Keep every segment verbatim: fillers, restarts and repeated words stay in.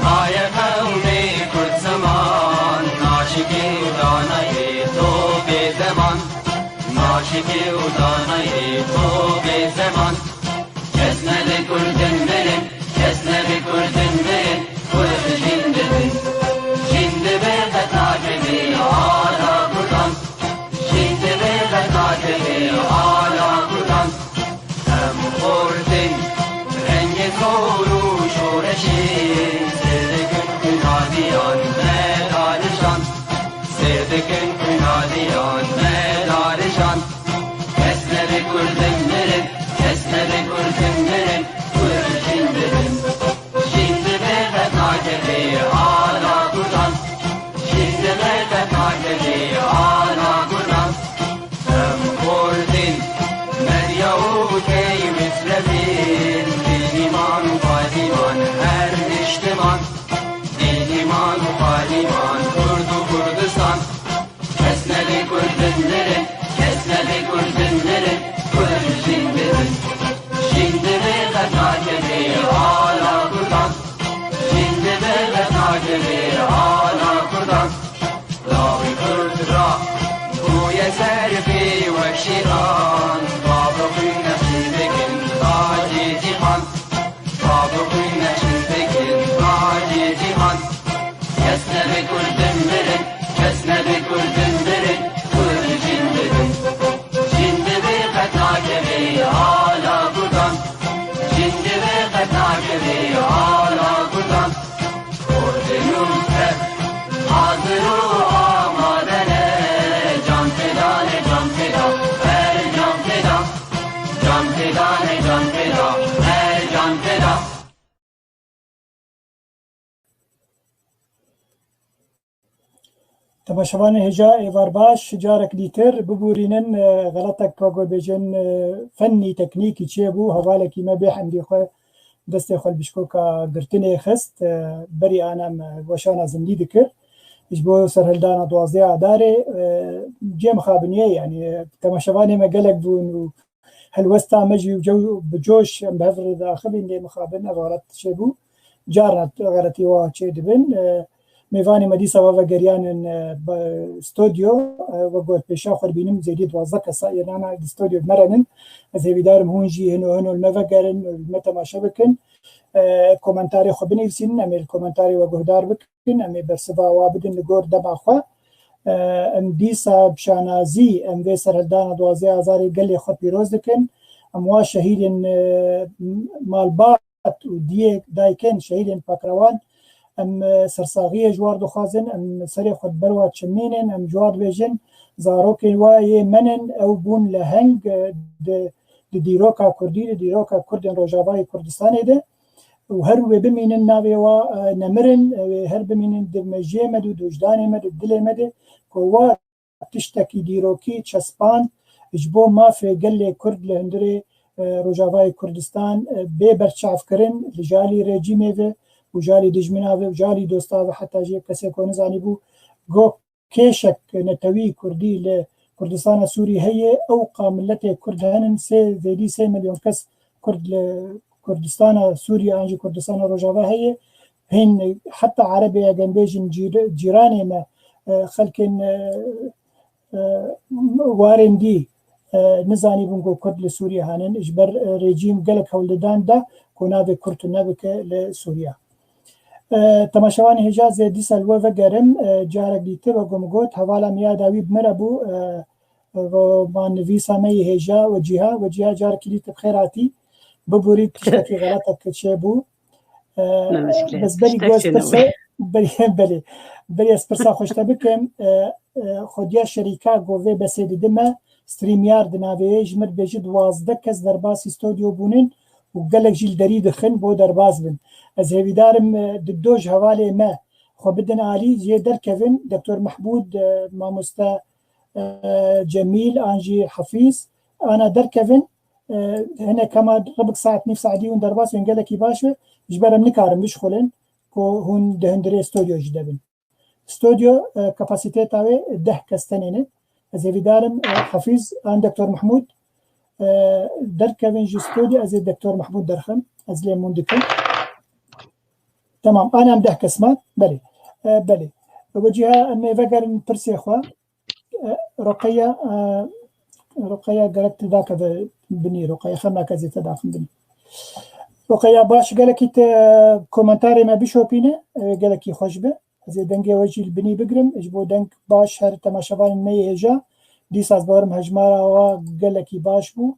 Aye qewmê Kurd ziman, naşikê û danayê to bê zeman. Naşikê û danayê to bê zeman. Kes nebe Kurdin mirin, kes nebe Kurdin mirin, Kurd jîn dibin. Jîn dibe qet nakevê ala Kurdan. Jîn dibe qet nakevê ala Kurdan. Em xortin rengê zor û şoreşê, sêr dikin xwînaliyan me darijan. Sêr dikin xwînaliyan me darijan. Kes nebe Kurdin mirin, kes nebe Kurdin mirin, Kurd jîn dibin. Jîn dibe qet nakevê ala Kurdan. Jîn dibe qet nakevê ala Kurdan. Em Kurdin, Medya û Tey Mislevin, Dîniman û Fatiman her niştiman. Dîniman û Fatiman, Kurd û Kurdistan. Kes nebe Kurdin mirin, kes nebe Kurdin mirin, Kurd jîn dibin. Jîn dibe qet nakevê ala Kurdan. Jîn dibe qet nakevê ala Kurdan. Lawê Kurd ra bûye ser pê wek şîran. Bavê xwîn nexşîn dikin tacê cîhan. Bavê xwîn nexşîn dikin tacê cîhan. Kes nebe Kurdin mirin, kes nebe Kurdin mirin, Kurd jîn dibin. Jîn dibe qet nakevê ala Kurdan. Jîn dibe qet nakevê ala Kurdan. Kurdin û Kurd hazir û amade ne. Can feda ne, can feda, her can feda. Can feda ne, can feda, her can feda. Temaşevanê hêja êvar baş, carek dîtir bibûrînin, e, xeletek ka ku bêjin, e, fennî, teknîkî çêbû, hevalekî me bê hemdî xwe destê xwe li bişkoka girtinê xist, e, berî ana me weşana zindî dikir. Ji bo serhildana duwazdeh Adarê, e, cê mixabiniyê, yanî, e, temaşevanê me gelek bûn û helwesta me jî û cew bi coş em bi hev re diaxivîn, lê mixabin ev xelet çêbû. Carna xeletî wa çêdibin. E, mêvanê me dîsa ve vegeriyanin, e, be-, stodyo, e, we got pêşa xwe dibînim zêdî duwazdeh kesa yên ana di stodyo me re nin. Ez hêvîdarim hûn jî hino hino li me vegerin, li me temaşe bikin. E, komentarê xwe binivîsînin, em ê li komentarê we guhdar bikin. Em ê bersiva wa bidin li gor dema xwe. E, em dîsa bi şanazî em vê serhildana duwazdeh Azarê gelê xwe pîroz dikin. Em wa şehîdên, e, malbat û diyê dayikên şehîdên Pakrewan, em, e, sersaxiyê ji war dixwazin, em serê xwe di ber wa çimînin, em ji wa dibêjin, zarokên wa yê me nin, ew bûn leheng, e, di, di dîroka Kurdî, di dîroka Kurdên Rojavayê Kurdistanê de. Û her wê bimînin navê wa, e, nemirin, e, wê her bimînin di mejiyê me de, di wijdanê me de, di dilê me de, ku wa tiştekî dîrokî çespand ji bo mafê gelê Kurd li hundirê, e, Rojavayê Kurdistan, e, bê berçavkirin li jalî rejîmê ve û jalî dijmina ve û jalî dosta ve, heta jî kesê ku nizanîbû, got, kêşek netewî Kurdî li Kurdistana Sûrî heye, ew qa miletê Kurd henin, sê, zêdî sê milyon kes Kurd li Kurdistana Sûrî an jî Kurdistana Rojava heye. Hîn heta Erebê, eger bêjin cîr-, cîranê me, e, xelkên, e, e, warên dî, e, nizanîbûn ku Kurd li Sûrî henin. Ji ber, e, rejîm gelek hewl didan da ku navê Kurd tune bike li Sûriya. E, temaşevanê hêja, zê dîsa li we vegerim, e, carek dîtir, wek ku min got, hevala me ya dawî bi me re bû, e, romannivîsa me yê hêja Wecîha. Wecîha, carekî dî tu bi xêr hatî. Bibûrî tiştekî xeletek çêbû. E, Ne muşkile, bes berî tiştek ku ez çêne pirsa, wê. Berî, belê. Berî ez pirsa xwe ji te bikim, e, e, xwediya şerîka ku vê besê didime, StreamYard di navê yê, ji min bêjî duwazdeh kes derbasî stodyo bûnin û gelek jî li derî dixin bo derbas bin. Ez hêvîdarim, e, di do ji hevalê me xwe bidin alî, jê derkevin, Doktor Mehmûd, e, mamoste, e, Cemîl an jî Hafîz, ana derkevin, e, hinek hema ribik saet nîv saetî hûn derbas bin, gelekî baş be, ji ber em nikarin bişxulin ku hûn di hundirê stodyo jî de bin. Stodyo, e, kapasiteta wê deh kes tenê ne. Ez hêvîdarim, e, Hafîz an Doktor Mehmûd, e, derkevin ji stodyo, ez ê Doktor Mehmûd derxim. Ez lê mûn dikim. Tamam, anam deh kes man. Belê. E, belê. Weciha em ê vegerin pirsê xwe. E, Roqeya, e, Roqeya gerek tu dakeve binî, Roqeya xem nake zêde daxin binî. Roqeya baş, gelekî te komentarê me bişopîne, e, gelekî xweş be. Ez ê dengê we jî li binî bigirim, ji bo deng baş her temaşevanên me yê hêja. Dîsa ez bawerim hejmara wa gelekî baş bû.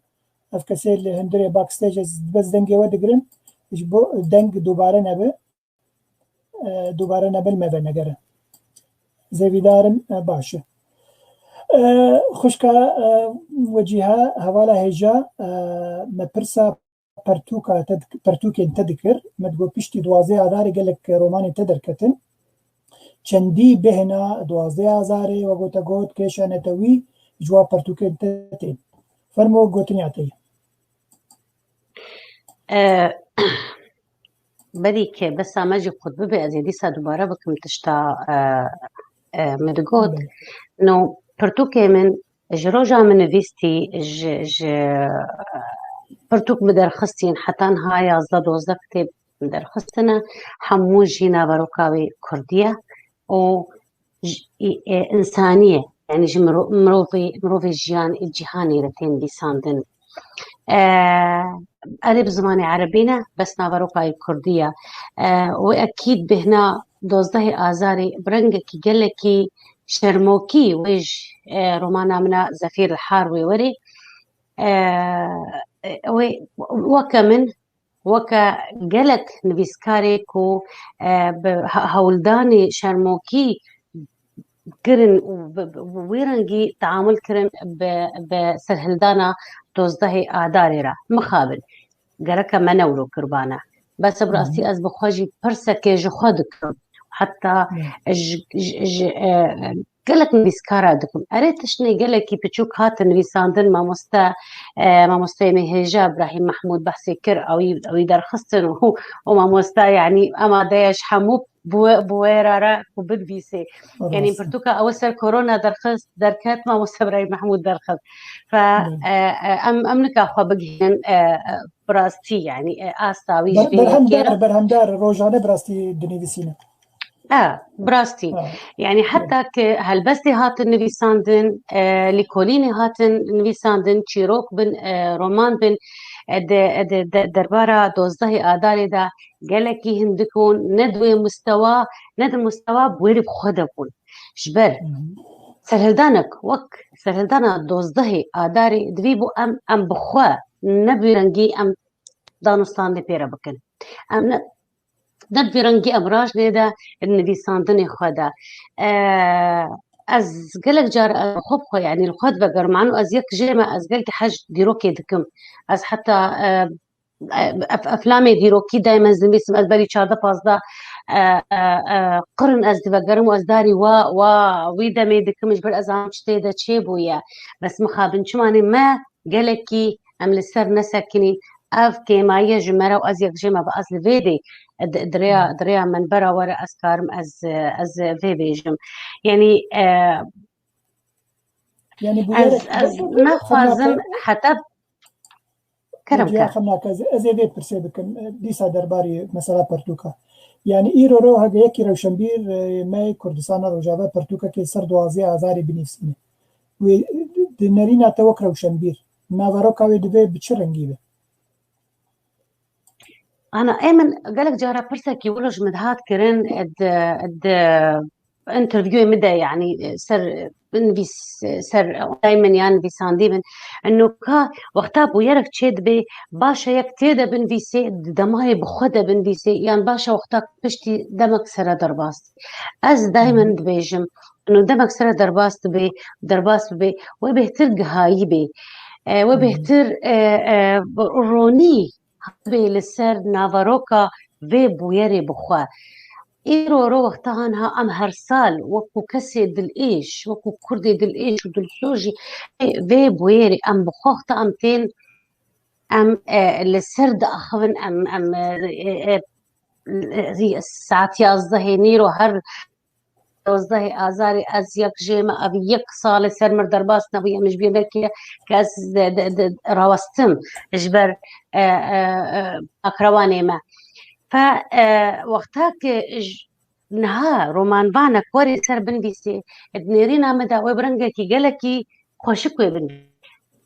Ev kesê li hundirê backstage ez bes dengê we digirim. Ji bo deng dubare nebe, e, dubare nebe li me venegere. Zêvîdarim, e, baş e. E, xwişka, e, Wecîha, hevala hêja, e, me pirsa pertûka te dik-, pertûkên te dikir. Me digot piştî duwazdeh Adarê gelek romanên te derketin. Çendî bêhna duwazdeh Azarê, wek te got, kêşa netewî ji wa pertûkên te tên. Fermo, gotiniya te ye. E, berî ke besa me jî qut bibe, ez ê dîsa dubare bikim tişta, e, e, me digot. Belê. No, pirtûkê min ji roja min nivîstî, ji, ji, pirtûk bi derxistîn, heta niha yazdeh dozdeh kitêb derxistine, hemû jî naveroka wî kurdî ye û ji, e, însanî ye. Yanî ji miro-, mirovê, mirovê jiyan ê cîhanê re tên nivîsandin. E, erê bi zimanê erebî ne, bes naveroka wî kurdî ye. E, wê ekîd bêhna dozdehê Azarê bi rengekî gelekî şermokî wê ji, e, romana min a Zefîr li Har wê werê. E, e, wê weke min, weke gelek nivîskarê ku, e, bi he-, hewldanê şermokî kirin û bi, bi, bi wî rengî teamul kirin bi, bi serhildana dozdehê Adarê re. Mixabin, gereke me newro kirbane. Bes bi Hı hı. rastî ez bi xwe jî pirsekê ji xwe dikim. Heta Hı. ji, ji, ji, e, gelek nivîskara dikim. Erê tiştê gelekî piçûk hatin nivîsandin, mamoste, e, mamosteyê me hêja Îbrahîm Mehmûd behsê kir, ewî, ewî derxistin û, û mamoste, yanî, amade ye ji hemû bi wê, bi wê re re ku binivîsê. Yanî Rast. pirtûka ew ser korona derxist, derket, mamoste Îbrahîm Mehmûd derxist. Fe, Belê. e, e, em, em nika xwe bigihînin, e, e, bi rastî, yanî, e, asta wî ji Ber-, vê yekê re. Berhemdar, berhemdar, rojane bi rastî dinivîsîne. E, bi rastî. Ha. Yanî Hı. heta ki helbestê hatin nivîsandin, e, lîkolînê hatin nivîsandin, çîrok bin, e, roman bin, e, di, e, di, de, derbara dozdehê Adarê de gelekî hindik bûn, ne di wê mustewa, ne di mustewa bi wê re bi xwe de bûn. Ji ber Hı hı. serhildanek wek serhildana dozdehê Adarê divî bû em, em bi xwe ne bi rengî em danûstandê pê re bikin. Em ne, ne bi vî rengî em rajinê de nivîsandinê xwe de. E, ez gelek car, e, xwe bi xwe, yanî li xwe divegerim. Eno ez yek jê me, ez gelkî hez dîrokê dikim. Ez heta, e, e, ef-, eflamê dîrokî daymen ez dinivîsim, ez berî çardeh pazdeh, e, e, e, qirn ez divegerim û ez darî wa, wa, wî demê dikim, ji ber ez zanim çi tê de çêbûye. Bes mixabin çimanê me gelekî em li ser nesekinîn. Ev kêmayiye ji me re û ez yek jê me bi ez li vê dê, di, di rêya, Hmm. di rêya minbera we re ez karim ez, ez vê bêjim. Yanî, e, Yanî bu ez, gerek ez gerek naxwazim xemnate heta kerem Hêciya ke. Xemnake, ez, ez ê vê pirsê bikim, e, dîsa derbarî mesela pertûka. Yanî îro ro hege yekî rewşenbîr, e, me Kurdistana Rojava pertûkekê ser duwazdeh Azarê binivîsîne. Wê di nerîna te wek rewşenbîr, naveroka wê divê bi çi rengî be? Ana, ê min gelek cara pirsekî wilo ji min dihat kirin, di, di interviewê min de, yanî, ser binivîs, ser online min yan nivîsandî min. Eno ka wexta bûyerek çê dibe, baş e yek tê de binivîsê, di demayê bi xwe de binivîsê, yan baş e wexta piştî demek sere derbas. Ez daymen Hı hı. dibêjim, eno demek sere derbas dibe, derbas bibe, wê bêhtir gihayî bê. E, wê Hı hı. bêhtir, e, e, ronî bê li ser naveroka vê bûyerê bi xwe. Îro ro wexta han ha em her sal wekû kesê dilêş, wekû Kurdê dilêş û dilsoz jî vê, vê bûyerê em bi xwe wexta em tên, em, e, li ser diaxivin, em, em, e, e, e, saet yazdehê nîro her dozdehê Azarê ez yek jê me, ev yek sal e ser mir derbas nebûye, min ji bîr nekiriye ke ez de, de, de, rawestim ji ber, e, e, e, akrewanê me. Fa, e, wexta ki j-, niha romanvanek werê ser binvîsê, di nêrîna min de wê bi rengekî gelekî xweşik wê binvîsê.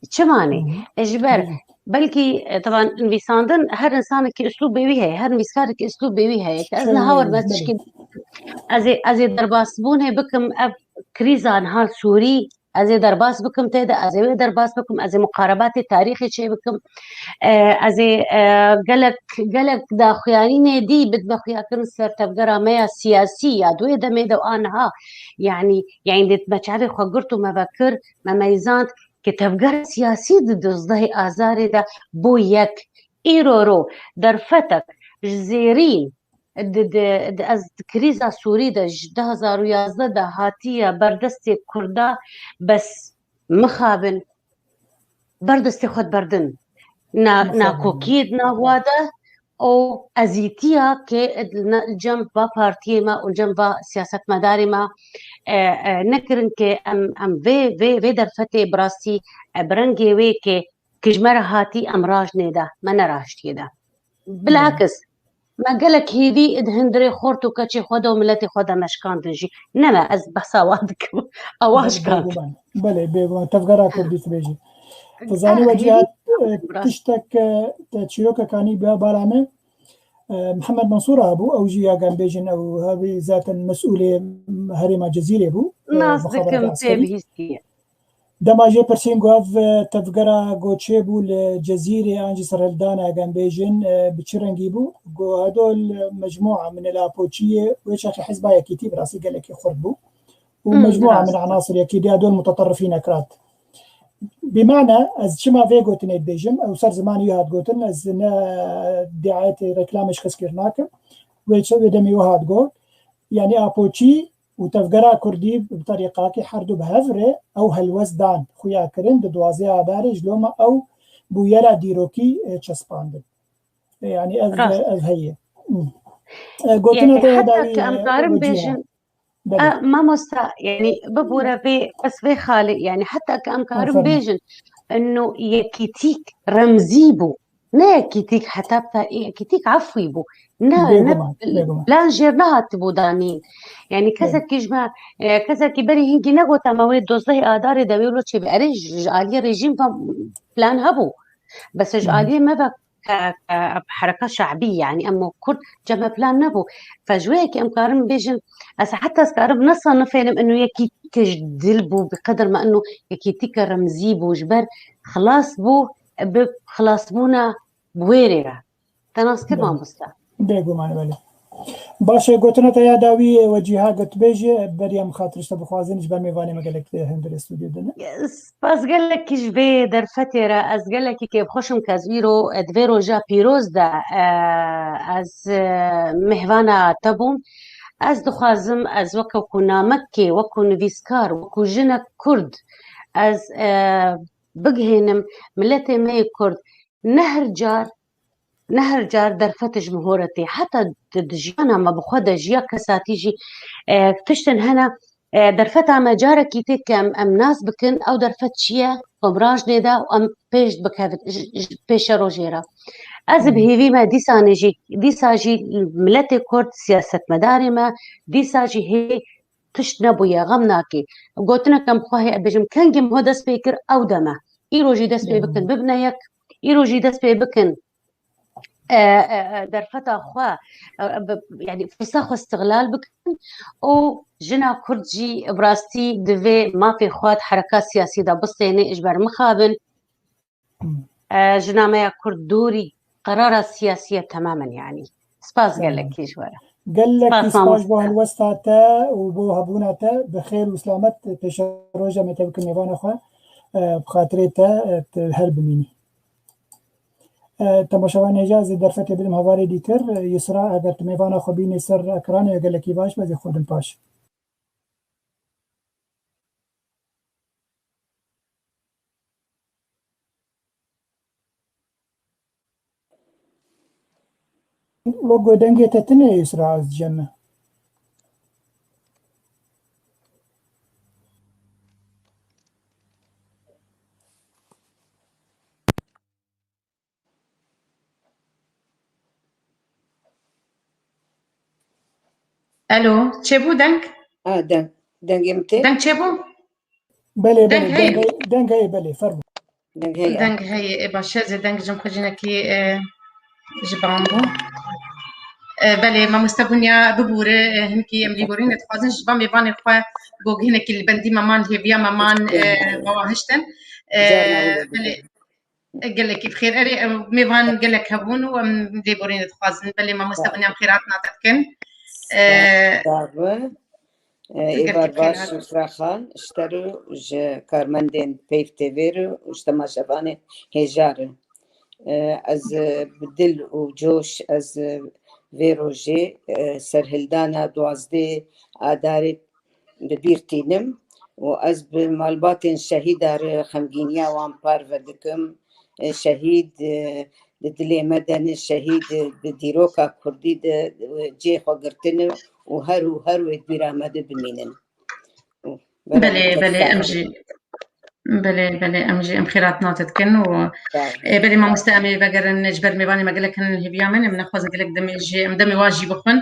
Çima ne? Hı hı. E, ji ber, Hı hı. belkî, e, taban nivîsandin her insanekî uslûbê wî heye, her nivîskarekî uslûbê wî heye. Ki ez Şey, niha werim ez belê. tişkî, ez ê, ez ê derbasbûnê bikim, ev krîza niha Sûrî, ez ê derbas bikim tê de, ez ê wê derbas bikim, ez ê muqarebatê tarîxê çê bikim. E, ez ê, e, gelek, gelek daxuyanînê dî bidime xuyakirin ser tevgera me ya siyasî ya di wê demê de û aniha. Yanî, yanî dê me çavê xwe girt û me vekir, me meyzand ki tevgera siyasî di duzdehê Azarê de bû yek. Îro ro derfetek ji zêrîn di, di, di, ez di krîza Sûrî de ji du hezar û yazdeh de hatiye ber destê Kurda, bes mixabin ber destê xwe diberdin. Na-, Mixabin. nakokiyê di nav wa de û ezîtiya ke li ne-, li cem va partiyê me û li cem va siyasetmedarê me, e, e, nekirin ke em, em vê, vê, vê derfetê bi rastî, e, bi rengê wê ke, ke ji me re hatî em rajnê de, me ne raştiyê de. Bilakis, me gelek hêvî di hundirê xort û keçê xwe de û miletê xwe de me şikandin jî. Ne me, ez behsa wan dikim. Ewa Belê, şikand. bêguman. Belê, bêguman. Tevgera Kurdî tu bêjî. Tu zanî Ah, wecî hêvî hat, e, bira. tiştek, e, te çîrokek anî biya bala me. E, Mihemed Mansûr a bû, ew jî ya gem bêjin, ew hevî zaten mesûlê herêma Cezîrê bû. E, Nas muxaberat dikim, pê eskerî. bihîstiye. Dema jê pirsîn ku ev, e, tevgera ku çêbû li Cezîrê an jî serhildana, eger em bêjin, e, bi çi rengî bû? Ku hedo li mecmûa min li Apoçiyê wê çaxê hizba Yekîtî bi rastî gelekî xurt bû. Û Hmm, mecmûa min rast. enasir Yekîtî hedo li muteterifînek rat. Bi mane ez çima vê gotinê dibêjim, ew ser zimanê wî hat gotin, ez ne diayetê reklamê ji xizkir nakim. Wê çi, wê demê wê hat got. Yanî Apoçî û tevgera Kurdî bi terîqakî her du bi hev re ew helwest dan, xuya kirin di duwazdeh Adarê ji loma ew bûyera dîrokî, e, çespandin. E, yanî ev, Rast. ev heye. Hmm. E, gotina Yanî te ya heta dawî, ki em e, karin wecî he. bêjin, Belê. E, mamosta, yanî bibûre vê, bes vê xalê, yanî heta ki em karin Aferin. bêjin, eno yekîtîk remzî bû. Ne yekîtîk heta bi ta-, yekîtîk efwî bû. Ne, ne Bêguman, bêguman. plan jêr nehatibû danîn. Yanî Belê. kesekî ji me, e, kesekî berî hingî negota me wê dozdehê Adarê de wê wilo çêbe. Erê ji, ji aliyê rejîm ve plan hebû. Bes ji Hı hı. aliyê me ve ke, ke hereka şe'bî, yanî em Kurd cem me plan nebû. Fe ji wê yekê em karin bêjin, ez heta ez karim nesanifênim eno yekî ke ji dil bû, bi qedir me eno yekîtîke remzî bû, ji ber xilas bû, bi xilasbûna bi wê rê re. Te nas kir Belê. mamoste. Bêguman, belê. Baş e, gotina te ya dawî, e, wecîha got bêjî, e, berî em xatir ji te bixwazin, ji ber mêvanê me gelek, e, hundirê stûdyo de ne. Spas gelekî ji vê derfetê re, ez gelekî kêfxweş im ke ez îro, e, di vê roja pîroz de, e, ez, e, mêhvana te bûm. Ez dixwazim, ez weke ku namekê, wekû nivîskar, wekû jinek Kurd, ez, e, bigihênim miletê me yê Kurd ne her car, ne her car derfet ji min hore tê. Heta di, di jiyana me bi xwe de jî ya kesatî jî, e, tiştin hene, e, derfeta me carekî tê ke em, em nas bikin, ew derfet çi ye, ku em rajnê de û em pêş bikevin, ji, ji pêşerojê re. Ez bi Hmm. hêvî me dîsanê jî, dîsa jî miletê Kurd, siyasetmedarê me, dîsa jî hê tişt nebûye, xem nake. Gotinek em xwe heye, bêjim, kengî em ho dest pê kir, ew deme. Îro jî dest pê bikin, Bêguman. bibine yek. Îro jî dest pê bikin, e, e, e, derfeta xwe, e, e, bi, yanî firsa xwe istiqlal bikin û jina Kurd jî bi rastî divê mafê xwe di hereka siyasî de bistêne, ji ber mixabin. Hmm. E, jina me ya Kurd dûrî qerara siyasî ye temamen, yanî. Spas Tamam. gelekî ji we re. Gelekî Spas spas mamoste. bo helwesta te û bo hebûna te. Bi xêr û silamet pêşeroja me te bikin mêvana xwe. E, bi xatirê te, e, tu her bimînî. E, temaşevanê hêja ez ê derfetê bidim hevalê dîtir. E, Yusra, eger tu mêvana xwe bînî ser ekranê, gelekî baş be, ez ê xwe dim paş. Wek ku dengê te tune ye, Yusra, ez dicem me. Elo, çêbû deng? Ha, deng. Dengê min tê? Deng çêbû? Belê, Deng belê, heye. Deng, deng heye, belê, fermo. Deng heye. Deng heye, ê baş e, ez ê deng ji xwe cinekî, e, ji ban bû. E, belê, mamoste Bunya bibûre, e, hinkî em lêborînê dixwazin, ji van mêvanê xwe ku hinekî li bendî me man, hêviya me man, e, me wa hiştin. E, Carna wilo belê, bibûre. Gelekî bi xêr. Erê, em, mêvan gelek hebûn û em lêborînê dixwazin. Belê, mamoste Sağ ol. Bunya, em xêrhatina te dikin. E, Sağ ol. E, Gelekî Êvar bi xêr baş, hatin. Sifra Xan, ji te re û ji karmendên Peyv T V re û ji temaşevanê hêja re. E, ez, e, bi dil û coş ez, e, vê rojê, e, serhildana duwazdeh Adarê bi bîr tînim û ez bi malbatên şehîda re xemgîniya wan parve dikim. E, şehîd, e, di dilê me de ne, şehîd, e, di dîroka kurdî de, e, cihê xwe girtine û her û her wê di bîra me de bimînin. Û Belê, belê, em jî, belê, belê, em jî, em xêratina te dikin û, Sağ ol. E, belê, mamoste, em ê vegerin ji ber mêvanê me gelek hene hêviya me, em nexwazin gelek demê jî, em demê wan jî bixwin.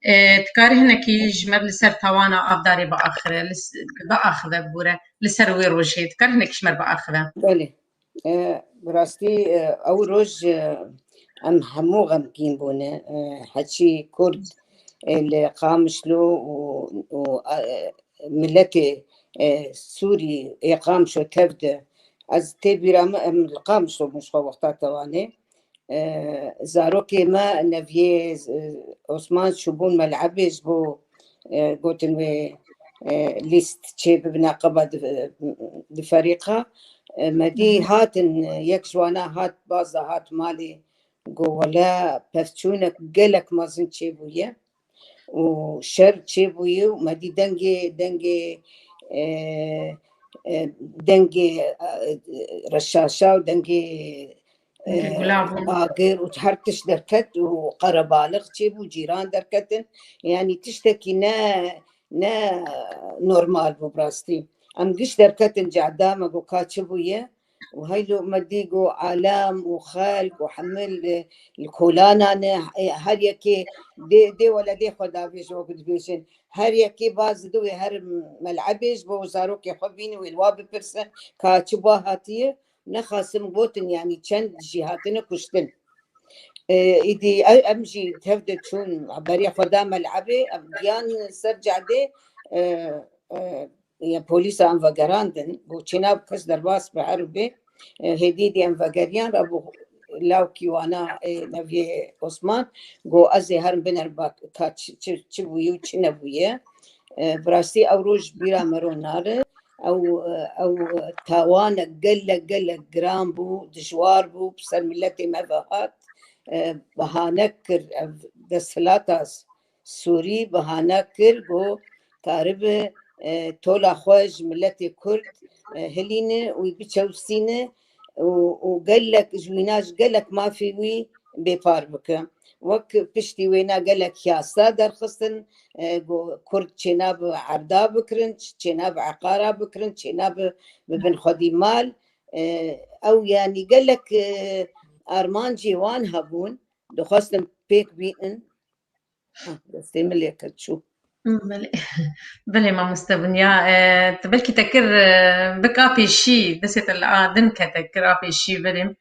E, dikarî hinekî ji me li ser tawana Avdarê biaxire, li s-, biaxive bûre, li ser wê rojê. Dikarî hinekî ji me biaxive. Belê. E, bi rastî, e, ew roj, e, em hemû xemgîn bûne. E, heçî Kurd, e, li Qamişlo û, û, e, miletê, e, Sûrî ê Qamişo tev de. Ez tê bîra min, em li Qamişlo bûn ji xwe wexta tewanê. E, zarokê me Neviyê, e, Osman çûbûn Melebê ji bo, e, gotin wê, e, lîst çê bibine qeba di, di ferîqa. E, me dî Hı hı. hatin, e, yek ji wana hat, baz de hat malê, got, wele pevçûnek gelek mezin çêbûye û şer çêbûye û me dî dengê, dengê, e, e, dengê, e, reşaşa û dengê, e, Dengê gulav û bagir û her tişt derket û qerebalix çêbû, cîran derketin. Yanî tiştekî ne, ne normal bû bi rastî. Em giş derketin cehda me, got, ka çi bûye? Û heylo me dî got, alem û xelk û hemil, e, li kolana ne, e, her yekê dê, dê weledê xwe davêje, wek dibêjin. Her yekê baz dide wê her Melebê ji bo zarokê xwe bîne, wê li wa bipirse, ka çi ba hatiye. Nexasim gotin, yanî çend jî hatine kuştin. E, îdî e-, em jî tev de çûn, beriya xwe da Melebê, em giyan ser cadê, e, e, ya polîsa em vegerandin. Got, çênabe kes derbas be, her bê. E, hêdî dî em vegeriyan, re bû lawkî wana, e, Neviyê Osman. Got, ez ê herim biner bak, ka çi, çi, çi bûye û çi nebûye. E, bi rastî ew roj bîra me ro nare. Ew, ew tawanek gelek, gelek giran bû, dijwar bû, bi ser miletê me ve hat. E, bahane kir, ev desthilata Sûrî bahane kir, got, karibe, e, tola xwe ji miletê Kurd, e, hilîne û biçewsîne û, û gelek ji wîna, ji gelek mafê wî bêpar bike. Wek piştî wêna gelek yasa derxistin, e, got, Kurd çênabe erda bikirin, çênabe eqara bikirin, çênabe bibin xwedî mal. E, ew yanî gelek, e, armancê wan hebûn, dixwestin pêk bînin. Ha, destê min lê kir çû. Belê, belê mamoste Bunya. E, tu belkî te kir, e, bik a pêşî, destê te li a din kete, kir a pêşî, belê.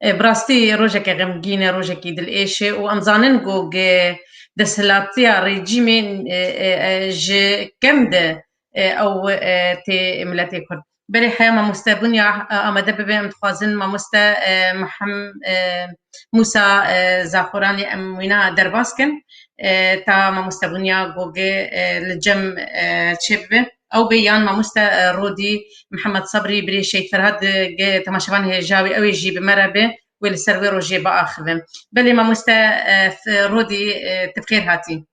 E, bi rastî rojeke xemgîn e, rojekî dilêş e û em zanin ku ge desthilatiya rejîmê, e, e, e, ji kem de, e, ew, e, tê miletê Kurd. Berê heya mamoste Bunya, e, amade bibe, em dixwazin mamoste, e, Mihem-, e, Mûsa, e, Zaxoranî em wîna derbas kin, e, ta mamoste Bunya Gogê, e, li cem, e, çê bibe. Ew bê yan mamoste, e, Rodî Mihemed Sebrî, birê Şehîd Ferhad, e, ge temaşevan hêja wî, ew ê jî bi me re be, wê li ser wê rojê biaxive. Belê mamoste, e, F-, Rodî, e, tu bi xêr hatî.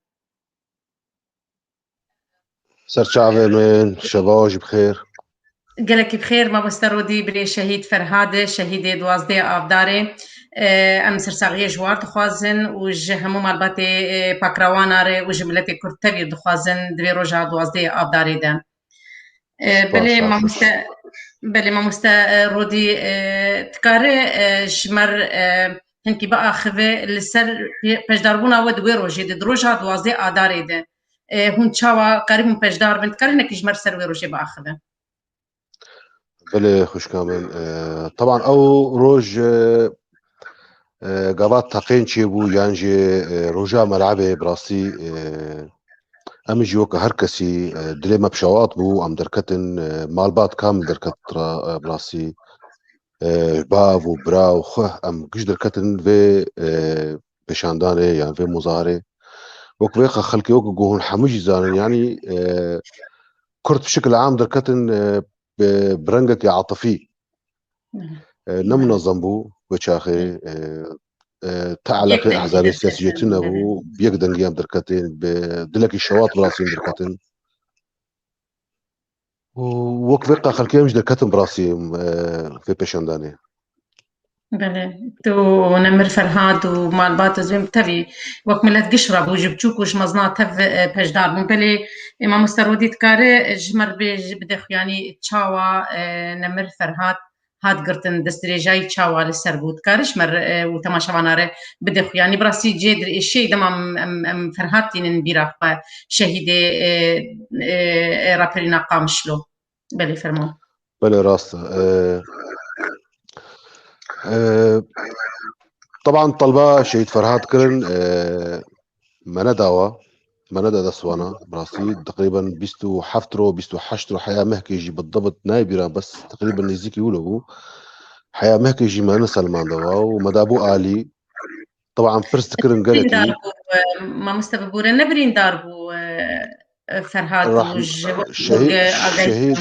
Serçavê min, şeva jî bi xêr. Gelekî bi xêr, mamoste Rodî, birê Şehîd Ferhad e, şehîdê duwazdeh Avdarê. E, em sersaxiyê ji war dixwazin û ji hemû malbatê, e, pakrawana re û ji miletê Kurd tevî dixwazin di vê roja duwazdeh Avdarê de. E, belê mamoste, belê mamoste, e, Rodî, e, dikare, e, ji me re, e, hinkî biaxive li ser pê-, beşdarbûna we di wê rojê de, di roja duwazdeh Adarê de. e, hûn çawa qerîb hûn peşdar bin, dikarî hinekî ji me ser wê rojê biaxivin? Belê xwişka min. E, teban ew roj, e, e, gava teqên çêbû yan jî, e, roja Melebê bi rastî, e, em jî weke her kesî, e, dilê me bi şewat bû, em derketin, e, malbat kamil derket ra, e, bi rastî, e, bav û bira û xwe em giş derketin vê, e, pêşandanê yan vê muzaharê. Wek vê xelkê wek ku hûn hemû jî zanin, yanî, e, Kurd bi şikil am derketin, e, bi, bi rengekî atifî. E, ne munezem bû wê çaxê, e, e, te eleqê ehzabê siyasî jê tune bû, bi yek dengî em derketin, bi dilekî şewat bi rastî em derketin. Û wek vê xelkê em jî derketin bi rastî, e, vê pêşandanê. Belê, tu Nemir Ferhad û malbat ez wêm tevî wek milet giş re bû, ji biçûk û ji mezna tev, e, peşdar bûn. Belê, e, mamoste Rodî dikare ji me re bêj, bide xwe, yanî çawa, e, Nemir Ferhad hat girtin, destdirêjayî çawa li ser bû? Dikare ji me re, e, û temaşevana re bide xwe, yanî bi rastî cê dir êşeyî dema em, em, em Ferhad tînin bîra xwe, şehîdê, e, e, e, raperîna Qamişlo. Belê, fermo. Belê, rast e. E, e, teban telba Şehîd Ferhad kirin, e, me nedawa, me neda dest wana, bi rastî, teqrîben bîst û heft ro, bîst û heşt ro heya mehkê jî bi dibit nayê bîra, bes teqrîben nêzîkî wilo bû. Heya mehkê jî me neselmandewa û me dabû alî. Teban pirs dikirin gelekî. Birîndar bû, e, mamoste bibûre, ne birîndar bû, e, e, Ferhad û ji bo Şehîd, agahî Şehîd,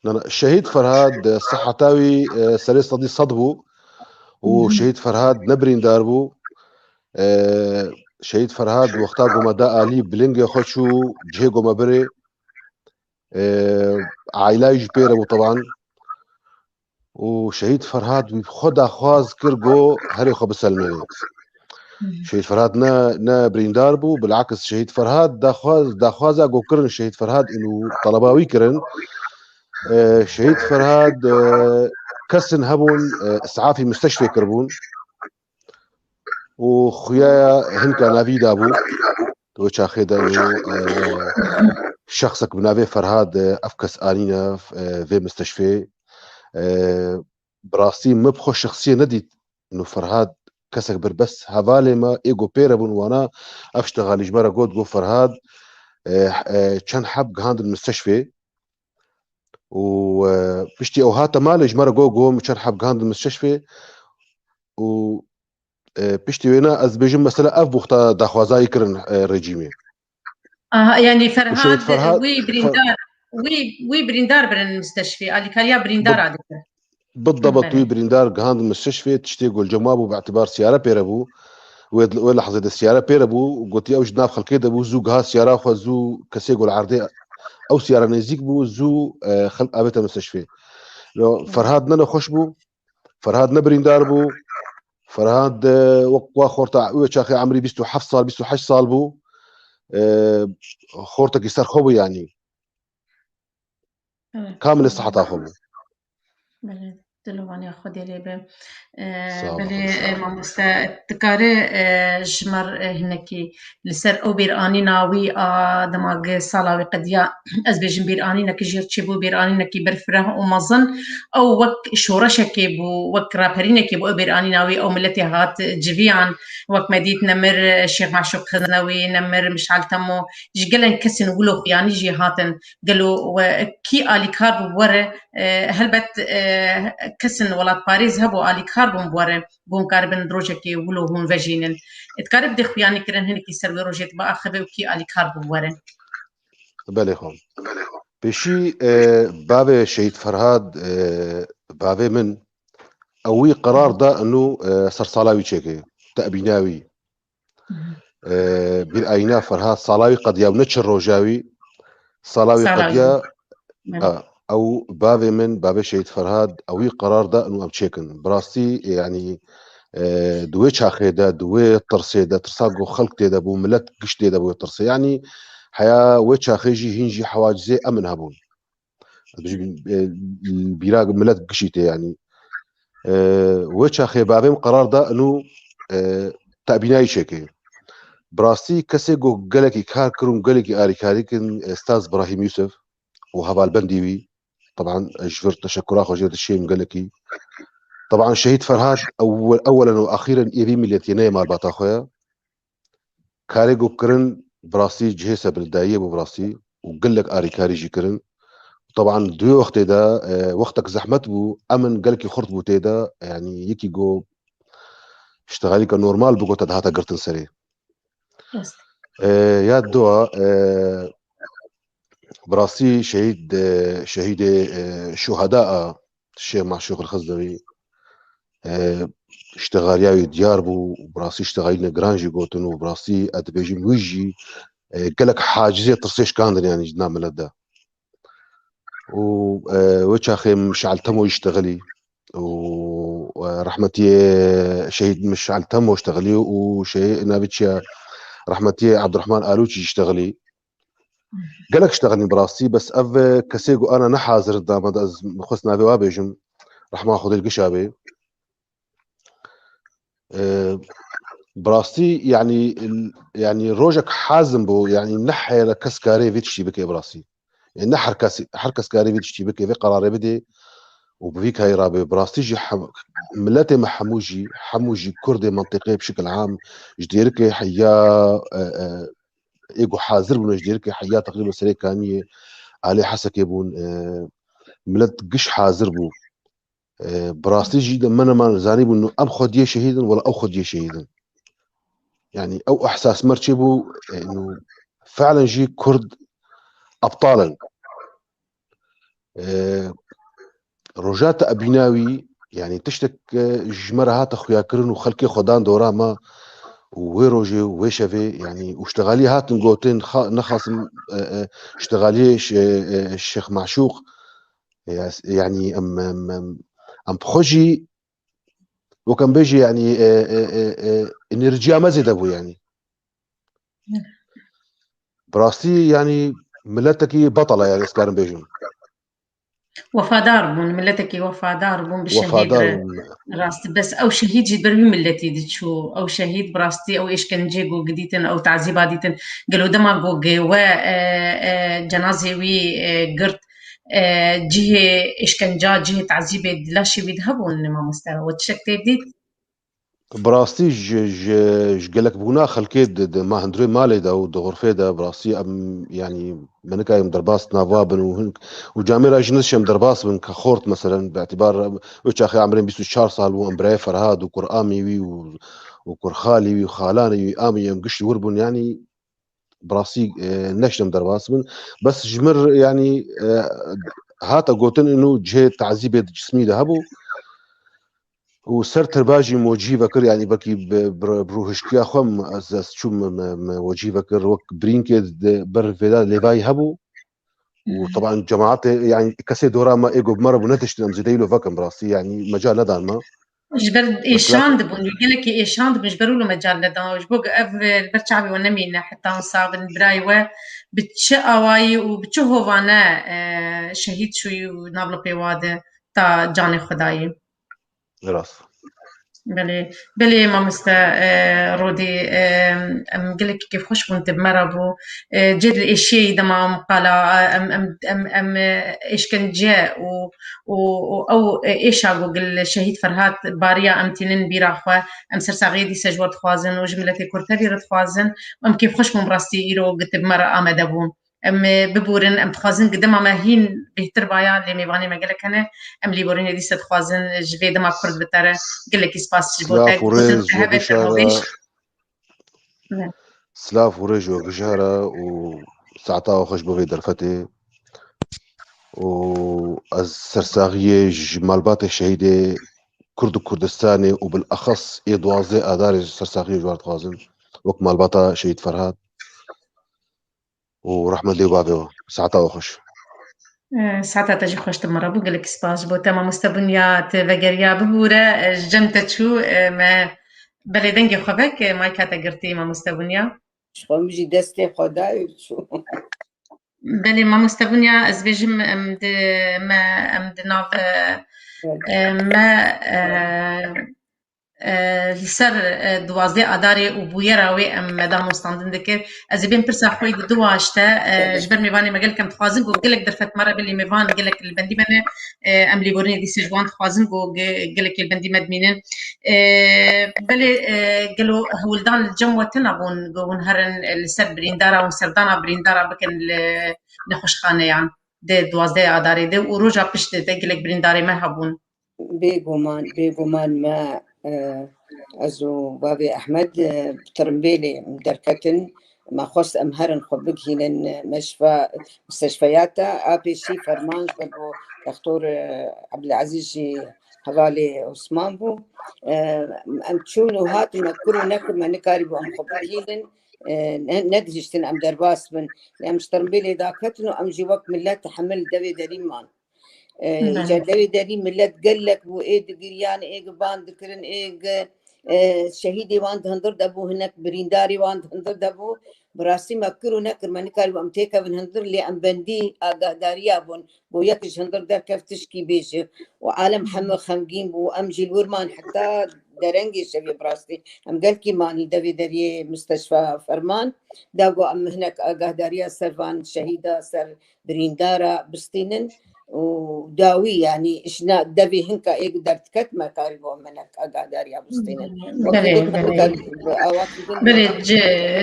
na, na, Şehîd Ferhad, e, siheta wî, e, serê sedî sed bû û Şehîd Ferhad ne birîndar bû. E, Şehîd Ferhad wexta ku me da alî, bi lingê xwe çû cihê ku me birê. E, aîla wî jî pê re bû teban. û Şehîd Ferhad wî bi xwe daxwaz kir ku herê xwe biselmêne. Şehîd Ferhad ne, ne birîndar bû, bilakis Şehîd Ferhad daxwaz, daxwaza ku kirin Şehîd Ferhad û teleba wî kirin, e, Şehîd Ferhad, e, kesin hebûn, e, isafî misteşfê kiribûn û xuyaya hinka navî dabû. Di wê çaxê de û, e, şexsek bi navê Ferhad, e, ev kes anîne, e, vê misteşfê. E, bi rastî min bi xwe şexsiyê nedît. Û Ferhad kesek bir, bes hevalê me ê ku pê re bûn wana ev ştexalî ji me re got, got Ferhad, e, e, çend heb gihandin misteşfê. Û, e, piştî ew hate malê ji me re got, got min çend heb gihandin misteşfê. Û, e, piştî wêna ez dibêjim mesela ev buxta daxwazayî kirin, e, rejîmê. Aha, yanî Ferhad, Ferhad wî birîndar, wî, wî birîndar birin misteşfê, alîkariya birîndar adikir. Bidebet wî birîndar gihandin misteşfê, tiştê ku li cem wa bû, bi îtibar siyare pê re bû. Wê, wê lehzê de siyare pê re bû, gotiye ew ji nav xelkê de bû, zû giha siyara xwe, zû kesê ku li erdê ew siyara nêzîk bû, zû, e, xelk avête misteşfê. Lo, Ferhad ne nexweş bû, Ferhad ne birîndar bû, Ferhad, e, wek wa xorta wê çaxê emrî bîst û heft sal, bîst û heşt sal bû, e, xortekî ser xwe bû yanî. Kamilê siheta xwe bû. Belê, dilovaniya Xwedê lê be. E, belê, e, mamoste, dikare, e, ji me re, e, hinekî li ser ew bîranîna wî a dema ge sala wî qediya, ez bêjim bîranînekî jê çêbû, bîranînekî berfireh û mezin. Ew wek şoreşekê bû, wek raperînekê bû, ew bîranîna wî, ew miletê hat civiyan, wek me dît nemir, e, Şêx Maşûq Xiznewî, nemir Mişal Temo, ji gelek kesên wilo xuyanî jî hatin. Gelo we kî alîkar bû bi we re? E, helbet, e, kesên welatparêz hebû alîkar bûn bi we re, ku hûn karibin rojekê wilo hûn vejînin. E, dikare bide xuyanî kirin hinekî ser wê rojê biaxive û kî alîkar bû bi we re? Belê xwe. Pêşî, e, bavê Şehîd Ferhad, e, bavê min, ew wî qerar da inu, e, sersala wî çêke, tebîna wî. E, bîr ayîna Ferhad, sala wî qediya û ne çi roja wî, sala wî qediya. E, ew bavê min, bavê Şehîd Ferhad, ew wî qerar da inu em çêkin. Bi rastî, yanî, e, di wê çaxê de, di wê tirsê de, tirsa ku xelk tê de bû, milet giş tê de bû wê tirsê. Yanî heya wê çaxê jî hîn jî hewacizê emin hebûn. Dibêjin, e, bîra milet gişî tê yanî. E, wê çaxê bavê min qerar da inu, e, tebînayî çêke. Bi rastî kesê ku gelekî kar kir û gelekî alîkarî kirin, e, Staz Brahîm Yûsif û hevalbendî wî. Teban ez ji vir teşekura xwe jê dişêm gelekî. Teban Şehîd Ferhat ewel-, ewelen û axîren êvî miletî neyê malbata xwe ye. Karê ku kirin bi rastî cihê sebilindayiyê bû bi rastî û gelek alîkarî jî kirin. Teban di wê wextê de, e, wextek zehmet bû, emin gelekî xurt bû tê de, yanî yekî ku îştixalîka normal bû ku te dihate girtin serê. Rast. E, ya dua, e, bi rastî şehîd, e, şehîdê, e, şuheda a Şêx Maşûq Xizdirî, e, îştixaliya wî diyar bû, bi rastî îştixalîne giran jî gotin û bi rastî ez dibêjim wî jî, e, gelek hacizê tirsê şikandin, yanî ji nav milet de. Û, e, wê çaxê Mişal Temo îştixilî û, e, rehmetiyê şehîd Mişal Temo îştixilî û şehî-, navê çi ye, rehmetiyê Ebdurehman Alûçî îştixilî. Gelek îştixilîn bi rastî, bes ev kesê ku ana ne hazir in, dama de ez xwest navê wa bêjim, rehma Xwedê li gişa bê. E, bi rastî, yanî, yanî rojek hazim bû, yanî ne here kes karê vê tiştî bike bi rastî. Yanî ne her kes, her kes karê vê tiştî bike, vê qerarê bidê û bi vî kayî rabe. Bi rastî jî hem, miletê me hemû jî, hemû jî Kurdê mentiqê bi şikil am ji dêrikê heya, e, e, ê ku hazir bûne ji dêrikê heya teqrîben Serê Kaniyê, Alê Hesekê bûn, e, milet giş hazir bû. E, bi rastî jî de min, min zanîbû, nu em xwediyê şehîd in, wela ew xwediyê şehîd in. Yanî ew ihsas me çêbû, e, nu felen jî Kurd ebtal in. E, roja te ebîna wî, yanî tiştek, e, ji me re hate xuyakirin û xelkê xwe dan dora me û wê rojê û wê şevê, yanî û îştixalî hatin gotin, xa-, nexasim, e, e, îştixaliyê Şê-, e, Şêx Maşûq, e, yanî em, em, em, em bi xwe jî wek em bêjî, yanî, e, e, e, e, enerjiya me zêde bû, yanî. Bi rastî, yanî, miletekî betal e, yanî, ez karim bêjim. Wefadar bûn, miletekî wefadar bûn bi şehîd Wefadar re. bûn. Rastî, bes ew şehîd jî ber wî miletî diçû. Ew şehîd bi rastî ew êşkencê ku gidîtin, ew tazîba dîtin. Gelo dema ku ge-, we, e, e, cenazê wî, e, girt, e, cihê êşkenca, cihê tazîbê di laşê wî de hebûn, mamoste? We tiştek tê dît? Bi rastî ji, ji, ji gelekbûna xelkê di, di ma hundirê malê de û di xurfê de bi rastî em, yanî, me nikayê em derbas nava bin û hin, û camêra jî nişêm derbas bin ke xort, meselen, bi îtîbar wê çaxê emrên bîst û çar sal bû, em birayê Ferhad û kur amî wî û, û kur xalî wî û xalanê wî amî em gişt wir bûn, yanî, bi rastî, e, neştim derbas bin. Bes ji mir, yanî, e, hate gotin, inu cihê tazîbê di cismî de hebû û ser tirbajî mocî vekir, yanî, belkî bi, bi, bi rûhişkiya xwe m-, ez, ez çûm me, me mocî vekir, wek birînkê di ber vêda lêvayî hebû. Û Hı. Teban cemaatê, yanî, kesê dora me ê ku bi me re bû netiştin, em zêdeyî lo vekin bi rastî, yanî, mecal nedan me. Ji ber Mesela êşan dibûn, gelekî êşan dibûn, ji ber wilo mecal nedan. Ji bo ev, e, li ber çavê we nemîne heta wisa bin birayê we bi çi awayî û bi çi hovane, e, şehîd çûyî û nav li pêwa de ta canê xwe dayî. Rast. Belê, belê mamoste, e, Rodî, e, em gelekî kêfxweş bûn tu bi me re bû. E, cê dilêşiyê dema em qala, em, em, em, em, e, êşkence û û, û ew, e, êşa ku gil şehîd Ferhat bariya em tînin bîra xwe, em sersaxiyê dîse ji we dixwazin û ji miletê Kurd tevî re dixwazin. Em kêfxweş bûn bi rastî îro gitib me re amade bûn. Em, e, bibûrin, em dixwazin gi dema me hîn bêhtir baya, lê mêvanê me gelek hene. Em lêborînê dîse dixwazin ji vê dema Kurd bitere. Gelekî spas ji bo te. Silav û rêz ji we gişa re. Silav û rêj we gijara û saeta we xweş bo vê derfetê. Û ez sersaxiyê ji malbatê şehîdê Kurd û Kurdistanê û bilexas ê duwazdeh Adarê sersaxiyê ji wan dixwazim. Wek malbata şehîd Ferhat. Û rehmet lê bavê we. Saeta we xweş. E, saeta te jî xweş, tu me re bû. Gelek spas ji bo te, mamoste Bunya, tu vegeriya. Bibûre, e, ji cem te çû, e, me belê dengê xwe vek, e, mayka te girtî, mamoste Bunya. Ji xwe min jî destê xwe dayê û çû. Belê, mamoste Bunya, ez bêjim, em di, me, em di nav, e, Evet. e, me, e, Evet. e, li ser, e, duwazdeh Adarê û bûyera wê em me danûstandin dikir. Ez ê bên pirsa xwe yî di du waşte, e, ji ber mêvanê me gelek em dixwazin ku gelek derfet me re bilî mêvan gelek li bendî me ne, e, em lêborînê dîsa ji wan dixwazin ku ge-, gelekê li bendî me dimînin. E, belê, e, gelo hewldan li cem we tune bûn ku hûn herin, e, li ser birîndara hûn serdana birîndara bikin li nexweşxaneyan di duwazdeh Adarê de û roja piştê de gelek birîndarê me hebûn. Bêguman, bêguman me, e, ez û bavê Ehmed, e, bi tirimbêlê derketin. Me xwest em herin xwe bigihînin, e, meşfa, musteshfeyata. A pêşî ferman ji ber bo Dextor, e, Ebdulezîz jî hevalê Osman bû. E, em çûn û hatin, me kir û nekir, me nikarîbû em xwe bigihînin. E, ne, negihiştin em derbas bin. Em ji tirimbêlê daketin û em jî wek milet hemil devê derî man. E, îca Belê. Devê derî milet gelek bû, ê digiriyan, ê giban dikirin, ê gi-, e, şehîdê wan di hundir de bû, hinek birîndarê wan di hundir de bû. Bi rastî me kir û nekir, me nikaribû em têkevin hundir, lê em bendî agahdariya bûn. Bo yek ji hundir derkev tişkî bêje. Û alem heme xemgîn bû, em jî li wir man heta derengê şevê bi rastî. Em gelkî manî devê deriyê musteshfa ferman. Da ku em hinek agahdariya ser van şehîda, ser birîndara bistînin û dawî, yanî ji na devê hinka ê derdiket me karî bo minek agahdariya bistînin. Belê, belê. Belê, cê,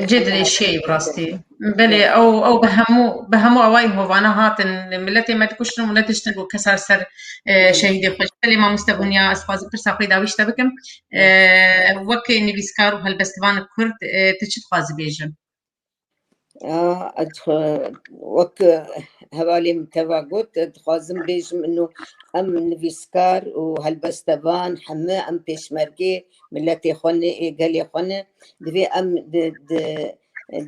cê dirêşiyê bi rastî. Belê, ew, ew bi hemû, bi hemû awayî hovana hatin, miletê me dikuştin û milet diştin ku kesa ser, e, şehîdê xwe. Belê, mamoste Bunya, ez xwazim pirsa xwe dawî ji te bikim. E, wek nivîskar û helbestvan Kurd, e, tu çi dixwazî bêjin? A, ez dixwe-, wek hevalê min teva got, dixwazim bêjim, ino em nivîskar û helbestevan heme em pêşmergê miletê xwe ne, ê gelê xwe ne. Divê em di, di,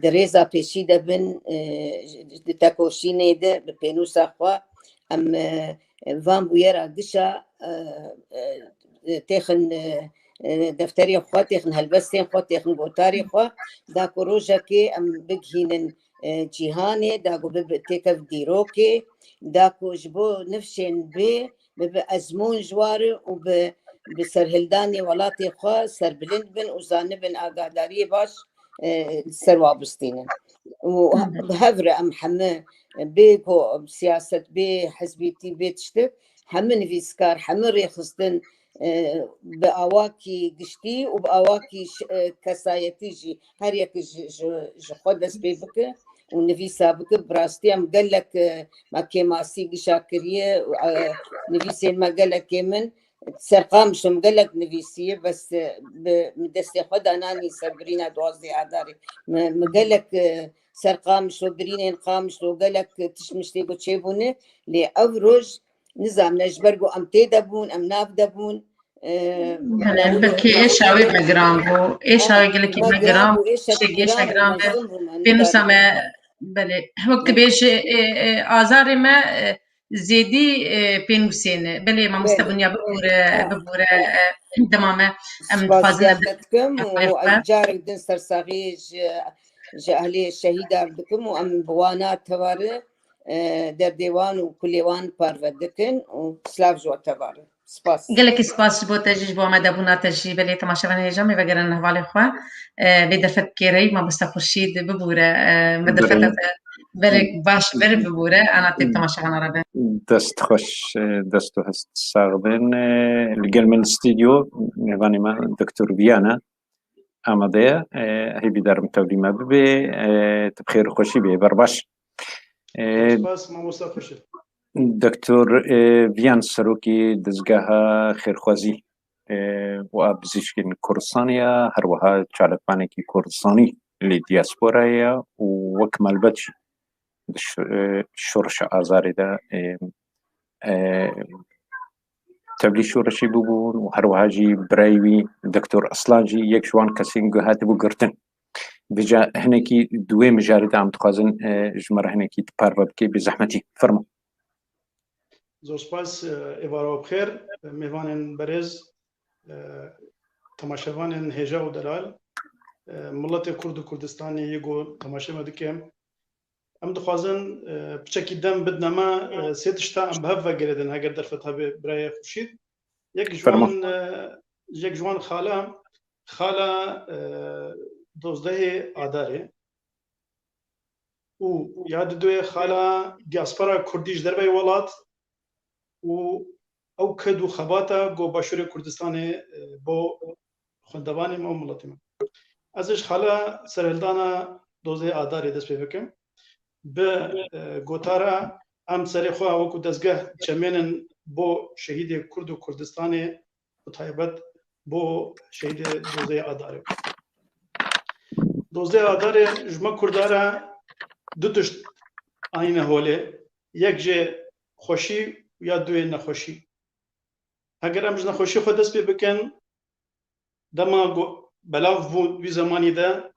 di rêza pêşî de bin, e, di tekoşînê de bi pênûsa xwe em, e, van bûyera gişa, e, e, têxin, e, e, defterê xwe, têxin helbestên xwe, têxin gotarê xwe, da ku rojekê em bigihînin, e, cîhanê, da ku bibe têkev dîrokê, da ku ji bo nifşên bê, bibe ezmûn ji wa re û bi, bi serhildanê welatê xwe serbilind bin û zanibin agahdariyê baş, e, ser wa bistînin. Û bi hev re em heme bê ku siyaset, bê hizbîtî, bê tiştek, heme nivîskar, heme rêxistin, e, bi awakî giştî û bi awakî ş-, e, kesayetî jî her yek ji, ji, ji xwe dest pê bike û nivîsa bike. Bi rastî em gelek, e, me kêmasî gişa kiriye, e, nivîsên me gelekê min ser Qamişo min gelek nivîsiye, bes, e, bi, min destê xwe dananî ser birîna duwazdeh Adarê. Min, min gelek, e, ser Qamişo, birînên Qamişo, gelek tişt miştê ku çêbûne, lê ev roj nizam ne ji ber ku em tê de bûn, em nav de bûn. E, Belê, belkî êşa wê me giran bû. Êşa wê gelekî me giran bû, êşa giran bû. Pênûsa me, belê, wek dibêje, e, e, azarê me, e, zêdî, e, pênûsê ne. Belê, mamoste Bunya bibûre, bibûre, e, dema me em dixwazin em dikim û carek din sersaxî ji, ji ehlê şehîdar dikim û em bi wana tevare, e, derdê wan û kulê wan parve dikin û silav ji we tevare. Spas. Gelekî spas ji bo te jî, ji bo amadebûna te jî. Belê temaşevanên hêja me vegerin hevalê xwe. E, vê derfet kêreyî mamoste Xurşîd bibûre, e, me derfeta te belê baş bir bibûre, ana tê temaşevana re be. Dest xweş, e, dest û hest sax bin. E, li gel min stûdyo mêvanê me Doktor Viyana amade ye. E, hêvîdarim tevlî me bibe. E, tu bi xêr û xweşî bê, berbaş. E, Spas, mamoste Xurşîd. Doktor, e, Viyan serokê dezgeha xêrxwazî, e, û a bizîşkên Kurdistanê ye, her wiha çalakvanekî Kurdistanî li diasporayê ye û wek malbat jî di ş-, e, şoreşa azarê de, e, e, tevlî şoreşê bûbûn û her wiha jî birayê wî Doktor Aslan jî yek ji wan kesên ku hatibû girtin. Vêca hinekî di wê mijarê de em dixwazin, e, ji me re hinekî tu parve bikî, bi zehmetî. Fermo. Zor spas, e, êvara we bi xêr, e, mêvanên berêz, e, temaşevanên hêja û delal, e, miletê Kurd û Kurdistanê yê ku temaşe me dike. Em dixwazin, e, piçekî dem bidine me, e, sê tişta em bi hev ve girêdin, heger derfet hebe birayê Xurşîd. Yek ji wan, e, yek ji wan xala, xala, e, dozdehê Adarê û ya didoyê xala diaspora Kurdî ji derveyî welat û ew ked û xebata go Başûrê Kurdistanê, e, bo xwendevanê me û miletê me. Ez ê ji xala serhildana dozdehê Adarê dest pê bikim. Bi, e, gotara em serê xwe wekû dezgeh çemênin bo şehîdê Kurd û Kurdistanê û taybet bo şehîdê dozdehê Adarê. Dozdehê Adarê ji me Kurda re du tişt anîne holê. Yek jê xweşî û ya duyê nexweşî. Heger em ji nexweşî xwe dest pê bikin, dema go-, belav bû wî zemanî de,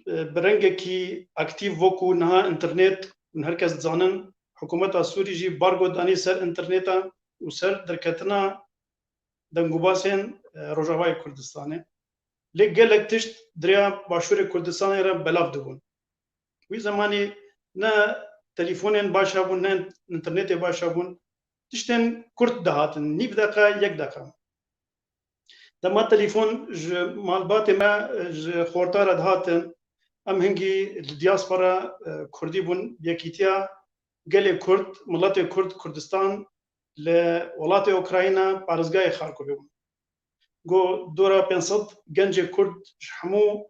e, bi rengekî aktîf wekû niha înternet, hûn her kes dizanin, hikûmeta Sûrî jî bargo danî ser înterneta û ser derketina dengûbasên, e, Rojavayê Kurdistanê. Lê gelek tişt di rêya Başûrê Kurdistanê re belav dibûn. Wî zemanî ne telîfonên baş hebûn, ne înternetê baş hebûn. Tiştên kurt dihatin, nîv deqa, yek deqa. Dema telîfon ji malbatê me, ji xorta re dihatin, em hingî li diaspora, e, Kurdî bûn, yekîtiya gelê Kurd, miletê Kurd, Kurdistan li welatê Ukrayna, parêzgehê Xarkovê bûn. Go dora pênc sed gencê Kurd ji hemû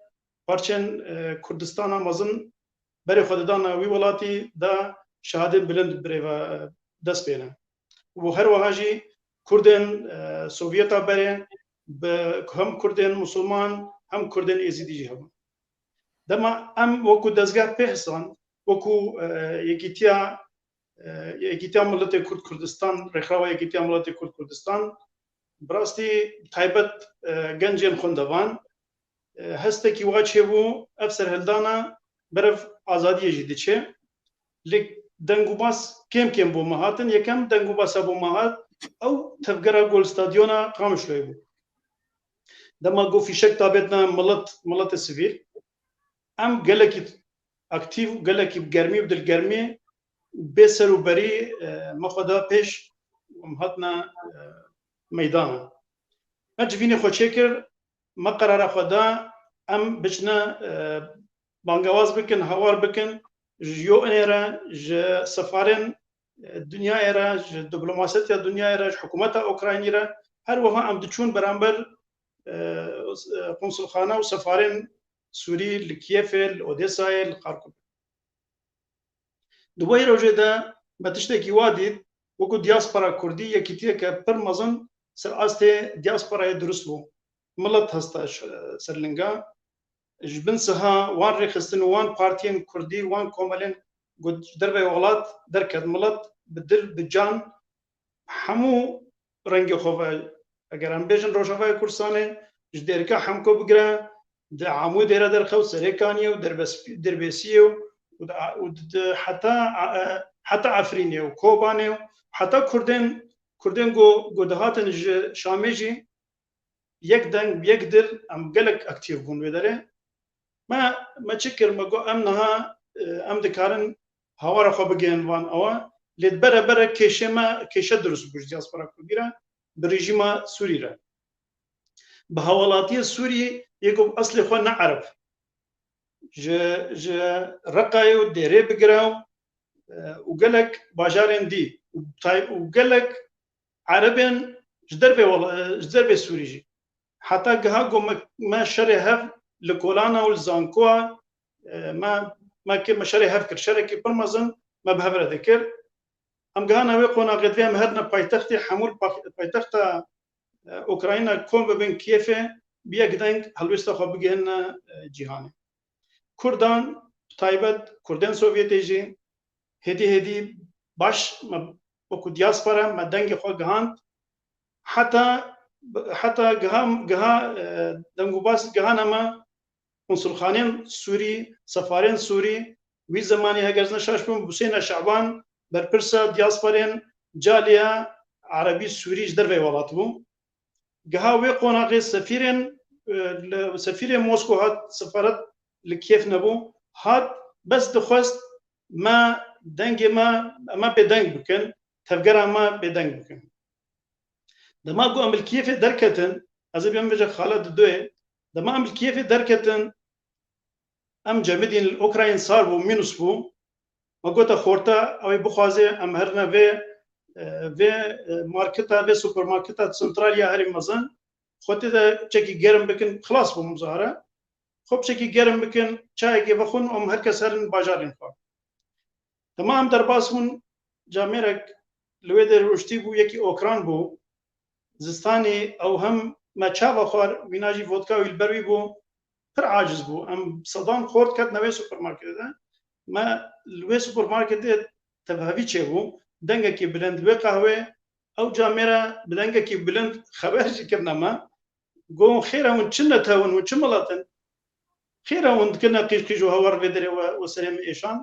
parçên, e, Kurdistana mezin berê xwe didana wî welatî de şehadên bilind birêve, e, dest pêne. Û her wiha jî Kurdên, e, Sovyeta berê bi, hem Kurdên Musulman hem Kurdên Êzîdî jî hebûn. Dema em wekû dezgeh pê hisan, wekû, e, yekîtiya, e, yekîtiya miletê Kurd Kurdistan, Rêxrawa Yekîtiya Miletê Kurd Kurdistan, bi rastî taybet, e, gencên xwendevan, e, hestekî wa çêbû, ev serhildana berev azadiyê jî diçe. Lê dengûbas kêm kêm bo me hatin. Yekem dengûbasa bo me hat, ew tevgera gol stadyona Qamişloyê bû. Dema go fîşek tabêtine milet, miletê sivîl, em gelekî aktîf û gelekî bi germî û dilgermî bê ser û berî, e, me xwe da pêş, em hatine, e, meydana. Me civînê xwe çêkir, me qerara xwe da, em biçine, e, bangewaz bikin, hawar bikin, ji U N'ê re, ji sefarên, e, dinyayê re, ji diplomasetiya dinyayê re, ji hikûmeta Ukraynî re, her wiha em diçûn beramber, e, konsulxana û sefarên Sûrî li Kiyevê, li Odesayê, li Xarkovê. Di wê rojê de me tiştekî wa dît, wekû diaspora Kurdî yekîtiyeke pir mezin ser astê diasporayê dirust bû. Milet hesta ş-, ser linga. Ji bin siha wan rêxistin û wan partiyên Kurdî, wan komelên ku ji derveyê welat derket, milet bi dil, bi can, hemû rengê xwe ve, eger em bêjin Rojavayê Kurdistanê, ji Dêrika Hemko bigire, di Amûdê re derxew, Serêkaniyê û Derbes-, Derbêsiyê û, û di, û di, di heta, e, heta Efrînê û Kobanê û heta Kurdên, Kurdên ku, ku dihatin ji Şamê jî, yek deng, yek dil, em gelek aktîf bûn wê derê. Me, me çi kir? Me got, em niha, e, em dikarin hawara xwe bigihên van ewa. Lê bere bere kêşê me, kêşe dirust bû ji diaspora Kurdî re, bi rejîma Sûrî re. Bi hawalatiya Sûrî yê ku bi eslê xwe ne Ereb. Ji, ji Reqayê û Dêrê bigire û, e, û gelek bajarên dî û tay-, û gelek Erebên ji dervê wela-, ji dervê Sûrî jî. Heta giha ku me, me şerê hev li kolana û li zankoa, e, me, me kir, me şerê hev kir. Şerekî pir mezin me bi hev re dikir. Em gihana wê qonaxê, divê em herine paytextê, hemû li pa-, paytexta, e, Ukrayna kom bibin Kiyevê, bi yek deng helwêsta xwe bigihîne, e, cîhanê. Kurdan, bi taybet Kurdên Sovyetê jî hêdî hêdî baş me, wekû diaspora me dengê xwe gihand. Heta, heta giha, giha, e, dengûbas gihana me konsulxanên Sûrî, sefarên Sûrî, wî zemanî heger ez ne şaş bim, Huseyna Şaban, berpirsa diasporên caliya Erebî Sûrî ji derveyî welat bû. Giha wê qonaxê sefîrên, e, li, sefîrê Mosko hat, sefaret li Kiev nebû, hat, bes dixwest me dengê me, me bêdeng bikin, tevgera me bêdeng bikin. Dema ku em li Kîevê derketin, ez ê bêm vêje xala Didoyê, dema em li Kîevê derketin, em cemidîn li Ukrayn sar bû, mînus bû. Me gote xorta, ew ê bixwaze em herine vê, e, vê, e, marketa, vê supermarketa sentral ya herî mezin. Xwe tê de çekî germ bikin, xilas bû muzahara. Xwe bi çekî germ bikin, çayekê vexwin, em her kes herin bajarên xwe. Dema em derbas bûn, camêrek li wê derê rûştî bû, yekî okran bû. Zistanî ew hem me çava xwar, wîna jî vodka wî li ber wî bû, pir aciz bû. Em sedan xort ketine wê supermarketê de. Me li wê supermarketê tevhevî çêbû, dengekî bilind li wê qehwê, ew camêre bi dengekî bilind xeber jî kirine me. Got, "Xêr e, hûn çi nete hûn, hûn çi milet in? Xêr e, hûn dikine qîj qîj û hawar vê derê we û serê min êşan?"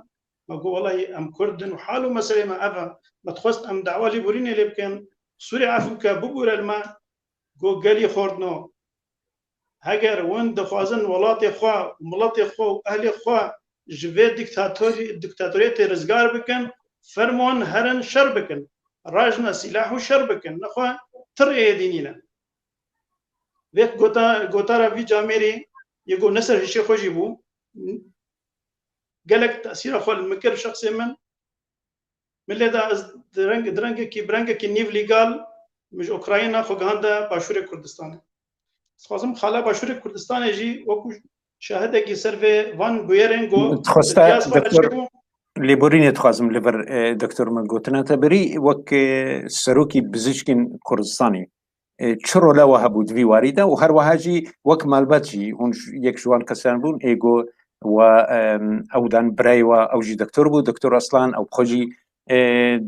Me got, "Welahî em Kurd in û hal û meselê me ev e. Me dixwest em dawa lêborînê lê bikin. Sûrê efû ke, bibûre li me." Got, "Gelî xortno. Heger hûn dixwazin welatê xwe û miletê xwe û ehlê xwe ji vê dîktatorî-, dîktatoriyetê rizgar bikin, fermon herin şer bikin. Rajne sîlah û şer bikin. Nexwe tirê êdî nîne." Vê gota-, gotara vî camêrî yê ku ne ser hişê xwe jî bû, gelek tesîra xwe li min kir, şexsê min. Min lê da ez di reng-, di rengekî, bi rengekî nîv lîgal min ji Ukrayna xwe gihande Başûrê Kurdistanê. Dixwazim xala Başûrê Kurdistanê jî wekû şahidekî ser vê van bûyerên ku Dixweste, diyaspora doktor, çêbû. Lêborînê dixwazim li vir, e, doktor, min gotina te birî wek, e, serokî bizîşkên Kurdistanê. E, çi role we hebû di vî warî de û her wiha jî wek malbat jî hûn j-, yek ji wan kesan bûn, ê ku we, em, ew dan birayê we, ew jî doktor bû, doktor Aslan, ew xwe jî, e,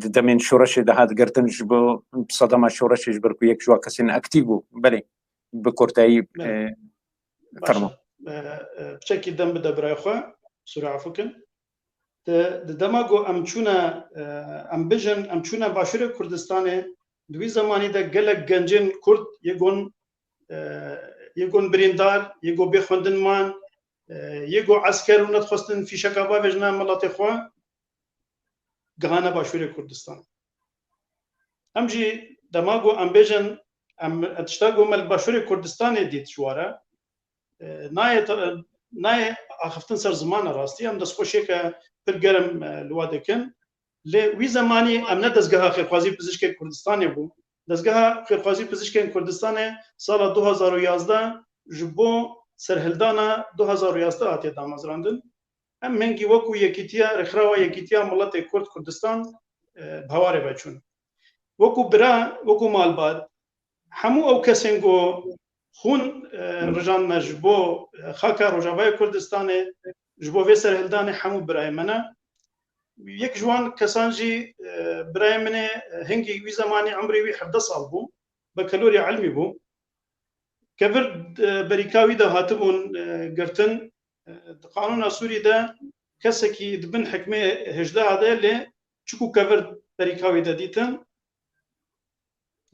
di demên şoreşê de hat girtin, ji bo sedema şoreşê, ji ber ku yek ji wan kesên aktîf bû. Belê, bi kurtayî, Belê. e, Baş e. fermo. E, e, piçekî dem bide birayê xwe, sûra efû kin. Di, di dema ku em çûne, e, em bijin, em çûne Başûrê Kurdistanê, di wî zemanî de gelek gencên Kurd yê gon, e, yê gon birîndar, yê gon bê xwendin man, e, yê gon esker û nedixwestin fîşeka bavêjine miletê xwe, gihane Başûrê Kurdistanê. Em jî dema ku em bêjin, em tişta ku me li Başûrê Kurdistanê dît ji ware, e, nayê te-, nayê axiftin ser ziman e rastî. Em destxweşiyeke pir germ, e, li we dikin. Lê wî zemanî em ne dezgeha xêrxwazî pizişkên Kurdistanê bû. Dezgeha xêrxwazî pizişkên Kurdistanê sala du hazar û yazdeh ji bo serhildana du hazar û yazdeh hatiye damezrandin. Em hingî wekû yekîtiya, rêkxirawa yekîtiya miletê Kurd Kurdistan, e, bi hewarê ve çûn. Wekû bira, wekû malbat, hemû ew kesên ku xûn, e, rijandine ji bo, e, xaka Rojavayê Kurdistanê, ji bo vê serhildanê hemû birayê me ne. Yek ji wan kesan jî, e, birayê min ê, e, hingî wî zemanî emrê wî hevdeh sal bû, bekelorya ilmî bû. Kevir, e, berîka wî de hatibûn, e, girtin. E, di qanûna Sûrî de kesekî di bin hikmê hêjdeh de lê çiku kevir berîka wî de dîtin.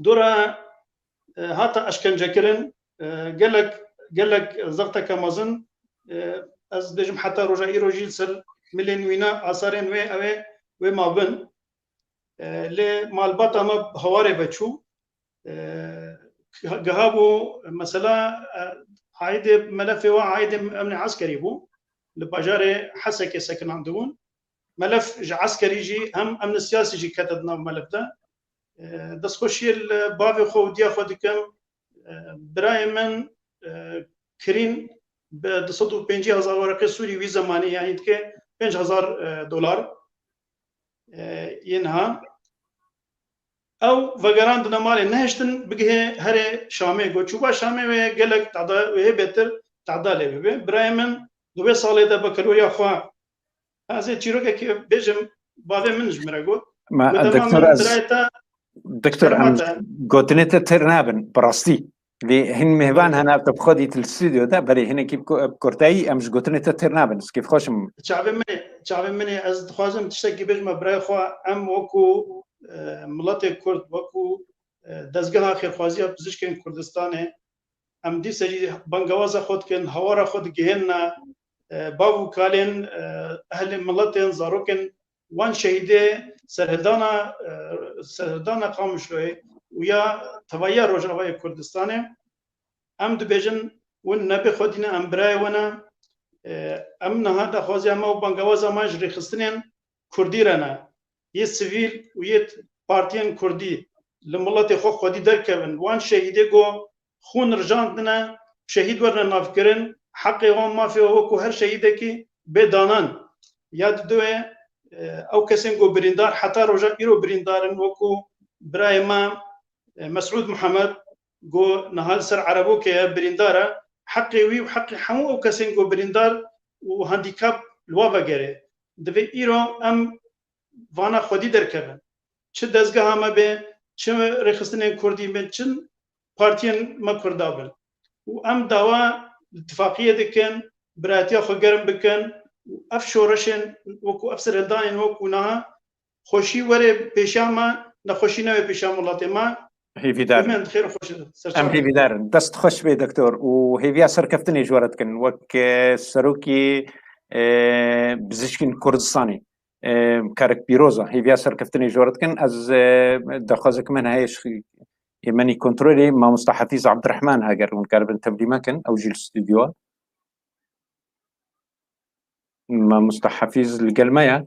Dora, e, hate eşkencekirin, e, gelek, gelek zexteke mezin, e, ez dibêjim heta roja îro jî li ser milên wîna asarên wê, ew ê wê mabin. E, lê malbata me bi hewarê ve çû. E, giha bû mesela, e, aîdê melefê we aîdê emnê eskerî bû. Li bajarê Hesekê sekinandibûn. Melef ji eskerî jî hem emnê siyasî jî kete di nav melef de. E, destxweşiyê li bavê xwe û diya xwe dikim. E, birayê min, e, kirîn bi du sed û pêncî hezar wereqê Sûrî wî zemanî, yanî dike pênc hezar, e, dolar, e, yên ha. Ew vegerandine malê, nehiştin bigihê herê Şamê. Got, çûba Şamê wê gelek tehda, wê hê bêtir tehda lê bibe. Birayê min di wê salê de bekeloriya xwe, ez ê çîrokekê bêjim, bavê min ji min re got. Ma, Got, dema doktor, min ez, birayê te doktor, em ferma te. Gotinê te têr nabin, bi rastî. Lê hin mêvan Belê. hene, te bi xwe dît li stûdyo de, belê hinekî bi ku-, bi kurtayî em ji gotinê te têr nabin. Ez kêfxweş im. Çavê min ê, çavê min ê, ez dixwazim tiştekî bêjime birayê xwe, em wekû, e, miletê Kurd, wekû, e, dezgeha xêrxwaziya pizişkên Kurdistanê, em dîse jî bangewaza xwe dikin, hawara xwe digihênine, e, bav û kalên, e, ehlê miletên, zarokên wan şehîdê serhildana, e, serhildana Qamişloyê, û ya tevahiya Rojavayê Kurdistanê. Em dibêjin, win nebê xwedî ne, em birayê we ne. E, em niha daxwaziya me û bangawaza me ji rêxistinên Kurdî re ne. Yê sivîl û yê partiyên Kurdî li miletê xwe xwedî derkevin. Wan şehîdê ku xûn rijandine, şehîd werine navkirin, heqê wan mafê we wekû her şehîdekî bê danan. Ya didûyê, e, ew kesên ku birîndar heta roja îro birîndar in, wekû birayê me, e, Mesûd Mihemed, ku niha li ser Erebokê ye, birîndar e, heqê wî û heqê hemû ew kesên ku birîndar û handîkap li wa vegerê. Divê îro em vana xwedî derkevin. Çi dezgeha me be, çi rêxistinên Kurdî bin, çi partiyên me Kurda bin. Û em dawa tifaqiyê dikin, biratiya xwe germ bikin û ev şoreşên wekû ev serhildanên wekû niha xweşî were pêşiya me, nexweşî nebe pêşiya miletê me. Hêvîdar in. Em xêr û xweş in. Em hêvîdar in. Dest xweş bê, doktor, û hêviya serkeftinê ji we re dikin. Wek, e, serokê, e, Bizişkên Kurdistanê, e, karek pîroz e. Hêviya serkeftinê ji we re dikin. Ez, e, daxwazek min heye ji hêmenî kontrolê, mamosta Hefîz Abdurrahman, heger hûn karibin tevlî me kin, ew jî li stûdyo e. Mamosta Hefîz li gel me ye?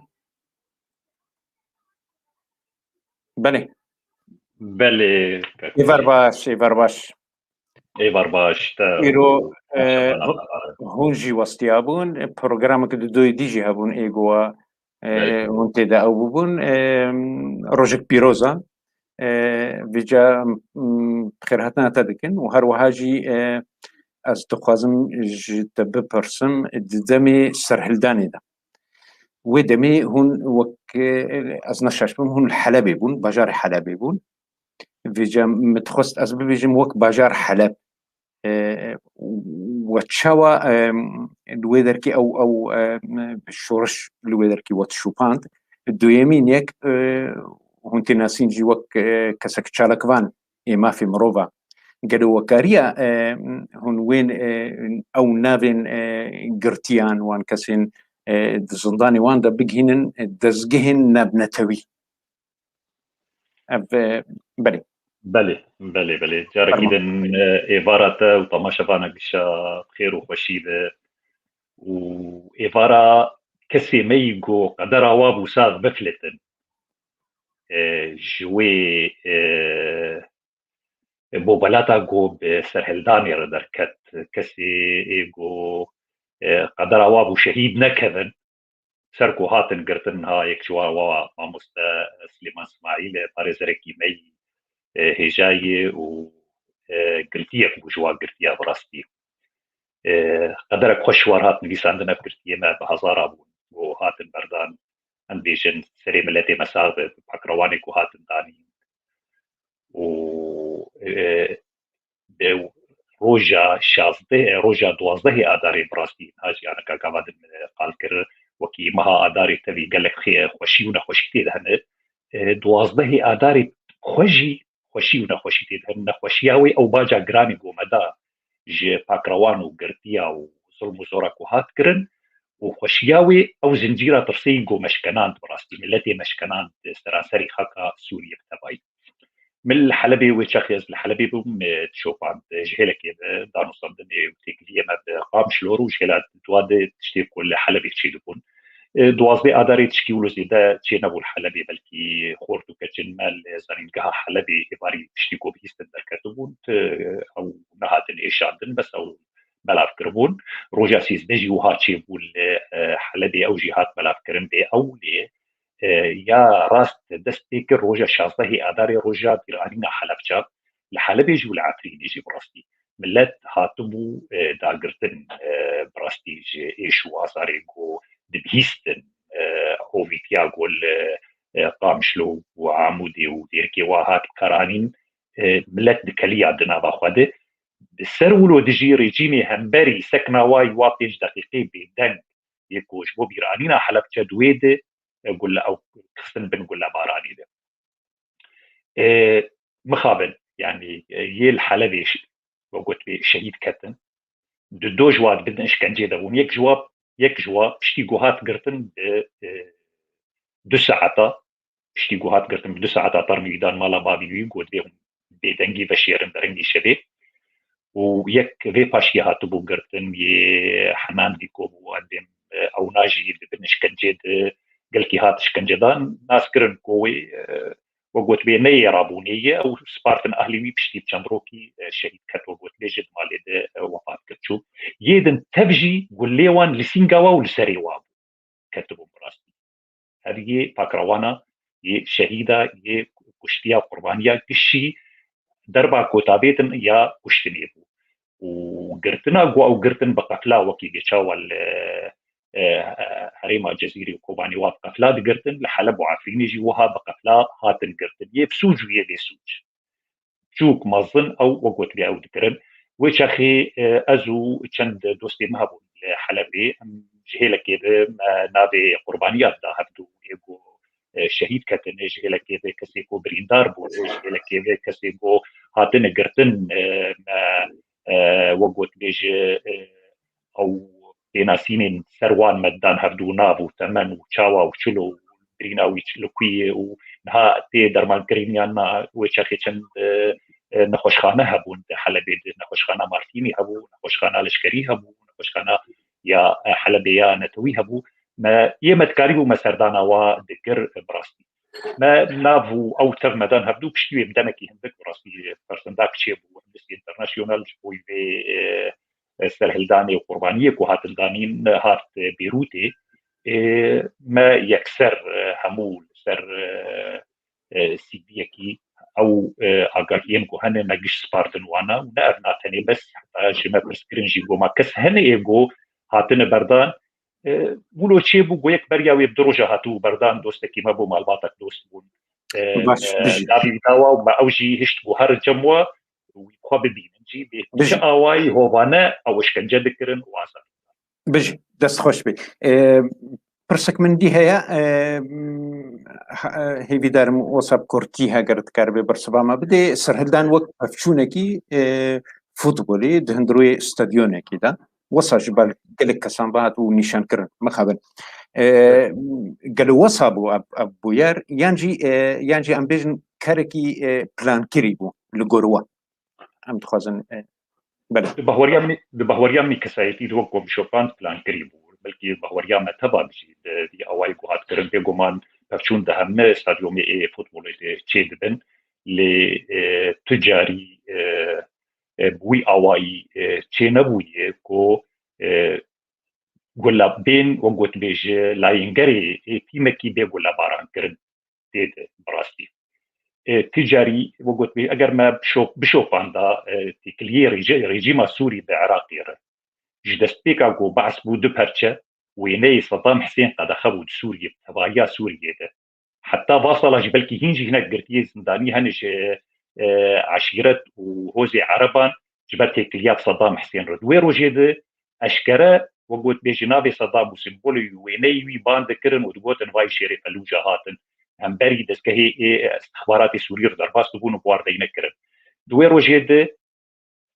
Belê. Belê. Êvar baş, êvar baş. Êvar baş, te Îro, û e, maşallah, hu-, hûn jî westiya bûn. E, programek di doyê dî jî hebûn ê gowa, e, Belê. Hûn tê de ew bûbûn. E, rojek pîroz e. E, vêca, m, xêrhatina te dikin û her wiha jî, e, ez dixwazim ji te bipirsim, di demê serhildanê de. Wê demê hûn wek, e, ez ne şaş bim, hûn li Helebê bûn, bajarê Helebê bûn. Vêca min dixwest ez bibêjim wek bajar Heleb. E, we çawa, e, li wê derkê ew, ew, e, şoreş li wê derkê we dişopand? Duyemîn yek, e, hûn tê nasîn jî wek, e, kesek çalakvan ê mafê mirova. Gelo wekariya, e, hûn wên, e, ew navên, e, girtiyan wan kesên, e, di zindanê wan de bigihînin, e, dezgehên navnetewî? Ev, e, belê. Belê, belê, belê. Carekî Fermo. din, e, êvara te û temaşevana gişa xêr û xweşî be. Û êvara kesê me yî ku qedera wa bû sax bifilitin. E, ji wê, e, bo belata ku bi serhildanê re derket, kesê ê ku, e, qedera wa bû şehîd nekevin, ser ku hatin girtin, ha, yek ji wan wa mamoste Silêman Smaîl e, parêzerekî me yî, e, hêja ye û, e, girtiyek bû ji wan girtiya bi rastî. E, qederek xweş war hat nivîsandin, ev girtiyê me bi hezara bûn û hatin berdan. Em bêjin serê miletê me sax be, bi pakrewanê ku hatin danîn. Û, e, bi roja şazdeh, roja duwazdehê Adarê bi rastî, niha jî, yani, ka gava din, e, qal kir, wekî meha Adarê tevî gelek xê-, xweşî û nexweşî tê de hene. E, duwazdehê Adarê xwe jî xweşî û nexweşî tê de hene. Nexweşiya wê ew baca giranî ku me da ji pakrewan û girtiya û zilm û zora ku hat kirin û xweşiya wê ew zincîra tirsê yî ku me şkenand, bi rastî miletê me şkenand seranserî xaka Sûriyê bi tevayî. Min li Helebê wê çaxê ez li Helebê bûm, e, dişopand, e, ji hêlekê ve danûstandinê û têkiliyê me bi Qamişlo rû ji hêla dua de tiştê ku li Helebê çêdibûn. E, duwazdeh Adarê tişkî wilo zêde çênebû li Helebê, belkî xort û keçên me li zanîngeha Helebê êvarî tiştî ku bihîstin derketibûn, ti ew nehatin êşandin, bes ew belav kiribûn. Roja sêzdeh jî wiha çêbû li, e, Helebê, ew jî hat belavkirin, bê ew lê e, ya rast dest pê kir roja şazdehê Adarê, roja bîranîna Helebca, li Helebê jî û li Efrînê jî bi rastî. Milet hatibû, e, dagirtin, e, bi rastî ji êş û azarê ku dibihîstin, e, hovîtiya ku li, e, Qamişlo û Amûdê û dêrikê wa hat karanîn, e, milet dikeliya di nava xwe de. Bi ser wilo dijî rejîmê hemberî sekna wa yî wa pênc deqîqê bêdeng yê ku ji bo bîranîna Helebce di wê de e, gule ew xistin bin gulebaranê de. E, mixabin, yani, e, yê li Helebê ş-, we got bê şehîd ketin. Di do ji wa dibin işkencê de bûn. Yek ji wa, yek ji wa piştî ku hat girtin bi, e, du saeta, piştî ku hat girtin bi du saeta termî wî dan mala bavî wî, got bê hûn bêdengî veşêrin derengî şevê. Û yek vê paşiyê hatibû girtin, yê Heman Dîko bû, em bên, e, ewna jî di bin işkencê de gelkî hat işkencedan, nas kirin ku wê, e, we gotibê ne yê rabûnê ye, ew spartin ahlî wî piştî çend rokî, e, şehîd ket, we gotibê jî di malê de, e, wefat kir çû. Yê din tev jî gulê wan li sînga wa û li serê wa bû, ketibû bi rastî. Ev yê pakrawana, yê şehîda, yê kuştiya, qurbaniya gişî derba ku tabêtin ya kuştinê bû. Û girtina ku ew girtin bi qefla wekî bê çawa li, e, herêma Cezîrê û Kobanê wa bi qefla digirtin, li Heleb û Efrînê jî wiha bi qefla hatin girtin. Yê bi sûc û yê bê sûc. Çûk mezin ew, we gotibê, ew dikirin. Wê çaxê, e, ez û çend dostê me hebûn li Helebê. Em ji hêlekê ve me navê qurbaniya da hevdû, yê ku, e, şehîd ketine, ji hêlekê ve kesê ku birîndar bûne, ji hêlekê ve kesê ku hatine girtin, e, me, e, we gotibê ji, e, ew pênasînên ser wan me dan hevdû, nav û temen û çawa û çilo û birîna wî çi li ku ye û niha tê dermankirin yan na. Wê çaxê çend, e, e, nexweşxane hebûn di Helebê de. Nexweşxana Martînî hebû, nexweşxana leşkerî hebû, nexweşxana ya, e, Helebê ya netewî hebû. Me, yê me dikarîbû me serdana wa dikir, e, bi rastî. Me nav û ew tev me dan hevdû, piştî wê bi demekî hindik bi rastî, e, persendak çêbû, Amnesty International ji bo vê, e, e, serhildanê û qurbaniyê ku hatin danîn, e, hat, e, Bêrûtê. E, me yekser, e, hemû li ser, e, e, C D'yekî ew, e, agahiyên ku hene me giş spartin wana û ne ev na tenê bes, heta ji me pirs kirin jî, got, ma kes hene ê ku hatine berdan, e, wilo çêbû, got, yek beriya wê bi du roja hatibû berdan, dostekî me bû, malbatek dost bûn. E, Baş, e, bijî. Davî dawa û me ew jî hişt ku herin cem wa û wî xwe bibînin jî, bê Bijî. Çi awayî hovane ew işkence dikirin û azad. Bijî, dest xweş bê. E, pirsek min dî heye, e, ha-, e, hêvîdarim wisa bi kurtî heger dikaribê bersiva me bidê. Serhildan wek pevçûnekî, e, futbolê di hundirê stadyonekî de. Wisa ji ber gelek kesan ve hat û nîşan kirin. Mixabin. E, gelo wisa bû ev, ev bûyer, yan jî, e, yan jî em bêjin kerekî, e, plankirî bû li gor we. Em dixwazin, e, belê. Di bahweriya min, di bahweriya min kesayetî de wek ku bişopand plankirî bû. Belkî bahweriya me teva jî di vî awayî ku hat kirin, bêguman pevçûn di hemî stadyomê ê futbolê de çêdibin. Lê, e, tu carî, e, e, bi wî awayî, e, çênebûye ku, e, gula bên, we gotibê, ji layîngerê ê tîmekî bê gulebarankirin tê de bi rastî. E, tu carî, we gotibê, eger me bişo-, bişopanda, e, têkiliyê rêje-, rejîma Sûrî bi Iraqê re, ji destpêka ku Be's bû du perçe, wêneyê Sedam Hisên qedexe bû di Sûriyê, bi tevahiya Sûriyê de. Heta va sala jî belkî hîn jî hinek girtiyê zindanî hene ji, e, eşîret û hozê ereban ji ber têkiliya Sedam Hisên re. Di wê rojê de eşkere, we gotibê, ji navê Sedam û simbolê wî, wêneyê wî ban dikirin û digotin, vay şêrê Felûca hatin. Hemberî dezgehê ê istixbaratê Sûrî re derbas dibûn û bi wan re nekirin. Di wê rojê de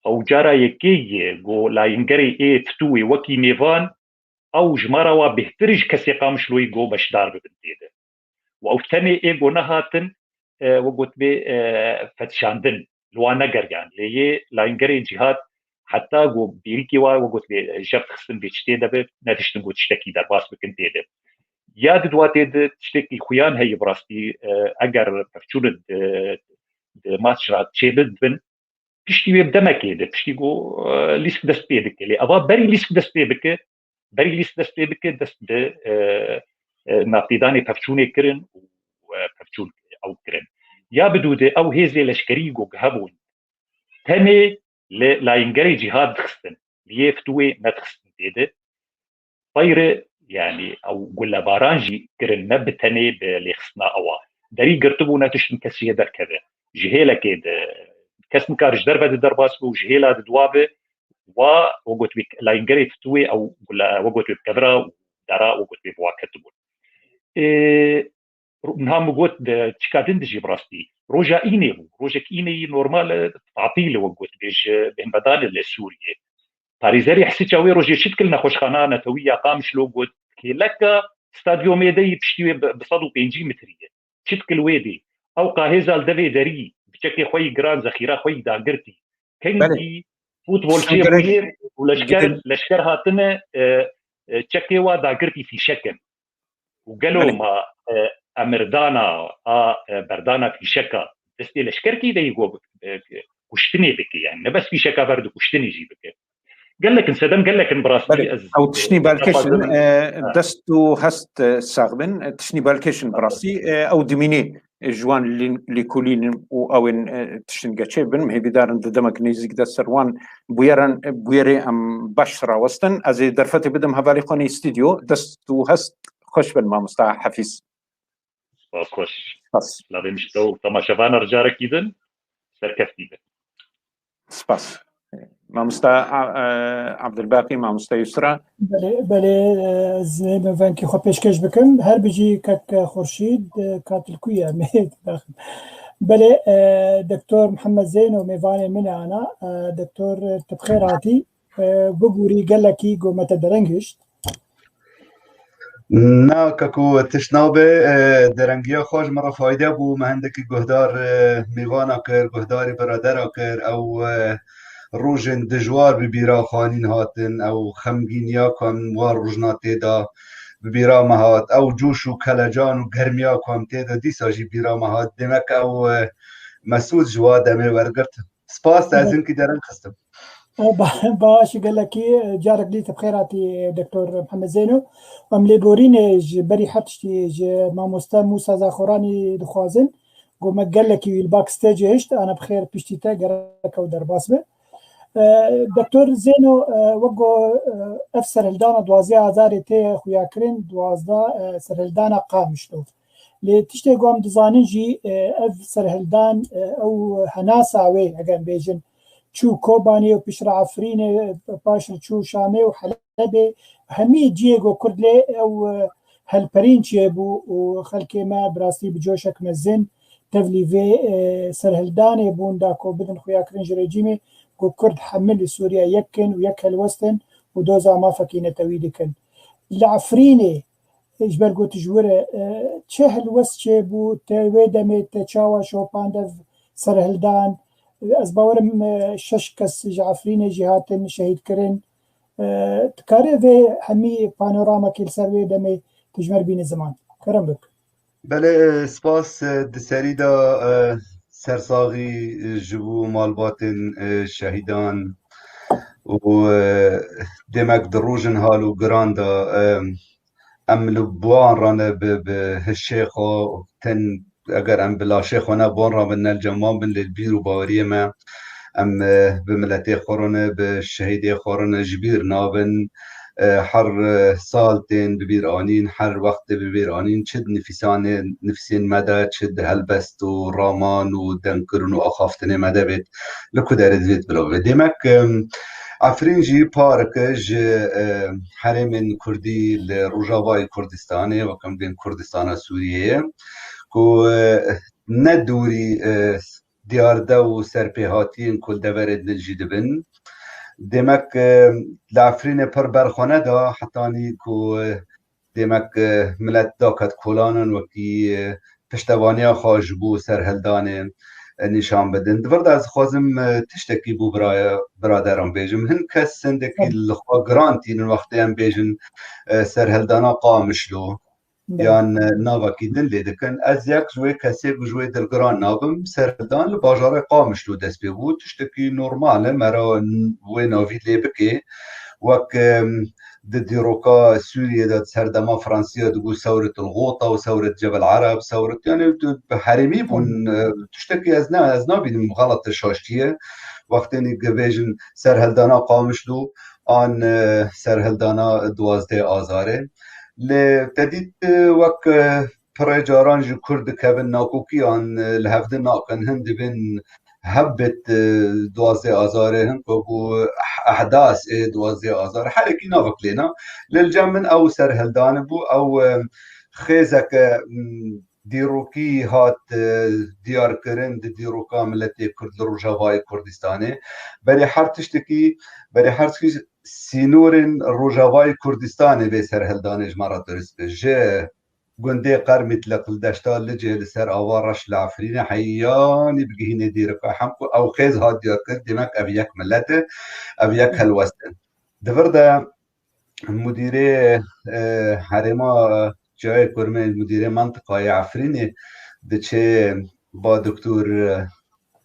ew cara yekê ye ku layîngerê ê FETÖ'yê wekî mêvan, ew ji me re wa bêhtir ji kesê Qamişloyê ku beşdar bibin tê de. Û ew tenê ê ku nehatin, e, we gotibê, e, fetişandin, li wan negeriyan. Lê yê layîngerê cîhad heta ku bêrîkê wa, we gotibê, jev dixistin vê çitê de bi, nediştin ku tiştekî derbas bikin tê de. Ya di duwa tê de tiştekî xuyan heye bi rastî, e, eger pevçûn di, di maç re çêbibin, piştî wê bi demekê de, piştî ku, e, lîsk dest pê dike. Lê eva berî lîsk dest pê bike, berî lîsk dest pê bike, dest bi, e, e, navtêdanê pevçûnê kirin û, e, pevçûn ew kirin. Ya bi dû de ew hêzê leşkerî ku hebûn, tenê li layîngerê cîhad dixistin, li yê FETÖ'yê nedixistin tê de. Teyre, yanî ew gulebaran jî kirin ne bi tenê bi lêxistina ewa. Derî girtibû, netiştin kes jê derkeve. Ji hêlekê de kes nikare ji derve de derbas be û ji hêla de duwa be, wa, we gotibê, layîngerê FETÖ'yê ew gule, we gotibê, bi kevira û dara, we gotibê, bi wa ketibûn. Ê, ro-, niha min got, di çika din de jî bi rastî roja înê bû. Rojek înê yî normal e, tatîl e, we gotibê, ji bêhnvedanê li Sûriyê. Parêzerê Hesiça wê rojê çitkil nexweşxana netewî ya Qamişlo got, kêleka stadyomê de yî piştî wê bi, bi sed û pêncî metrî ye. Çitkil wê dê. Ew qahêza li devê derî bi çekê xwe yî giran, zexîra xwe yî dagirtî. Kengî futbolçiyê bûyê û leşker, leşker hatine, e, e, çekê wa dagirtî fîşek in. Û gelo ma, e, emirdana a, e, berdana fîşeka destê leşkerkî de yî go, e, kuştinê bike, yani ne bes fîşeka berde, kuştinê jî bike. Gelek in sedem, gelek in bi rastî. Belê, ez, ew tiştî e, belkêş in, e, dest û hest, e, sax bin, e, tiştî belkêş in bi rastî, e, ew dimînê, e, ji wan lî-, lîkolîn û ew ên, e, tiştin geçê bin. Hêvîdar in di demek nêzîk de ser wan bûyeran, e, bûyerê em baş rawestin. Ez ê derfetê bidim hevalê xwe nê stûdyo. Dest û hest xweş bin, mamosta Hefîz. Spas, xweş. Spas. Lavê mişte û temaşevana ricarekî din serkeftî bin. Spas. Mamosta, a, e, Abdulbaqî, mamosta Yusra. Belê, belê, e, ez ê vengê xwe pêşkêş bikim. Her bijî kek Xurşîd, e, katilkû ye, em ê didaxin. Belê, e, Doktor Mihemed Zeyno mêvanê min e ana, e, Doktor, tu bi xêr hatî. E, bigûrî gelekî go me te dereng hişt. Na keko, tişt nabe, e, derengiya xwe ji min re fayde bû. Me hindekî guhdar, e, mêvana kir, guhdarî biradera kir. Ew, e, rojên dijwar bi bîra xwe anîn hatin. Ew xemgîniya ku em wan rojna tê de bi bîra me hat. Ew coş û kelecan û germiya ku em tê de dîsa jî bîra me hat. Demek ew, e, Mesûd ji wa demê wergirt. Spas, te ez hinkî dereng xistim. E, ba-, baş gelekî, e, carek dî te bi xêr hatî, e, Doktor Mihemed Zeyno. Em lêborînê ji berî her tiştî ji mamoste Mûsa Zaxoranî dixwazin. Go me gelekî wî li backstagê hişt, ana bi xêr piştî te gerek ew derbas be. E, Doktor Zeyno, e, wek go, e, ev serhildana duwazdeh Azarê tê xuyakirin, duwazdeh, e, serhildana Qamişlo. Lê tiştê ku em dizanin jî, e, ev serhildan, e, ew henasa wê, eger em bêjin, çû Kobanê û piştre Efrînê, e, paştre çû Şamê û Helebê, hemî cihê ku Kurd lê ew, e, helperîn çêbû û xelkê me bi rastî bi coşek mezin tevlî vê, e, serhildanê bûn da ku bidin xuyakirin ji rejîmê ku Kurd hemî li Sûriye yek kin û yek helwestin û doza mafekî netewî dikin. Li Efrînê, ji ber ku tu ji wir e, e, çi helwest çêbû, te wê demê te çawa şopand ev serhildan? Ez bawerim, e, şeş kes ji Efrînê jî hatin şehîdkirin. E, dikarê vê hemî panoramekê li ser wê demê tu ji me re bîne ziman. Kerem bik. Belê, e, spas, e, di serî de, e, sersaxî, e, ji bo malbatên, e, şehîdan û, e, demek di rojên hal û giran de, e, em li bi wan re ne bi, bi hişê xwe, ten, eger em bi laşê xwe ne bi wan re bin, ne li cem wan bin, lê li bîr û baweriyê me em, e, bi miletê xwe re ne, bi şehîdê xwe re ne ji bîr nabin. E, her, e, sal tên bi bîr anîn, her wext tê bi bîr anîn, çi di nifîsanê, nifîsên me de, çi di helbest û raman û dengkirin û axaftinê me de bêt, li ku derê divêt bila bibe. Demek, e, Efrîn jî parek e ji, e, herêmên Kurdî li Rojavayê Kurdistanê, wek em bên Kurdistana Sûriyeyê, ku, e, ne dûrî, e, diyarde û serpêhatiyên ku li deverê din jî dibin. Demek, e, li Efrînê pir berxwe neda, hetanî ku, e, demek, e, milet daket kolanan wekî, e, piştevaniya xwe ji bo serhildanê, e, nîşan bidin. Di vir de ez dixwazim, e, tiştekî bo biraya-, biraderan bêjim. Hin kes hindekî li xwe giran tînin wextê em bêjin, e, serhildana Qamişlo. Belê. Yan, e, navekî din lê dikin. Ez yek ji wê kesê ku ji wê dilgiran nabim, serhildan li bajarê Qamişlo dest pê bû. Tiştekî normal e, me re n-, wê navî lê bikê. Wek, em, di dîroka Sûriyê de, di serdema Fransiya digot Sewret el Gota û Sewret Cebel Ereb, Sewret, yani tu, bi herêmî bûn, e, tiştekî ez ne, ez nabînim xelet şaştiye. Wextênî dibêjin serhildana Qamişlo an, e, serhildana duwazdeh Azarê. Lê te dît, e, wek, e, pirê caran ji Kurd dikevin nakokiyan, e, li hevdin nakin, hin dibin hebit, e, duwazdeh Azarê, hin ku bû ehdas ê duwazdeh Azarê. Herekî navek lêna. Lê li cem min ew serhildan bû, ew, e, xêzeke, m, dîrokî hat, e, diyar kirin di dîroka miletê Kurd li Rojavayê Kurdistanê. Berê her tiştekî, berê her tiştekî sînorên Rojavayê Kurdistanê vê serhildanê ji me re durist be. Ji gundê Qermît li, li deşta Licê li ser ava reş li Efrînê heyanî bigihînê dîrika hem ku ew xêz hat diyar kir, demek ev yek milet e, ev yek helwest e. Di vir de mudîrê, e, herêma Çiyayê Kurmê, mudîrê mentiqayê Efrînê diçê ba doktor, e,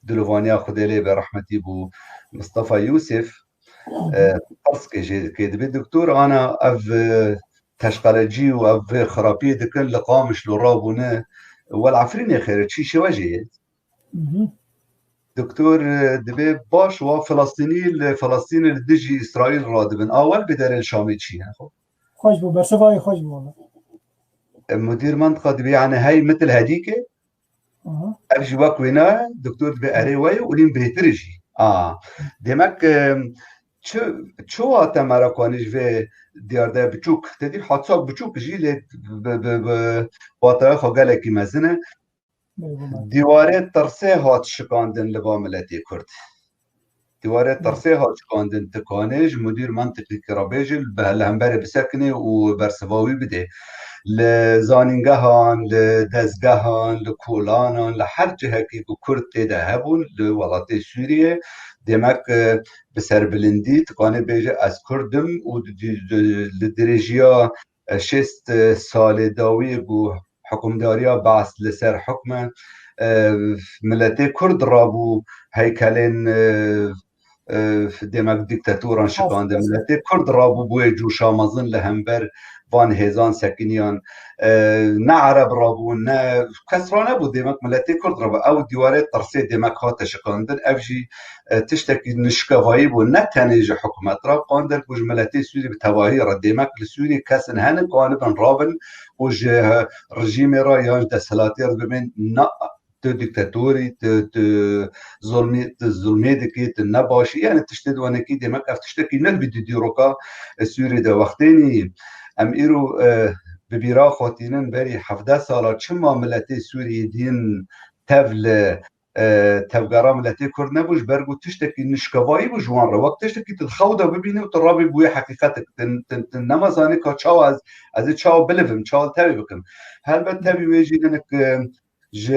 dilovaniya Xwedê lê be rehmetî bû, Mistefa Yûsif, e, pirs kê jê dikê, dibê doktor, ana ev, e, teşqelecî û ev vê xirapiyê dikin li Qamişlo rabûne, wel Efrînê xêr e, çi şewe jê ye? Doktor, e, dibê baş wa Filistînî li Filistînê li dijî Îsraîl radibin. A wel bi derê li Şamê çi ye? Xwe. Xweş bû, bersivayê xweş bû wala. E, mudîr mentiqa dibê, yani hey mitil hedîke? Aha. Ev jî wek wêna ye, doktor dibê erê we ye û hîn bêhtir e jî. A, demek, e, çi, çi wate merakanî ji vê diyardeya biçûk? Te dî hatsak biçûk jî lê bi, bi, bi wataya xwe gelekî mezin e. Dîwarê tirsê hat şikandin li ba miletê Kurd. Dîwarê tirsê hat şikandin, tikanê ji mudîr mentiqî kî re bêjin, li hemberê bisekinê û bersiva wî bidê. Li zanîngehan, li dezgehan, li kolanan, li her cihekî ku Kurd tê de hebûn, li welatê Sûriyê, demek, e, bi serbilindî tikanê bêje, ez Kurd im û di, di, di, li dirêjiya, e, şêst, e, salê dawiyê ku hukimdariya Baas li ser hukm e, e, miletê Kurd rabû heykelên, e, e, demek dîktatoran şikandin. Miletê Kurd rabû bûye coşa mezin li hember van hêzan sekiniyan. E, ne Ereb rabû, ne kes ranebû, demek miletê Kurd rabû. Ew dîwarê tirsê demek hate şikandin. Ev jî, e, tiştekî nişkevayî bû. Ne tenê ji hikûmet re, qander ku ji miletê Sûrî bi tevahî re. Demek li Sûrî kesin henin ku anibin rabin û ji, e, rejîmê re yan ji desthilatê re bibên, na, tu dîktatorî, tu, tu zulmî, tu zulmê dikî, tu ne başî. Yani tiştê di wenekî demek ev tiştekî nirvî di dîroka, e, Sûrî de wextênî em îro, e, bi bîra xwe tînin berî hevdeh sala çima miletê Sûriyê dîn tev li, e, tevgera miletê Kurd nebû, ji ber ku tiştekî nişkevayî bû ji wan re. Wek tiştekî tu di xew de bibînî û tu rabî bûye heqîqetek. Tu, tu, tu nema zanî ka çawa ez, ez ê çawa bilivim, çawa li tevê bikim. Helbet tevî wê jî hinek, e, ji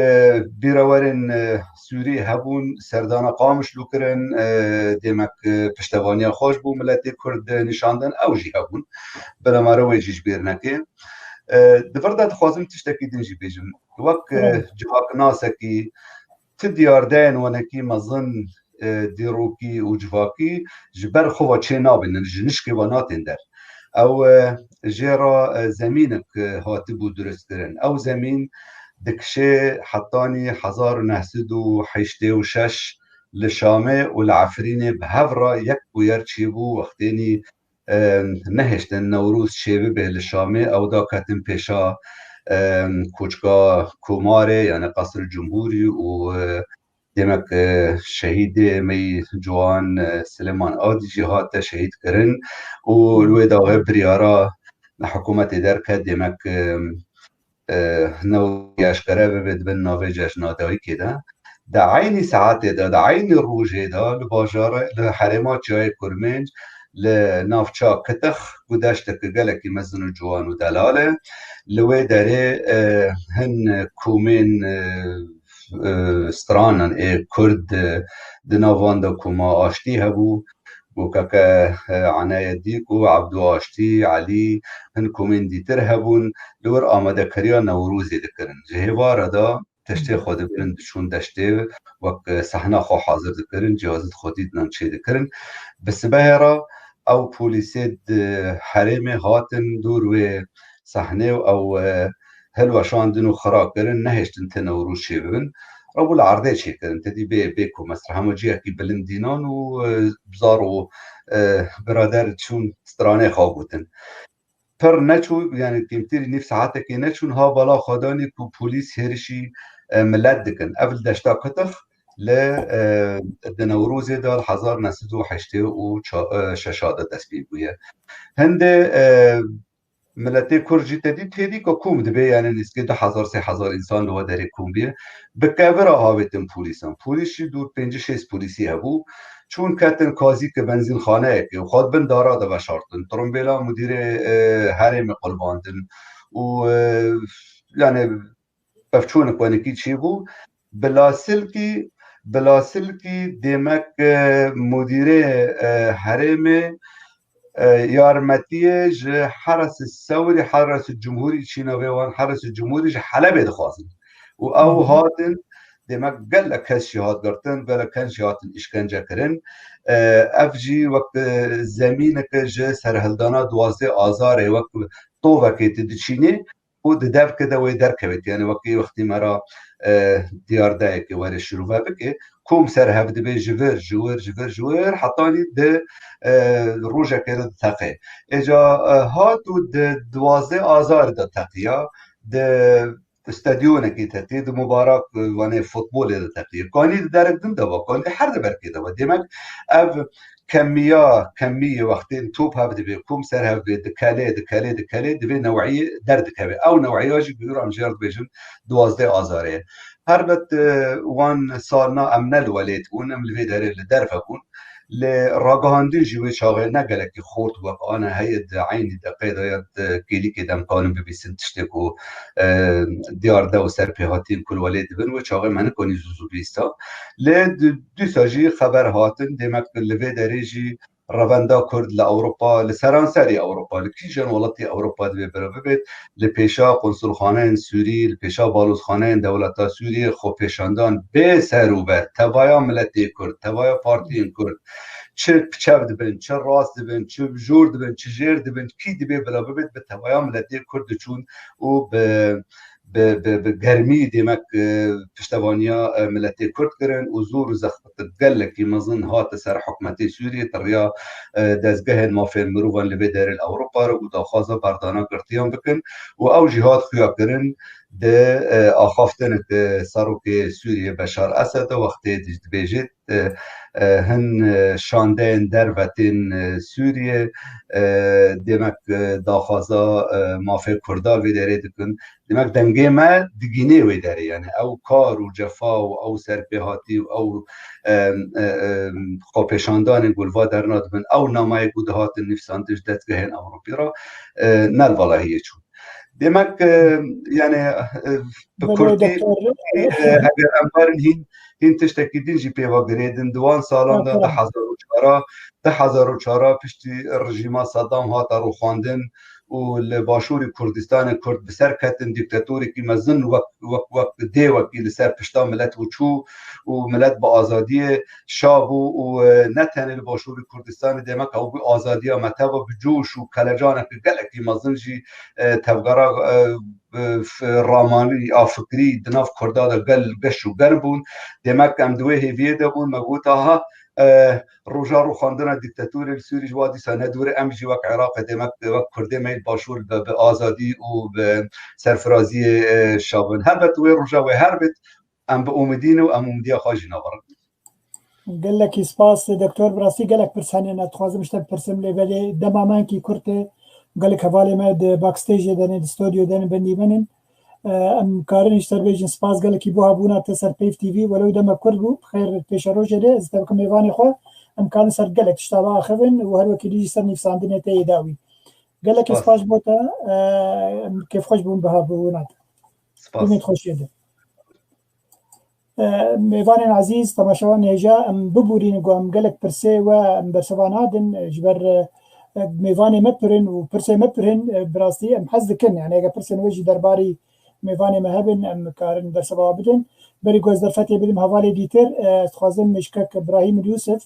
bîrewerên, e, Sûrî hebûn, serdana Qamişlo kirin, e, demek, e, piştevaniya xwe ji bo miletê Kurd, e, nîşan dan, ew jî hebûn. Belemare wê jî ji bîr neke. E, di vir de dixwazim tiştekî din jî bêjim. Wek, e, civaknasekî, ti diyardeyên wenekî mezin, e, dîrokî û civakî ji ber xwe ve çê nabînin, ji nişkê ve natên der. Ew, e, jê re, e, zemînek, e, hatibû durustkirin. Ew zemîn dikişê hetanî hezar û neh sed û heştê û şeş li Şamê û li Efrînê bi hev re yek bûyer çêbû, wextênî, e, nehêştin Newroz çêbibe li Şamê, ew da ketin pêşa, e, koçka Komarê, yani Qesrê Cumhurî û, e, demek, e, şehîdê me yî ciwan, e, Silêman Adî jî hate şehîd kirin û li wê dawê biryara hikûmetê derket, demek, e, e, Newrozê eşkere bibe di bin navê cejna dayikê de. Di eynî saetê de, di eynî rojê de li bajarê, li herêma Çiyayê Kurmênc, li navça Kitix, ku deşteke gelekî mezin û ciwan û delal e, li wê derê, e, hin komên, e, e, stranan ê Kurd, e, di nav wan de koma Aştî hebû, ku keke, e, Enaye Dîk û Ebdû Aştî, Elî, hin komên dîtir hebûn, li wir amadekariya Newrozê dikirin. Ji hêvara de tiştê xwe dibirin, diçûn deştê, wek, e, sehna xwe hazir dikirin, cihazê xwe dîtinan çê dikirin. Bi sibehê re ew polîsê di herêmê hatin dûr wê sehnê û ew, e, hilweşandin û xira kirin, nehêştin ti Newroz çêbibin. Rabû li erdê çêkirin, te dî bê, bê ku mesreh hema ciyekî bilind dînan û, e, zar û, e, birader çûn stranê xwe gotin. Pir neçû, yani kêmtirî nîv saetekê neçûn, ha bala xwe danî ku polîs hêrişî, e, milet dikin. Ev li deşta Kitix li, e, di Newrozê de li hezar neh sed û heştê û şeş de dest pê bûye. Hindê, e, miletê Kurd jî te dî têdî ku kom dibe, yani nîskê du hezar sê hezar însan li we derê kom bûye. Bi kevira havêtin polîsan. Polîs jî dûr pêncî şêst polîsî hebû. Çûn ketin kazîke benzînxaneyekê û xwe di bin dara de veşartin. Tirimbêla mudîrê, e, herêmê qulbandin. û, e, yani pevçûnik wenekî çêbû. Bilasilkî, Bilasilkî demek, e, mudîrê, e, herêmê, e, yarmetiyê ji Heresê Sewrî, Heresê Cumhurî, çîna vê wan Heresê Cumhurî ji Helebê dixwazin. Û ew Hı hı. hatin, demek gelek kes jî hat girtin, gelek kes jî hatin îşkence kirin. E, ev jî wek, e, zemîneke ji serhildana duwazdeh Azarê wek tovekê tu diçînî û di devke de wê derkevêt. Yani wekî wextî me ra, e, diyardeyekê were şirove bike, kom ser hev dibe ji vir, ji wir, ji vir, ji wir, hetanî di, e, rojekê de diteqe. Êca, e, hat û di duwazdeh Azarê de teqiya, di stadionekî teqî, di mubarak, e, vanê futbolê de teqî. Kanî di derek din de va, kanî her di berkê de va. Demek ev kemiya, kemiyê wextên top hev dibe, kom ser hev bê, dikelê, dikelê, dikelê, divê neweyî derdikeve. Ew neweya jî bi wî re em jê re dibêjin duwazdeh Azarê ye. Helbet, e, wan salna em ne li welêt bûn, em li vê derê li derve bûn. Lê ragihandin jî wê çaxê ne gelekî xort wek ane heye di eynî deqê de ya di kêlîkê de em kanin bibîsin tiştê ku, e, diyar de û serpêhatiyên ku li welêt dibin, wê çaxê me nikanî zû zû bihîsta. Lê di-, dîsa jî xeber hatin, demek li vê derê jî revenda Kurd li Ewropa, li seranserî Ewropa, li kîjan welatî Ewropa divê bira bibêt, li pêşa konsulxaneyên Sûrî, li pêşa balozxaneyên dewleta Sûriyê xwepêşandan bê ser û ber, tevaya miletê Kurd, tevaya partiyên Kurd, çi çev dibin, çi rast dibin, çi jor dibin, çi jêr dibin, kî divê bila bibêt, bi tevaya miletê Kurd diçûn û bi, bi, bi, bi germî demek, e, piştevaniya, e, miletê Kurd kirin û zor û zexmet gelekî mezin hate ser hikûmetê Sûriyê, di riya, e, dezgehên mafên mirovan li vê derê li Ewropa re û daxwaza berdana girtiyan bikin û ew jî hat xuya kirin di, e, axaftinek, e, serokê Sûriyê Beşar Esed de wextê dibêjêt, e, e, hin, e, şandeyên derve tên, e, Sûriyê, e, demek, e, daxwaza, e, mafê Kurda vê derê dikin. Demek dengê me digînê wê derê, yani ew kar û cefa û ew serpêhatî û ew, e, e, e, xwepêşandanên ku li va derna dibin, ew namayê ku dihatin nivîsandin ji dezgehên Ewropî re, e, ne li valahiyê çûn. Demek, e, yani, e, bi Belê, kurtî, doktor. E, eger em werin hîn, hîn tiştekî din jî pê ve girêdin. Di wan salan de, Doktor. du hezar û çar, du hezar û çar piştî rejîma Saddam hate rûxandin û li Başûrê Kurdistanê Kurd bi ser ketin, dîktatorekî mezin wek, wek, wek dê wekî li ser pişta milet û çû û milet bi azadiyê şa bû û, e, ne tenê li Başûrê Kurdistanê demek ew bû azadiya me teva bi coş û kelecaneke gelekî mezin jî, e, tevgera, e, e, f-, ramanî a fikrî di nav Kurda de gel geş û germ bûn. Demek em di wê hêviyê de bûn, me got, aha, e, roja rûxandina dîktatorê li Sûrî ji wa dîsa ne dûr e, em jî wek Iraqê demek wek Kurdê me yê Başûr bi, bi azadî û bi serfiraziyê, e, şa bin. Helbet wê roja wê her bit, em bi umidî ne û em umidiya xwe jî nabirin. Gelekî spas, doktor, bi rastî gelek pirs hene, ez dixwazim ji te bipirsim, lê belê dema me hinkî kurt e. Gelek hevalê me di backstage-ê de ne, di stûdyo de ne, bin dîmenên. E, em karin ji te bêjin spas gelekî bo hebûna te ser Peyv T V, welew dema kurt bû, bi xêr pêşerojê de, ez te bikim mêvanê xwe, em karin ser gelek tişta biaxivin û her wekî dî jî ser nivîsandinê te yê dawî. Gelekî Spas. spas bo te, e, em kêfxweş bûn bi hebûna te. Spas. Umêd xweşiyê de. E, mêvanên ezîz, temaşevanên hêja, em bibûrînin ku em gelek pirsê we em bersiva nadin, e, ji ber, e, mêvanê me pir in û pirsê me pir in, e, bi rastî em hez dikin. Yani eger pirsên we jî derbarî mêvanê me hebin, em karin bersiva we bidin. Berî ku ez derfetê bidim hevalê dîtir, e, ez dixwazim ji kek Brahîm Yûsif,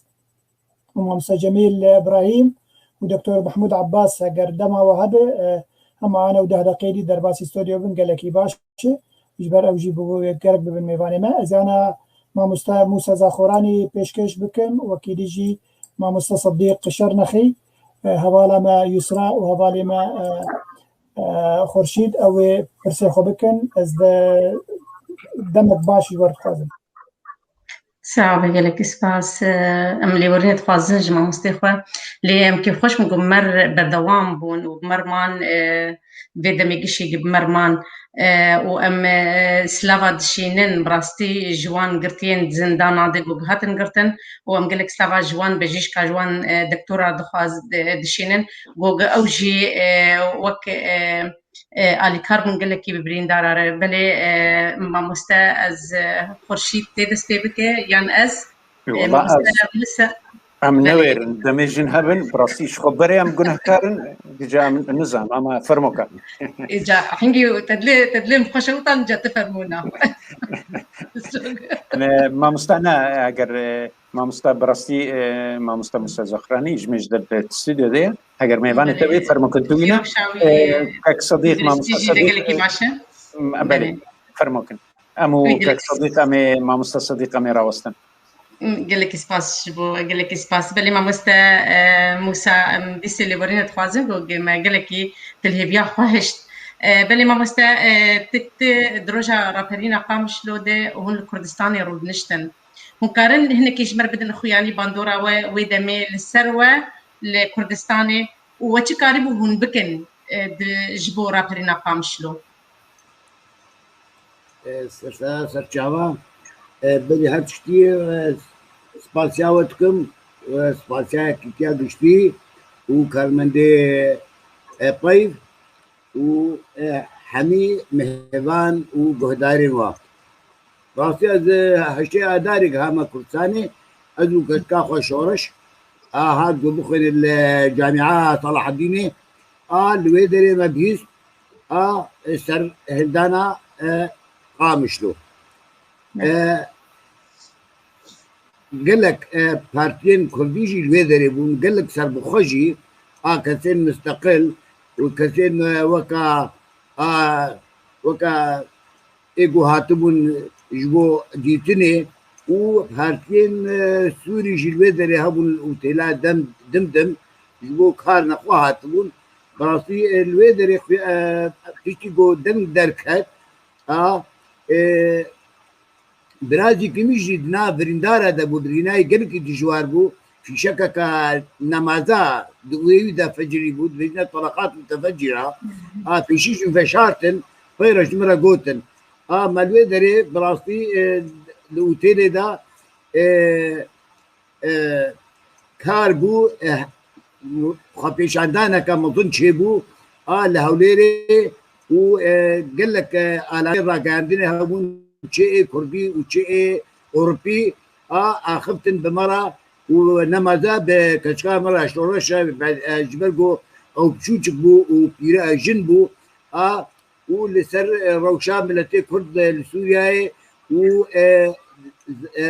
û Mamoste Cemîl Îbrahîm û Doktor Mehmûd Abbas, eger dema we hebe, e, hema ane û deh deqeyê dî derbasî stûdyo bin, gelekî baş e. Ji ber ew jî bi-, gerek bibin mêvanê me. Ez ana Mamoste Mûsa Zaxoranî pêşkêş bikim, wekî dî jî Mamoste Sidîq Şernexî, e, hevala me Yusra û hevalê me, e, e, Xurşîd, ew ê pirsê xwe bikin. Ez de demek baş ji we dixwazim. Sax be, gelekî spas. Em lêborînê dixwazin ji mamostê xwe. Lê em kêfxweş bûn ku mer berdewam bûn û mer man, e, vê demê gişî bi mer man, e, û em, e, silava dişînin, bi rastî ji wan girtiyên zindana de ku hatin girtin û em gelek silava ji wan, bijîşka ji wan, e, doktora dixwaz, e, dişînin. Ku ew jî, e, wek, e, e, alîkar bûn gelekî bi birîndara re. Belê, e, mamoste ez, e, Xurşîd tê dest pê bike yan ez? E, Wala mamoste ez, Musa. Em newêrin, demê jin hebin, bi rastî ji xwe berê em gunehkar in, dîca em nizam, ama fermoka. Îca hingî te dilê, te dilê min xweş e, wita min ca tu fermûna. Ne, mamosta ne, eger, e, mamosta bi rastî, e, mamosta Musa Zaxranî, ji min ji der di stûdyo de ye. Eger mêvanê te bê, fermokin tu wîna. E, kek Sedîq, mamosta Sedîq, gelekî baş e. Belê, fermokin. Em û kek Sedîq, em ê mamosta Sedîq, em ê rawestin. Gelekî spas ji bo, gelekî spas. Belê mamoste, e, Musa, em dîsê lêborîne dixwazin ku ge-, me gelekî dilhêviya xwe hişt. E, belê mamoste, e, ti, ti di roja raperîna Qamişlo de û hûn li Kurdistanê rûdiniştin. Hûn karin hinekî ji me re bidin xuyanî bandora we, wê demê li ser we li Kurdistanê û we çi karîbû hûn bikin, e, di, ji bo raperîna Qamişlo? E, ser, ser, serçava, e, berî her tiştî, e, spasiya we dikim, e, spasiya yekîtiya giştî û karmendê, e, peyv û, e, hemî mêvan û guhdarên we. Rastî ez, e, heştê Adarê hame Kurdistanê, ez û keska xwe Şoreş, a hat ku bixwîne li Camia Salahaddînê, a li wê derê me bihîst, a, e, serhildana, e, Qamişlo. E, gelek, e, partiyên Kurdî jî li wê derê bûn, gelek serbixwe jî a kesên misteqil û kesên, e, weka, a, weka ê ku hatibûn ji bo dîtinê û partiyên, e, Sûrî jî li wê derê hebûn û têla dem, dim dim ji bo karna xwe hatibûn. Bi rastî, e, li wê derê xwe, e, tiştî ku deng derket, a, e, birazîkî min jî di nav birîndara de bû, birînayê gelekî dijwar bû. Fîşekeke nemaza di wêyî de fecirî bû, dibêjine teleqat mutefecîra. A, pêşî jin veşartin, pey re ji min re gotin. A, me li wê derê bi rastî, e, li otêlê de, e, e, kar bû, e, xwepêşandaneke mezin çêbû, a, li Hewlêrê û, e, gelek, e, alanê ragihandinê hebûn, çi ê Kurdî û çi ê Ewropî, a, axiftin bi me re û nemaze bi keçika me re Şoreş e, be-, e, ji ber ku ew biçûçik bû û pîre, e, jin bû, a, û li ser, e, rewşa miletê Kurd, e, li Sûriyeyê û, e, e,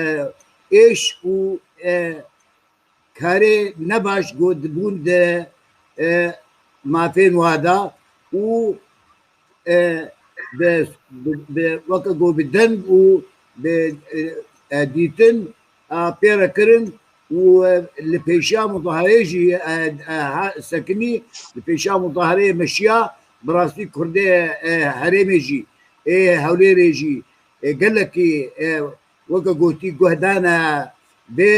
êş û, e, karê nebaş ku dibûn di, e, mafên wa de û, e, bi, bi, bi, weke ku bi deng û bi, e, e, dîtin, e, pê re kirin û, e, li pêşiya muzahereyê jî, e, e, ha, sekinî, li pêşiya muzahereyê meşiya, bi rastî Kurdê, e, herêmê jî, ê Hewlêrê jî, e, gelekî, e, weke gotî guhdane vê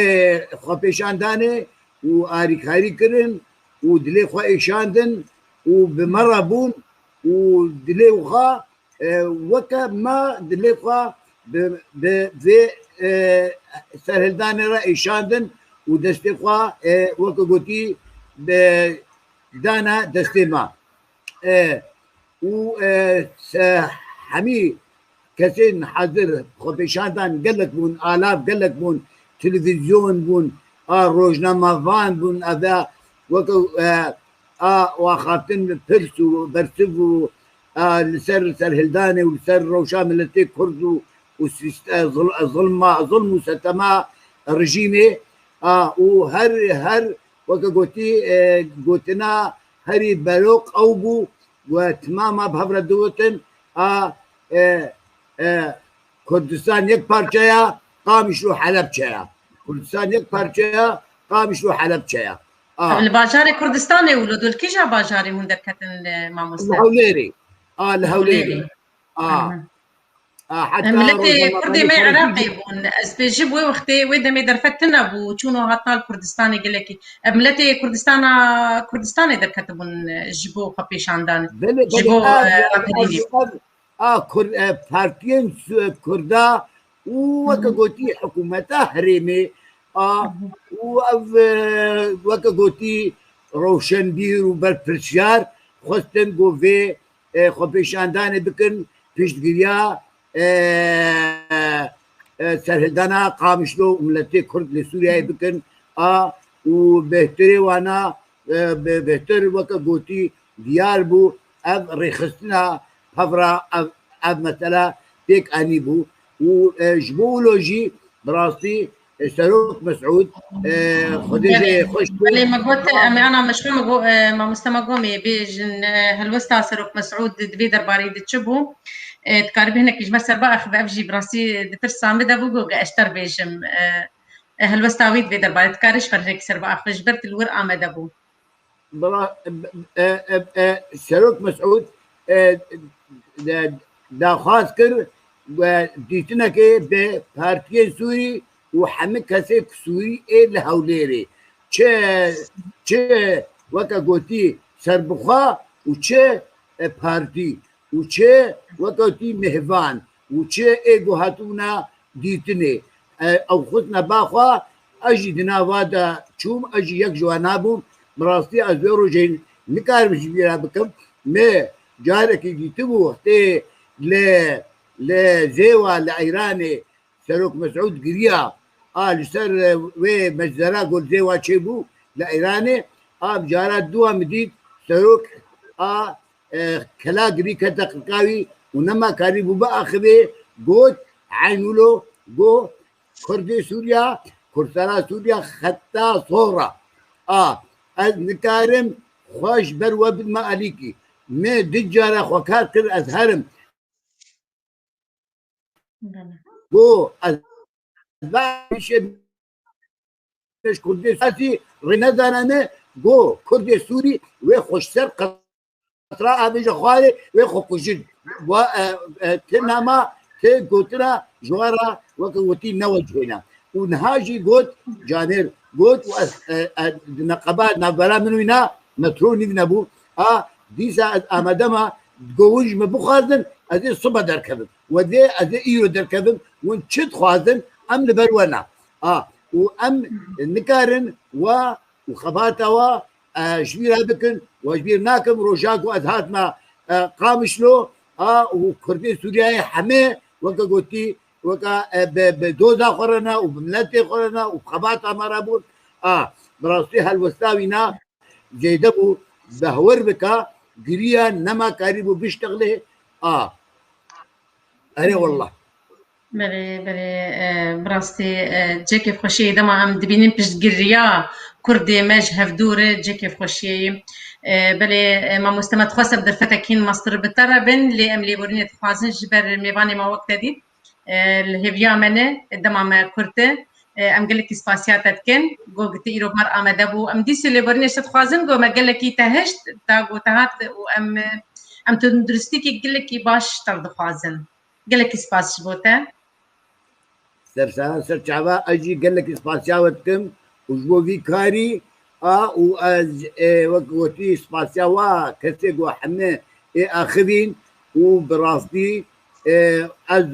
xwepêşandanê û arîkarî kirin û dilê xwe êşandin û bi me re bûn û dilê xwe, e, weke me dilê xwe bi, bi vê, e, serhildanê re êşandin û destê xwe, e, weke gotî bi dane destê me. E, û, e, se-, hemî kesên hazir xwepêşandan gelek bûn, alav gelek bûn, televîzyon bûn, a rojnamevan bûn, a ve weke, e, a axaftin pirs û bersiv û, a, li ser serhildanê û li ser rewşa miletê Kurd û, û sîste-, zil-, zilma, zilm û setema rejîmê, a, û her, her weke gotî, e, gotina herî beroq ew bû, we timama bi hev re digotin, a, e, e, Kurdistan yek parçe ya, Qamişlo Helebçe ya. Kurdistan yek parçe ya, Qamişlo Helebçe ya. A. Li bajarê Kurdistanê û li dol kîja bajarê hûn derketin, e, mamoste? Li Hewlêrê. A, li Hewlêrê. A. A, heta Miletê Kurdê me Iraqê bûn. Ez pê ji bo wextê wê demê derfet tune bû, çûn û hatina li Kurdistanê gelekî. Ev miletê Kurdistana, Kurdistanê derketibûn, e, ji bo xwepêşandanê. Belê, ji belê, bo, ev, e, ev, raperînê. Ev, a, Kur-, e, partiyên Su-, Kurda û weke Hı hı. gotî hikûmeta herêmê, a, Hı hı. û ev, e, weke gotî rewşenbîr û berpirsiyar xwestin ku vê e, xwepêşandanê bikin, piştgiriya, e, e, serhildana Qamişlo û miletê Kurd li Sûriyeyê bikin. A û bêhtirê wana, e, bê-, bêhtir weke gotî diyar bû, ev rêxistina pevra ev, ev mesela pêk anî bû û, e, ji bo wilo jî bi rastî, e, Serok Mesûd, e, Xwedê jê xweş bû. Belê, me got, em ê ana meşxûl me go-, e, mamoste me gomê bêjin, e, helwesta Serok Mesûd di vê derbarê de çi bû? E, dikarî bi hinekî ji me ser biaxive, ev jî bi rastî di tirsa min de bû, got, ez ter bêjim. E, e, helwesta wî di vê derbarê dikarî ji ber hinekî ser biaxive, ji ber tu li wir amade bû. Bira-, e, e, e, Serok Mesûd, e, de-, daxwaz kir, e, dîtinekê bi partiyên Sûrî û hemî kesê ku Sûrî ê li Hewlêrê. Çi, çi weke gotî serbixwe û çi, e, partî û çi weke gotî mêvan û çi ê ku hatibûna dîtinê. E, ew xistine ba xwe, ez jî di nava de çûm, ez jî yek ji wana bûm. Bi rastî ez vê rojê nikarim ji bîra bikim. Me carekî dîtibû wextê li, li Zêwa, li Eyranê Serok Mesûd giriya. A li ser, e, wê meczera ku li Zêwa çêbû li Eyranê. A cara dûa min dît Serok a, e, kela girî kete qirka wî û nema karîbû biaxivê, got, Eyn wilo, got, Kurdê Sûriya, Kurdsera Sûriya xeta sor a. A, ez nikarim xwe ji ber we bidime alîkî. Me du cara xwe kar kir, ez herim. Belê. Got, ez bavêje ji Kurdê Sûrî rê nedane me, got, Kurdê Sûrî wê xwe ji ser qetra avêje xwarê, wê xwe kujin. Wa, e, e, ti nama, ti gotina ji wan re weke gotî newecihêne. Û niha jî got, Canêr, got, û ez, e, e, di neqeba navbera min wîna metro nîv nebû. A, dîsa ez amade me, go win ji min bixwazin, ez ê sibe derkevim. We dê ez ê îro derkevim, win çi dixwazin, em li ber we ne. A, û em nikarin we û xebata we, e, ji bîra bikin, we ji bîr nakim, roja ku ez hatime, e, Qamişlo, a, û Kurdê Sûriyeyê hemê, weke gotî, weke, e, bi, bi doza xwe re ne û bi miletê xwe re ne û bi xebata me re bûn. A, bi rastî helwesta wîna zêde bû, behwer bike, giriya nema karîbû biştexlê. A, erê wallah. Belê, belê, e, bi rastî, e, cihê kêfxweşiyê dema em dibînin piştgiriya Kurdê me ji hevdû re cihê kêfxweşiyê ye. E, belê, e, mamoste me dixwest ev derfetek hîn mastir bi te re bin, lê em lêborînê dixwazin ji ber mêvanê me wek te dît. E, li hêviya me ne, dema me kurt e. E, em gelekî spasiya te dikin. Got, tu îro mar amade bû. Em dîsê lêborînê ji te dixwazin, got, me gelekî te hişt, da got te hat û em, em tunduristîkî gelekî baş ji te re dixwazin. Gelekî spas ji bo te. Ser sera ser çava, ez jî gelekî spasiya we dikim û ji bo vî karî a û ez, e, wek gotî spasiya wa kesê ku hemî ê axivîn û bi rastî, e, ez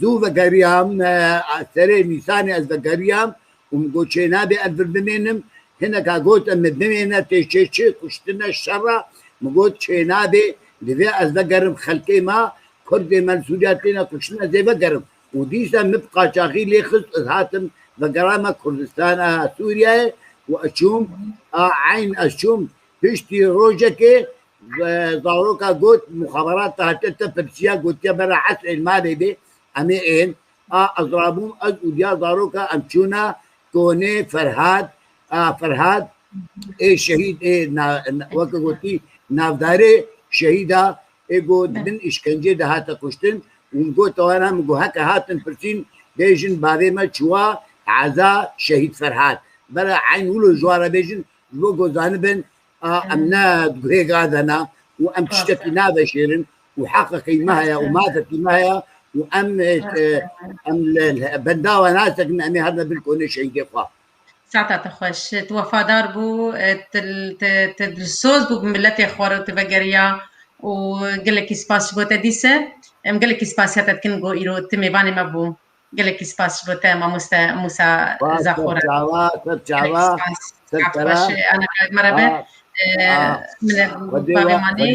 zû vegeriyam, e, serê Nîsanê ez vegeriyam û min got çênabê ez vir bimênim. Hineka got em ê bimêne tê çê çi kuştine şer e. Min got çênabê, divê ez vegerim xelkê me, Kurdê me li Sûriya têne kuştin, ez ê vegerim. Û dîsa min bi qaçaxî lê xist, ez hatim vegerame Kurdistana Sûriyeyê û ez çûm, a, eyn ez çûm piştî rojekê, e, zaroka got, muxaberat hatiye te pirsiya, gotiye bera esrê li malê bê, em ê ên. A, ez rabûm, ez û diya zaroka em çûne konê Ferhad, a, Ferhad ê şehîd ê na-, na-, weke gotî navdarê şehîda ê got di bin îşkencê de hate kuştin û min got wana, min got heke hatin pirsîn bêjin bavê me çiwa eza şehîd Ferhad. Bera eyn wilo ji wan re bêjin, ji bo ku zanibin, a, em ne di guhê ga de ne û em tiştekî naveşêrin û heqekî me heye û mafekî me heye û em, e, e, em li, li benda we nasekin, em ê herine bin konê şehîdê xwe. Saeta te xweş. Tu wefadar bû, e, tu, tu, tu dilsoz bû bi miletê xwe re tu vegeriya û gelekî spas ji bo te dîse. Em gelekî spasiya te dikin ku îro tu mêvanê me bû. Gelekî spas ji bo te mamoste Mûsa Zaxora. Ser çava, ser çava, ser çava. Ana kayê me re be. Min bavê manî.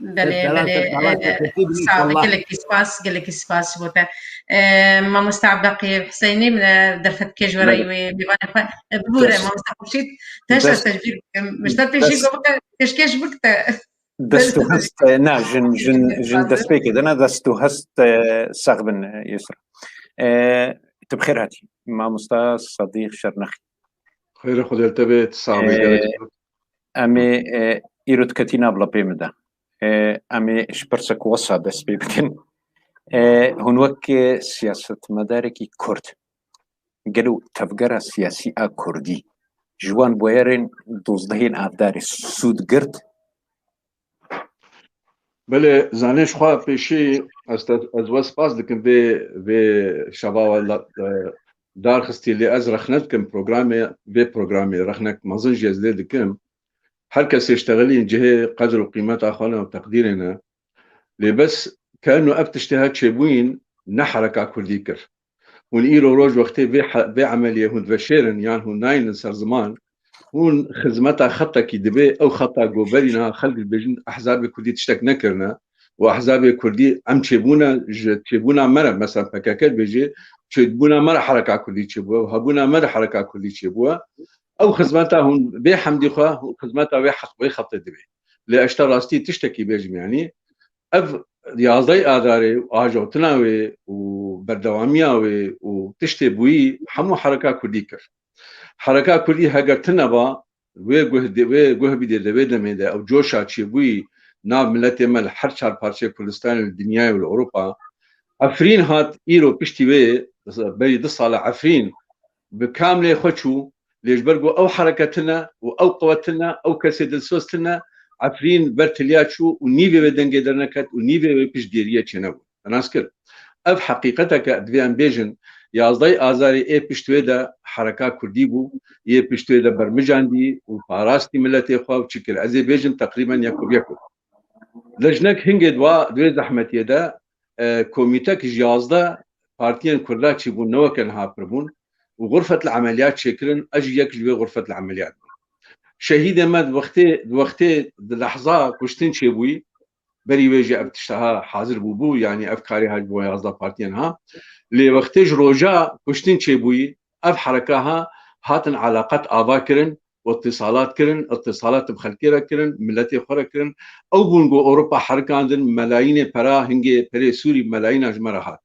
Belê, belê. Sağ ol, gelekî spas, gelekî spas ji bo te. E, mamosta Abdaqî Huseyinî, min, e, derfetkê ji we re wê mêvanê xwe. E, bibûre, mamosta Xurşîd, teşa tecbîr bikim. Min ji te pêşî got, keşkê ji bike te. Dest û hest, e, na, jin, jin, jin destpêkê de ne, dest û hest, e, sax bin, e, Yusra. E, tu bi xêr hatî, mamosta Sedîq Şernex. Xêrê Xwedê li te bê, tu sax bî, e, gelek. Em ê, e, îro diketî nav lapê min de. E, em ê ji pirsek wesa dest pê bikin. E, hûn wek, e, siyasetmedarekî Kurd, gelo tevgera siyasî a Kurdî ji wan bûyerên dozdehên Avdarê sûd girt? Belê, zanê ji xwe pêşî ez te, ez we spas dikim vê, vê şeva we la, e, dar xistî lê ez rexne dikim programê, vê programê rexnek mezin jî ez lê dikim. Her kesê ştexilîn cihê qedr û qîmeta xwe ne û teqdîrê ne. Lê bes keno ev tiştê her çêbûyîn ne hereka kurdî kir. Hûn îro roj wextê vê he-, vê emeliyê hûn diveşêrin yan hûn nayînin ser ziman, hûn xizmeta xetekî dibê, ew xeta ku berî niha xelk dibêjin ehzabê kurdî tiştek nekirine û ehzabê kurdî em çêbûne ji çêbûna me re, mesela P K K dibêjê, çêbûna me re hereka kurdî çêbûye û hebûna me re hereka kurdî çêbûye. Ew xizmeta hûn bê hemdî xwe, hûn xizmeta wê heq-, wê xetê dibê. Lê ez te rastî tiştekî bêjim, yanî ev yazdeh Adarê û ajawtina wê û berdewamiya wê û tiştê bûyî hemû hereka kurdî kir. Hereka kurdî heger tune ba, wê guh de, wê guh bidê de, wê demê de ew coşa çêbûyî nav miletê me li her çar parçeyê Kurdistanê, li dinyayê û li Ewropa. Efrîn hat îro piştî wê, berî du sala Efrîn bi kamlê xwe çû, lê ji ber ku ew hereke tune û ew qewet tune, ew kesê dilsoz tune, Efrîn ber tiliya çû û nîvê wê dengê derneket û nîvê wê piştgiriyê çênebû. Te nas kir. Ev heqîqeteke divê em bêjin, yazdeh Azarê ê pişt wê de hereka kurdî bû, yê pişt wê de bermicandî û parastî miletê xwe û çi kir. Ez ê bêjim teqrîben yek bi yek. Lejnek hingê di wa, di wê zehmetiyê de, e, komîtek ji yazdeh partiyên kurda çîbûn, ne weke niha pir bûn û xurfetil emeliyat çêkirin, ez jî yek ji wê xurfetil emeliyat bûm. Şehîdê me di wextê, di wextê, di lehza kuştin çêbûyî, berî wê jî ev tişta ha hazir bûbû, yanî ev karê ha ji bo yazdeh partiyên ha. Lê wextê ji roja kuştin çêbûyî, ev hereka ha hatin elaqet ava kirin, îtîsalat kirin, îtîsalat bi xelkê re kirin, miletê xwe re kirin. Ew bûn ku Ewropa herikandin, melayînê pera, hingê perê Sûrî melayîna ji me re hat.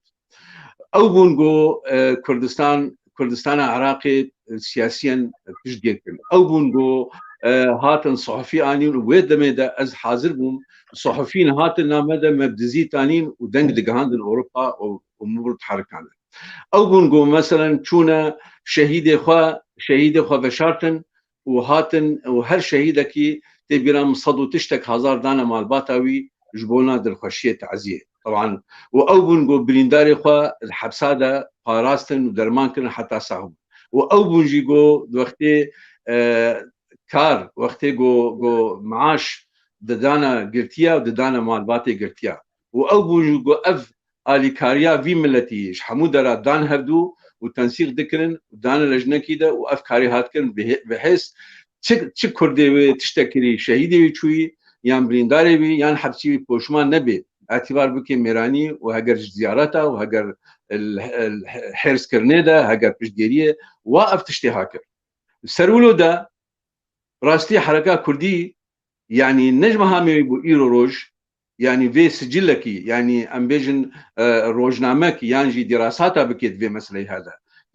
Ew bûn ku, e, Kurdistan, Kurdistana Iraqê, e, siyasiyen piştgir kirin. Ew bûn ku, e, hatin sihufî anîn û wê demê de ez hazir bûm, sihufîn hatin na me de me bi dizî tanîn û deng digihandin Ewropa û, û min bû diherikandin. Ew bûn ku, meselen, çûne şehîdê xwe, şehîdê xwe veşartin û hatin û her şehîdekî tê bîra min sed û tiştek hezar dane malbata wî ji bona dilxweşiyê, taziyê. Teban, û ew bûn ku birîndarê xwe di hepsa de parastin û derman kirin heta sax bûn. Û ew bûn jî ku di wextê, e, kar, wextê ku, ku maaş didana girtiya û didana malbatê girtiya. Û ew bûn jî ku ev alîkariya vî miletî ji hemû dera dan hevdû û tensîq dikirin û dane lejnekî de û ev karî hat kirin bi hê-, bi hêz çi, çi Kurdê wê tiştek kirî, şehîdê wî çûyî, yan birîndarê wî, yan hepsî wî poşman nebê. Etîbar bike mêranî û heger ji ziyareta û heger l-, l-, hêrskirinê de, heger piştgiriyê, wa ev tiştê ha kir. Serwilo de rastî hereka kurdî, yanî ne ji meha me wî bû îro roj, yanî vê sicilekî, yanî em bêjin, e, rojnamek yan jî dîrasata bike di vê meseleyê he de.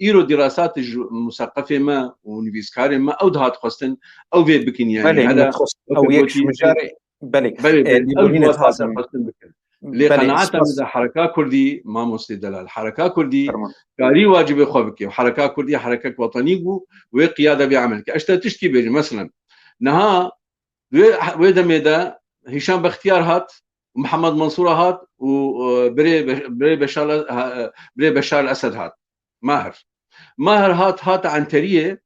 Îro dîrasat ji museqefê me û nivîskarên me ew dihat xwestin, ew vê bikin, yanî Belê, hela min dixwest weke ew yek gotî, ji mijarê, belê, belê, e, belê, ew lîbonî ji ne wan dixwazim. Xwestin bikin. Lê Belê, qenaeta min spas. De hereka kurdî, mamostê delal, hereka kurdî Ferman. Karî wacibê xwe bike. Hereka kurdî herekek wetanî bû, wê qiyade vê emel ke. Ez te tiştkî bêjim, meselen, niha wê, wê demê de Hîşam Bextiyar hat, Mihemed Mansûra hat û, e, birê Be-, birê Beşar, e, birê Beşar el Esed hat. Mahir. Mahir hat, hat Enteriyê,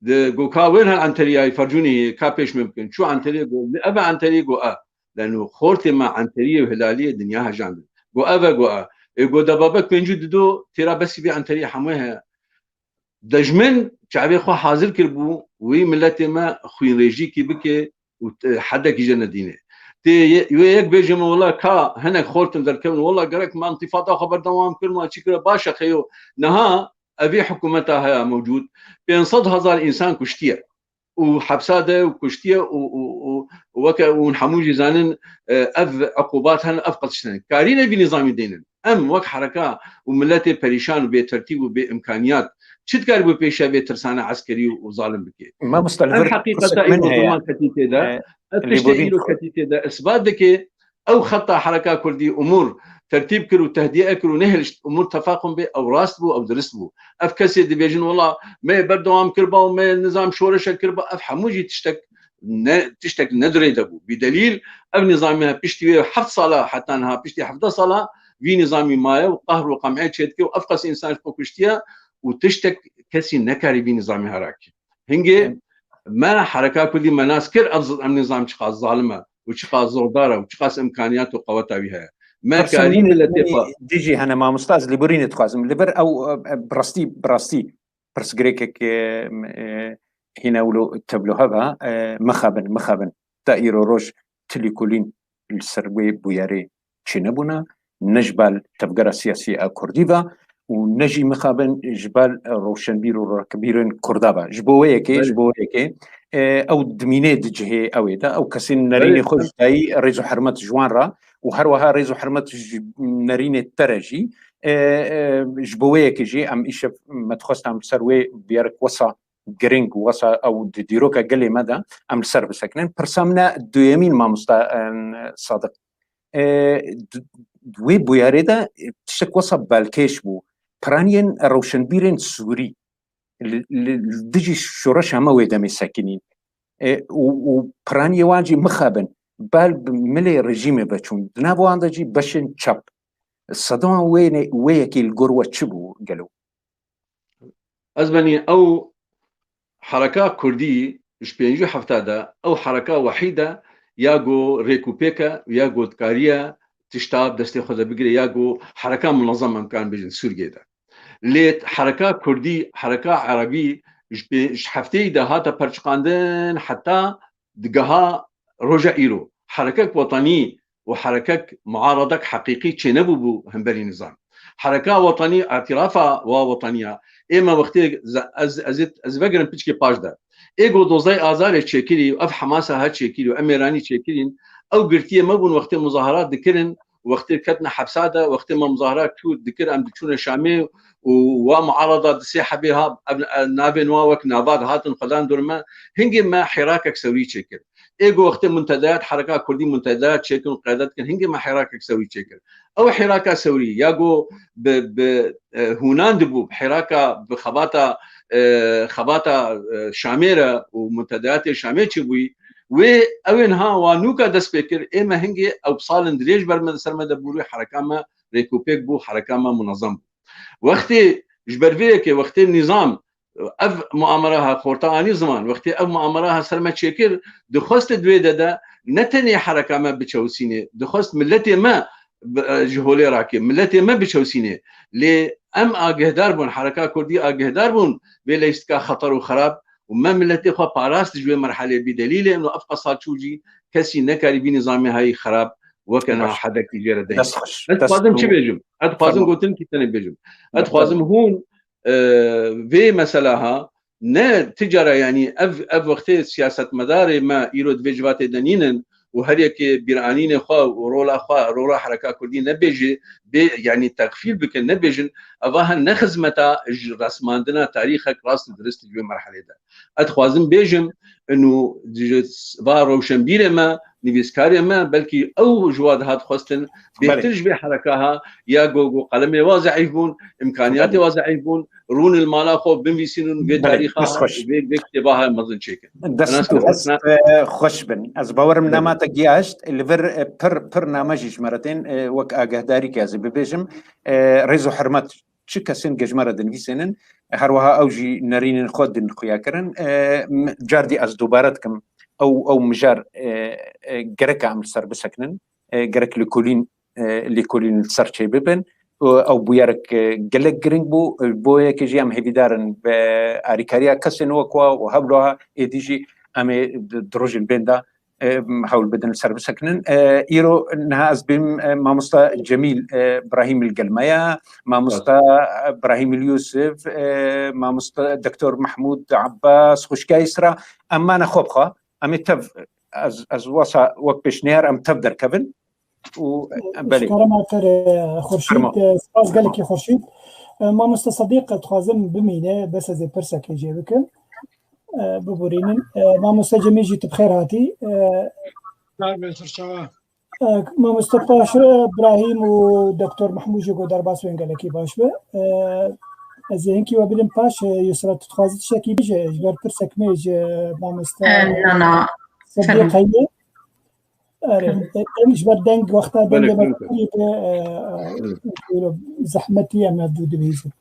di go ka wên hel Enteriyayê Fercûnê ka pêş me bikin. Çû Enteriyê go, ev e Enteriyê go e. Leno xortê me Enteriyê û Hilaliyê dinya hejandin. Go ev e go e. Ê go de babek pêncû dido, têra besî vê Enteriyê hemû heye. Dejmin çavê xwe hazir kiribû, wî miletê me xwînrêjîkî bike û, e, hedekî jê nedîne. Tê wê yek bêje me wela ka hinek xortin derkevin, wela gerek me intîfada xwe berdewam kir, me çi kir, baş e xeyo. Niha evî hikûmeta heye mewcûd, pênc sed hezar însan kuştiye û hepsa de û kuştiye û, û, û, û weke hûn hemû jî zanin, e, ev iqûbat hene, ev qetiştin hene. Karîne vî nîzamî deynin. Em wek hereka û miletê perîşan û bêtertîb û bê imkaniyat çi dikarîbû pêşiya vê tirsana eskerî û, û zalim bike? Mamosta, li Ev vir heqîqeta pirsek min îro heye. Ziman ketî têde, E, ev tiştê lêborîn îro xwe- ketî têde, isbat dike ew xeta hereka kurdî umûr tertîb kir û tehdiye kir û nehilişt umûr tefaqum bê, ew rast bû, ew dirist bû. Ev kesê dibêjin, wela me berdewam kiriba û me nizam şoreşe kiriba, ev hemû jî tiştek ne, tiştek ne dirê de bû. Bi delîl, ev nizamê piştî wê heft sala, heta niha piştî hevdeh sala vî nizamî maye û qahr û qemê çêdike û ev qas însan ji xwe kuştiye û tiştek kesî nekarî vî nizamê herake. Hingê Em- me hereka kurdî me nas kir, ev z-, em nizam çiqas zalim e û çiqas zordar e û çiqas imkaniyat û qeweta wî heye. Me Pirsa karî min miletê min xwe dijî hene mamosta, ez lêborînê dixwazim. Li vir ew, e, e, bi rastî, bi rastî pirsgirêkek, e, e, hîne wilo tevlo heva, e, mixabin, mixabin. Ta îro roj tilî kulîn li ser wê bûyerê çênebûna, ne ji bal tevgera siyasî a Kurdî ve û ne jî mixabin ji bal rewşenbîr û rakibîrên Kurda ve. Ji bo wê yekê, Belê. ji bo wê yekê, e, ew dimînê di cihê ew ê de, ew kesên nerînê Belê. xwe ji dayî rêz û hurmet ji wan re û her wiha rêz û hurmet ji nerînê te re jî, e, e, ji bo wê yekê jî em îşev me dixwest em ser wê bûyerek wesa girîng û wesa ew di dîroka gelê me de em li ser bisekinin. Pirsa min e duyemîn mamosta, e, Sadiq. E, di, di wê bûyerê de, e, tiştek wesa balkêş bû. Piraniyên rewşenbîrên Sûrî li, li, li dijî şoreşa me wê demê sekinîn. E, û, û piraniyê wan jî mixabin. Bal bi milê rejîmê veçûn. Di nav wan de jî beşên çep. Sedema wê ne-, wê yekê li gor we çi bû gelo? Ez benî ew hereka kurdî ji pêncî û hefta de ew hereka wehîd e ya ku rêk û pêk e û ya ku dikariye tişta bi destê xwe de bigire ya ku hereka munezem em karin bêjin Sûriyê de. Lê hereka kurdî, hereka erebî ji pê-, ji hefteyî de hate perçiqandin heta digeha roja îro. Herekek wetanî û herekek muaredek heqîqî çênebûbû hemberî nizam. Hereka wetanî, îtîrafa wa wetaniya, ê me wextê ze-, ez, ez, ez vegerim piçkê paş de. Ê ku dozdeh Azarê çêkirî û ev Hemasa ha çêkirî û em mêranî çêkirîn, ew girtiyê me bûn wextê muzaherat dikirin, wextê ketine hepsa de, wextê me muzaherat çû dikir, em diçûne Şamê û wa muarada di sê hebê ha, ev, ev navên wa wek nava dihatin xwedan dor me, hingê me hêrakek sewrî çêkir. Ê ku wextê muntedeyat, hereka kurdî muntedeyat çêkin û qede dikin, hingê me hêrakek sewrî çêkir. Ew hêraka sewrî ya ku bi, bi, e, hûnan dibû, bi hêraka, bi xebata, e, xebata, e, Şamê re û muntedeyatê Şamê çêbûyî, wê ew ê niha wa nûka dest pê kir, ê me hingê ew bi salên dirêj ber me, ser me de bû, wê hereka me rêk û pêk bû, hereka me munezem bû. Wextê ji ber vê yekê, wextê nîzam ev muamera ha xorta anî ziman, wextê ev muamera ha ser me çêkir, dixwest di wê de de ne tenê hereka me biçewsînê, dixwest miletê me bi-, e, ji holê rakê, miletê me biçewsînê. Lê em agehdar bûn, hereka kurdî agehdar bûn vê leyistika xeter û xerab û me miletê xwe parast ji wê merhelê bî delîlê û ev qasa çû jî kesî nekarî vî nizamê hayî xerab weke niha Baş. hedekî jê re deyî. Dest xweş. Ez Dest dixwazim çi û bêjim? Ez dixwazim Fermo. gotinkî tenê bêjim. Ez Baş. dixwazim hûn, e, vê mesela ha, ne ti cara, yanî ev, ev wextê siyasetmedarê me îro di vê civatê de nînin û her yekê bîranînê xwe û rola xwe, rola hereka kurdî nebêje, bê, yanî texfîl bikin, nebêjin, eva he ne xizmeta ji resmandina tarîxek rast û dirist ji wê merhelê de. Ez dixwazim bêjim, inu ji va rewşenbîrê me, nivîskarê me, belkî ew ji wa dihat xwestin, bêhtir Belê. ji vê hereka ha, ya ku, ku qelemê wa zeîf bûn, imkaniyatê Belê. wa zeîf bûn, rûn li mala xwe binivîsînin vê Belê, tarîxa dest ha, xweş. vê, vê kitêba ha mezin çêkin. Dest Nas û dest, xwesna. e, xweş bin. Ez bawerim Belê. nama te giyaşt. Li vir, e, pir, pir name jî ji me re tên, e, wek agahdarî ke ez ê bibêjim. E, rêz û hurmet çi kesên ke ji me re dinivîsênin, her wiha ew jî nerînên xwe din xuya kirin. E, m-, cardî ez dubare dikim, ew, ew mijar, e, e, gerek em li ser bisekinin, e, gerek lêkolîn, e, lêkolîn li ser çê bibin. Û ew bûyerek, e, gelek giring bû, e, bo yekê jî em hêvîdar in bi arîkariya kesên wek we û hevloha êdî jî em ê di, di rojên bên de e, hewl bidin li ser bisekinin. E, îro niha ez bêm, e, mamosta Cemîl, e, Brahîm li gel me ye, mamosta Brahîm li Yusuf, e, mamosta Doktor Mahmud Abbas, xwişka Îsra, em mane xwe bi xwe, em ê tev, ez, ez wasa wek pêşniyar em tev derkevin û, e, belê. Ji kerema te re, Xurşîd, Fermo. E, spas gelekî Xurşîd. E, mamosta Sedîq, dixwazim bimîne, bes ez ê pirsekê jê bikim. E, biborînin. E, mamoste Cemîl jî tu bi xêr hatî. E, Kar be, serçava. E, mamoste paş re Brahîm û Doktor Mehmûd jî got derbas wên gelekî baş be. E, ez ê hinkî we bidim paş, e, Yusra, tu dixwazî tiştekî bêje, ji ber pirsek me ji mamoste E, na, na. Sedîq Fermo. heye. Erê, Hı. e, em ji ber deng, wexta Belê, dengê me kûr e. kurî be, e, e, Hı. zehmetî em ev dû dibihîzin.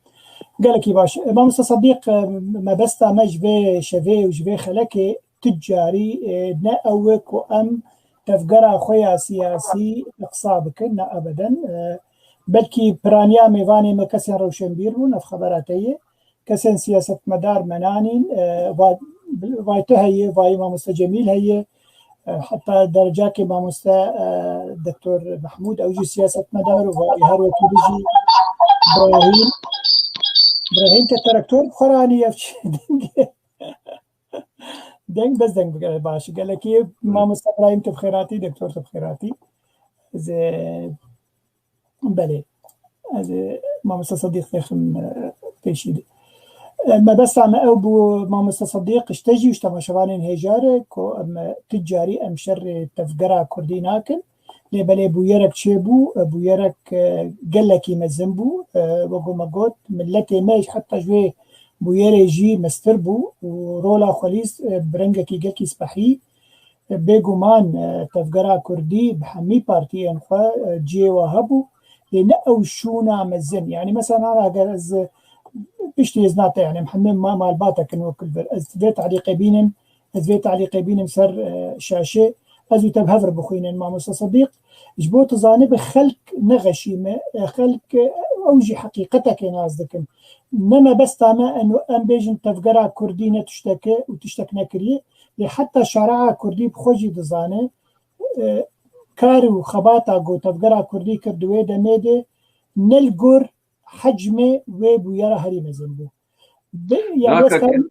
Gelekî baş. E, Mamoste Sedîq, e, mebesta me ji vê şevê û ji vê xelekê tu carî, e, ne ew e ku em tevgera xwe ya siyasî qisa bikin, ne ebeden. E, belkî piraniya mêvanê me kesên rewşenbîr bûn, ev xebera te ye. Kesên siyasetmedar me nanîn, e, va-, vay tu heye, vay mamoste Cemîl heye, e, heta derecakê mamoste, e, Doktor Mehmûd, ew jî siyasetmedar û vay her wekî bijî Brahîm. Brahîm te terektor bi xwe re anî, ev çi deng e? Deng, bes deng bigere baş. Gelekî mamoste Brahîm tu bi xêr hatî, Doktor tu bi xêr hatî. Ez, e, Belê. Ez ê mamoste Sedîq têxim, e, pêşî de. E, mebesta me ew bû, mamoste Sedîq, ji te jî û ji temaşevanên hêja re ku em, e, tu carî em şerê tevgera kurdî nakin. Lê belê bûyerek çêbû, e, bûyerek, e, gelekî mezin bû. E, wek ku me got, miletê me heta ji wê bûyerê jî mestir bû û rola xwe lîst, e, bi rengekî gelkî spehî. Bêguman, e, tevgera kurdî bi hemî partiyên xwe, e, cihê we hebû. Lê ne ew şûna mezin. Yanî mesela, heger ez, e, piştî ez nate, yanî em hemî ma-, malbatek in wekil vir. Ez vê talîqê bînim, ez vê talîqê bînim ser, e, şaşê. Ez û te bi hev re bixwînin, mamoste Sedîq. Ji bo tu zanibe xelk ne xeşîm e, e, xelk, e, ew jî heqîqetekê nas dikin. Ne mebesta me em, em bêjin tevgera kurdî ne tiştek e û tiştek nekiriye. Lê heta şare'a kurdî bi xwe jî dizane, e, kar û xebata ku tevgera kurdî kir di wê demê de ne li gor hecmê wê bûyera herî mezin bû. Bi, ya Naka westa, ke-,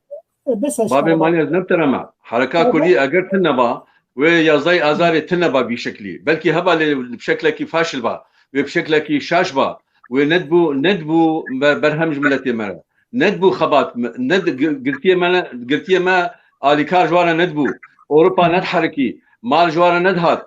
e, bes ez Babê şare'a Malî, ez nebtera me. Hereka Tabii. kurdî eger tune ba, wê yazdayê Azarê tune ba bî şeklî. Belkî heba lê bi şeklekî faşil ba, wê bi şeklekî şaş ba, wê nedibû, nedibû be-, berhem ji miletê me re. Nedibû xebat me, ned-, gi-, girtiyê me ne, girtiyê me alîkar ji wan re nedibû. Ewropa nediherikî, mal ji wan re nedihat.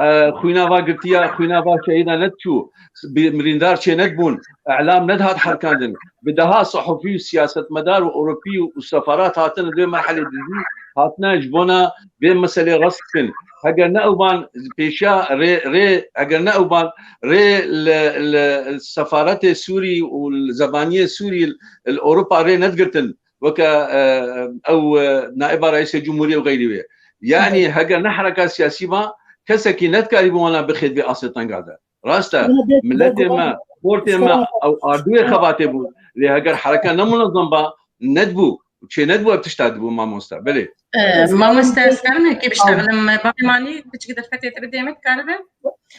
E, xwîna va girtiya, xwîna va şehîda nediçû. Bi-, mirîndar çê nedibûn. Elam nedihat herikandin. Bi deha sehufî û siyasetmedar û Ewropî û sefarat hatine di vê merhelê de jî hatine ji bona vê meselê rast bikin. Heger ne ew ban pêşiya rê, rê, heger ne ew ban rê li, li sefaretê Sûrî û li zebaniyê Sûrî li Ewropa rê nedigirtin, weke, e, ew, e, naiba reîsê cumhuriyê û xeyrî wê. Yanî Evet. heger ne hereka siyasî ba, kesekî nedikarîbû wana bixê di vê asê tenga de. Rast e, Ama bê-, miletê bê-, me, xortê me, Mustafa ew ardûyê xebatê bû. Lê heger hereka ne munezem ba, nedibû. Çê nedibû ev tişta dibû mamoste. Belê. E, mamoste, ez karim hekê biştexlim. Bavê Manî, piçik derfetê te bidê me, dikaribe?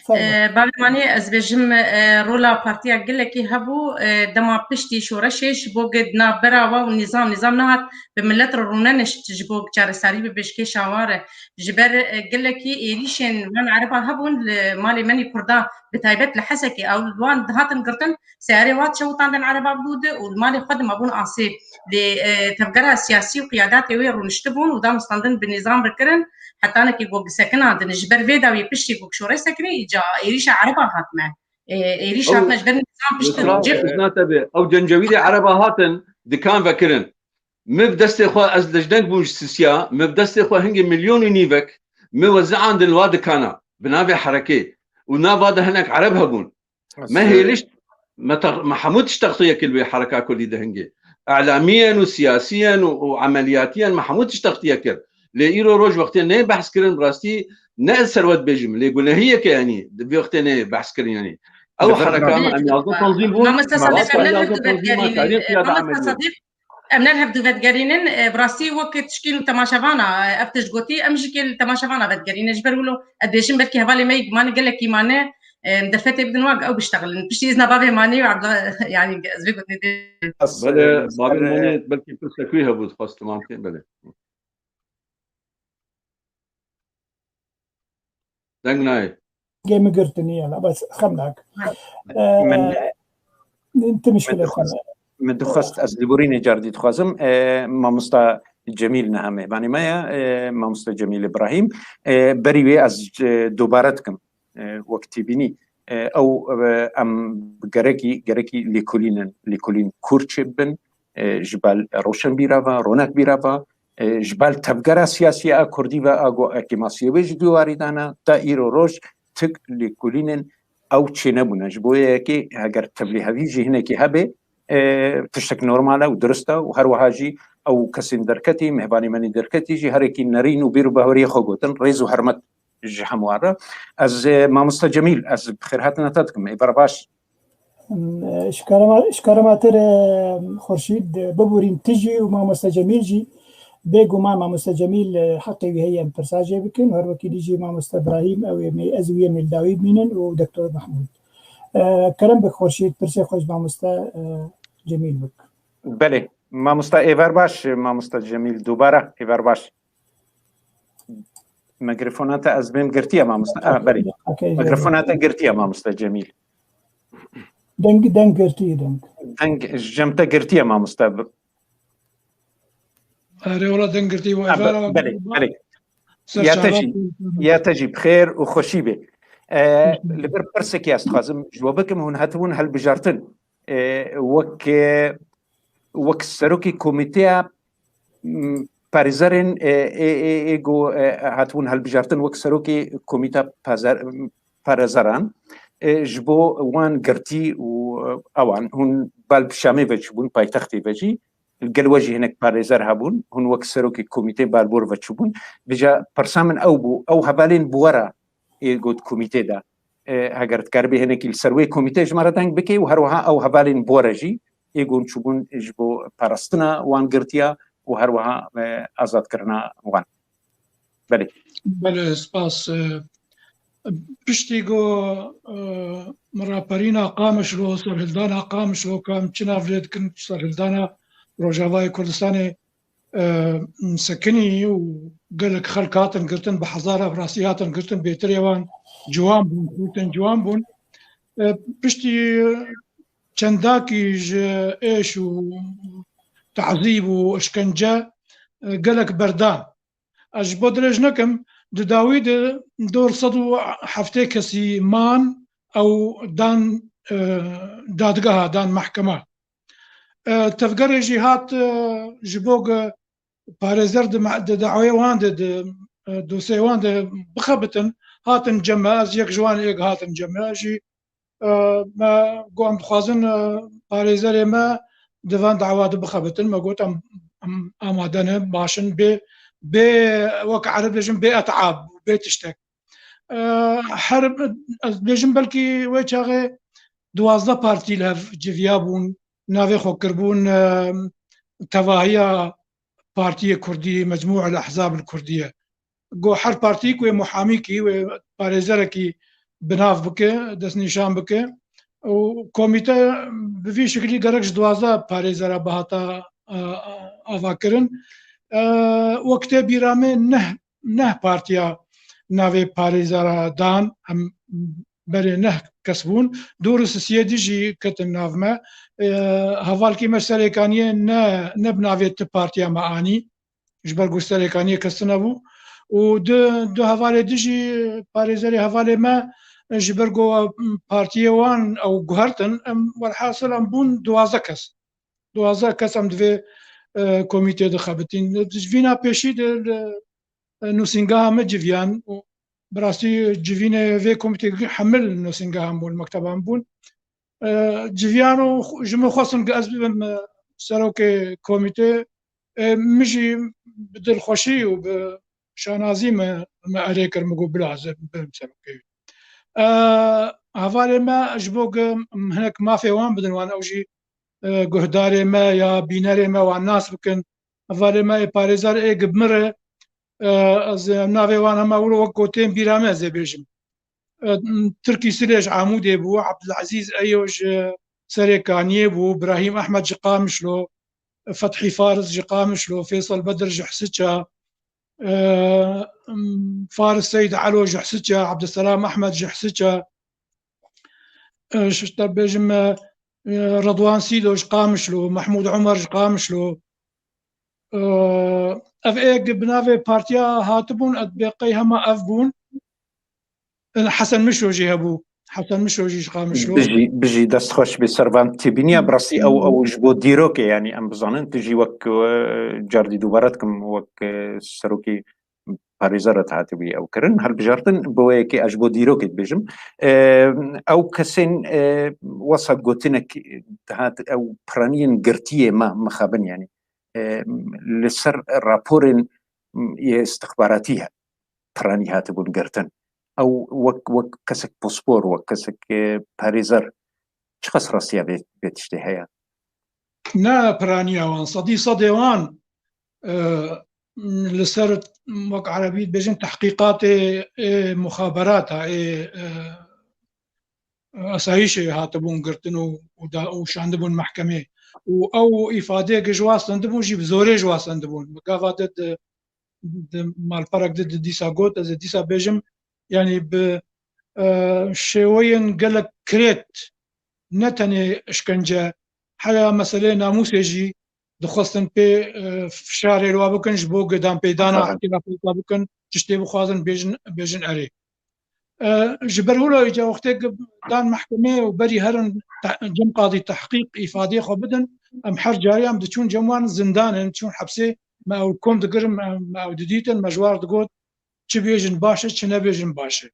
Fermo. E, bavê Manî, ez bêjim, e, rola partiya gelekî hebû, e, dema piştî şoreşê ji bo ku navbera wa û nîzam, nîzam nehat bi milet re rûnenişt ji bo çareserî bibe ji kêşa wan re. Ji ber, e, gelekî êrîşên wan ereba hebûn li malê menî kurda, bi taybet li Hesekê, ew li wan dihatin girtin, seyarê wan çewitandin ereba bû di û li malê xwe de mabûn asê. Lê, e, tevgera siyasî û qiyadatê wê rûniştibûn û danûstandin bi nîzam re kirin, hetanekî ku sekinandin. Ji ber vê dawiyê piştî ku şoreş sekinî, îca êrîşa ereba hatime. E, êrîş Ew hatime ji ber nîzam pişt Yusra, cih. Tişna te bê. Ew cencewîrê ereba hatin, dikan vekirin. Min bi destê xwe, ez lejdeng bûm ji Sisiya, min bi destê xwe hingê milyon û nîvek, min we ziandin wa dikana, bi navê herekê. Û nava de hinek ereb hebûn. Me hêlişt, me tex-, me hemû tişt textiye kir wê hereka kurdî de hingê. Elamî yên û siyasî yên û, û emeliyatî yên me hemû tişt textiye kir. Lê îro roj wextê neyê behs kirin, bi rastî ne ez ser we dibêjim, lê gunehiyeke, yanî, di vê wextê neyê behs kirin, yanî. Ew Li ber hereka me em yazdeh tanzîm bûn, Mamoste Sedîq, em ne yazdeh tanzîm me, karîn qiyada emeliyê. Em ne li hevdû vedigerînin, e, bi rastî wek tişkî li temaşevana, e, ev tişt gotî, em jî kê li temaşevana vedigerînin. Ji ber wilo, ez dibêjim belkî hevalê me yek mane, gelekî mane, e, em derfetê bidin wan ew biştexilin. Piştî îzna bavê manî û Abdullah, yanî ez vê gotinê dê. Belê, e, bavê manî belkî pirsek wî hebû, dixwest temam kê, belê. Deng nayê. Gê min girtiniye la, bes xem nak. Min, Ee, tu min mişkile dixwest, xwe. Min dixwest ez lêborînê cardî dixwazim. Ee, mamosta Cemîl niha mêvanê me ye, ee, mamosta Cemîl Îbrahîm. Ee, berî wê ez, ee, dubare dikim. Ee, wek tîbînî, ee, ew, ee, em gerekî, gerekî lêkolînin, lêkolîn kûr çêbibin, ee, ji bal roşenbîra ve, ronakbîra ve, e, ji ber tevgera siyasî a Kurdî ve a go-, a kêmasiyê wê ji dû warî dana, ta îro roj tik lêkolînên ew çênebûne. Ji bo yekê heger tevlîhevî jî hinekî hebe, e, tiştek normal e û dirist e û her wiha jî ew kesên derketî, mêvanê me nê derketî jî herekî nerîn û bîr û baweriyê xwe gotin, rêz û hermet ji hemû re. Ez, e, mamosta Cemîl, ez bi xêrhatina te dikim. Êvar baş. Em, e, ji karema, ji karema te re, em, Xurşîd, e, biborîn tu jî û mamoste Cemîl jî. Bêguman mamoste Cemîl, e, heqê wî heye em pirsa jê bikin. Her wekî dî jî mamoste Birahîm, ew ê mê-, ez û wî ê mêl dawî bimînin û Doktor Mehmûd. E, kerem bik Xurşîd, pirsê xwe ji mamoste, e, Cemîl bik. Belê, mamoste êvar baş, mamoste Cemîl, dubare êvar baş. Mikrofona te ez bêm girtiye mamoste. Ah, belê. Okey, mikrofona te girtiye mamoste Cemîl. Deng, deng girtiye, deng. Deng, jem te girtiye mamoste. Erê, wala deng girtiye, ah, belê, belê. Ya te jî, ya te jî bi xêr û xweşî bê. E, li vir pirsekê ez dixwazim ji we bikim, hûn hatibûn hilbijartin. E, wek, e, wek serokê komîteya, m, parêzerên, e, ê, ê, ê go, e, hatibûn hilbijartin wek serokê komîta pazer-, parêzeran, e, ji bo wan girtî û, e, ewan hûn bal bi Şamê ve çûbûn, paytextê ve jî, gel we jî hinek parêzer hebûn, hûn wek serokê komîtê balbor ve çûbûn. Vêca pirsa min ew bû, ew hevalên bi we re ê got komîtê de, e, heger dikaribê hinekî li ser wê komîtê ji me re deng bikê û her wiha ew hevalên bi we re jî ê got çûbûn ji bo parastina wan girtiya û her wiha, e, azadkirina wan. Belê. Belê, spas. E, piştî ku, e, min raperîna Qamişlo, serhildana Qamişlo, ka em çi nav lê dikin, serhildana Rojavayê Kurdistanê, e, sekinî û gelek xelk hatin girtin, bi hezara bi rastî hatin girtin, bêtirê wan ciwan bûn, girtin ciwan bûn. E, piştî çendakî ji êş û tazîb û işkence, e, gelek berdan. Ez ji bo dirêj nekim, di dawî de dor sed û heftê kesî man ew dan, e, dadgeha, dan mehkema. E, tevgerê jî hat, e, ji bo ku parêzer di me-, di dawê wan de, di, e, dosyê wan de bixebitin, hatin cem me, ez yek ji wan êk hatin cem me, ez jî, e, me got, em dixwazin, e, parêzerê me di van dawa de bixebitin, me got, em, em amade ne, baş in, bê, bê, wek erib dibêjin, bê etab, bê tiştek. E, her, ez dibêjim belkî wê çaxê duwazdeh partî li hev civiya bûn, navê xwe kiribûn, e, tevahiya partiyê kurdî, Mecmû el Ehzab el Kurdiye. Go her partî ku wê muhamîkî, wê parêzerekî bi nav bike, destnîşan bike. Û komîte bi vî şiklî gerek ji duwazdeh parêzera bihata, e, e, avakirin. E, wek tê bîra me neh, neh partiya navê parêzera dan, em berê neh kes bûn. Dor û sisiyê dî jî ketin nav me. E, hevalkî me Serêkaniyê ne, ne bi navê ti partiya me anî. Ji ber ku Serêkaniyê kes tune bû. Û du, du hevalê dî jî parêzerê hevalê me ji ber ku partiyê wan ew guhertin, em welhasil em bûn duwazdeh kes. Duwazdeh kes em di vê, e, komîtê de xebitîn. Ji vîna pêşî de li, e, nûsîngeha me civiyan û bi rastî civînê vê komîtê hemil nûsîngehan bûn, mekteban bûn. E, civiyan û xwe-, ji min xwestin ku ez bibim, e, serokê komîtê. E, min jî bi dilxweşî û bi şanazî me, me erê kir, min got, "Bila ez bibim serokê." E, hevalê me ji bo ku hinek mafê wan bidin wan, ew jî e, guhdarê me ya bînerê me wan nas bikin. Hevalê me ê parêzer ê gibmire, e, ez navê wan hema wilo wek gotên bîra me ez ê bêjim. E, Tirkî Silê ji Amûdê bû, Abdulazîz Eyo ji Serê Kaniyê bû, Birahîm Ehmed ji Qamişlo, Fethî Faris ji Qamişlo, Fêsal Bedir ji Hisiça, e, Faris Seyd Elo ji Hisiça, Abdulselam Ehmed ji Hisiça, e, ji te bêjim, e, e, Redwan Sîdo ji Qamişlo, Mehmûd Omer ji Qamişlo. E, ev êk bi navê partiya hatibûn, ez bê qey hema ev bûn. Hesen Mişo jî hebû. Hesen Mişo jî ji Qamişlo. Bijî, bijî, dest xweş bê, servan têbîniya. Bi rastî ew, ew ji bo dîrokê, yanî em bizanin, tu jî wek, e, cardî dubare dikim, wek, e, serokê parêzer re hatibû ew kirin, hilbijartin, bi wê yekê ez ji bo dîrokê dibêjim. E, ew kesên, e, wesa gotinek dihat, ew piraniyên girtiyê me mixabin, yanî, e, li ser raporên, e, istixbaratî he. Piranî hatibûn girtin. Ew wek, wek kesek pispor, wek kesek, e, parêzer, çiqas rastiya vê, vê tiştê heye? Ne piraniya wan, sedî sedê wan, e, li ser, wek erebî dibêjin, tehqîqatê, ê, muxaberata, ê, e, asayîşê hatibûn girtin û, û da, û şandibûn mehkemê. Û ew îfadeyeke ji wa stendibûn jî bi zorê ji wa stendibûn. Min gava di, di, di malperek di, di dîsa got, ez ê dîsa bêjim, yanî bi, e, şêweyên gelek kirêt, ne tenê işkence, heya meseleyê namûsê jî dixwestin pê, e, fişarê li wa bikin ji bo guhdanpêdana, aha, îhtilafata bikin, tiştê bixwazin bêjin, bêjin erê. E, ji ber wilo îca wextê dan mehkemê û berî herin te-, cem qadî tehqîq îfadeyê xwe bidin, em her carî em diçûn cem wan zindanê, çûn hepsê, me ew kom digirin, me, me ew didîtin, me ji war digot, çi bêjin baş e, çi nebêjin baş e.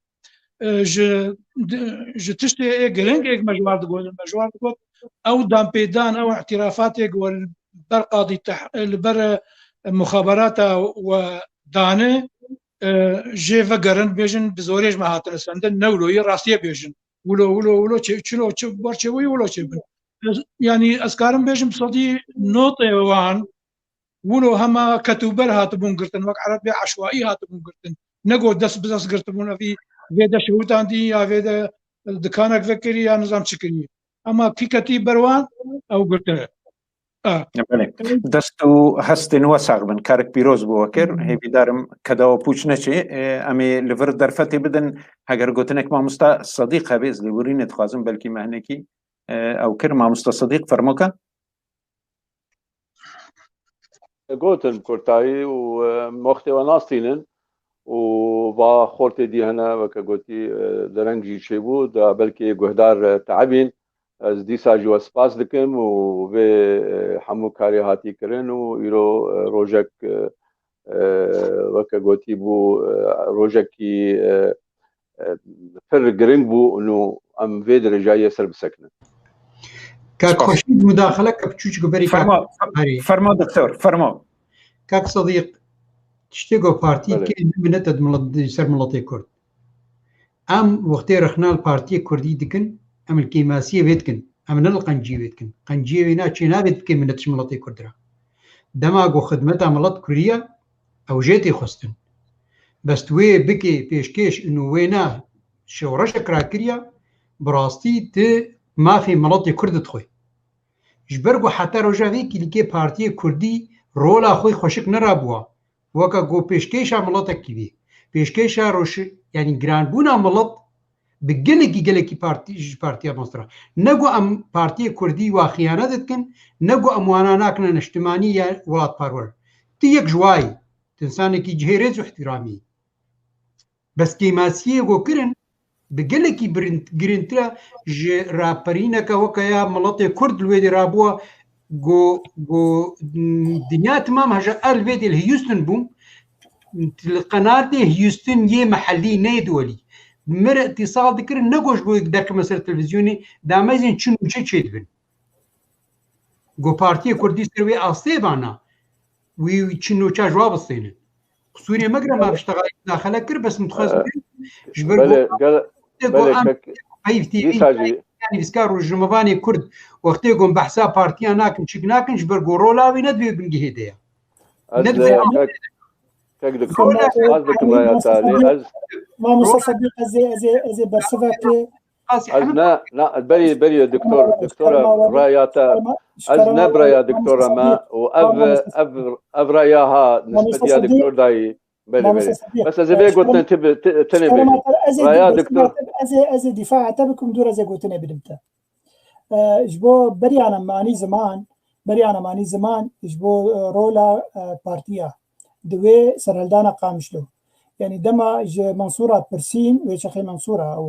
E, ji, di, ji tiştê ê giring êk me ji war digot, me ji war digot, ew danpêdan, ew îtîrafatê ku li ber qadî teh-, li ber, e, muxaberata we dane, e, jê vegerin, bêjin, bi zorê ji me hatine sendin, ne wilo ye, rastiyê bêjin. Wilo, wilo, wilo çê, çilo, çi, ber çêbûyî wilo çêbin. Ez, yanî ez karim bêjim, sedî notê wan, wilo hema ketûber hatibûn girtin, wek ereb bê eşwaî hatibûn girtin. Ne got dest bi dest girtibûn, evî vê de şewitandî ya vê de dikanek vekirî ya nizam çi kirî. Ema kî ketî ber wan, ew girtine. A. Belê. Dest û hestên we sax bin. Karek pîroz bo we kir. Hmm. Hêvîdarim keda we pûç neçê. E, em ê li vir derfetê bidin. Heger gotinek mamosta Sedîq hebe, ez lêborînê dixwazim, belkî me hinekî, e, ew kir. Mamosta Sedîq, fermoke. Gotin kurtayî û, e, wextê we nastînin û va xortê dî hene, weke gotî, e, dereng jî çêbû, da belkê guhdar, e, teebîn. Ez dîsa jî we spas dikim û vê, e, hemû karê hatî kirin û îro, e, rojek, e, e, weke gotî bû, e, rojekî, e, e, pir giring bû û em vê dirêjayê ser bisekinin. Kak Spas. Xweşîd, mudaxile ke biçûçik berî kak Fermo, Herî. Fermo doktor, fermo. Kak Sedîq, tiştê ku partî Belê. dike, ne minete di milet-, di ser miletê Kurd. Em wextê rexna li partiyê Kurdî dikin, em li kêmasiyê vê dikin. Em ne li qenciyê vê dikin. Qenciyê wê na çê nabe dike minet ji miletê Kurd re. Dema ku xidmeta milet kiriye, ew jê tê xwestin. Bes tu wê bikê pêşkêş û wê na şewreşek rakiriye, bi rastî tu mafê miletê Kurd dixwê. Ji ber ku heta roja vê kîlîkê partiyê Kurdî rola xwe xweşik nerabûwa, weke ku pêşkêşa miletekî bê. Pêşkêşa roş-, yanî giranbûna milet bi gelekî, gelekî partî, ji partiya mestir e. Ne ku em partiyê Kurdî wa xiyanet dikin, ne ku em wana nakine niştimanî ya welatparwer. Tu yek ji wa yî. Tu insanekî cihê rêz û ihtiramî yî. Bes kêmasiyê ku kirin, bi gelekî birin-, girîngtir e ji raperîneke weke ya miletê Kurd li wê dê rabûwa, ku, ku, m, dinya timam heja er li vê dê li Houston bûm, li qenatê Houston yê mehellî, ne yê duwelî. Mir îtisal dikirin, ne ku ji bo derkevin ser televîzyonê, damezên çi nûçe çêdibin. Ku partiyê Kurdî ser wê astê vana, wî çi nûçe ji wa bistênin. Qisûrê me gire, me viştexayî daxile kir, bes min dixwest Ee, bêjim, ji ber belê, ku gel-, tê ku belê, em kek-, Eyv T V dîsa jî, nivîskar, rojnamevanê Kurd, wextê ku em behsa partiya nakin, çik nakin, ji ber ku rola wî ne di vê bingehê de ye. Ez, kek, kek doktor, ez dikim raya te lê ez. Mamoste Sedîq, ez ê, ez ê, ez ê bersiva te. Ez ne, ne, berî, berî doktor, doktora raya te, ez ne biraya doktora me û ev, ev, ev raya ha nisbetiya doktor dayî. Belê, belê. Bes ez ê vê gotinê tenê bêjim. Raya doktor. Ez ê, ez ê dîfaa te bikim, dûr ez ê gotinê bidim te. E, ji bo beriyana manî ziman, beriyana manî ziman ji bo, e, rola, e, partiya di wê serhildana Qamişlo. Yanî dema ji Mensûra pirsîn, wê çaxê Mensûra û,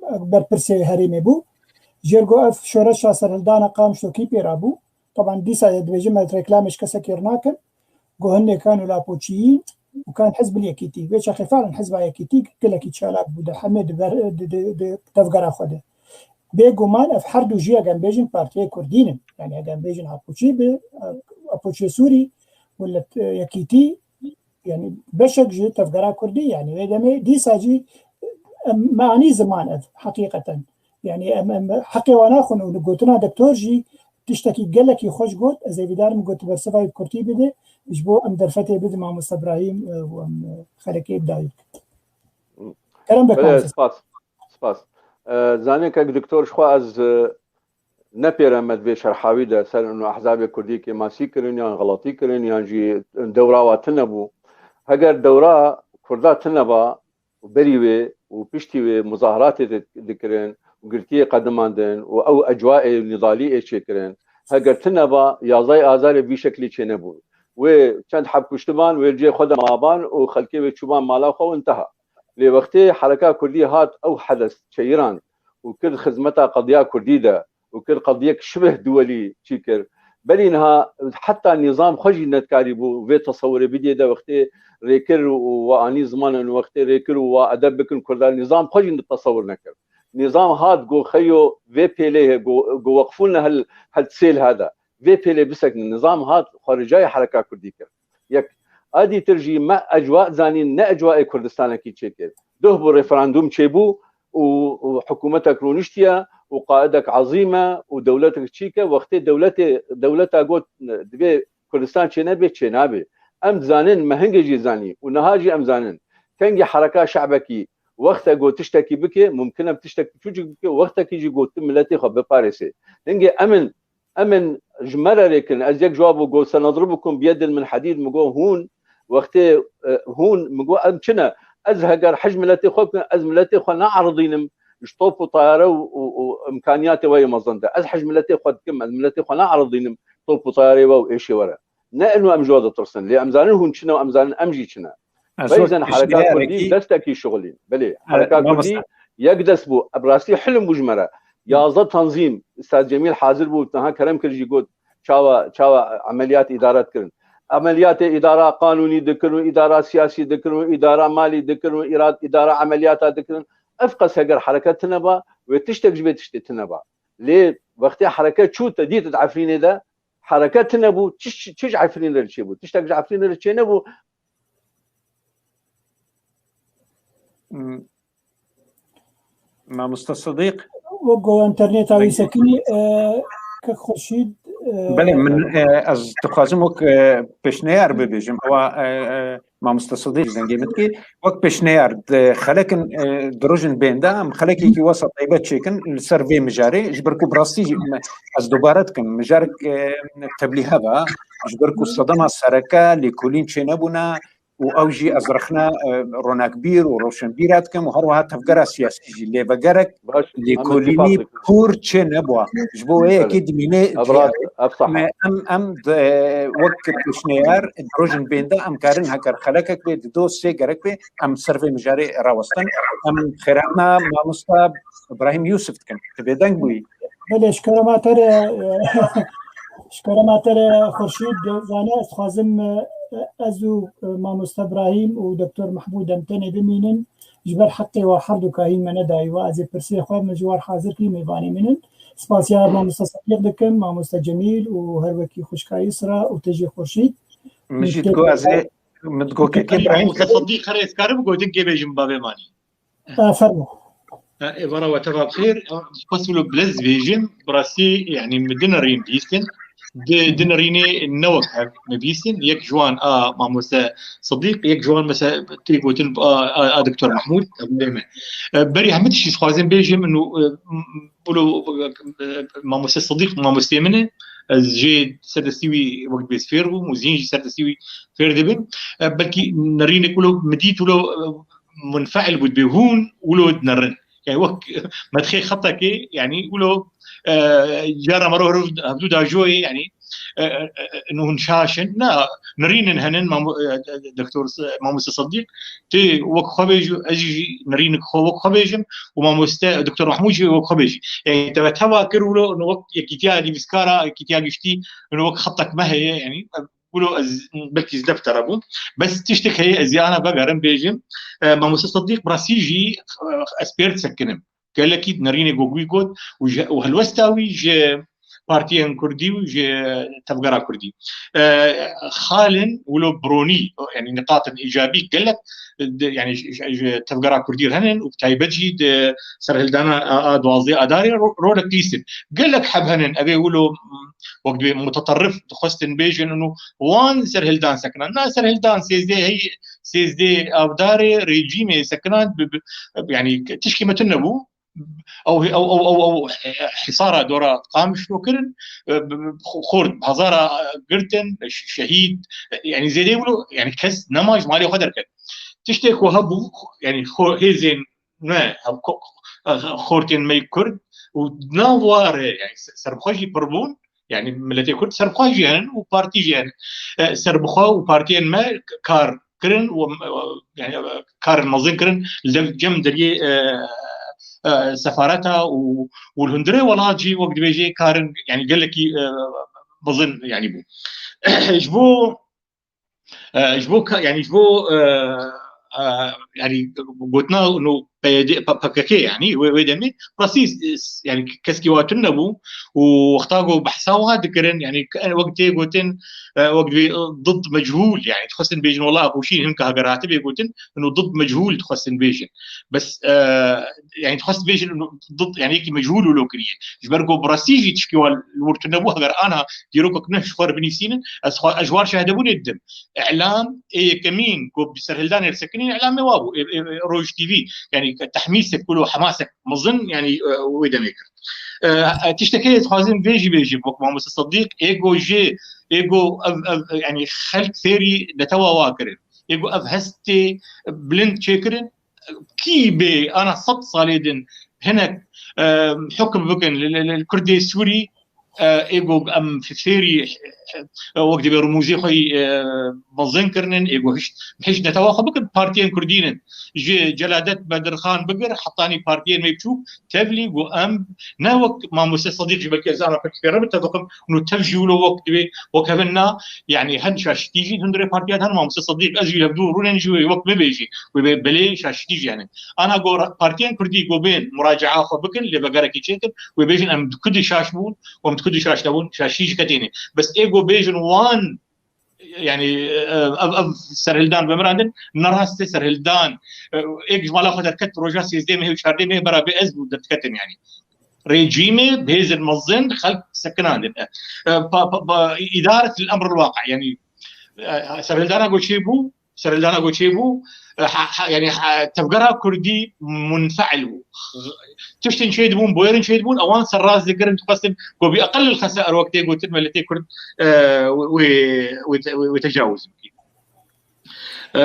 e, berpirsê herêmê bû. Jêr got ev şoreşa serhildana Qamişlo kî pê rabû? Teban dîsa ye dibêjim ez reklamê ji kesekê re nakim. Got hin kan û lapoçiyî û kan hizb li yekîtî. Vê çaxê falan hizba yekîtî gelekî çalak bû de hemê di ber, di, di, di tevgera xwe de. Bêguman ev her du jî eger bêjin partiyê kurdî ne. Yani eger bêjin apoçî bi, apoçê Sûrî, welet, e, yekîtî, yani beşek ji tevgera kurdî, yani wê demê dîsa jî, em, me anî ziman ev heqîqeten. Yani em, em heqê wan naxwin û gotina doktor jî tiştekî gelekî xweş got, ez ê vîdar im got bersivayî bi kurtî bide, ji bo em derfetê bidin mamoste Ibrahîm, e, û em, e, xelekê bi dawî bikin. Kerem be. Belê, spas. Spas. E, zanê kek doktor, ji xwe ez, e, ne pêre me di vê şerha wî de ser ino ehzabê kurdî kêmasî kirin yan xeletî kirin yan jî dewra wa tune bû. Heger dewra kurda tune ba û berî wê û piştî wê muzahiratê di-, dikirin û girtiyê qedimandin û ew ecwaê nîdalî ê çêkirin, heger tune ba yazayê azarê vî şeklî çênebû. Wê çend heb kuştiban, wê li cihê xwe de maban û xelkê wê çûban mala xwe û inteha. Lê wextê hereka kurdî hat ew hedes çeyirand û kir xizmeta qediya kurdî de û kir qediyek şibih duwelî çî kir. Berî niha heta nîzam xwe jî nedikarîbû vê tesewirê bidê de wextê rêkir û we anî zimanin wextê rêkir û we edeb bikin kurda nîzam xwe jî tesewir nekir. Nîzam hat got xeyo vê pêlê he, got, got weqfûn hel, hel sêl hada. Vê pêlê bisekinin. Nîzam hat xwe ricayê hereka kurdî kir. Yek. A dîtir jî me ecwa zanîn, ne ecwaê Kurdistanekî çêkir. Duh bû referandûm çêbû û, û hikûmetek rûniştiye û qaidek ezîm e û dewletek çîk e. Wextê dewletê, dewleta got divê Kurdistan çênebê, çênabê. Em dizanin, me hingê jî zanî û niha jî em zanin. Kengî hereka şebekî wexte got tiştekî bike, mumkin e tiştek piçûçik bike, wextekî jî got tu miletê xwe biparêsê. Hingê em in Em ên ji me re rê kirin. Ez yek ji wan bû got, "Senedribukum biyedin min hedîd", min got, "Hûn, wextê, e, hûn", min got, "Em çi ne? Ez heger hej miletê xwe bikim, ez miletê xwe neeridînim ji top û tayare û, û, û imkaniyatê we yê mezin de. Ez hej miletê xwe dikim, ez miletê xwe neeridînim top û tayarê we û êşê we re." Ne ino em ji we ditirsin, lê em zanin hûn çi ne û em zanin em jî çi ne. Beyzen hereka kurdî destekî şixulîn. Belê, hereka kurdî yek dest bû. Bi rastî hilm bû ji me re. Yazdeh tanzîm, Ustaz Cemîl hazir bû, niha kerem kir jî got, çawa, çawa emeliyat îdare dikirin. Emeliyatê îdara qanûnî dikirin û îdara siyasî dikirin û îdara malî dikirin û îra-, îdara emeliyata dikirin. Ev qas heger hereket tine ba, wê tiştek ji vê tiştê tine ba. Lê wextê hereket çû te dît di Efrînê de, hereket tine bû, çi, çi, çi ji Efrînê re çêbû? Tiştek ji Efrînê re çênebû. Hmm. Mamoste Sedîq? Wek go interneta wî sekinî, e, kek Xurşîd, e, Belê, min, e, ez dixwazim wek, e, pêşneyar bibêjim. Ewa, e, e, Mamoste Sedîq dengê min dikê. Wek pêşneyar, di xelekin, e, di rojin bên de em xelekekî wesa taybet çêkin li ser vê mijarê. Ji ber ku bi rastî jî me, ez dubare dikim, mijarek, e, teblî heva. Ji ber ku sedema sereke lêkolîn çênebûne, û ew jî ez rexne, e, ronakbîr û roşenbîra dikim û her wiha tevgera siyasî jî lê vegerek lêkolînî pûr çê nebûwa. Ji bo wê yekê dimîne em, em, e, wek pêşneyar di rojin bên de em karin heger xelekek bê, di do sê gerek bê, em ser vê mijarê rawestin. Em xêrhatina mamosta Îbrahîm Yûsif dikim. Tu bêdeng bûyî. Belê, ji kerema te re, ji kerema te re Xurşîd, zane ez dixwazim, e, ez û, e, mamoste Îbrahîm û doktor Mehmûd em tenê bimînin. Ji ber heqê we her du kahîn me nedayî we. Ez ê pirsê xwe min ji war hazir kî mêvanê min in. Spasiya mamoste Sedîq dikim, mamoste Cemîl û her wekî xwişka Îsra û te jî Xurşîd. Min jî digot ez ê, min digot kekê Îbrahîm. Mamoste Sedîq, her ê dikarim gotin kê bêjim bavê manî. E, fermo. Êvara we teva bi xêr. Xwest wilo bilez bêjim, bi rastî, yanî, min du nerîn bihîstin. Di, du nerînê ne wek hev min bihîstin. Yek ji wan a mamoste Sidîq, yek ji wan mesela tê gotin a, a, a Doktor Mahmûd, ev lê me. E, berî hemî tiştî dixwazim bêjim, û, e, wilo, e, mamoste Sidîq mamostê min e. Ez jê ser destî wî wek dibê fêr bûm û zîn jî ser destî wî fêr dibin. E, belkî nerînek wilo min dît, wilo, e, munfeil bû, dibê hûn wilo dinerin. Yani wek medxê xetekê, yani wilo, e, cara mero hevdû dajoyê, yani, e, e, e, hûn şaş in. Na, nerînin henin, mamu-, e, e, Doktor S-, Mamoste Sidîq, tê wek xwe bêjî, ez jî nerînik xwe wek xwe bêjim û Mamoste Doktor Mahmûd jî wek xwe bêjî. Yani te teva kir wilo, wek yekîtiya nivîskara, yekîtiya giştî, wek xetek me heye, yani, wilo ez belkî zidef te re bûm. Bes tiştek heye, ez ê ana vegerim bêjim. E, Mamoste Sidîq bi rastî jî, e, ez pêr disekinim. Gelekî nerînê ku wî got û ji, û helwesta wî ji partiyên kurdî û ji tevgera kurdî. E, xalin wilo bironî, yani niqatin îcabî gelek di, yani ji, ji, ji tevgera kurdî re henin û bi taybet jî di serhildana a, a duwazdeh Adarê ro-, rolek lîstin. Gelek heb henin, ev ê wilo, wek dibê muteterrif dixwestin bêjin û wan serhildan sekinan. Na, serhildan sêzdeh hey, sêzdeh Avdarê rejîmê sekinan bi, bi, yani tişkî me tune bû. Ew, ew, ew, ew, ew hîsara dora Qamişlo kirin, e, bi, bi, xort hezara girtin, ş-, şehîd, yani zêdê wilo, yani kes nema ji malê xwe derket. Tiştê ku hebû, yani xo-, hêzên me, hev-, ko-, xortên me yê Kurd û nav ware, yani se-, serbixwe jî pir bûn, yani miletê Kurd serbixwe jî henin û partî jî henin. E, serbixwe û partiyên me kar kirin û, e, yani, e, karên mezin kirin li cem deriyê, e, e, sefareta û, û li hundirê welat jî wek dibêjê karin, yani gelekî, e, mezin, yani bû. Ji bo, e, ji bo ka-, yani ji bo, e, e, yani gotina no P Y D, P-, P K K, yani wê, wê demê rastî, e, yani keskî wa tune nebû û wexta ku behsa wa dikirin, yani wek tê gotin, e, wek dibê, e, ضد مجهول, yani dixwestin bêjin, wela Xweşî hinka heger hatibê gotin, ino ضد مجهول dixwestin bêjin. Bes, e, yani dixwest bêjin ino ضد, yani yekî mechûl wilo kiriye. Ji ber ku bi rastî jî tişkî wa li wir tune bû, heger ana dîrokek ne ji xwe re binivîsînin, ez xwe, ez ji wan şahdebûnê didim. Îlam ê yekemîn ku bi serhildanê re sekinîn, îlamê wa bû. Ê, ê, ê, Roj T V, yani tehmîsek, wilo hemasek mezin, yani, e, wê demê kir. E, e, tiştekê ez dixwazim vê jî bêjim, wek Mamoste Sidîq, ê ku jê, ê ku ev, ev, yani xelk fêrî netewa wa kirin. Ê ku ev hestê bilind çêkirin, kî bê ana sed salê din hinek, e, hukm bikin li, li, li Kurdê Sûrî, e, ê ku em fêrî, e, wek dibê rumûzê xwe yî, e, mezin kirinin, ê ku hişt, hişt netewa xwe bikin, partiyên Kurdî nin. Ji Celadet Bedirxan bigir, hetanî partiyên me biçûk, tevlî ku em ne wek Mamoste Sidîq jî, belkî ez ana pek fêre bitebiqim, û tev jî wilo wek dibê, wek hevin na, yani hin şaşitî jî hundirê partiya din, Mamoste Sidîq, ez jî hevdû rûnên jî wê wek bibêjî, wê be-, belê şaşitî jî yani. Ana ku ra-, partiyên Kurdî ku bên muracaa xwe bikin, lê vegerekî çêkin, wê bêjin em di kudî şaş bûn, em di kudî şaş nebûn, şaşî ji ketê ne. Bes ê ku bêjin wan, yani, e, ev, ev serhildan vemirandin, ne rast e serhildan. E, êk ji mala xwe derket roja sêzdeh mehê û çardeh mehê bera bê ez bû derdiketim yani. Rejîmê bi hêzên mezin xelk sekinandin. E, e, pa, pa, pa, îdaret il emr il waqi, yani, e, serhildana ku çêbû, serhildana ku çêbû, e, ha, ha, yani, ha, tevgera Kurdî munfeil bû. Tiştên çêdibûn, boyerin çêdibûn, ewan serrast dikirin, dixwestin ku bi eqel il xese er wek tê gotin, miletê Kurd, e, wê, wê, wê, wê tecawuz bikî. E,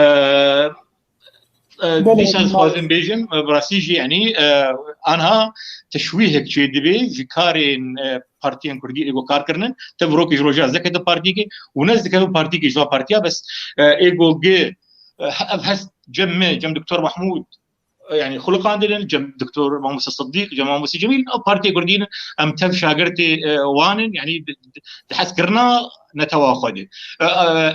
e, Belê, dîsa ez dixwazim bêjim, e, bi rastî jî, yani, e, anha teşwîhek çêdibe ji karên, e, partiyên Kurdî ê ku kar kirinin, tev rokê ji roja ez diketim partiyekê û ne ez dikevim partiyekê ji van partiya, bes, e, ê ku gi, e, ev hest cem me, cem Doktor Mahmûd, e, yani xuliqandin, cem Doktor Mamoste Sidîq, cem Mamoste Cemîl, ev partiyê Kurdî ne, em tev şagirtê, e, wan in, yani di, di, di hezkirina netewa xwe de. E, e,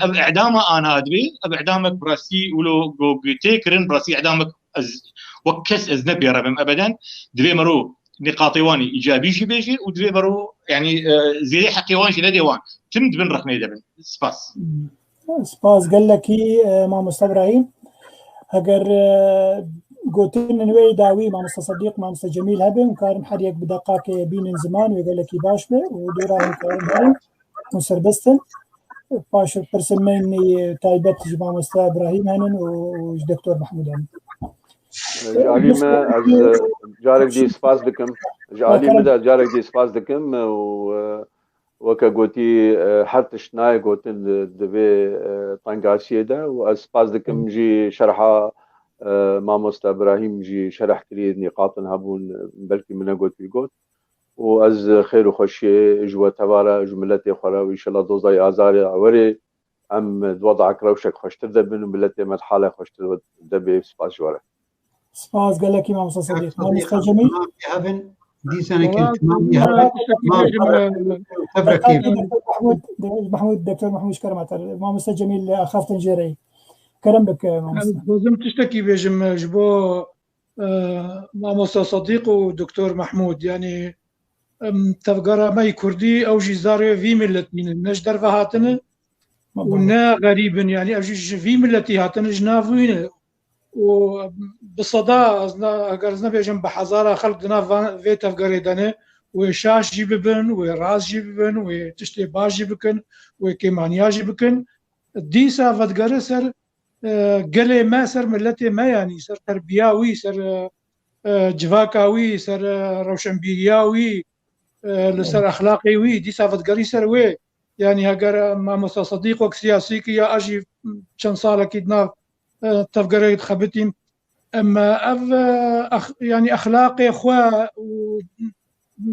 ev îdama ana dibe, ev îdamek bi rastî wilo ku tê kirin, bi rastî îdamek ez, wek kes ez ne pê re bim ebeden. Divê mero nîqatê wan îcabî jî bêje û divê mero, yani, e, zêdê heqê wan jî nedê wan. Tim di bin rexnê de bin. Spas. Spas gelekî, e, Mamoste Îbrahîm. Heger, e, gotinên wê dawî, mamoste Sedîq, mamoste Cemîl hebe, hûn karin her yek bi deqakê bînin ziman, wê gelekî baş be û dora hûn karin herin, hûn serbest in. Paş pirsên me yên taybet ji mamoste Îbrahîm henin û, û ji Doktor Mehmûd henin. Ji alî me ez, e, carek dî spas dikim. Ji alî min de carek dî spas dikim û, e, weke gotî, e, her tişt nayê gotin di, di vê, e, tengasiyê de û ez spas dikim jî şerha, e, mamoste Îbrahîm jî şerh kirî, nîqatin hebûn, belkî min negot wî got. Û ez xêr û xweşiyê ji we tevare, ji miletê xwe re û înşallah doza azarê werê em di wedek rewşek xweştir de bin û miletê me di halê xweştir de bê. Spas ji we re. Spas gelekî mamoste Sedîq. Mamoste Cemîl. Hevin dîsanekî Mehmûd, Doktor Mehmûd ji kerem te. Mamoste Cemîl axaftin jê re. Kerem bike mamoste. Dixwazim tiştekî bêjim, e, ji bo, e, mamoste Sedîq û Doktor Mehmûd. Yanî, em, tevgera me yî kurdî, ew jî zarê vî milet mînin. Ne ji derve hatine û ne xerîb in. Yanî, ew jî ji vî miletî hatine, ji nav wî ne. Û bi seda, ez ne, eger ez nebêjim, bi hezara xelk di nav van, vê tevgerê de ne. Wê şaş jî bibin, wê rast jî bibin, wê tiştê baş jî bikin, wê kêmaniya jî bikin. Dîsa vedigere ser, e, gelê me, ser miletê me, yanî ser terbiya wî, ser, e, e, civaka wî, ser, e, rewşenbîriya wî, e, li ser exlaqê wî, dîsa vedigerî ser wê. Yanî heger, e, mamosta Sedîq wek siyasî ki ya ez jî çend salekî di nav, e, tevgerê dixebitîm. Em, e, ev, e, ex-, yanî exlaqê xwe û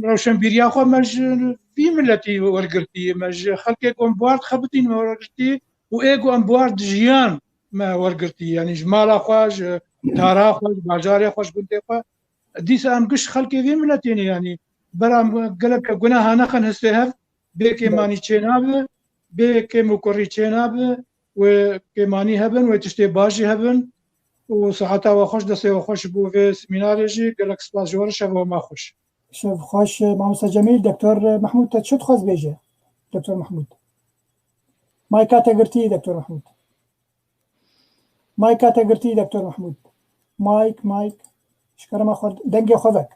rewşenbîriya xwe me ji vî miletî wergirtî, me ji xelkê ku em bi war dixebitîn me wergirtî û ê ku em bi war dijiyan me wergirtî. Yanî ji mala xwe, ji dara xwe, ji bajarê xwe, ji gundê xwe. Dîsa em giş xelkê vî miletê ne, yanî bera em gelek guneha nexin histê hev, bê kêmanî çênabe, bê kêm û kurî çênabe, wê kêmanî hebin, wê tiştê baş jî hebin. Û saeta we xweş, destê we xweş bo vê semînarê jî. Gelek spas ji we re, şeva we ma xweş. Şev xweş, mamoste Cemîl. Doktor Mehmûd, te çi dixwest bêje? Doktor Mehmûd. Mayka te girtî, Doktor Mehmûd. Mayka te girtî, Doktor Mehmûd. Mayk, mayk. Ji kerema xwe, dengê xwe vek.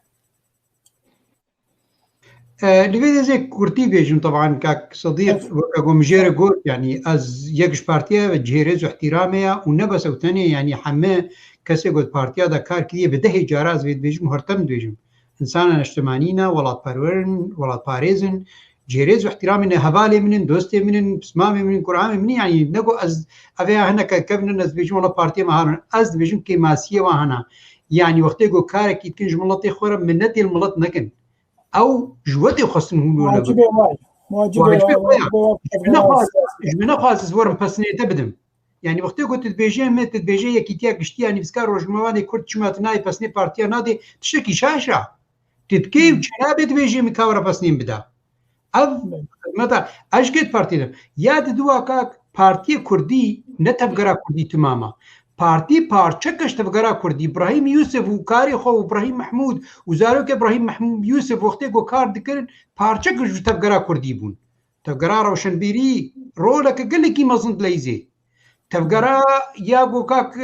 E, li vê de ez ê kurtî bêjim, teban kak Sedîq, weke ku min jê re got, yanî ez yek ji partiya cihêrêz û ihtiramê ya û ne bes ew tenê, yanî heme kesê ku di partiya de kar kiriye bi dehê cara ez vê dibêjim û her tim dibêjim. Însana niştimanî ne, welatperwer in, welatparêz in, cihêrêz û ihtiramê ne, hevalê min in, dostê min in, pismamê min in, kuramê min in, yanî ne ku ez, ev ya hineke kevin in, ez dibêjim wela partiya me harin. Ez dibêjim kêmasiyê wan hene. Yanî wextê ku karekî dikin ji miletê xwe re, minetê li milet nekin. Ew ji we tê xwestin hûn were bin. Wacibê wa ye. Wacibê wa ye. Ji min nexwaz, ji min nexwaz ez werim pesnê te bidim. Yanî wextê ku tu dibêjê, me tu dibêjê yekîtiya giştî ya nivîskar rojnamevanê kurd çima tu nayê pesnê partiya nadê, tiştekî şaş e. Tu dikê û çi nabê dibêjê min ka were pesnê min bida. Ev xizmeta ez ji kê partî de. Ya di dua kak partiyê kurdî ne tevgera kurdî timam e. Partî parçek e ji tevgera kurdî. Îbrahîm Yûsif û karê xwe û Îbrahîm Mehmûd û zarokê Îbrahîm Mehmûd Yûsif wextê ku kar dikirin, parçek ji tevgera kurdî bûn. Tevgera rewşenbîrî roleke gelekî mezin dileyzê. Tevgera ya ku kak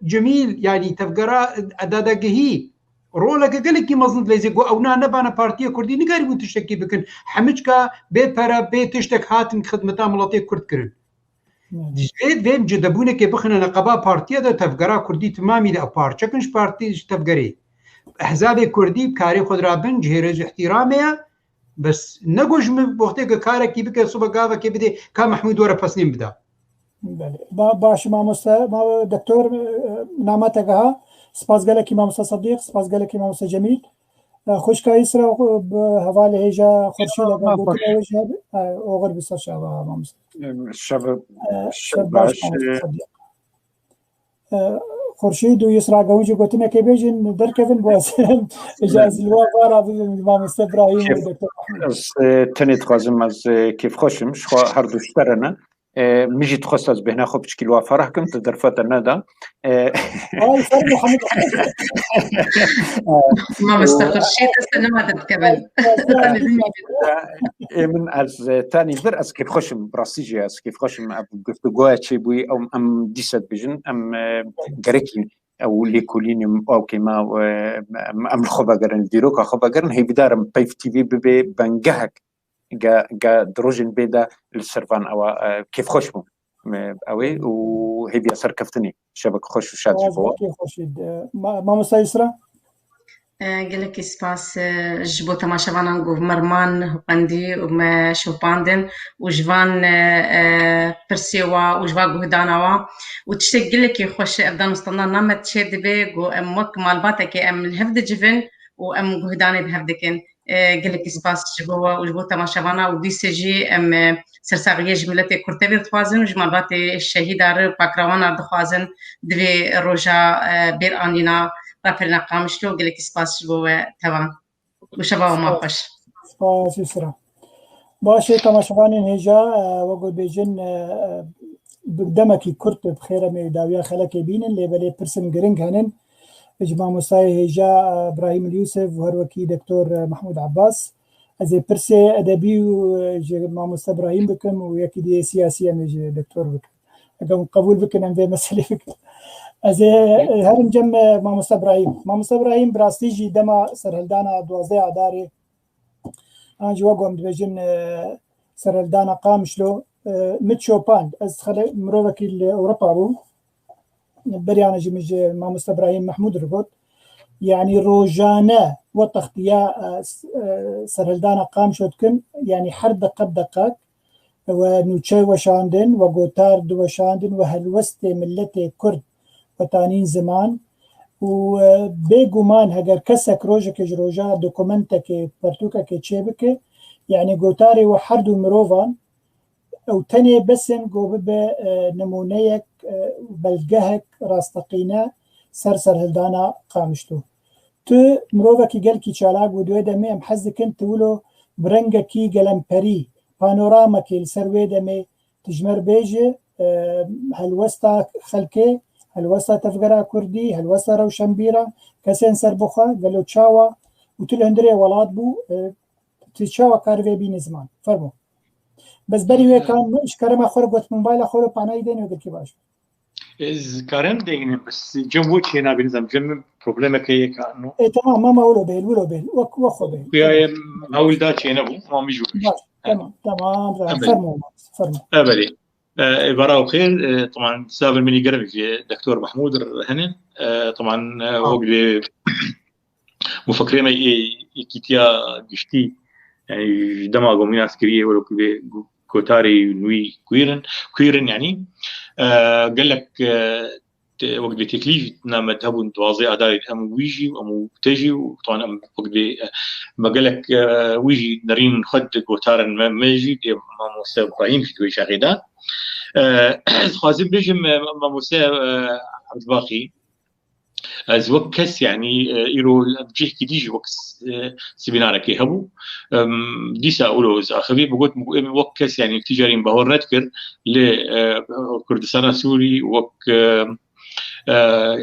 Cemîl, yanî tevgera dadegehî, roleke gelekî mezin dileyzê ku ewna nebana partiya kurdî nikarîbûn tiştekî bikin. Hemiçka bê pere, bê tiştek hatin xidmeta miletê kurd kirin. Ji vê vê em cidebûnekê bixine neqeba partiya de tevgera kurdî timamî de ew parçekin ji partî, ji tevgerê. Ehzabê kurdî bi karê xwe dirabin, cihêrêz û ihtiramê ye. Bes ne ku ji min wextê ku karekî bike, sibe gavekê bidê, ka Mehmûd were pesnên bida. Belê. Ba-, baş mamoste, ma-, doktor, e, name te giha. Spas gelekî mamoste Sedîq, spas gelekî mamoste Cemîl. E, xwişka Îsra, e, bi hevalê hêja Xurşîd, eger gotina wê jî hebe, e, oxir bi ser çava mamoste. Şev, e, şev baş, baş, mamoste Sedîq. E, Xurşîd û Yusra Gewin jî gotinekê bêjin, derkevin, bo ez, ji ez li wan vara bibim, mamoste Îbrahîm û Doktor Mehmûd. Ez, e, tenê dixwazim, ez, e, kêfxweş im, ji xwe her du ji te re ne. E, min jî dixwest ez bêhna xwe piçkî li wan fereh kim, tu derfeta neda. E, Ay, fermo, Hamid. Mamoste Xurşîd, ez te nema te dikevin. Ê min ez, e, tenî vir, ez kêfxweş im, bi rastî jî ez kêfxweş im, ev guftûgoya çêbûyî, em, em dîsa dibêjin, em, e, gerekî ew lêkolînê ew kê me, e, em, em li xwe vegerin, li dîroka xwe vegerin, hêvîdar im Peyv T V bibe bengehek ge, ge di rojên bê de li ser van ewa, e, kêfxweş bûm. E, ew ê û hêviya serkeftinê. Şevek xweş û şad ji bo. Kêfxweşî. E, ma-, Mamosta Yusra? E, gelekî spas, e, ji bo temaşevanan ku me riman, xwendî û me şopandin û ji van, e, e, pirsê wa û ji van guhdana wa. Û tiştek gelekî xweş ev danûstandana me çê dibe ku em wek malbatekê em li hev dicivin û em guhdanê bi hev dikin. E, gelekî spas ji bo we û ji bo temaşevana û dîsê jî em, e, sersaxiyê ji miletê Kurtevî dixwazin û ji malbatê şehîda re û pakrawana re dixwazin di vê roja, e, bêr anîna raperêna Qamişlo. Gelekî spas ji bo we tevan. Û şeva we ma xweş. Spas Yusra. Baş e, temaşevanên hêja, e, wek ku dibêjin, e, e, bi demekî kurt bi xêr em ê dawiya xelekê bînin, lê belê pirsên giring henin. Ji mamostayê hêja, e, Brahîm Yûsef û her wekî Doktor, e, Mehmûd Abbas. Ez ê pirsê edebî û, e, ji mamoste Brahîm bikim û yekî dî yê siyasî em ê ji doktor bikin. Eger hûn qebûl bikin, em vê meselê bikin. Ez ê, e, herim cem, e, mamoste Brahîm. Mamoste Brahîm, bi rastî jî dema serhildana duwazdeh Adarê, an jî wek ku em dibêjin, e, serhildana Qamişlo, e, min şopand. Ez xele-, mirovekî li Ewropa bûm. Beriyane jî min ji mamoste Brahîm Mehmûd re got. Yanî rojane we textiya, e, s-, e, serhildana Qamişlo dikin, yanî her deqe bi deqek we nûçe weşandin, we gotar diweşandin, we helwestê miletê Kurd we tanîn ziman. Û, e, bêguman heger kesek rojekê ji roja dokumentekê, pertûkekê çêbike, yanî gotarê we her du mirovan ew tenê bes in ku bibe, e, nimûneyek, e, belgehek rasteqîne ser serhildana Qamişlo. Tu mirovekî gelkî çalak bû, di wê demê em hez dikin tu wilo bi rengekî gelemperî, panoramekê li ser wê demê tu ji me re bêje, e, helwesta xelkê, helwesta tevgera kurdî, helwesta rewşenbîran, kesên serbixwe, gelo çawa û tu li hundirê welat bû, e, tu çawa karî vê bînî ziman? Fermo. Bes berî wê ka min ji kerema xwe re got, mobayla xwe re panayî dêne, gelkî baş. Ez karim deynim, bes cem bo çênabî, nizam, cem min problemeke ye ka no. E, tamam, mama wilo bêl, wilo bêl. Wek, wek xwe bêl. Kuya em hewlda çênebû, ma min jû. Baş, tamam, tamam, tamam. Ebelê. Fermo, fermo. Ebelê. E, êvara û xêr, e, teman, silavên min ê germ ji Doktor Mehmûd re hene. E, teman, e, wek dê mufakrê me ê yekîtiya giştî, yani ji dema ku min nas kiriye, wek dê gu-, gotarê nû queer in, queer in yani. E, gelek, e, te-, wek dê teklîf name hebûn duwazdeh Adarê em wî jî, em û te jî, û teman em wek dê, e, me gelek, e, wî jî nerîn xwe di gotarên me, me jî, dê mamoste Brahîm jî di wê çaxê de. E, ez dixwazim bêjim, e, mamoste, e, Ebdibaqî, ez wek kes, yani, e, îro li cihekî dî jî wek s-, e, semînarekê hebû. Em, dîsa wilo ez axivî bigot, min got, em wek kes, yani, ticarî min bahor nedikir li, e, Kurdistana Sûrî wek, e, e,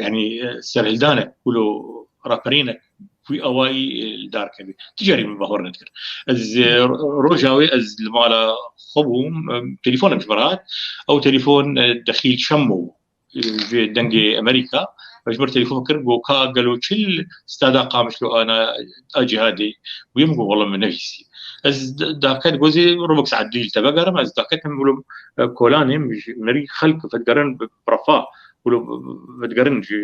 yani, e, serhildanek, wilo raperînek wî awayî, e, li dar kevî. Ticarî min bahor nedikir. Ez, e, ro-, roja wê ez li mala xwe bûm, e, telefonek ji min re hat. Ew telefon, e, Dexîl Şemo bû, e, ji Dengê Amerîka. Ji min re telefon kir, got, ka gelo çi li stada Qamişlo ana a cihadê bûye? Min got, wela min nevîsî. Ez d-, daket gozê rûmek saet dî li te vegerim, ez daketim wilo, e, kolanê min ji nerî xelk vedigerin bi, bi refa, wilo vedigerin ji,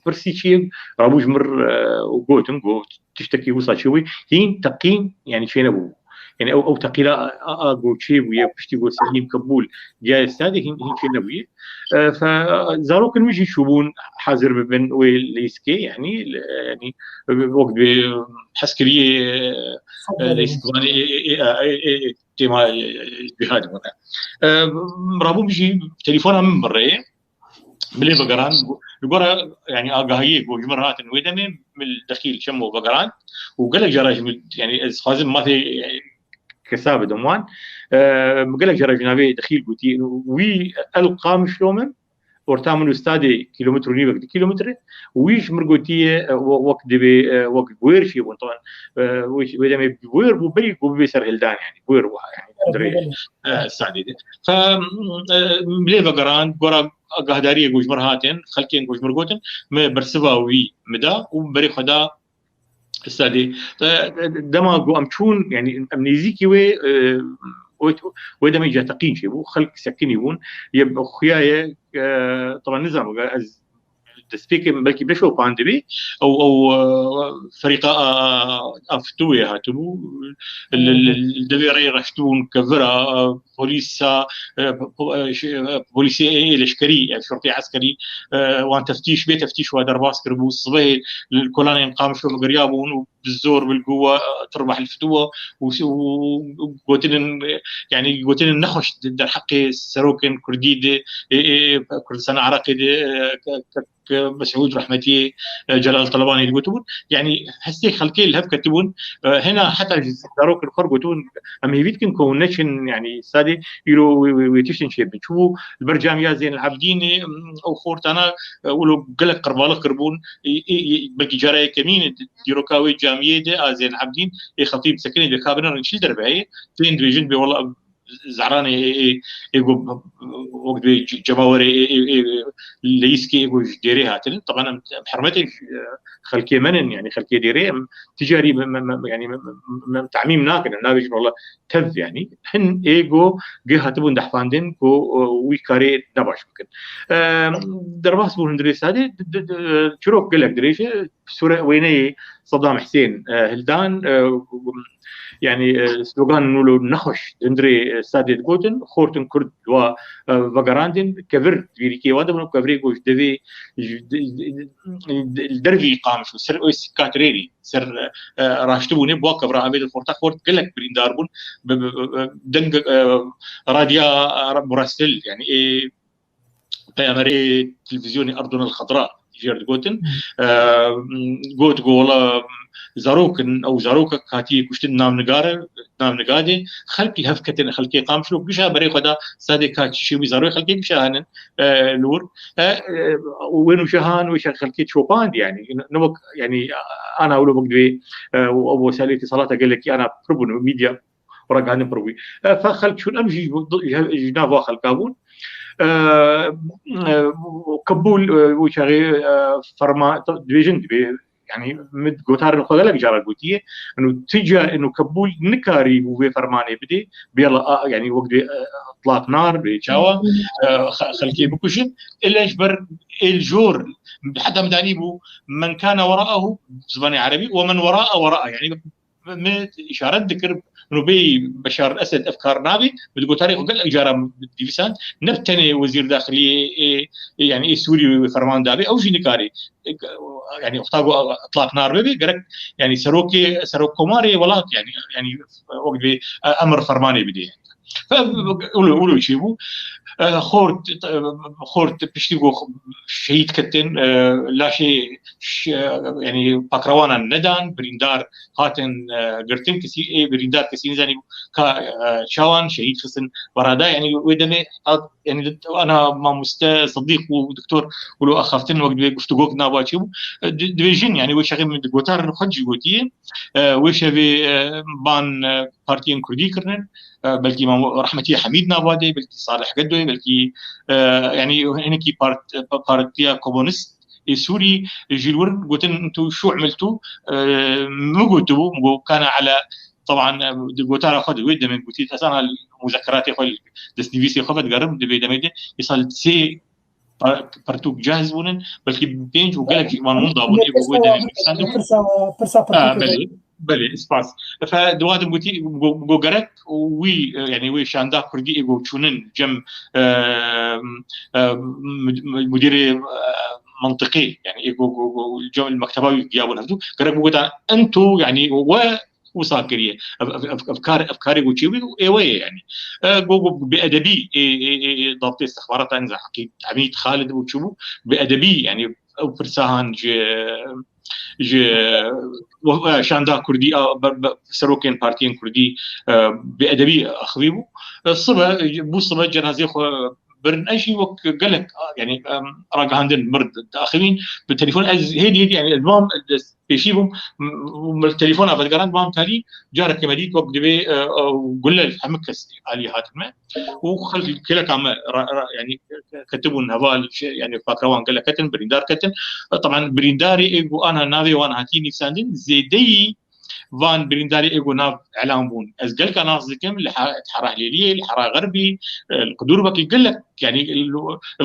pirsî çi ye? Rabû ji min re, e, û gotim, got, tiştekî wisa çêbû, hîn teqîn, yani, çênebû. Yani, ew, ew teqîna a, a, a, ku çêbûye, piştî ku Selîm Kebûl giyaye stadê, hîn, hîn çênebûye. E, fe, zarokên min jî çûbûn hazir bibin wê lîstikê, yani, li, yani, wek dibê hezkiriyê, e, lîstikvanê, e, e, e, e, e, tema, e, cihadê bûne. E, rabû min jî telefona min birê, Bilê vegeran, li gora, yani, agahiyê ku ji min re hatin wê demê, min li Dexîl Şemo vegeran û gelek cara jî min, yani, ez xwazim mafê, yani, kesa bidim wan. E, min gelek cara jî navê Dexîl gotiye, wî el Qamişlo min, orta min û stadê kîlometre û nîvek, di kîlometre, wî ji min gotiye, e, we-, wek divê, e, wek guêr çêbûn, teman, e, wê, wê demê guêr bû, berî ku bibê serhildan, yani, guêr wiha, yani. dirê, e, Sadê de. Fe, e, lê vegerand, gora agahdariyê ku ji mir hatin, xelkên ku ji mir gotin, me bersiva wî me da û berê xwe da Sadê. E, dema ku em çûn, yani em nêzîkî wê, e, wê, wê demê ca teqîn çêbû, xelk sekinî bûn, yê xuya ye, e, taban nizanim, ez destpêkê belkî beşo pandibî, ew, ew, e, ferîqa a, a, a fitûyê hatibû, li, li, li devê rê reştibûn kevira, e, polîsa, e, po-, e, ş-, e, polîsê ê, ê leşkerî, e, şortê eskerî, e, wan teftîş, bê teftîş wa derbas kiribû, sibehê li kolanên Qamişlo giriyabûn û bi zor, bil guwa, e, tirbeh li fitûwa û, û, û gotinên, e, yani gotinên nexweş di derheqê serokên Kurdî di, ê, ê, Kurdistana Iraqê di, e, ke-, ke-, ke Mesûd Rehmetiyê, e, Celal Telebanî digotibûn. Yani hestê xelkê li hev ketibûn. E, hena heta ji zarokên xwe gotibûn, em hêvî dikin ku hûn neçin, yani Sadê îro wê, wê, wê tiştên çêbin. Çûbû li ber camiya Zeyn el Abidînê, em, ew xortana, e, wilo gelek qirbalix kiribûn. Ê, ê, ê, belkî cara yekemîn e, dîroka wê camiyê de a Zeyn el Abidîn, ê xetîb sekinê de ka binirin çil derbe heye. Tên dibêjin bê wela Zehranê ê, ê, ê, ê, go, wek dibê ce-, cemawerê ê, ê, ê, leyîskê ê, go ji dêrê hatine. Taban em, em hermetê, e, xelkê me nin, yani xelkê dêrê em ticarî me, me, me, yani me, me, me, em tamîm nakin, em nabêjin wela tev, yani. Hin ê, go gê hatibûn dehfandin ku, e, wî karê nebaş bikin. E, derbas bû hundirê Sadê, d-, d-, d-, çirok gelek dirêj e, sure wêneyê Saddam Husên, e, hildan, e, yani, e, slogan nûlo nexweş hundirê, e, Sadê digotin, xortin Kurd wa, e, vegerandin, kevir vîrîkê wan dibin, kevirê ku ji devê, ji de-, de-, de-, li dervî Qamişlo, ser oy sikatirêrî, ser, e, raştibûnê, bi wa kevra avê di xorta xort gelek birîndar bûn, bi, bi, bi, bi deng, e, radya, e, murasil, yani, ê, peyamerê televîzyonê Erdonel Xedra jêr digotin. E, got ku wela zarok in, ew zarokek hatiye kuştin navnigare, navnigadê, xelk li hev ketine, xelkê Qamişlo gişa berê xwe da Sadê ka çi çêbû, zarokê xelkê gişa henin, e, li wir. E, e, wê nûşehan, wê şer xelkê çopand, yani, ne wek, yani, ana wilo wek divê, e, û ew wesaîlê îtîsalata gelekî ana pir bûn, medya ragihandin pir bû. E, fe xelk çûn, em jî ji, ji nav va xelka bûn. E, e, qebûl, e, wî çaxê, e, ferma, dibêjin dibê, yani, min gotarên xwe gelek cara gotiye, inu ti car inu qebûl nikarî bû vê fermanê bidê, bê la, a, yani, wek dibê, e, itlaq nar, bê çawa, e, xe-, xelkê bikujin, ila ji ber êl jor, heta min danî bû, men kana wera'ehu, zimanê erebî, we men wera'a wera'a, yani, me îşaret dikir, inu bê Beşar Esed ev kar nabê, bi gotarê xwe gelek cara dîvisand, ne bi tenê wezîr daxiliyê, ê, ê, yani ê Sûrî wê ferman dabê, ew jî nikarê. E, yani wexta ku itlaq nar bibê, gerek, yani serokê, serok komarê welat, yani, yani wek dibê, e, emir fermanê bidê. Fe, wilo, wilo çêbû. E, xort, e, xort piştî ku şehîd ketin, e, laşê ş-, e, yani pakrawanan nedan, birîndar hatin, e, girtin, kesî, ê birîndar kesî nizanî ka, e, çawan şehîd xistin berada, yani wê demê hat, yani ana mamoste Sidîq û doktor wilo axaftin wek dibê guftugok nava çêbû. E, di-, dibêjin, yani wê çaxê min di gotarên xwe jî gotiye, e, wê şevê, e, ban, e, partiyên Kurdî kirinin, e, belkî Mam Rehmetî Hemîd nava de, belkî Salih Gedoyê, belkî, e, yani hinekî part-, pa-, Partiya Komunîst ê Sûrî jî li wir gotin, "Entu şu emiltu", e, min gotibû, min got, "Kana ala", taban, e, di gotara xwe de wê demê gotî, ez ana muzekeratê xwe, destnivîsê xwe vedigerim, di vê demê de, êsal sê par-, pertûk cahiz bûnin, belkî pênc û gelek jî wan hûn dabûn, ê bi wê demê nivîsandin. Pirsa, pirsa Ha, pertûkê belê, belê, spas. Fe, di wa de gotî, go, go gerek wî, e, yani wê şanda Kurdî ê go çûnin cem, e, e, mud-, mud-, mudirê, e, mantiqê, yani ê go, go, go cem mekteba wî giyabûn hevdû. Gerek bû gotan, "Entu", yani we wisa kiriye. Ev, ev, ev, ev kar, ev karê ku çêbû, ê we ye, yani. E, go, go, bi edebî, ê, ê, ê, ê, dabtê istixbarata nizam, Heqî Hemîd Xalid bû, çi bû? Bi edebî, yani, ew pirsa han ji, ji, e, şanda Kurdî, a, be, be, serokên partiyên Kurdî, e, bi edebî axivî bû. E, sibe, bû sibe cenazê xwe birin. Ez jî wek gelek, yanî, em, ragihandin mir diaxivîn, bi telefon ez hêdî hêdî, yanî, ez mam, ez pêşî bûm, m-, m-, telefona vedigirand, mam talî, careke me dît wek divê, e, e, gule li hemik kes alî hatin me. Û xelk kêleka me ra-, ra-, yanî, ketibûn heval, şey, yanî, pakrewan gelek ketin, birîndar ketin. E, taban birîndarê ê ku ana navê wan hatî nivîsandin, zêdeyî van birîndarê ê ku nav elan bûn. Ez gelka nas dikim, li he-, Hera Hilêliyê, li Hera Xerbî, e, li Qudûrbekî gelek, yanî, li,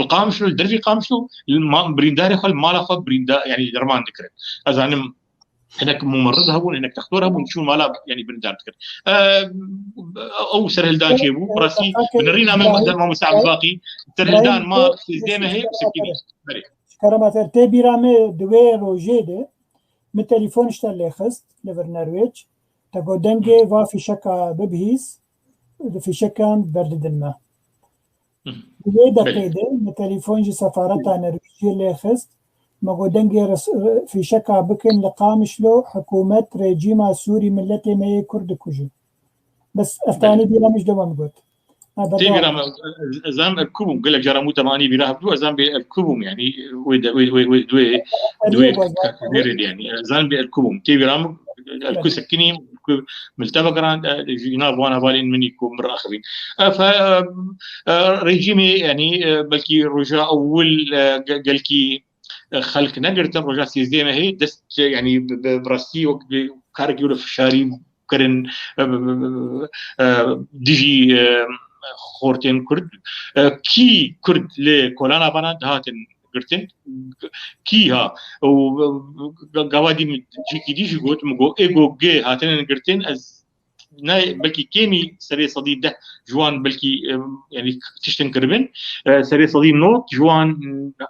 li Qamişlo, li dervî Qamişlo, li ma-, birîndarê xwe, li mala xwe birînda-, yanî derman dikirin. Ez zanim hinek mumerrid hebûn, hinek textor hebûn, çûn mala, yanî birîndar dikirin. E, ew serhildan çêbû, bi rastî, bi nerîna me, mamoste Ebdulbaqî, serhildan ma sêzdeh mehê, sekinî. Belê. Ji kerema te, tê bîra me di wê rojê de min telefon ji te lê xist li vir Nerwêc. Te got dengê va fîşeka bibihîz, di fîşekan berdidin me. Hı. Di wê Belê. deqê de min telefon ji sefareta Nerwêciyê lê xist. Me got dengê res-, fîşeka bikin li Qamişlo, hikûmet, rejîma Sûrî miletê me yê Kurd dikujin. Bes eftanî Belê. bîra min ji dema min got. Ha, Tê berdewam. bîra me, ez, ez em ev ku bûm, gelek cara mû temanî bîra hebû, ez em bê ev ku bûm, yanî, wê de, wê, wê, wê, duê, Erê duê baz, ka-, ka-, bêrê de, yanî, ez em bê ev ku bûm. Tê bîra min, ev ku Belê. sekinî, ku milteba kiran, e, ji nav wan hevalên min î ku min raxivîn. E, fe, e, e, rejîmê, yanî, e, belkî roja ewil, e, ge-, gelkî, e, xelk negirtin, roja sêzdeh mehê dest, yanî, bi, bi, bi rastî wek bi karekî wilo fişarî kirin, e, e, dijî, e, xortên Kurd. E, kî Kurd li kolana vana dihatin girtin? Kî ha? Û, e, ga-, gava dî min cîkî dî jî got, min got, ê got gê hatinin girtin, ez ne, belkî kêmî serê sedî deh ji wan belkî, e, yanî tiştin kiribin. E, serê sedî nod ji wan,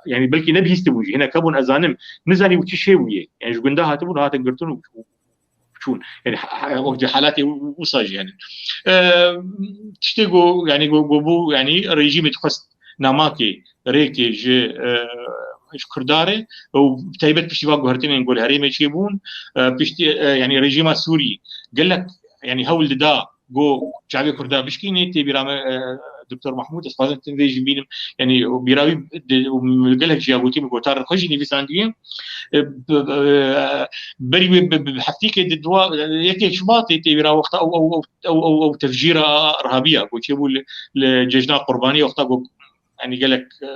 yanî belkî nebihîstibû jî. Hinek hebûn, ez zanim, nizanî û çi şê bûye. Yanî ji gunda hatibûn, hatin girtin û, û çûn. Yanî ha-, ha-, wek di halatê û-, û-, wisa jî, yanî. E, tiştê ku, yanî ku, ku bû, yanî rejîmê dixwest namakê, rêkê ji, e, ji Kurda re û bi taybet piştî van guhertinên ku li herêmê çêbûn, e, piştî, e, yanî rejîma Sûrî gelek, yanî hewl dida ku çavê Kurda bişkînê, tê bîra me, e, Doktor Mahmûd, ez dixwazim tim vê jî bînim, yanî bîra wî di, û gelek jî ya gotî, min gotarên xwe jî nivîsandiye. E, b-, b-, e, berî wê bi, bi, bi heftîkê di dua, yekê Şubatê tê bîra wexta ew, ew, ew, ew, ew, ew tefjîra irhabiya ku çêbû li, li Cejna Qurbaniyê wexta ku, yanî gelek, e,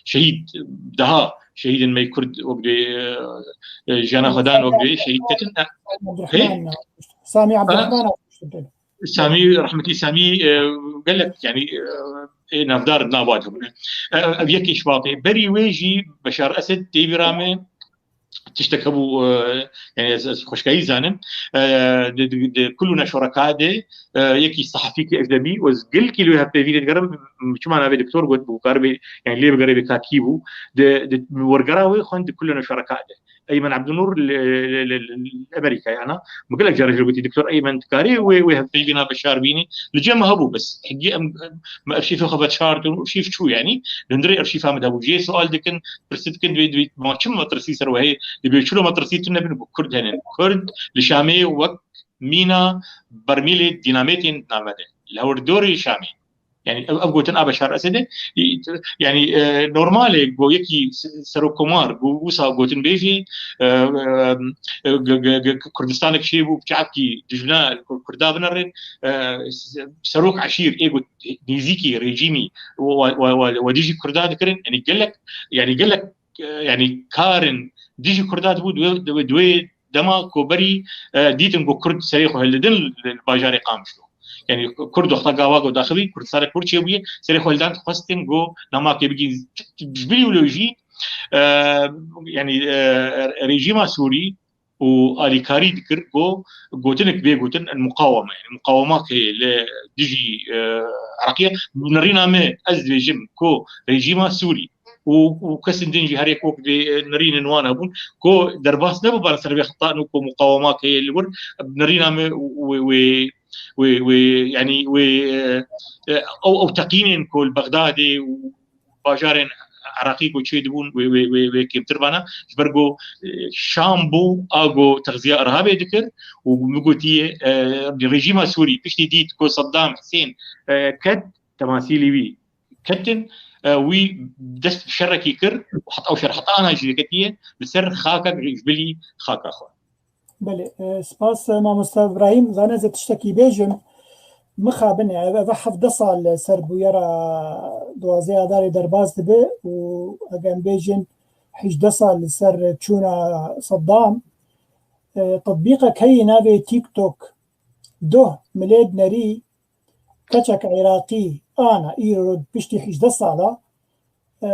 şehîd, daha şehîdên me yê Kurd wek dê, e, e, jiyana xwe dan wek dê şehîd ketin. Hê? Samî Abdurrahman, Samî Abdurrahman. Samî, rehmetî Samî, e, gelek, yanî, e, ê navdar nava dibûne. E, ev yekê Şubatê. Berî wê jî Beşar Esed tê bîra me tiştek hebû, e, yanî ez, ez xweşkayî zanim. E, di, di, di Kullu Neşreka de, e, yekî sehefîkî ejdebî û ez gelkî li wê hevpeyvînê digerim, çima navê doktor got, bû karibê, yanî lê bigerê bê ka kî bû. Di, di wergera wê xwend di Kullu Neşreka de. Eymen Abdunur li, li, li, li, li Amerîkayê ana. Min gelek caran jê gotî, Doktor Eymen, dikarî wê, wê hevpeyvîna Beşar bînî? Li cem me hebû, bes hingî em, em, me erşîfê xwe veşartin û erşîf çû, yanî. Li hundirê erşîfa me de hebû. Jê sual dikin, pirsî dikin, divê, divê, ma çi metirsî ser we heye? Divê çilo metirsî tune bin ku Kurd hene. Kurd li Şamê wek mîna bermîlê dînamêtên di nav me de. Li hewrdorê Şamê. Yanî ev, ev gotin a Beşar Esedê, yanî, e, normal e, go yekî se-, serokkomar, go wisa gotin bêjî, e, e, e, ge-, ge-, ge-, Kurdistanek çêbû, çavkî dijna Kur-, Kurda binerin, e, se-, serok eşîr, ê got nêzîkî rejîmî, wa, wa, wa, wa dijî Kurda dikirin, yanî gelek, yanî gelek, e, yanî karin dijî Kurda dibû, di wê, di wê, di wê dema ku berî, e, dîtin ku Kurd serê xwe hildidin li, li bajarê Qamişlo. Yanî Kurd wexta gava ku daxivî, Kurdistanê Kurd çêbûye, serê xwe hildan, dixwestin ku namakê bigîn. Ji bilî wilo jî, e, yanî, e, rejîma Sûrî û alîkarî dikir ku gotinek bê gotin el muqaweme, yanî muqawemak heye li dijî, e, Iraqê. Bi nerîna me ez dibêjim ku rejîma Sûrî û, û kesên din jî her yek wek vê, e, nerînên wan hebûn, ku derbas nebû bana ser vê xeta û ku muqawemak heye li wir, nerîna me wê, wê, wê, wê, yanî wê, e, e, ew, ew teqînên ku li Bexdadê û bajarên Iraqî ku çêdibûn wê, wê, wê, wê kêmtir bana, ji ber ku, e, Şam bû a ku texziya irhabê dikir û min gotiye, e, rejîma Sûrî piştî dît ku Saddam Husên, e, ket, temasîlî wî ketin, e, wî dest şerekî kir û heta ew şer heta ana jî veketiye li ser xakek ji bilî xaka xwe. Belê, e, spas, e, mamosta Îbrahîm. Zane ez ê tiştekî bêjim. Mixabin e, ev, ev hevdeh sal li ser bûyera duwazdeh Adarê derbas dibe û eger em bêjin hejdeh sal li ser çûna Saddam, e, tetbîqek heyî navê TikTok, doh milê dinerî, keçek Iraqî ana îro piştî hejdeh sala, e,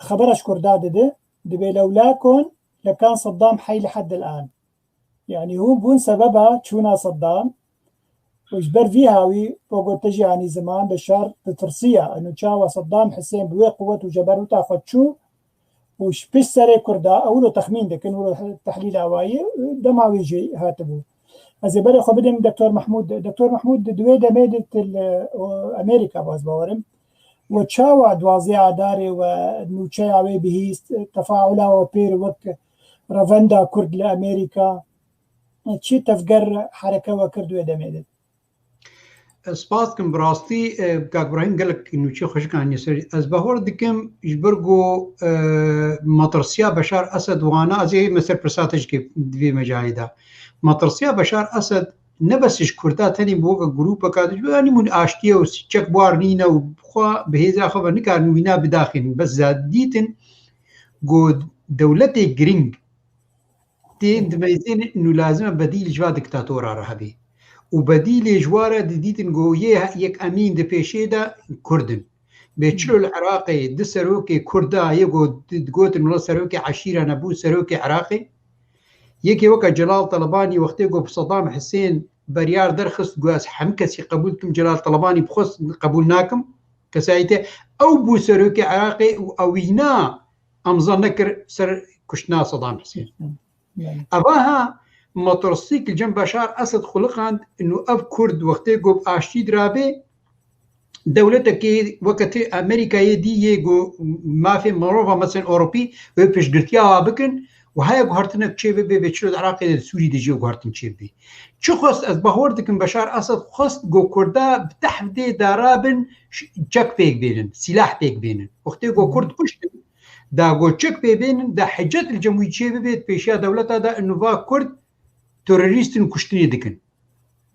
xebera ji Kurda dide, dibê lewla kun lekan Saddam heyî li heddil an. Yanî hûn bûn sebeba çûna Saddam û ji ber vî hawî, wek te jî anî ziman, Beşar ditirsiya. Eno çawa Saddam Hisên bi wê quwet û ceberûta xwe çû û ji pişt serê Kurda, ew lo texmîn dikin, wilo tehlîl awayî, dema wî jî hatibû. Ez ê berê xwe bidim Doktor Mehmûd. Doktor Mehmûd, di wê demê de tu li, o, Amerîka baz bawerim. We çawa duwazdeh Adarê we nûçeya wê bihîst, tefaula we pêr wek revenda Kurd li Amerîka, çi tevger hereke we kir di wê demê de? Ez spas dikim, bi rastî, e, Kak Ibrahîm gelek nûçe xweşik aniye ser. Ez bawer dikim ji ber ku, e, matirsiya Beşar Esed wana, ez ê me ser pirsa te jî kê di vê mecalê de. Matirsiya Beşar Esed ne bes ji Kurda tenê bi weke grûpeka, ji ber anî hûn aştiye û çek bar nîne û xwe bi hêza xwe ve nikarin wîna bidaxînin. Bes za dîtin ku dewletê giring tên dimeyzên û lazim e bedîl ji va diktatora re hebê. Û bedîlê ji wa re didîtin ku yê yek emîn di pêşê de Kurd in. Bê çilo li Iraqê di serokê Kurda yê ku di-, digotin wela serokê eşîra nebû, serokê Iraqê. Yekê weke Celal Telebanî wextê ku bi Sedam Hisên beryar derxist, got ez hemî kesî qebûl dikim, Celal Telebanî bi xwe qebûl nakim. Kesayîtê ew bû serokê Iraqê û ewîna emza nekir ser kuştina Sedam Hisên. Eva ha metirsîk li cem Beşar Esed xuliqand û ev Kurd wextê ku bi aştî dirabê, dewletekê weke ti Amerîkayê dî yê ku mafê mirova, mesela Ewropî, wê piştgirtiya wa bikin û haya guhertinek çê bibe, vê çilo di Iraqê de, di Sûrî de jî guhertin çê bibe. Çi xwest, ez bahwer dikim Beşar Esed xwest ku Kurda bi tehdê darabin, ş-, çek pêk bênin, sîlah pêk bênin. Wextê ku Kurd kuştin, da ku çek pê bênin, da hicet li cem wî çê bibe, pêşiya dewleta da inu va Kurd terorîst in, kuştinê dikin.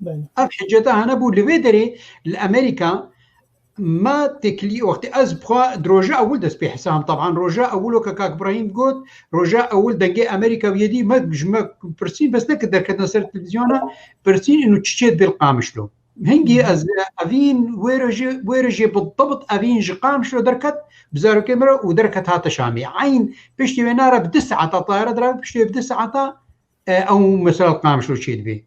Belê. Ev hiceta hene bû. Li vê derê li Amerîka me têkilî wextê ez bi xwe di roja ewil dest pê hesam, teban roja ewil weke Kak Ibrahîm got, roja ewil dengê Amerîka wiyedî me ji me pirsîn, bes ne ki derketina ser televîzyona, pirsîn inu çi çê dibê li Qamişlo. Hingî ez evîn wê rojê, wê rojê bi dibt evîn ji Qamişlo derket, bi zarokê me re û derket hate Şamê. Eyn piştî wê nare bi du saeta tayare dirabe, piştî wê bi du saeta, e, ew mesela li Qamişlo çê dibê.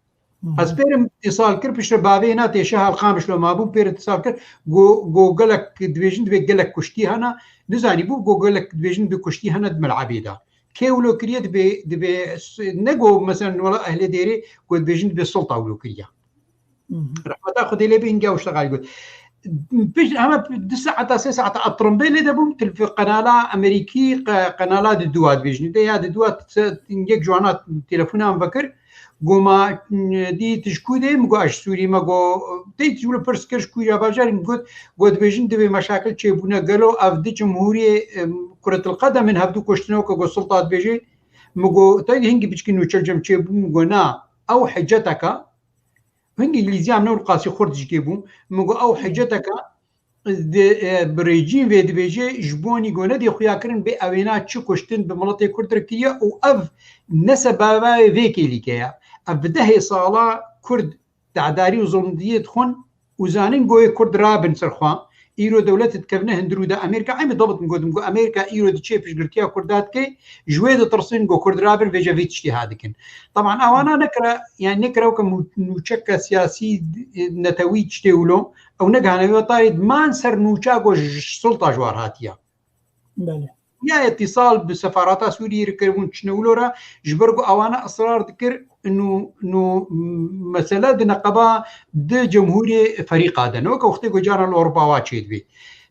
Ez pêrim îsal kir, piştre bavê na tê şeha li Qamişlo mabû, pêre îsal kir, go, go gelek dibêjin dibê gelek kuştî hene, nizanî bû, go gelek dibêjin dibê kuştî hene di melebê de. Kê wilo kiriye dibê, dibê s-, ne go mesela wela ehlê dêrê, go dibêjin dibê sulta wilo kiriye. Rehmeta Xwedê lê be, hingî ew şteqalî got. Pişt heme du saeta, sê saeta ez tirimbêlê de bûm, telef-, qenala Amerîkî, qe-, qenala Diduwa dibêjin. De ya Diduwa, yek ji wana telefona min vekir, go ma, dî tu ji ku de? Min got ez ji Sûrî me. Go tey tu ji wilo pirs kir ji ku ya bajarî? Min got, go dibêjin divê meşakil çêbûne. Gelo ev du cumhûriyê, em, kuretil qedem in, hevdu kuştine weke go sulta dibêje? Min got tey hingî biçkî nûçe li cem çêbû? Min got na, ew hiceteka, hingî îngilîziya min ne qasî xurt jî kê bû. Min got ew hiceteka di, e, bi rêcîn vê dibêje, ji bo nî go nedê xuya kirin bê ewêna çi kuştin bi miletê Kurd re kiriye û ev ne sebeba vê kêlîke ye. Ev bi dehê sala Kurd tedarî û zulmdiyê dixwin û zanin go yê Kurd rabin ser xwe. Îro dewlet dikevine hundir û de Amerîka, em ê dabit min gotim, go Amerîka îro diçê piştgirtiya Kurda dike, ji wê ditirsin go Kurd rabin, vêce vê tiştê ha dikin. Teban ewana nekira, yani nekira weke mû-, nûçeke siyasî, e, netewî tiştê wilo, ew negihane wê tarî, man ser nûça go ji sulta ji war hatiye. Belê. Ya îtîsal bi sefarata Sûriyê re kiribûn, çine wilo re, ji ber ku ewana israr dikir, nû, nû, m-, mesele di neqeba di cemhûrê ferîqa de ne. Weke wextê ku caran li Ewropa wa çêdibê.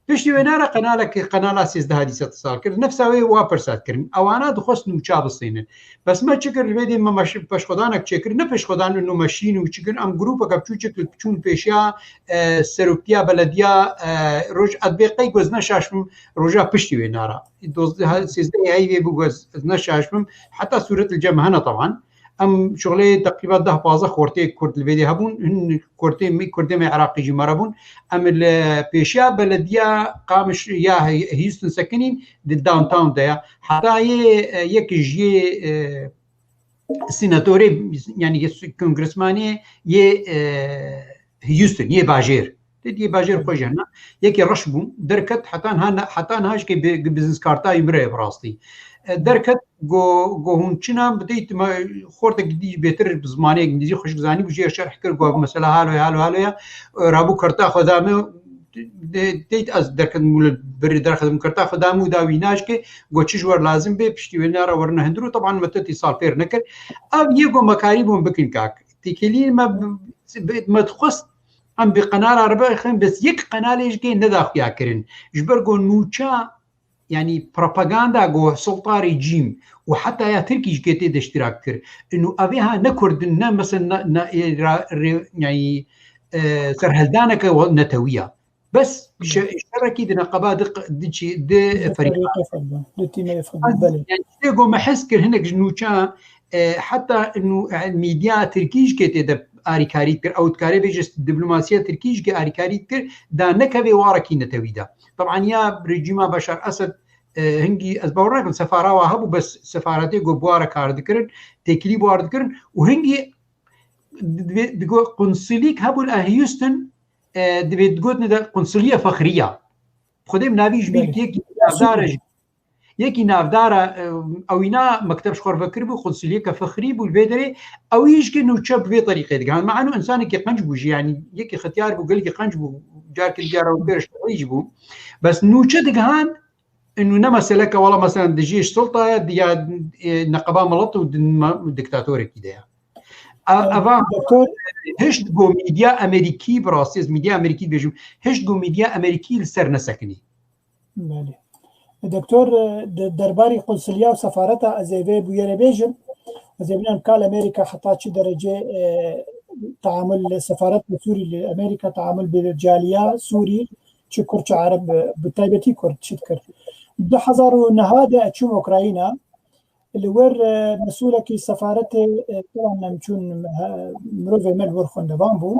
Piştî wê nara qenalek, qenala sêzdeh dîsa sal kir. Nefsa wê wa pirsa kirin. Ewana dixwest nûça bistênin. Bes me çi kir, li vê dê me meş-, peşxwedanek çêkir. Ne peşxwedan û meşîn û çi kirin. Em grûpeke biçûçik li çûn pêşiya, e, serokiya belediya, e, roj, ez bê qey goz neşaşim, roja piştî wê nara. Dozdeh, sêzdeh ayî vê bû goz, ez neşaşim. Heta sûret li cem hene teban. Em şixulê teqrîba deh pazdeh xortê Kurd li vê dê hebûn. Hin xortê me, Kurdê me Iraqî jî me re bûn. Em li pêşiya belediya Qamiş ya Houston sekinîn di downtown de ya. Heta yê, e, yek ji yê, e, senatorê, yanî yê kongresmanê yê, e, Houston, yê bajêr. Tê yê bajêr xwe jî hene. Yekî reş bû, derket heta niha ne, heta niha jikê bi, bi biznes karta wî min re bi rastî. E, derket go, go hûn çi nan bideyt, me xortek dî bêtir bi zimanê îngilîzî xweşik zanî bû, jê şerh kir, go mesela halo, halo, halo ya, e, rabû karta xwe da min, de, deyt ez derket mûle birî derxedim karta xwe da min û da wî naşke, go çi ji wer lazim bê, piştî wê nara werine hundir û teban me tetî sal fêr nekir. Ev yê go me karî bûn bikin kak. Têkilî me, me dixwest em bi qenala re bixin, bes yek qenalê ji kê neda xuya kirin. Ji ber go nûça, yanî propaganda go sulta rejîm û heta ya Tirkî ji kê tê de iştirak kir. Ino evê ha ne Kurd in, ne mesela ne, ne, ra, re, yanî, e, serheldaneke netewiya. Bes şe-, şerekî di neqeba di q-, di çi, di ferîqa. Di tîmê futbol, belê. Yani, tê go me hez kir hinek ji nûça, e, heta nû, e, medya tirkî ji kê tê de arîkarî dikir. Ew dikarê bêje diplomasiya tirkî ji kê arîkarî dikir, da nekevê warekî netewî de. Teban ya rejîma Beşar Esed, e, hingî ez bawer nakim sefara wa hebû, bes sefaretê go bi ware kar dikirin, têkilî bi ware dikirin û hingî di, di, digo qunsulîk hebû li Houston, e, divê digotin de qunsuliya fexriya. Xwedê min navî ji bîr yekî navdar e, yekî navdar e, ewîna mekteb ji xwe re vekiribû, qunsuliyeke fexrî bû li vê derê, ew yî ji ke nûçe bi vê terîqê digihan. Me eno insanekî qenc bû jî, yanî yekî xetiyar bû, gelekî qenc bû, carkê digera û pêr şerî jî bû. Bes nûçe digihan, inu ne meseleke wala mesela dijî ji sulta ye, ya, e, neqeba milet û din-, ma-, diktatorekî de ye. A-, eva doktor, hişt go medya Amerîkî, bi rastî ez medya Amerîkî dibêjim, hişt go medya Amerîkî li ser nesekinî. Belê. Doktor, e, de-, derbarî qunsuliya û sefareta ez ê vê bûyerê bêjim. Ez ê bînim ka li Amerîka heta çi derecê, e, teamul li sefaret bi Sûrî li Amerîka, teamul bi caliya Sûrî, çi Kurd, çi Ereb, e, bi taybetî Kurd çi dikir. Du hezar û neh de ez çûm Ukrayna, li wir, e, mesûlekî sefaretê, e, tevan em çûn, e, mirovê me li wir xwendevan bû.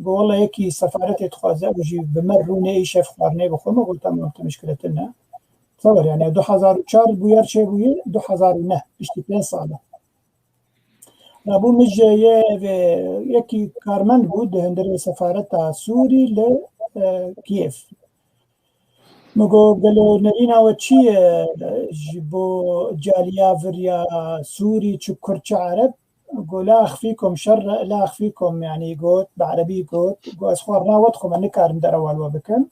Got, "Wela yekî sefaretê dixwaze, ew jî bi me rûnê îşev xwarinê bixwe." Me got, "Tamam, te mişkile tune." Tewr, yani, du hezar û çar bûyer çêbûye, du hezar û neh, piştî pênc sal e. Rabû min ji yê vê yekî karmend bû di hundirê sefareta Sûrî li, e, Kiev. Min got, "Gelo nerîna we çi ye ji bo caliya vir ya Sûrî, çi Kurd, çi Ereb?" Got, "La exfîkum şerre, la exfîkum", yanî got, bi erebî got, got, "Ez xwarina we dixwim, ez nikarim derewa li we bikim.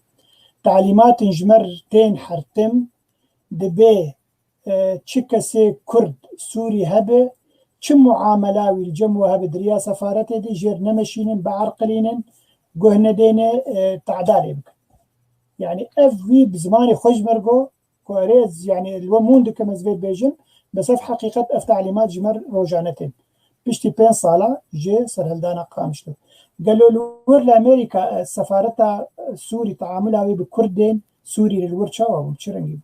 Talîmatên ji me tên hertim, dibê, e, çi kesê Kurd, Sûrî hebe, çi muamela wî li cem we hebe di riya sefaretê de, jêr nemeşînin, biarqilînin, guh nedêne, e, tedalê bikin." Yani ev wî bi zimanê xwe ji me re got, ku erê ez, yani, li we mûn dikim ez vê bêjim, bes ev heqîqet, ev talîmat ji me re rojane tên. Piştî pênc sala ji serhildana Qamişlo. Gelo li wir li Amerîka, e, sefareta, e, Sûrî teamula wê bi Kurdên Sûrî li wir çawa bû? Çi rengî bû?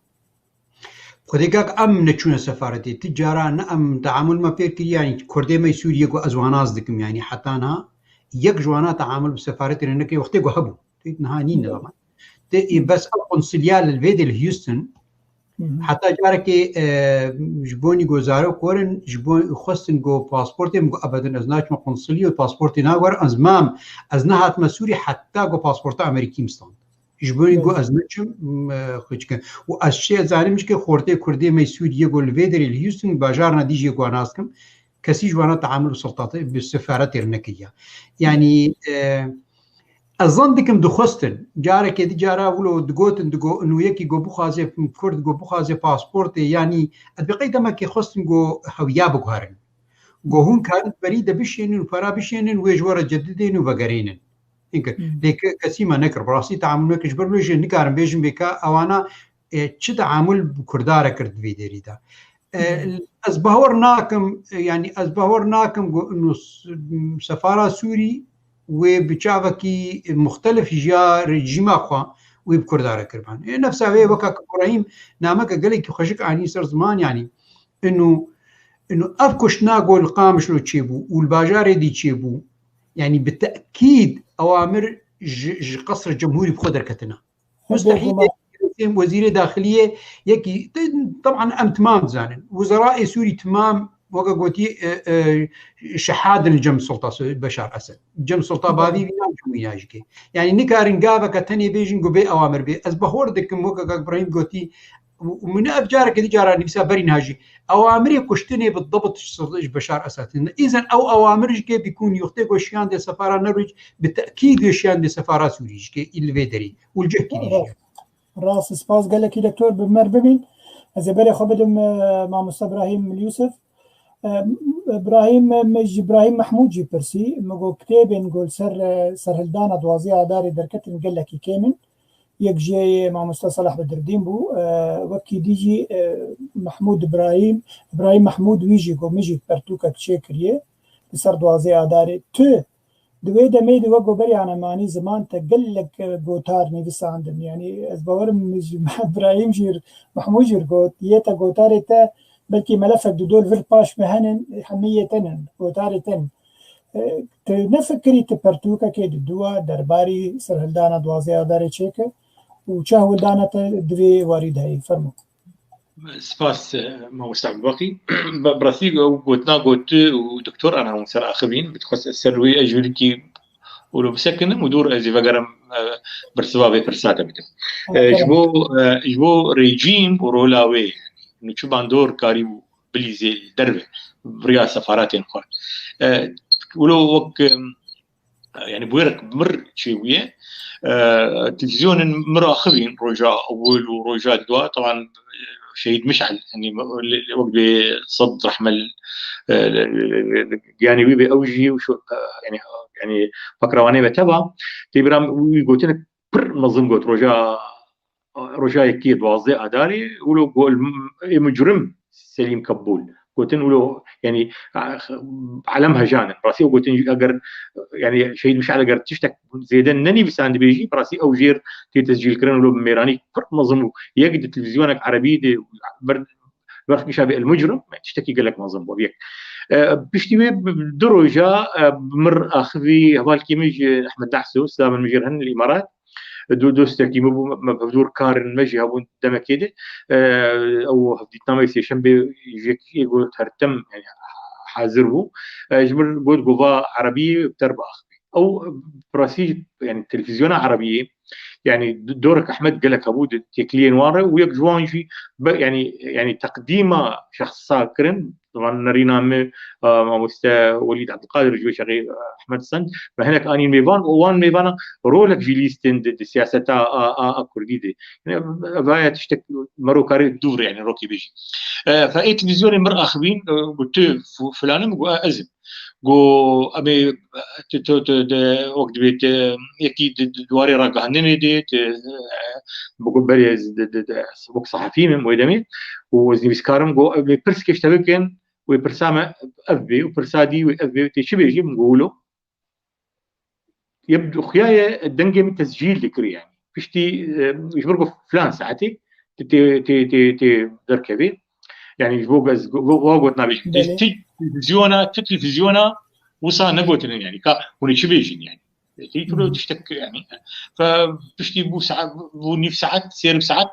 Xwedê kak em neçûne sefaretê. Ti cara ne em teamul me pêr kiriye, yanî Kurdê me Sûriyê ku ez wana ez dikim, yanî heta niha yek ji wana teamul bi sefaretê re nekiriye, wextê ku hebû. Tê niha nîne, ama. Tê, e, bes ev konsilya li vê dê li Houston, heta carekê, e, ji bo nî go zarok werin, ji bo xwestin go pasportê min go ebedin ez naçime konsilya û pasportê nawerim, ez mam, ez nehatime Sûrî heta go pasporta Amerîkî min stand. Ji bo nî go ez neçim, m-, e, xwe çikin. Û ez çi zanim ji ke xortê Kurdê me Sûriyê go li vê derê li Houston bajarna dî jê go nas kim, kesî ji wana teamul bi sultatê, bi sefaretê re nekiriya. Yanî, e, ez zan dikim dixwestin. Carekê di cara wilo digotin, digo, inu yekî go bixwaze Kurd, go bixwaze pasportê, yanî ez bi qey demekê xwestin go hewiya biguherin. Go hûn karin berî de bişênin û para bişênin, wê ji we re cedidên û vegerênin. Hinkir. Hmm. Lê ke-, kesî me nekir. Bi rastî teamul nekir. Ji ber wê jî nikarim bêjim bê ka ewana, e, çi teamul bi Kurda re kir di vê derî de. E, Hmm. ez bawer nakim, e, yanî ez bawer nakim ku inu s-, sefara Sûrî wê bi çavekî muxtelif ji ya rejîma xwe wê bi Kurda re kiriban. E, nefsa wê weka ki Îbrahîm nameke gelekî xweşik anî ser ziman, yanî inu, inu ev kuştina ku li Qamişlo çêbû û li bajarê dî çêbû, yanî bi tekîd ewamir ji, ji Qesr Cemhûrî bi xwe derketine. Mustehîl e, wezîrê daxiliyê yekî, te-, teban em timam dizanin. Wizeraê Sûrî timam, weke gotî, e, e, şehad in li cem Sultan Su-, Beşar Esed. Cem Sultan Bavî vîna cem wîna jî ke. Yanî nikarin gaveke tenê bêjin ku bê ewamir bê. Ez bahor dikim, weke Kak Îbrahîm gotî, û, û min ev careke dî cara nivîsa berî niha jî. Ewamirê kuştinê bi dibit ji Beşar Esed in. Îzen ew ewamir jî ke bîkûn yuxtê ku şiyan dê sefara Norwêc, bi tekîd wê şiyan dê sefara Sûrî jî ke î li vê derî. Û li cihkî dî jî. Rast, spas gelekî doktor, bi me re bibîn. Ez ê berê xwe bidim, e, mamoste Ibrahîm Yûsif. E, Ibrahîm, e, me ji Ibrahîm Mehmûd jî pirsî. Me got kitêbên ku li ser, e, serhildana duwazdeh Adarê derketin gelekî kêm in. Yek ji yê mamoste Salah Bedrîdîn bû. E, wekî dî jî, e, Mehmûd Ibrahîm, Ibrahîm Mehmûd wî jî got min jî pertûkek çêkiriye li ser duwazdeh Adarê. Tu Di wê demê de wek goberî anemanî ziman te gelek, e, gotar nivîsandin. Yanî ez bawerim ji Îbrahîm jî, Mehmûd jî got, yê te gotarê te belkî melefek di dol vir paş me henin, hemî yê te nin, gotarê te nin. E, tu nefikirî tu pertûkekê di dûa derbarî serhildana duwazdeh Adarê çêke û çi hewldana te di vê warî de heye? Fermo. Spas, e, mamoste Ebubakî. Bi, bi rastî ew gotina got tu û doktor ana hûn ser axivîn. Bi xwest ez ser wê ez ji wî dikî û lo bisekinim û dûr ez ê vegerim, e, bersiva vê pirsa te bidim. E, ji bo, e, ji bo rejîm û rola wê, yanî, çi bandor karîbû bilîzê li derve, bi riya sefaratên xwe. E, wilo wek, e, yanî bûyerek mir çêbûye. E, televîzyonên mir axivîn roja ewil û roja dua, teban, e, Şehîd Mişel, yanî, li, li, wek bê sed rehme li, e, li, li, li, li giyanê wî bê ew jî û şu, e, yanî, yanî pakrewanê me teva, tê bira wî gotinek pir mezin got roja roja yekê duwazdeh Adarê, wilo got, ê mucrim Selîm Kebûl. Gotin wilo, yanî, elem hejan in. Rastî ew gotin, eger, yanî, Şehîd Mişal eger tiştek zêde nenivîsandibê jî, bi rastî ew jêr tê tescîlkirin, wilo bi mêranî pir mezin bû. Yek di televîzyonek erebî de ber, berxkişa bê El Mucrim, tiştekî gelek mezin bû. Yek. E, piştî wê bi, du roja, e, bi mir axivî hevalkî min ji Ehmed Dahso, silav min mijêr hin li Îmarat. Do-, dostekî min bû, me, me bi hevdûr karin me jî hebûn demekê de. E, ew hevdîtina me sêşembê ji yekê got her tim, yanî hazir bû. E, ji min got, gova erebî ter biaxivî. Ew bi rastî, yanî televîzyona erebiyê, yanî d-, dorek Ehmed gelek hebû di têkiliyên wan re û yek ji wan jî be-, yanî, yanî teqdîma şexsa kirin, Wan nerîna me, e, mamoste Welîd Ebdulkadir ji wê şexê, e, Ehmed Send, me hinek anîn mêvan û wan mêvana rolek jî lîstin di, di siyaseta a, a, a Kurdî de. Yani, vaya tiştek mero karê dûr, yani, rokê bêjî. E, fe ê televîzyonê mir axivîn, e, got tu fu-, filan im, got, e, ez im. Got, em ê, tu, tu, tu, de, wek dibê, tu, yekî di, di, di warê ragihandinê de, tu, e, bi got berê ez di, di, di, wek sehefî im, wê demê, û ez nivîskar im, got, em ê pirs kêşte bikin, wê pirsa me ev bê û pirsa dî wê ev bê, tê çi bêjî? Min got, wilo. Yeb xuyaye dengê min tescîl dikir, yani. Piştî, e, ji ber ku filan saetê tê, tê, tê, tê, tê derkevê. Yani ji bo ez, bo, bo got nabêjim. Belê. Tê televîzyona, tê televîzyona wisa negotinin, yani. Ka hûn ê çi bêjin, yani. Tê tu Hı hı. tiştek, yani. Fe piştî bû saet, bû nîv saet, sêrib saet.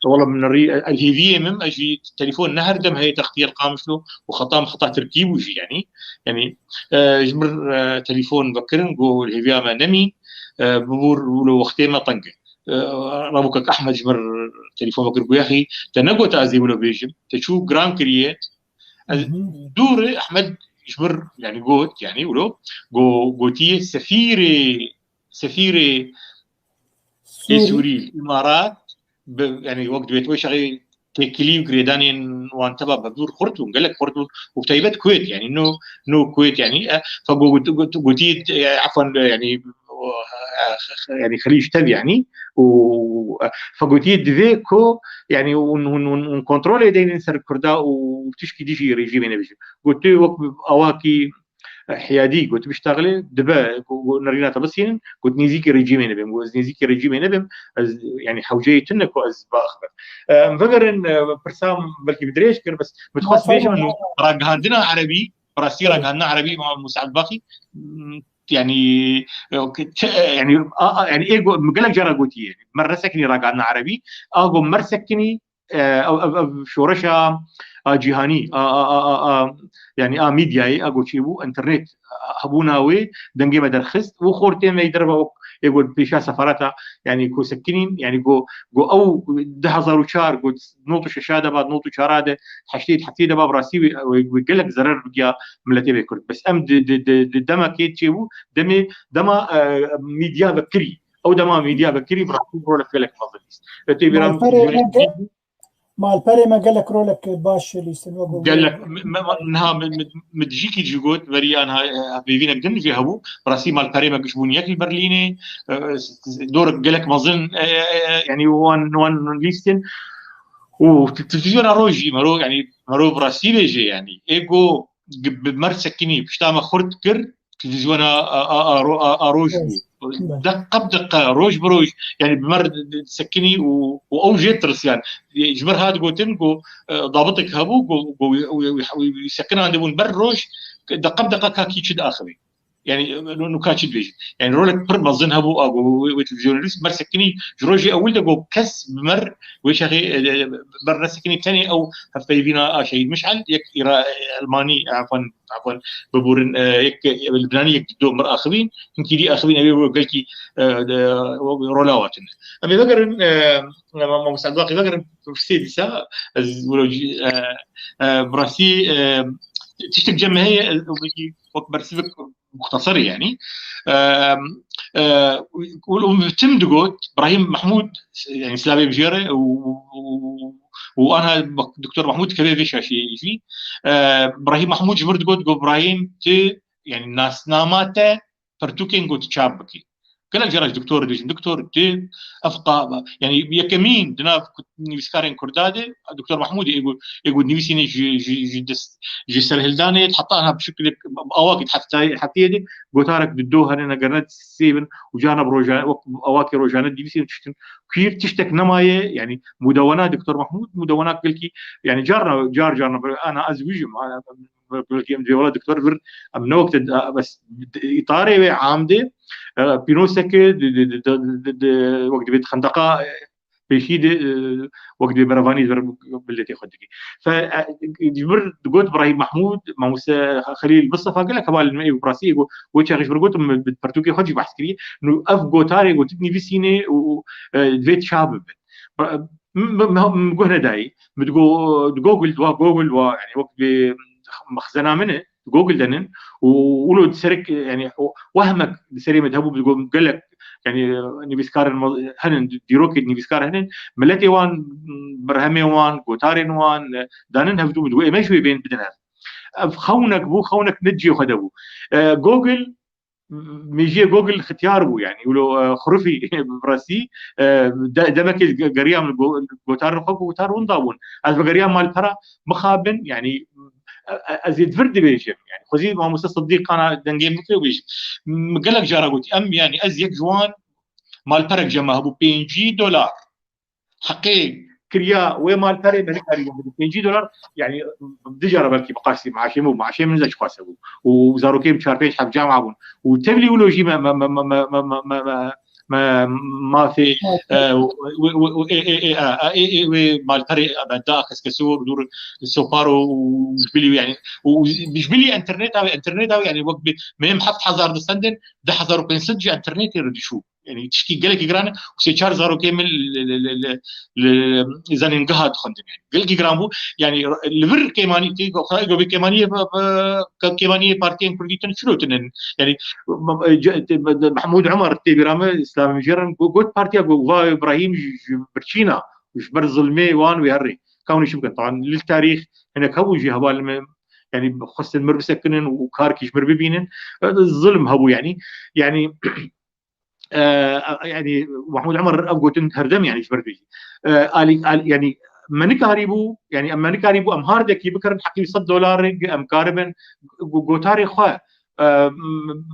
Wala min rî, el hêviyê min, ez jî telefon ne her dem heye textiyê li Qamişlo û xeta min xeta tirkî bû jî, yani. Yani, e, ji min, e, telefon vekirin, got hêviya me nemîn, e, bibûr wilo wextê me teng e. E, Rabûkek Ehmed ji min telefon vekir, got, yaxî, te negota ez ê wilo bêjim, te çû giran kiriye. Ez Hı hı. dûr e, Ehmed ji min, yani, got, yani, wilo, go-, gotiye sefîrê, sefîrê ê Sûrî. Sûrî, Îmarat, bi, yani, wek dibêt wê şexê têkilî û girêdanên wan teva bi dûr xurt bûn, gelek xurt bûn, û bi taybet Kuwêt, yani, no, no Kuwêt, yani, e, fe go-, got-, got-, gotî, e, efan, yani, e, e, yanî xelî ji tev yanî û, e, fe gotiye divê ku yanî hûn, hûn, hûn, hûn kontrolê deynin ser Kurda û tişkî dijî rejîmê nebêjin. Got tu wek awakî, e, hiyadî got biştaxilê dibe ku, ku nerîna te bisînin, got nêzîkî rejîmê nebim, got ez nêzîkî rejîmê nebim, ez yanî hewceyê tune ku ez biaxivim. E, em vegerin, e, pirsa belkî bi dirêj kir, bes min dixwest bêjim, ragihandina erebî, bi rastî ragihandina erebî, Musa Elbaxî, m, yanî, e, ke-, ke-, yanî, a, a, yanî, ê go-, min gelek cara gotiye, mer nesekinî ragihandina erebî, a go mer sekinî, e, ev, ev, ev şoreşa, a, cîhanî, a, a, a, a, a, yanî, a, medyayê, a go çêbû, internet, a, hebûna wê, dengê me derxist, û xortê me yî derve wek, ê go pêşa sefareta, yanî, ku sekinîn, yanî, go, go ew du hezar û çar, go not û şeşa de ba, not û çara de, heştê heftê de ba, bi rastî wê, wê, wê gelek zerer bigiya miletê wê Kurd. Bes em di, di, di, di demekê çêbû, demê, dema, e, medya vekirî. Ew dema medya vekirî, bi rastî rolek gelek mezin lîst. E, tê bîra min Malperê me ge-, malperê me gelek rolek baş lîstin, wek gelek, me, me, me, niha min, min, min dijîkî jî got, verî ya niha, e, hevpeyvînek din jî hebû. Bi rastî malperê me giş bûn yek li Berlînê, e, dorek gelek mezin, e, e, e, yanî wan, wan lîstin. Û te-, televîzyona roj jî mero, yanî mero bi rastî bêje, yanî ê go bi mer sekinî, pişta me xurt kir, televîzyona a, a, a, ro-, a, a roj bû. Deqe bi deqe, roj bi roj, yanî bi mer sekinî û, û ew jê tirsiyan. Ji ber hat gotin ku, e, dabitek hebû ku, ku wî, wî, wî, wî sekinandibûn ber roj, deqe bi deqe ka kî çi diaxivî. Yanî, nu, nu ka çi dibêjin. Yanî rolek pir mezin hebû, a, ku wê, wê televîzyonê lîst, mer sekinî ji rojê ewil de ku kes bi mer wê çaxê, e, e, ber nesekinî tenê ew hevpeyvîna a Şehîd Mişel, yek îra-, Elmanî, efan, efan, biborin, e, yek, e, Libnanî yek do mir axivîn, hinkî dî axivîn, ew ê gelkî, e, de, rola watin. Em ê vegerin, e, ma-, mamoste Elbaqî vegerin, pirsê dîsa, ez wilo cî, e, e, bi rastî, e, tiştek cem me heye, ez wekî wek bersivek muxtesirê yanî. E, e, û, û tim digot, Brahîm Mehmûd, yanî silavê bijêre û, û, û anha Doktor Mehmûd dikeve vê şaşiyê jî. E, Brahîm Mehmûd ji mir digot, got, Brahîm, tu, yanî nasnama te, pirtûkên got çap bikî. Gelek cara ji doktor dibêjin, doktor, tu ev qa-, yanî yekemîn di nav ku-, nivîskarên Kurda de, Doktor Mahmûdê ê got, ê got nivîsînê ji, ji, ji dest, ji serhildanê, heta anha bi şekilek awakî di heftayê, hefteyê de gotarek di do hene, ne gerine sê bin û carna bi rojane, wek awakî rojane dinivîsîn tiştin. Kuîr tiştek nemaye, yanî mudewena Doktor Mahmûd, mudewena gelkî, yanî carna, car carna, ana ez wijim, ana, belkî em dibê wela doktor vir, em ne wekte, bes îtarê wê am de, e, pînoseke di, di, di, di, di, di, wek dibê xendeqa, e, pêşî de, e, wek dibê berevanî ver miletê xwe dikî. Fe, e, ji vir digot Brahîm Mahmûd, Mamoste Xelîl Mistefa gelek hevalên me ê bi rastî ê got, wê çaxê ji vir gotim, min bi pertûkê xwe jî behs kiriye. Nû ev gotarê got nivîsînê û, û, e, divê çap bibin. Bra-, m-, m-, m-, guh nedayî. Min digo, di Google, wa Google, wa, yani, wek bi mexzena min e, di Google de nin. Û wilo di serek, yani, o wehmek di serê min de hebû, digo gelek, yani, nivîskarên me-, henin, dîrokê nivîskar henin. Miletê wan, berhemê wan, gotarên wan, danin hevdû, min digo, ê me ji wê bên bidin hev. Ev xewnek bû, xewnek ne cihê xwe de bû. E, Google, mêjiyê Google xitiyar bû, yani, wilo, e, xurifî, bi rastî, e, de-, demekê ge-, geriya min go-, gotarin xwe, gotar winda bûn. Ez vegeriya malpera mixabin, yani, e, e, ez ê di vir dibêjim, yani, xwezî mamoste Siddîq kana dengê min bike û bêjim. M-, gelek cara gotî, em, yani, ez yek ji wan malperek cema hebû pêncî dolar. Heqê kiriya wê malperê me nikarî bidin. Pêncî dolar, yani, du cara belkî bi qasî maaşê min û maaşê min zehf qase bû. Û zarokê min çar pênc heb cama bûn. Û tevlî wilo jî me, me, me, me, me, me, me, me, me, mafê, e, wê, wê, wê, ê, ê, ê, a, a, ê, ê, wê malperê, e, me da keskesî û dûr sopar û, û ji bilî, yani, û ji bilî interneta wê, interneta wê, yani, wek bi, me em heft hezar disendin, du hezar û pênc sed ji internetê re dişû. Yani tişkî gelekî giran e. Û sê çar zarokê min li, li, li, li, li zanîngeha dixwendin. Yani gelekî giran bû. Yani li vir kêmanî, tê, xwe ego bê kêmaniyê, ke-, kêmaniyê partiyên kurdî tune çilo tune. Yani, m-, m-, ce-, te-, me-, de-, Mehmûd Umar tê bîra me, Îslamê Mijeran, go-, got partiya, go-, va Îbrahîm ji, ji birçîna, ji ber zilmê wan wê herê. Ka hûn îş bikin. Taban li tarîx hinek hebû jî hevalên me, yani xwestin mir bisekinin û karkî ji mir bibînin. E, zilm hebû yani. Yani, e, yani Mahmud Umar ev gotin herdem yani ji ber vê jî. E, alî, alî, yani me nikarîbû, yani em me nikarîbû em hardekî bikirin heqî sed dolar em karibin go-, gotarê xwe, e,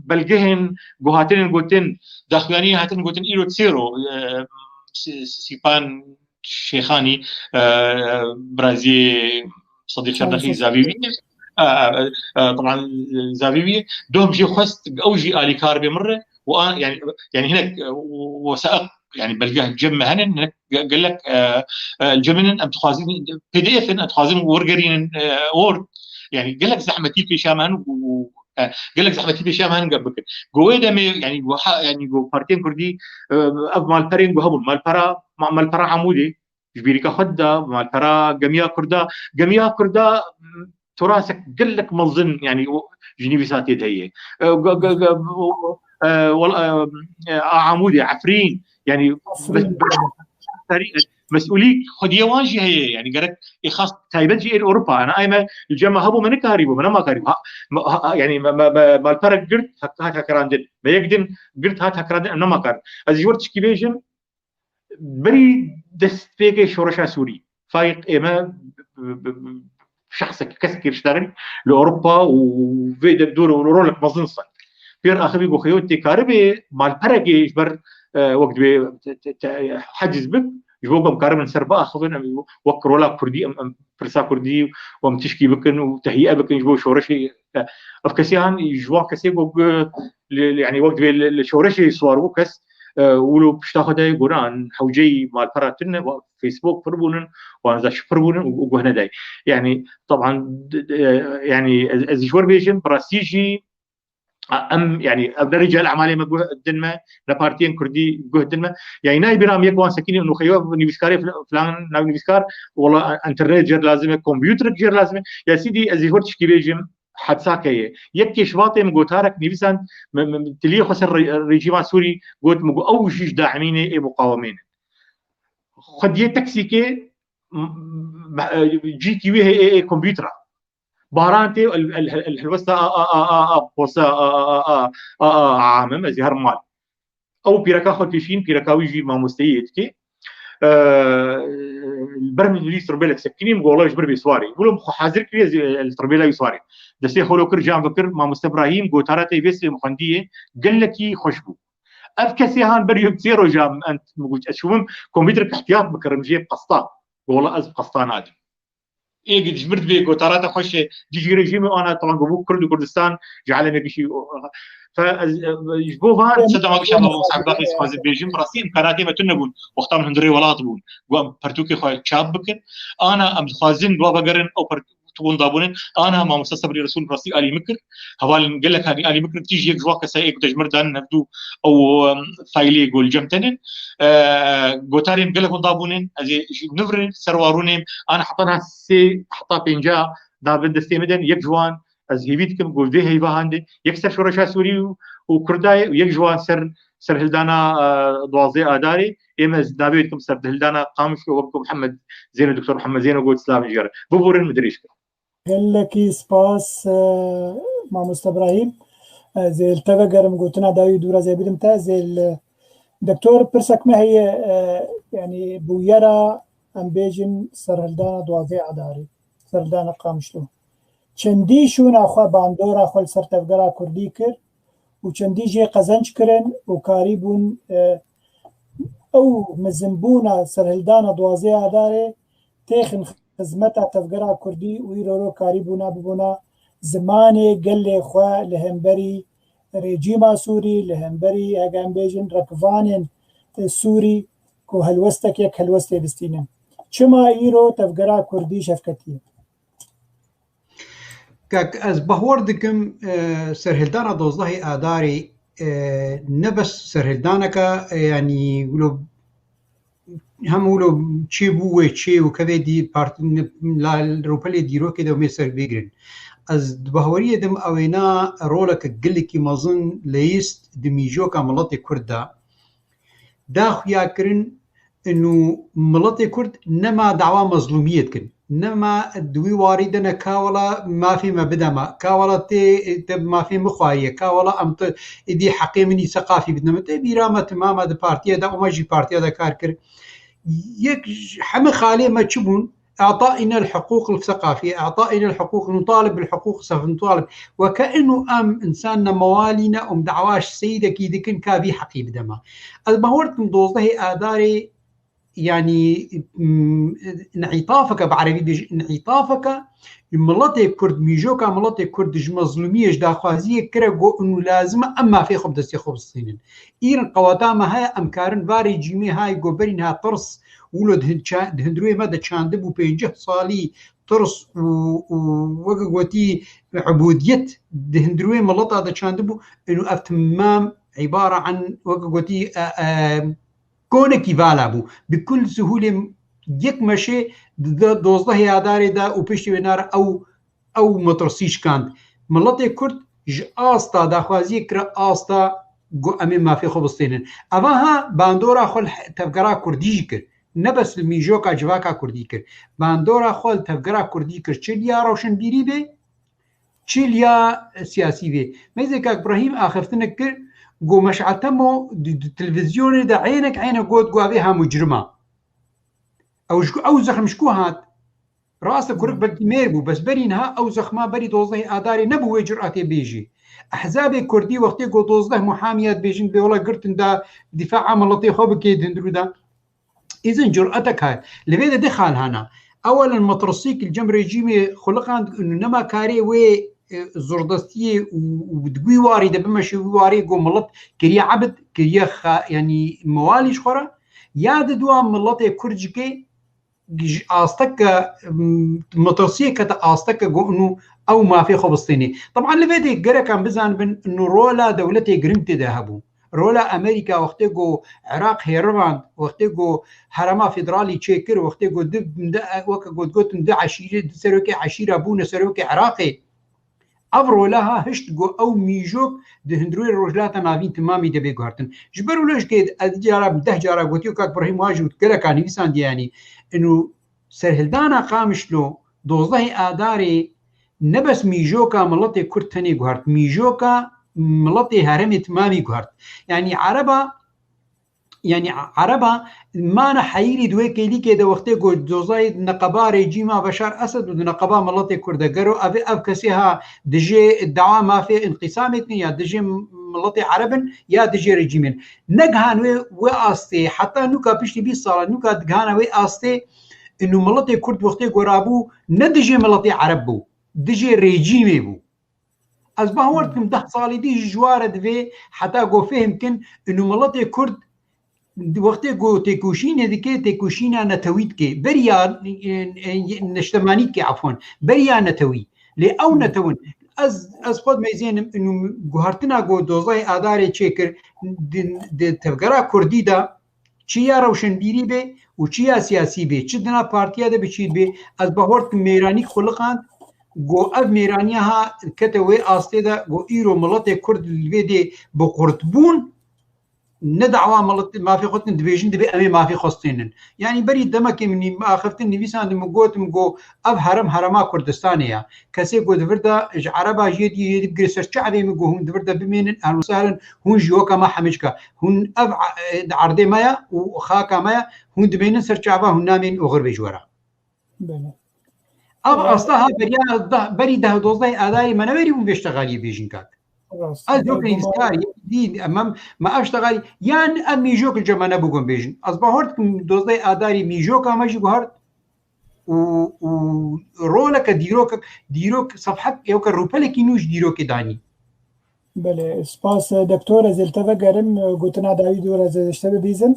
belgehên guhatinên gotin, daxuyaniyên hatin gotin îro çêro, e, Si-, Sîpan Şêxanî, e, birazî Sadiq Şerdexî zavî wî. E, e, e, taban, e, zavî wî. Doh jî xwest ew jî alîkar bê min re. Û a, yani, yani hinek, e, wesaiq, yani belge cem me henin, hinek ge-, gelek, e, e, cem henin, em dixwazin P D F in, em dixwazin wergerînin, e, or. Yani gelek zehmetî pêşa me henin û, û, e, gelek zehmetî pêşa me henin gel bikin. Go wê demê, yani go ha, yani go partiyên Kurdî, e, ev malperên go hebûn. Malpera, ma-, malpera Amûdê, ji bîrîka xwe dida, malpera gemiya Kurda, gemiya Kurda, m, torasek gelek mezin, yani, o, ji nivîsa tê de heye. E, ge-, ge-, ge-, o, e, wel-, e, e, Amûdê, Efrîn, yani, Efrîn. Mes-, mes-, tarî-, mesûlî xwediyê wan jî heye, yani, gerek ê xas taybet jî ên Ewropa. Ana ay me li cem me hebû, me nikarîbû, me nema karîbû. Ha, me, ha, yani, me, me, me malperek girt, hat, hat hekrandin. Me yek din girt, hat hekrandin, em nema karin. Ez ji wir tişkî bêjim, berî destpêkê şoreşa Sûrî, Faîq ê me bi, bi, bi, şexsek, kesekî diştexilî li Ewropa û vê de dor û rolek mezin send. Pêr axivî ku xeyo tê karibê malperekê ji ber, e, wek divê te, te, te, heciz bik, ji bo ku em karibin ser biaxivin, em wek rola Kurdî, em, em pirsa Kurdî û em tişkî bikin û tehiye bikin ji bo şoreşê, e, ev kesê han ji wan kesê ku, e, li, li, yani wek divê li, li şoreşê siwar bû kes, e, wilo pişta xwe de goran hewceyî malpera tune, wa Facebook pir bûnin, wan zaş pir bûnin û, û guh nedayê. Yani, taban, d-, d-, e, yani ez, ez ji wir bêjim, bi rastî jî, a, em, yani, ev ne rîcel emalê me guh din me, ne partiyên Kurdî guh din me. Yani, nayê bîra min yek wan sekinî û xeyo nivîskarê fil-, filan navnivîskar, wala internet jêr lazim e, kompûterek jêr lazim e. Ya sîdî ez ji wir tişkî bêjim, hedsa keye. Yek kê şivatê min gotarek nivîsand, min, min, min tiliyê xwe ser re-, rejîma Sûrî got, min got, ew jî ji daimînê ê muqawemê ne. Xwediyê teksîkê, m-, m-, cîkî wî heye ê, ê kompûtera. Baran tê, el, el, el, helwesta a, a, a, a, a, posa, a, a, a, a, a, a, amim, ez ê herim mal. Ew pîreka xwe kişîn, pîreka wî jî mamosteyiyê dikê. Eee, ber min nivîs tirbêlek sekinî, min got, "Wela ji ber bê siwarê." Wilo min xwe hazir kiriye, ez ê li tirbêla wî siwarê. Destê xwe lo kir, can vekir, mamoste Ibrahîm, gotara te vê sibê min xwendiye, gelekî xweş bû. Ev kesê han ber yek sê roja min, min got, ez çûbim kompîterek ihtiyat bikirim, jê pasta. Got, "Wela ez pasta nadim." Ê ji mir divê gotara te xweş e, dijî rejîmê ana, tamam, bû Kurd û Kurdistan ji alemê gişî. Fe ez, e, ji bo van, sedema gişa me Musa Ebdaqî dixwazim bêjim, bi rastî îmkanatê me tune bûn. Wexta min hundirê welat bûn. Got em pertûkê xwe çap bikin. Ana em dixwazin dua vegerin ew pertûk hûn dabûnin. Ana mamoste Sebrî Resul bi rastî alî min kir. Hevalên gelek alî min kir. Tîj yek ji wan kesayê ê ku te ji mir dan hevdû ew, em, faylê gol cem tenin. E, gotarên gelek hûn dabûnin. Ez ê ji nivrin ser warûnê ana heta niha sê heta pênca dabin destê min de, yek ji wan ez hêvî dikim ku vê heyva hande, yek ser şoreşa Sûrî û, û Kurda ye û yek ji wan ser, serhildana, e, duwazdeh Adarê, ê me ez navê wê dikim serhildana Qamişlo, wek ku Mihemed Zêno, Doktor Mihemed Zêno got, silavên ji we re. Biborin, min dirêj kir. Gelekî spas, e, mamoste Ibrahîm. Ez ê li te vegerim, gotina dawî dû re zê bidim te, ez ê li Doktor, pirsek me heye, e, yani bûyera, em bêjin, serhildana duwazdeh Adarê, serhildana Qamişlo. Çendî şûna xwe, bandora xwe li ser tevgera Kurdî kir û çendî jê qezenc kirin û karîbûn, e, ew mezinbûna serhildana duwazdeh Adarê têxin xizmeta tevgera Kurdî û îro ro karîbûna bibûna zimanê gelê xwe li hemberî rejîma Sûrî, li hemberî, heke em bêjin, rekvanên Sûrî ku helwestek yek helwestê distînin. Çima îro tevgera Kurdî şevketî ye? Kak, ez bahwer dikim, e, serhildana dozdehê Adarê, e, ne bes serhildaneka, e, yanî wilo hem wilo çê bû wê çê û kevê dî part-, la rûpelê dîrokê de mê ser bigrin. Ez di baweriyê dim ewêna roleke gelekî mezin leyist di mîjoka miletê Kurd de. Da xuya kirin, Inu miletê Kurd nema dawa mezlûmiyê dikin. Nema di wî warî de ne ka wela mafê me bide me, ka wela tê te mafê min xwariye, ka wela em te êdî heqê min î seqafî bidine min. Tê bîra me timam e, di partiye de, û me jî partiya de kar kir. Yek ji heme xalê me çi bûn? I'ta'ina al-huquq al-seqafiye, i'ta'ina al-huquq, nutalib bil-huquq, sef nutalib. Weke inu em însan ne mewalî ne, û em dawa ji seyîdekî dikin ka vî heqî bide me. Ez bawer dikim dozdehê Adarê, yanî, m, înîtafeke, bi erebî bêjin, înîtafeke, miletê Kurd, mîjoka miletê Kurd ji mezlûmiyê, ji daxwaziyê kire ku inu lazim e em mafê xwe bi destê xwe bistînin. Îrin qeweta me heye, em karin va rejîmê hay ku berî niha tirs wilo di hin-, ça-, di hundirê me de çandibû, pêncî salî tirs û, û weke gotî ubûdiyet di hundirê mileta de çandibû, inu ev timam îbare an weke gotî, e, e, konekî vala bû. Bi kul sihûlê yek meşê di dozdehê Adarê de û piştî wê nare ew, ew metirsî şikand. Miletê Kurd ji asta daxwaziyê kire asta ku em ê mafê xwe bistênin. Eva ha bandora xwe li he-, tevgera Kurdî jî kir. Ne bes li mîjoka civaka Kurdî kir. Bandora xwe li tevgera Kurdî kir. Çi liya rewşenbîrî bê, çi liya siyasî bê. Mêzê kak Brahîm axiftinek kir, got, Meşal Temo di, di televîzyonê de eynek eynek got, got, "Ev ê ha mucrim a." Ew ji ku, ew zexm ji ku hat? Rast e, kurik belkî mêr bû, bes berî niha ew zexma berî dozdehê Adarê nebû wê curatê bêjî. Ehzabê Kurdî wextê got dozdeh muhamiya dibêjin, bê wela girtin da dîfaa miletê xwe bikê di hundirû de. Îzin curatek hat. Li vê de du xal hana. Ewelen metirsîk li cem rejîmê xuliqand û nema karê wê, e, zordestiyê û, û di wî warî de bimeşe wî warî ku milet kiriye ebid, kiriye xa-, yanî mewalî ji xwe re. Ya di dua miletê Kurd jikê ji asteke, m, metirsiyê kete asteke ku inu ew mafê xwe bistênê. Teban li vê de gerek em bizanibin inu rola dewletê giring tê de hebû. Rola Amerîka wextê ku Iraq hêrivand, wextê ku herema federalî çêkir, wextê ku du, du, weke ku digotin du eşîrê, du serokê eşîra bûne serokê Iraqê. Ev rola ha hişt ku ew mîjok di hundirê Rojhilata Navîn timamî de bê guhertin. Ji ber wilo jikê ez cara, deh cara gotiyo, kak Brahîm wa jî û geleka nivîsandiye, yanî inu serhildana Qamişlo dozdehê Adarê ne bes mîjoka miletê Kurd tenê guhert, mîjoka miletê herêmê timamî guhert. Yanî Ereba, yanî Ereba mane heyîrî di wê kêlîkê de wextê ku dozayê di neqeba rejîma Beşar Esed û di neqeba miletê Kurd de gero ev, ev kesê ha dijê dawa mafê înqîsamê dikin ya dijê miletê Ereb in ya dijê rejîmê in. Negihan wê, wê astê, heta nûka piştî bîst sala, nûka digihana wê astê, inu miletê Kurd wextê ku rabû, ne dijê miletê Ereb bû, dijê rejîmê bû. Ez bawer dikim deh salî dî jî ji wa re divê heta ku fêhm kin, inu miletê Kurd di wextê ku têkoşînê dike, têkoşîna netewî dike. Beriya, e, e, niştemanî dike, efwan. Beriya netewî. Lê ew netewin. Ez, ez xwe dimeyzênim, inu guhertina ku dozayê Adarê çêkir, di, di tevgera Kurdî de, çi ya rewşenbîrî bê û çi ya siyasî bê, çi di nav partiya de bi çî bê, ez bawer dikim mêranîk xuliqand, ku ev mêraniya ha kete wê astê de, ku îro miletê Kurd li vê dê bi qurtbûn, ne dawa milet, mafê xwe dikin, dibêjin, dibê em ê mafê xwe stênin. Yanî berî demekê min nî-, axiftin nivîsandin, min gotim, ku ev herem herema Kurdistanê ya. Kesê ku di vir de ji Ereba jê dî, jê dî bigire ser çavê min, ku hûn di vir de bimênin, ehlen û sehlen, hûn ji weka me hemicka. Hûn ev, e, di erdê me ya û xaka me ya, hûn dimênin ser çava, hûn namênin oxir bê ji we re. Belê. Ev Ee, asta ha beriya deh, berî deh dozdeh Adarê me neberî bûn vê ştegaliyê bêjin kak. Rast. Ez yok nivîskar, yek dî, em, em, me ev ştegalî, yan ev mîjok li cem me nebû gon bêjin. Ez bawer dikim dozdeh Adarê mîjoka me jî guhert û, û roleke dîrok, dîrok sefhet ewke rûpelekî nû ji dîrokê danî. Belê, spas, e, doktor, ez ê li te vegerim, e, gotina dawî dû re ez ê ji te bibîzim.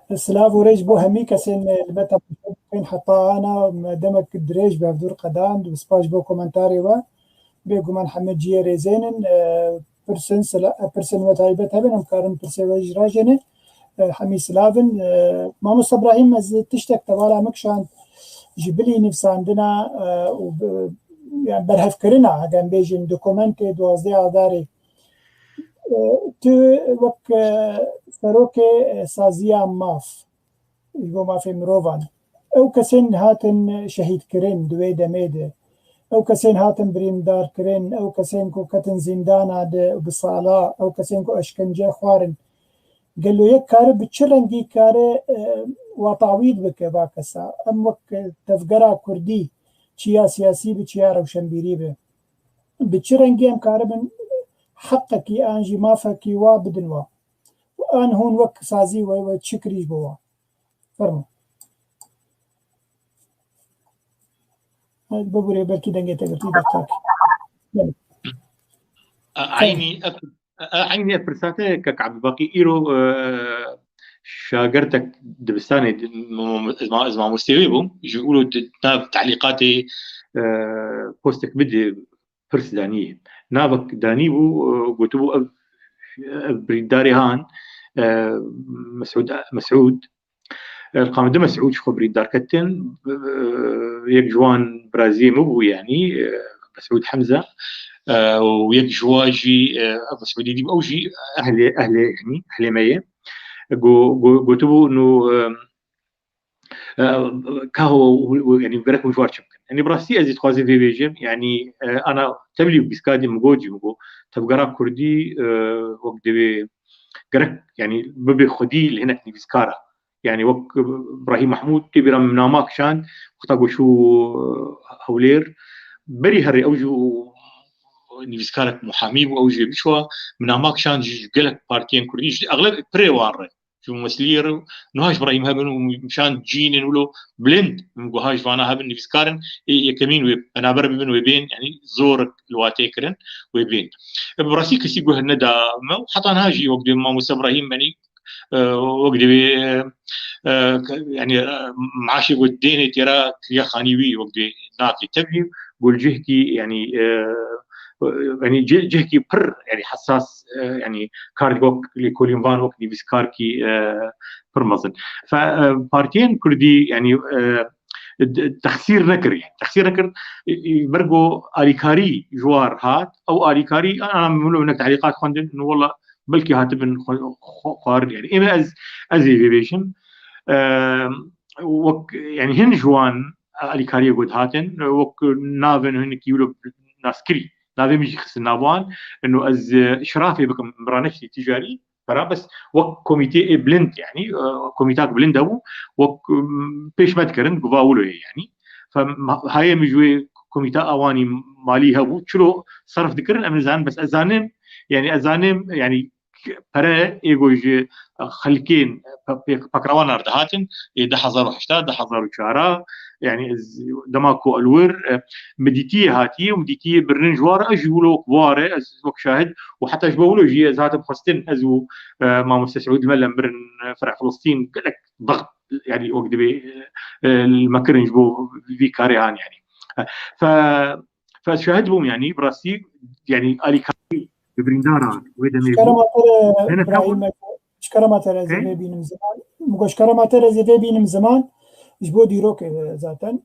E, silav û rêz bo hemî kesên, e, li me temaşe dikin heta ana, me demek dirêj bi hevdû re qedand û spas ji bo komentarê we. Bêguman hemî cihê rêzên in, e, pirsin, sila-, e, pirsên we taybet hebin, em karin pirsê we jî rajêne. E, hemî silav in. E, Mamoste Ibrahîm, ez tiştek te bala min kişand ji bilî nivîsandina, e, û bi-, yani berhevkirina, heke em bêjin, dokumentê duwazdeh Adarê. E, tu wek, e, serokê, e, saziya maf, ji bo mafê mirovan. Ew kesên hatin şehîdkirin di wê demê de, ew kesên hatin birîndarkirin, ew kesên ku ketin zîndana de bi sala, ew kesên ku eşkence xwarin. Gelo yek kare bi çi rengî kare, e, wa tawîd bike va kesa? Em wek tevgera kurdî çiya siyasî bi çiya rewşenbîrî bi. Bi çi rengî em karibin heqekî an jî mafekî wa bidin wa? An hûn wek sazî we, we çi kirî ji bo wa? Fermo. Bibûrê belkî dengê te girtî, desttak. Belê. Eynî ev, eynî ev pirsa te kek Ebdulbaqî îro, e, şagertek dibistanê di, mo-, mo-, ez ma-, ez mamostê wê bûm. Ji wilo di nav tehlîqatê, e, postek bidê pirs danî. Navek danî bû, e, gotibû ev, ev birîndarê han, e, Mesûd, Mesûd. E, li qamê di Mesûd ji xwe birîndar ketin, e, yek ji wan biraziyê min bû, yanî, e, Mesûd Hemze, e, û yek ji wa jî, e, ev Mesûdî dî bû, ew jî ehlê, ehlê, yanî, ehlê me ye. Go-, go-, gotibû, no, e, e, ka ho, ho, yanî gerek hûn ji war çi bikin. Yanî bi rastî ez jî dixwazim vê bêjim, yanî, e, ana tevlî û bîskadî min got jî, min got, tevgera kurdî, e, wek divê gerek, yanî bibe xwedî li hinek nivîskara. Yanî wek Brahîm Mahmûd tê bîra min nama kişand, wexta ku çû, e, Hewlêr, berî herê ew jî nivîskarek muhamî bû, ew jî biçwa min nama kişand ji gelek partiyên kurdî, ji exleb pirê wan re. Ji mesliyê re niha ji Brahîm hebin û mişan cînên wilo bilind, min got ha ji vana hebin nivîskarin, ê yekemîn wê, penaber bibin wê bên, yanî zor li watê kirin wê bên. Bi rastî kesî guh neda me û heta niha jî wek dê mamoste Brahîm, yanî, e, wek divê, e, e, yanî, e, maaşê ku dênê têra kiriya xanî wî wek divê nake tevlî, gol cihkî, yanî, e, yanî cih-, cihkî pir, yanî hesas, e, yanî kar dike wek lêkolîn van, wek nivîskarkî, e, pir mezin. Fe, e, partiyên kurdî, yanî, e, de-, texsîr nekir, yanî texsîr nekir, e, e, ber ku alîkarî ji war hat, ew alîkarî, ana min wilo hinek tehlîqat xwendin, no wela belkî hatibin xwe-, xwe-, xwarin, yanî ê me ez, ez ê vê bêjim. E, wek, yanî hin ji wan alîkariyê ku dihatin, wek navên hinekî wilo naskirî, navê min jî xistin nav wan, ino ez, e, şirafê bikim, bi raneştî ticarî, pera bes wek komîtê ê bilind, yanî, e, komîtak bilind hebû, wek, m, pêş me dikirin, guva wilo ye, yanî. Fe, m, hayê min ji wê komîta awanî malî hebû, çilo serf dikirin, em nizanin, bes ez zanim, yanî ez zanim, yanî pere ê ku ji xelkên pe-, pêk-, pekrawan re dihatin, ê du hezar û heşt, du hezar û çar, yanî ez dema ku li wir, e, min dîtiyê hatiye û min dîtiyê birinin ji war, ez jî wilo wek war e, ez wek şahid û heta ji bo wilo jî ez hatim xwestin, ez û, e, mamoste Seûd Mele mirin, e, Fereh Filistîn gelek dext, yanî wek divê, e, e, li me kirin ji bo vî karê han, yanî. E, fe, fe ez şahid bûm, yanî bi rastî, yanî alîkarî bi birîndara wê demê bû. Ji kerema te re, Hene Brahîm, ji kerema te re ez ê vê bînim ziman. Min got, ji kerema te re ez ê vê bînim ziman. Ji bo dîrokê zaten.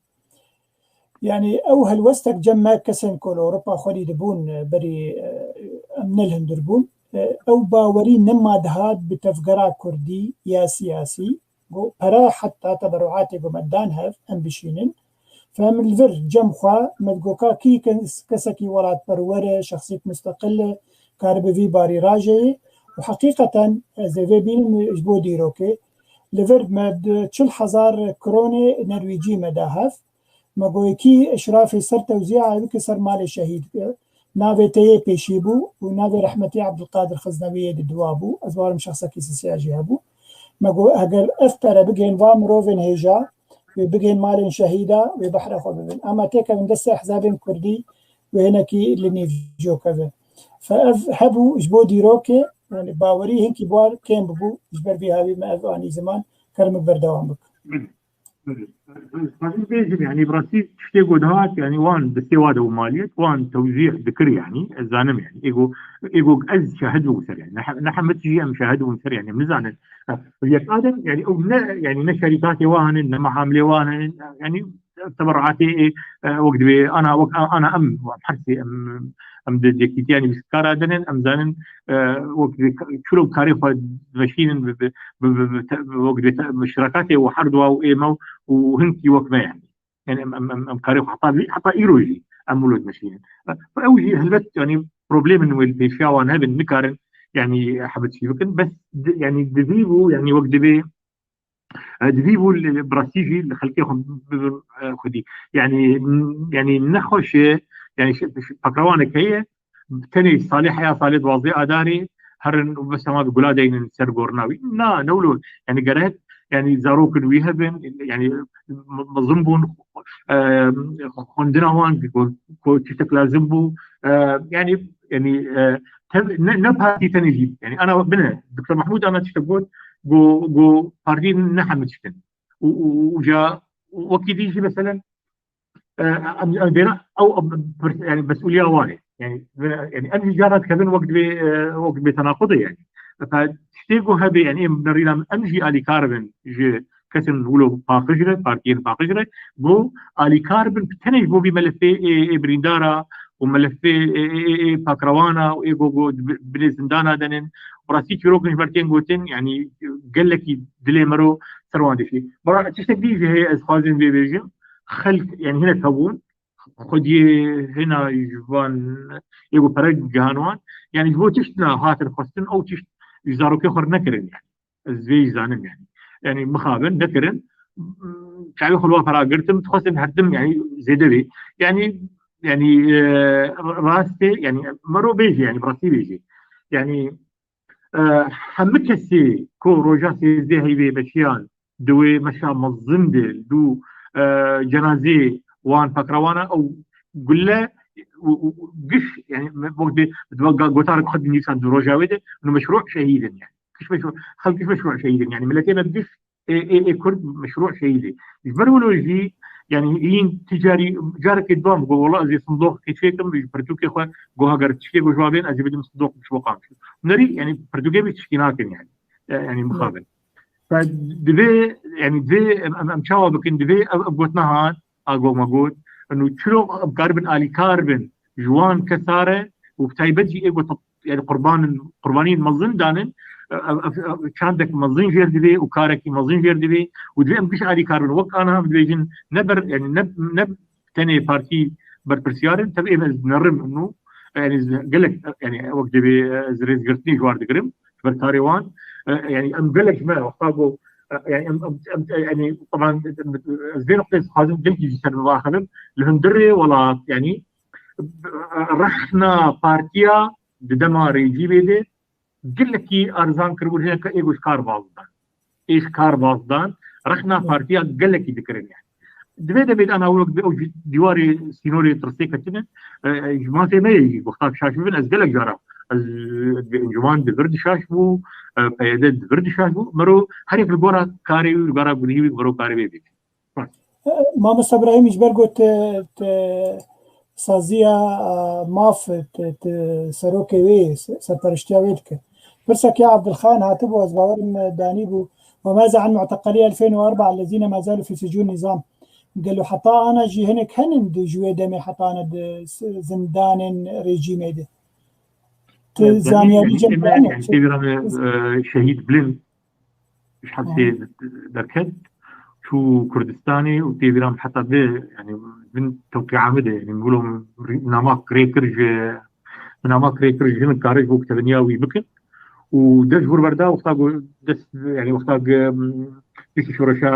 Yanî ew helwestek cem me kesên ku li Ewropa xwedî dibûn, e, berî, e, em ne li hundir bûn. E, ew bawerî nema dihat bi tevgera kurdî ya siyasî. Got, pere heta teberuatê ku me dan hev, em bişînin. Fe em li vir cem xwe, me digot ka kî kes-, kesekî welatperwer e, şexsîk musteqil e, karibe vî barî rajeyê. Û heqîqeten ez ê vê bînim ji bo dîrokê. Li vir me di çil hezar kronê Nerwîcî me da hev. Me got kî eşrafê ser tewzîa bike ser malê şehîd. Navê te yê pêşî bû û navê rehmetî Ebdulqadir Xiznewî yê di dua bû. Ez bawerim şexsekî sisiya jî hebû. Me got, heger ev pere bigihên va mirovên hêja, wê bigihên malên şehîda, wê behra xwe bibin. Ama têkevin destê ehzabên kurdî, wê hinekî li nîv cokeve. Fe ev hebû ji bo dîrokê, yanî bawerî hinkî bi wan kêm bibû, ji ber vî hawî me ev anî ziman, kerem berdewam bike. Belê. Belê. Ez dixwazim bêjim, yanî bi rastî tiştê ku dihat, yanî wan destê wa de û maliyet, wan tewzîh dikir, yanî ez zanim, yanî ê ku, ê ku ez şahid bûm ser, yanî ne he-, ne hemî tişt jî em şahid bûn ser, yanî em nizanin. Yek adem, yanî ew ne, yanî ne şerîkatê wan in, ne mehamilê wan in, yanî teberruatê, e, wek divê ana, wek a-, ana em, em her sê em, em di yekîtiyanî bîstkara dinin, em zanin, e, wek divê ka-, çilo karê xwe veşînin bi, bi, bi, bi, bi te-, bi wek divê te-, bi şirakatê û her dua û ê me û hinkî wek me yani. Yani em, em, em, em karê xwe heta vî, heta îro jî em wilo dimeşînin. Ew jî helbet yani problemin wê li pêşiya wan hebin, nikarin yani hebit jî bikin. Bes di, yani divî bû yani wek divê, e, divî bû li, li, bi rastî jî li xelkê xwe bibin, e, xwedî. Yani, yani nexweş e, yani şi-, şi-, pakrewanek heye, tenê salê heya salê duwazdeh Adarê herin û bes hema bi gula deynin ser gorina wî. Na, ne wilo. Yani gerek, yani zarokin wî hebin, yani m-, mezin bûn, e, xwendina wan ku, ku tiştek lazim bû. E, yani, yani, e, tev-, ne, ne partî tenê jî. Yani ana bine, Doktor Mahmûd ana tiştek got, go, go partî ne hemû tiştin. Û, û, û ja wekî dî jî meselen, e, em, em vêna ew, em, pir-, yani mesûliya wan e. Yani, yani em jî cara dikevin wek divê, e, wek divê tenaqudê yani. Fa tiştê ku hebe yani em nerîna em jî alîkar bin ji kesên wilo paqij re, partiyên paqij re, ku alîkar bin tenê ji bo vî melefê ê, ê birîndara û melefê ê, ê, ê, ê pakrewana û ê ku, ku bi-, binê zindana denin. Bi rastî çîrokin ji ber tên gotin, yani gelekî dilê mero ser wan dişî. Bira tiştek dî jî heye ez xwazim vê bêjim. Xelk, yani hinek hebûn, xwediyê hina ji van ê ku pere gihan wan, yani ji bo tişt na hatin xwestin, ew tişt ji zarokê xwe re nekirin yani. Ez vê jî zanim yani. Yani mixabin, nekirin. Çavê xwe li wan pera girtim, dixwestin her tim yani zêde bê. Yani, yani, e, rastê, yani mero bêjî, yani bi rastî bêjî. Yani, e, hemû kesê ku roja sêzdeh heyvê meşiyan di wê meşa mezin de, du, e, cenazê wan pakrewana ew gule û, û, û giş, yani, me, wek dê, bi ga-, gotarek xwe dinivîsan di roja wê de, û meşru şehîd in yani. Giş meşru, xelk giş meşru şehîd in yani. Miletê me giş ê, ê, ê Kurd meşru şehîd e. Ji ber wilo jî, yani, hîn ticarî, carekê dibam, go, wela ez ê sindoqekê çêkim, ji pirtûkê xwe, go heger tiştê go ji wan bên, ez ê bidim sindoq ji bo qamçî. Nerî, yani, pirtûkê bî tişkî nakin yani. E, yani, mixabin. Fa divê, yani, divê em, em, em çawa bikin, divê ev, ev gotina han, a go me got, û çilo em karibin alîkar bin, ji wan kesa re, û bi taybet jî ê go yani qurbanin, qurbaniyên mezin danin, e, e, e, çandek mezin jêr divê û karekî mezin jêr divê û divê em giş alîkar bin. Wek ana em dibêjin, ne ber, yani ne, ne tenê partî berpirsiyar in, tevî ême ez dinerim û, yani, ez gelek, yani, wek divê, e, ez rêzgirtinê ji war digirim, ji ber karê wan. E, yani, em gelek ji me, wexta ku, e, yani, em, em, em, yani, teban, ez vê noqteyê dixwazim gelkî jî ser biaxivim, li hundirê welat, yani, rexna partiya di dema rejîmê de gelekî erzan kiribû, hineke ê ku ji kar baz dan. Ê ji kar baz dan, rexna partiya gelekî dikirin yani. Di vê demê de ana wek bi ew dîwarê sînorê tirsê ketine, e, ji mafê me yê jî wexta şaş bibin, ez gelek cara, ez, e, encûman di vir dişaş bû, e, P Y D di vir dişaş bû, mero her yek li gora karê wî, li gora gunî wî, mero karê wê bibîne. Mamosta Brahîm, ji ber ku tu, tu saziya, e, maf, tu, tu serokê wê, se-, serperiştiya wê dike. Pirsek ya Abdulxan hatibû, ez bawerim, e, danîbû. وماذا عن معتقلي ألفين وأربعة الذين ما زالوا في سجون النظام؟ Gelo heta ana jî hinek henin di ji wê demê heta ana di s-, zindanên rejîmê de? Tu zaniyarî cem yani, tê vîra me, e, şehîd bilind ji hepsê derket, çû Kurdistanê û tê vîra me heta di, yani, bin tewqîa me de, yani, wilo min rî-, nama kirê kir ji, min nama kirê kir ji hin kare ji bo kitebiniya wî bikin. Û dest ji vir berda, wexta ku dest, yani, wexta ku, em, piştî şoreşa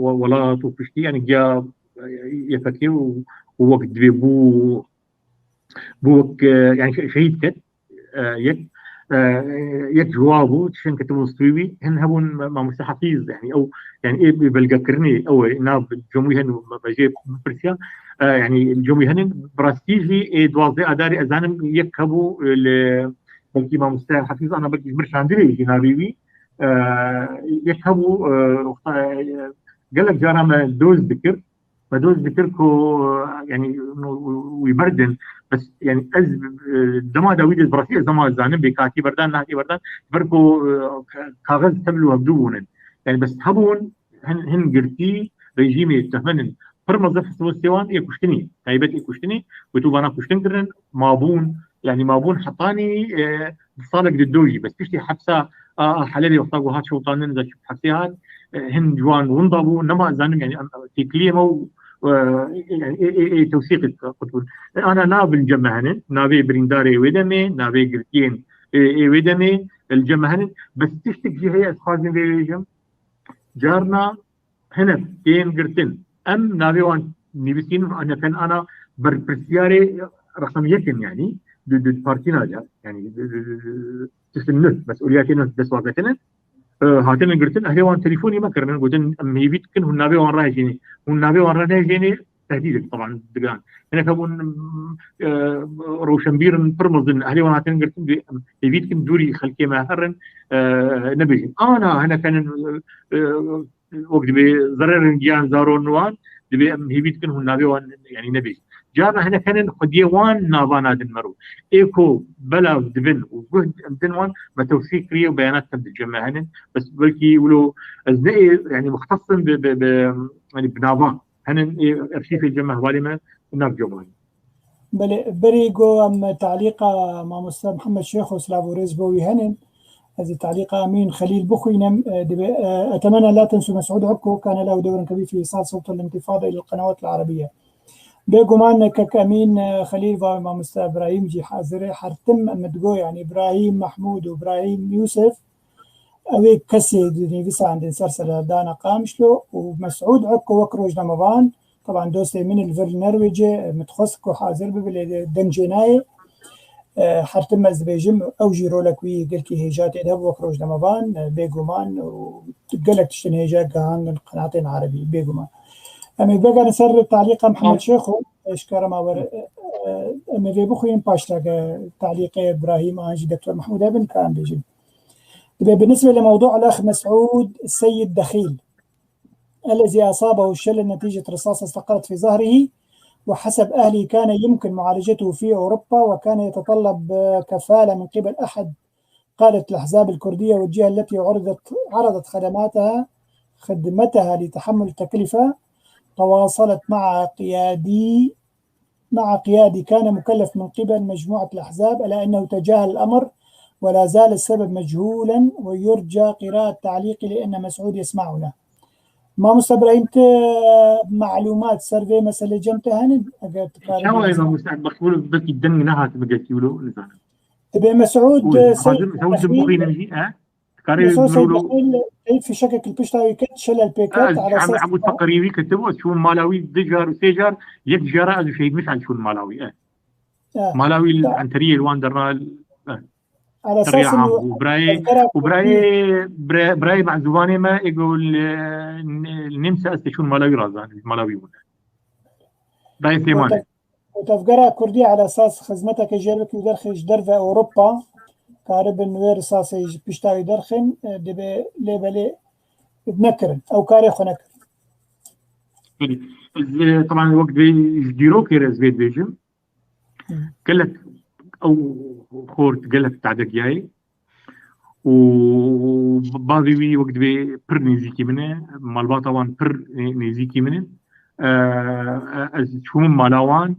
we-, welat û piştî, yani, giya, e, Y P G û, û wek divê bû, bû wek, e, yani, şe-, şehîd ket, e, yek, e, yek ji wa bû, tiştin ketibûn stûyê wî, hin hebûn ma-, mamoste Hafîz, yani, ew, yani, ê belgekirinê, ew, e, nav cem wî hen û me-, me jê bipirsiya, e, yani, cem wî henin, bi rastî jî ê duwazdeh Adarê, ez zanim, yek hebû, e, li, belkî mamoste Hafîz ana belkî ji mir şandinê jî navê wî, e, yek hebû, e, wexta, e, gelek cara me doz dikir, me doz dikir ku, e, yani, wî berdin, bes, yani, ez, e, dema da wî dest bi rastî ez dema zanim bê katî berdan, nehatî berdan, ber ku, e, ka-, kaxez tevlû hevdû bûnin. Yani, bes hebûn, hin, hin girtî rejîmê tehmenin Pir mezin hesibûn sê wan ê kuştinî, taybet ê kuştinî, ku tu vana kuştin kirin, mabûn, yanî mabûn hetanî, e, di salek di do jî, bes piştî hepsa, a, a, Helebê wexta ku hat şewitandin, da çû hepsê hat, e, hin ji wan winda bû, nema zanim, yanî, em, têkiliyê me û, e, e, e, e, e, tewsîqê qutbûn. E, ana nav li cem me henin, navê birîndarê wê demê, navê girtiyên, e, ê wê demê, e, li cem me henin. Bes tiştek jî heye, ez xwazim vê bêjim. Carna hinek tên girtin. Em navê wan nivîsîn, ana ken ana berpirsiyarê reqem yek in, yanî di, di partîna de, yanî di, di, di, di, tiştin nû, mesûliyetê nû dest wagetine. E, hatine girtin, ehlê wan telefon me kirin, gotin, em hêvî dikin, hûn navê wan re hejênê. Hûn navê wan re nehejênê, tehdîdek, taban, digiran. Hinek hebûn, e, rewşenbîr in, pir mezin, ehlê wan hatine girtin, dê em hêvî dikin, dûrî xelkê me herin, e, nebêjin. Ana, hinek henin, e, e, wek dibê zererên giyan zaron wan, dibê em hêvî dikin hûn navê wan, yanî nebêjin. Carna hinek henin xwediyê wan nava nadin mero. Ê ku belav dibin û guh em din wan, me tewsî kiriye û beyanat em di cem me henin. Bes belkî wilo ez ne ê, yanî muxtesim bi, bi, bi, yanî bi nava. Henin ê arşîvê cem me, hevalê me nav cem wan. Belê, berî ku em talîqa mamoste Mihemed Şêxo, silav û rêz bo wî henin, ez ê talîqa Emîn Xelîl bixwînim. E, dibê, e, أتمنى لا تنسوا مسعود عكو، كان له دور كبير في إيصال صوت الانتفاضة إلى القنوات العربية. Bêguman kek Emîn, e, Xelîl va mamoste Îbrahîm jî hazir e. Her tim em digo, yanî Îbrahîm Mehmûd û Îbrahîm Yûsif, ew ê kesê di nivîsandin ser serdana Qamişlo û Mesûd Eko wek rojnamevan, taban dostê min li vir li Norwêcê, min dixwest ku hazir bibe, lê deng jê nayê. E, her tim ez dibêjim, ew jî rolek wî gelkî hêja tê de hebû wek rojnamevan, e, bêguman û gelek tiştên hêja gihandin qenatên erebî, bêguman. Em ê vegerin ser talîqa Mihemed Şêxo, e, ji kerema we re, e, e, em ê vê bixwînin, paş re ge talîqê Îbrahîm an jî Doktor Mehmûd hebin, ka em bêjin. دبي بالنسبة لموضوع الأخ مسعود السيد دخيل الذي أصابه الشلل نتيجة رصاصة استقرت في ظهره، وحسب أهله كان يمكن معالجته في أوروبا، وكان يتطلب كفالة من قبل أحد قادة الأحزاب الكردية والجهة التي عرضت، عرضت خدماتها، خدمتها لتحمل التكلفة. تواصلت مع قيادي مع قيادي كان مكلف من قبل مجموعة الأحزاب، إلا أنه تجاهل الأمر ولا زال السبب مجهولا، ويرجى قراءة تعليقي لأن مسعود يسمعنا. Mamoste Îbrahîm, tu معلومات ser vê meselê cem te henin? Eger tu karî çawa ye, mamoste? Bak, wilo belkî deng nehat bigel wilo, nizanim. Dibê Mesûd, û e, dixwazim Seyîd ew Dexîl, bixwînim jî, e? Dikarê Mesûd Seyîd Dexîl, Seyîd fişekek li pişta wî ket, şelel pê ket, ala esas Ehmûd Feqirî wî ketibû, ez çûm mala wî du car û sê car, yek cara ez û Şehîd Mişal çûn mala wî, e. E. Mala wî li Enteriyê li wan derna, e. Ala esas Rêa û birayê, û birayê, birayê, birayê mezûvanê me, ê go li, li Nîmse ez tê çûn mala wî razan, mala wî bûne. Birayê Sêmanê. Tevgera Kurdî ala esas xizmeteke jêr bikî û derxî ji derve Ewropa, karibin wê risasê ji pişta wî derxin, e, dibê lê belê nekirin. Ew karê xwe nekirin. Belê. Ez, e, teban wek dibê ji dîrokê re ez vê dibêjim. Hı. Gelek ew xort gelek tade giyayê. û bavê wî wek dibê pir nêzîkî min e, malbata wan pir nê-, nêzîkî min in. E, e, ez çûm mala wan,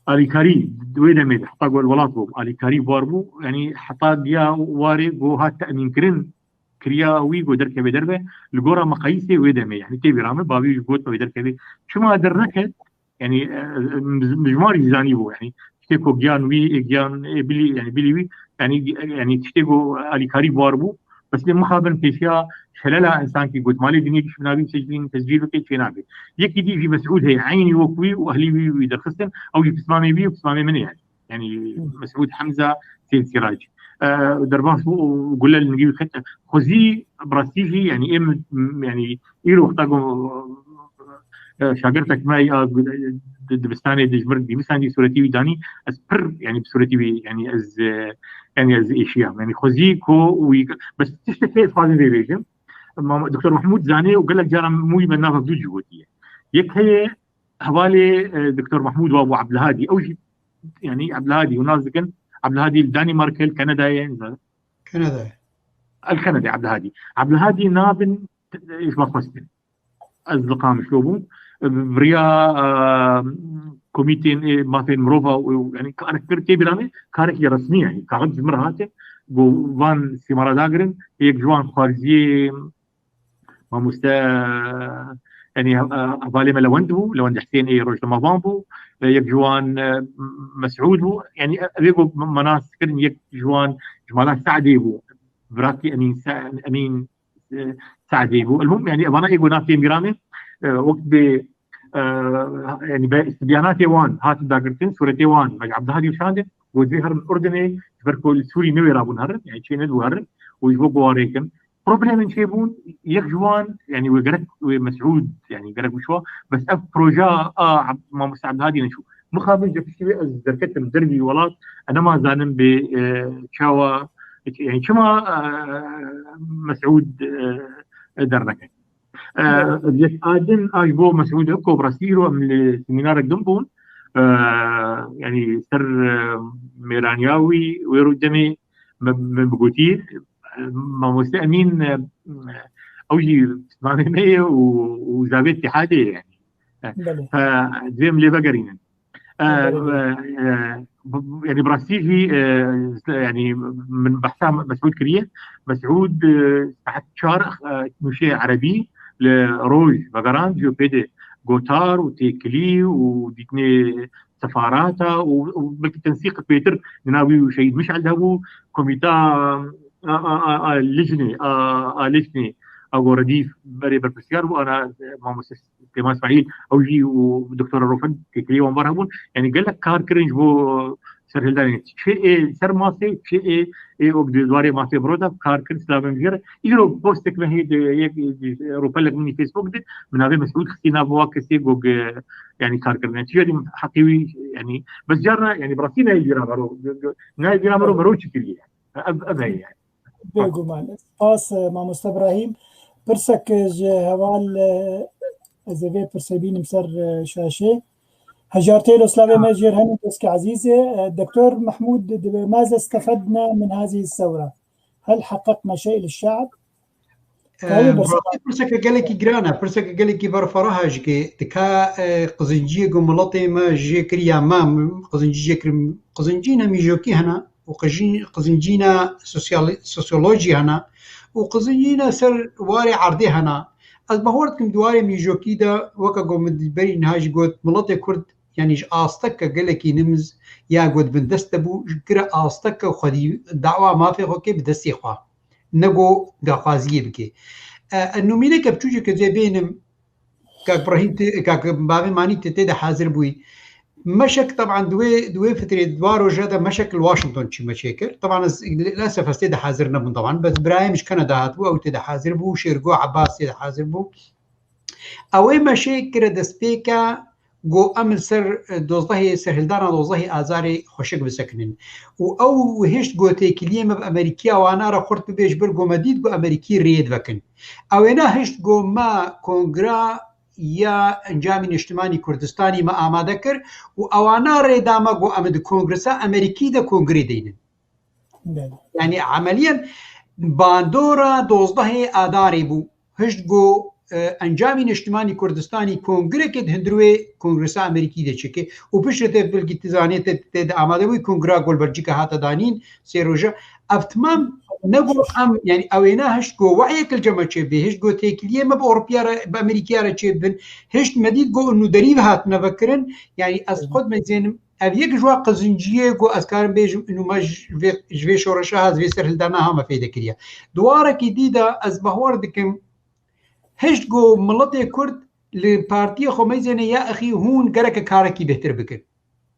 alîkarî di wê demê de, heta ku li welat bûm, alîkarî war bû, yanî heta diya warê ku hat te'mînkirin, kiriya wî ku derkeve derve, li gora meqayîsê wê demê, yanî tê bîra min, bavê wî got me wê derkeve. Çima derneket? Yanî, e, e, mij-, mijmar jî zanî bû, yanî, tiştê ku giyan wî, e, giyan, e, bilî, yanî, bilî wî, yanî, yanî, tiştê ku alîkarî war bû, bes lê mixabin pêşiya şelela însankî got, malê dinyê giş binavî tescîl, tescîl bike, çê nabe. Yekî dî jî Mesûd heye, eynî wek wî û ehlî wî, wî derxistin, ew jî pismamê wî û pismamê min e, yanî. Yanî, Mesûd Hemza Sêd Sîrac. E, derbas bû û gule li nigî wî ket. Xwezî, bi rastî jî, yanî, êm, yanî, îro wexta ku, e, şagirtek me ya di-, dibistanê dijmir dîvisandî sûretî wî danî, ez pir, yanî, bi sûretî wî, yanî, ez, e, yanî, ez êşiyam. Yanî, xwezî ku wî, bes tiştekê ez xwazim vê bêjim. Mam-, Doktor Mahmûd zanê û gelek caran min wî me nava dû jî gotiye. Yek heye, hevalê, e, Doktor Mahmûd wa bû Ebdilhadî. Ew jî, yanî, Ebdilhadî, hûn nas dikin, Ebdilhadî li Danîmarkê, li Kanadayê, Kanadayê. El Kanadê Ebdilhadî. Ebdilhadî nabin, e, ji me xwestin. Ez li Qamişlo bûm. Viriya, e, komîtên, e, mafên mirova û, û, yanî, kar kir tê bîra me, karekî resmî, yanî, kaxit ji min re hate, got, van sîmara dagirin, yek ji wan xwarziyê mamoste, yanî, e, hevalê me Lewend bû, Lewend Husên ê rojnamevan bû, e, yek ji wan, e, Mesûd bû, yanî, e, ev ê got me nas kirin, yek ji wan ji mala Se'dê bû, virakî Emîn Se-, Emîn e, Se'dî bû. Elmûm, yanî, evana ê got nav tên bîra me, e, wek bi, e, yanî, be, istibyanatê wan hatin dagirtin, sûretê wan, Hacî Abdulhadî û şandin, got, vê herin Urdinê, ji ber ku li Sûrî newêrabûn herin, yanî, çê nedibû herin, û ji bo guwarê kin. Problemên çêbûn, yek ji wan, yanî, wê gerek, wê Mesûd, yanî, gerek bişwa, bes ev proja a Ab-, Mamoste Abdulhadî neçû. Mixabin ji piştî wê ez derketim dervî welat, e, nema zanim bê, e, çawa, yani çima, e, Mesûd, e, derneke. E, Evet. Yek adin a ji bo Mesûd Eko bi rastî îro em li semînarek din bûn. E, yani ser, e, mêraniya wî, wê rû demê me, me bigotî, e, Mamoste Emîn, e, ew jî pismamê me ye û, û zavê Îtîhadê ye yani. E, Belê. e, divê em lê vegerînin. E, Belê. e, e, b-, b-, yani bi rastî jî, e, yani min behsa Mesûd kiriye. Mesûd, e, saet çar, e, nûşê erebî li roj vegerand, jî pê de gotar û têkilî û dîtinê sefarata û, û belkî tensîq pêtir di nav wî û Şehîd Mişel de bû, komîta a, a, a, a, lijnê, a, a lijnê, a go Redîf berê berpirsiyar bû, ana, e, mamoste Süleyman İsmail, ew jî û Doktor Rofen têkilî wan var hebûn. Yani gelek kar kirin ji bo serhildanê. Çi ê ser masê, çi ê, ê ok di warê masê biro de kar kir, silavên jê re. Îro postek me hê di yek, di ropelek min Facebook de, min navê Mesûd xistî nav wa kesê go ge, yani kar kirine. Çi jî heqî wî, yani, bes carna, yani, bi rastî nayê bîra mero, nayê bîra mero, mero çi kiriye. Ev, ev heye yani. Bêguman. Spas, e, Mamoste Ibrahîm. Pirsek, e, ji heval, e, ez ê vê pirsê bînim ser, e, şaşê. Hejar têlo slavê me jêr hemin doskê ezîzê. E, Doktor Mehmûd, dibê, ماذا استفدنا من هذه الثورة؟ هل حققنا شيء للشعب؟ Em, Tabii, bes- rastî pirseke gelekî giran e, pirseke gelekî berferaha ji ke dika, e, qizinciyê ku miletê me jê kiriya me, qizincî jê kirin, qizincî ne mîjokî hene û qijî-, qizincî ne sosyali-, sosyolojî hene û qizincî ne ser warê erdê hene. Ez bawer dikim di warê mîjokî de weke ku min berî niha jî got, miletê Kurd, yanî ji asteke gelekî nimz ya got bin dest de bû, ji kire asteke xwedî dawa mafê xwe kê bi destê xwe. Nego daxwaziyê bike. E, e, nûmîneke biçûceke cê bênim, kak Brahîm tê, kak Bavê Manî tê, tê de hazir bûyî. Meşek, teban, di wê, di wê fitrê, di wa roja de meşek li Washington çî me çêkir. Teban ez, li, li esef ez tê de hazir nebûm, teban. Bes birayê min ji Kanada hatibû, ew tê de hazir bû. Şêrgo Ebas tê de hazir bû. Ew ê meşê kire destpêka Got, em li ser, e, dozdehê, serhildana dozdehê Azarê xweşik bisekinin. Û ew hişt got têkiliyê me bi Amerîkiya wana re xurt bibe, ji ber got me dît got Amerîkî rêyê divekin. Ew êna hişt got me kongra ya Encamî Niştimanî Kurdistanî me amade kir û ewana rê da me got em di Kongresa Amerîkî de kongrê deynin. Belê. Yani emeliyen bandora dozdehê Adarê bû. Hişt got, e, Encamî Niştimanî Kurdistanî kongreke di hundirê Kongresa Amerîkî de çike û piştre te belkî tu zanê te, te de amade bûyî kongra Golbercîka hate danîn sê roja. Ev timam ne got em, yani ew êna hişt got wehyek li cem me çêbê, hişt got têkiliyê me bi Ewropiya re, bi Amerîkiya re çêbin, hişt me dît got nûderî ve hatine vekirin, yani ez xwe dimezênim, ev yek ji wa qizinciyê ku ez karim bêjim, û me ji vê, ji vê şoreşa ha, ji vê serhildana ha me fêde kiriye. Di warekî dî de ez bahwer dikim, hişt ku miletê Kurd li partiyê xwe meyzêne ya exî hûn gereke karekî bêhtir bikin.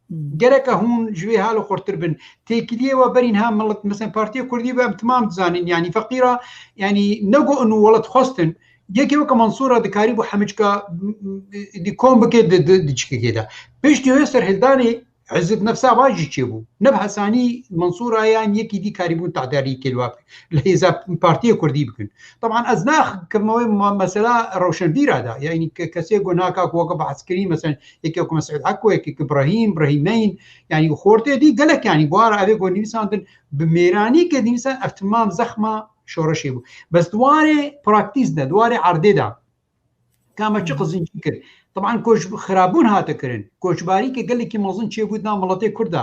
Hmm. Gereke hûn ji vê halo xurtir bin. Têkiliyê we berî niha milet, mesela Partiya Kurdî be em timam dizanin, yanî feqîra, yanî ne ku û welat xwestin, Yekê weke Mansûra dikarîbû hemiçka, m, m, di kom bike di, di, di çikekê de. Piştî wê serhildanê Îzzet Nefsa va jî çêbû. Ne bi hesanî Mansûra yan yekî dî karîbûn tehdîdî kê li wa li hêza Partiyê Kurdî bikin. Teban ez naxivime wê ma-, mesela rewşenbîra de. Yanî ke-, kesê ku naka ku weke behs kirî, mesela yekê weke Mesûd Heko, yekê weke Brahîm, Brahîmeyn, yanî xortê dî gelek yanî buhara evê ku nivîsandin bi mêranî ke nivîsan ev timam zexma şoreşê bû. Bes di warê praktîs de, di warê erdê de, Ka me çi qizincî kir? Teban koç xirabûn hate kirin. Koçbarî ke gelekî mezin çêbû di nav miletê Kurd de.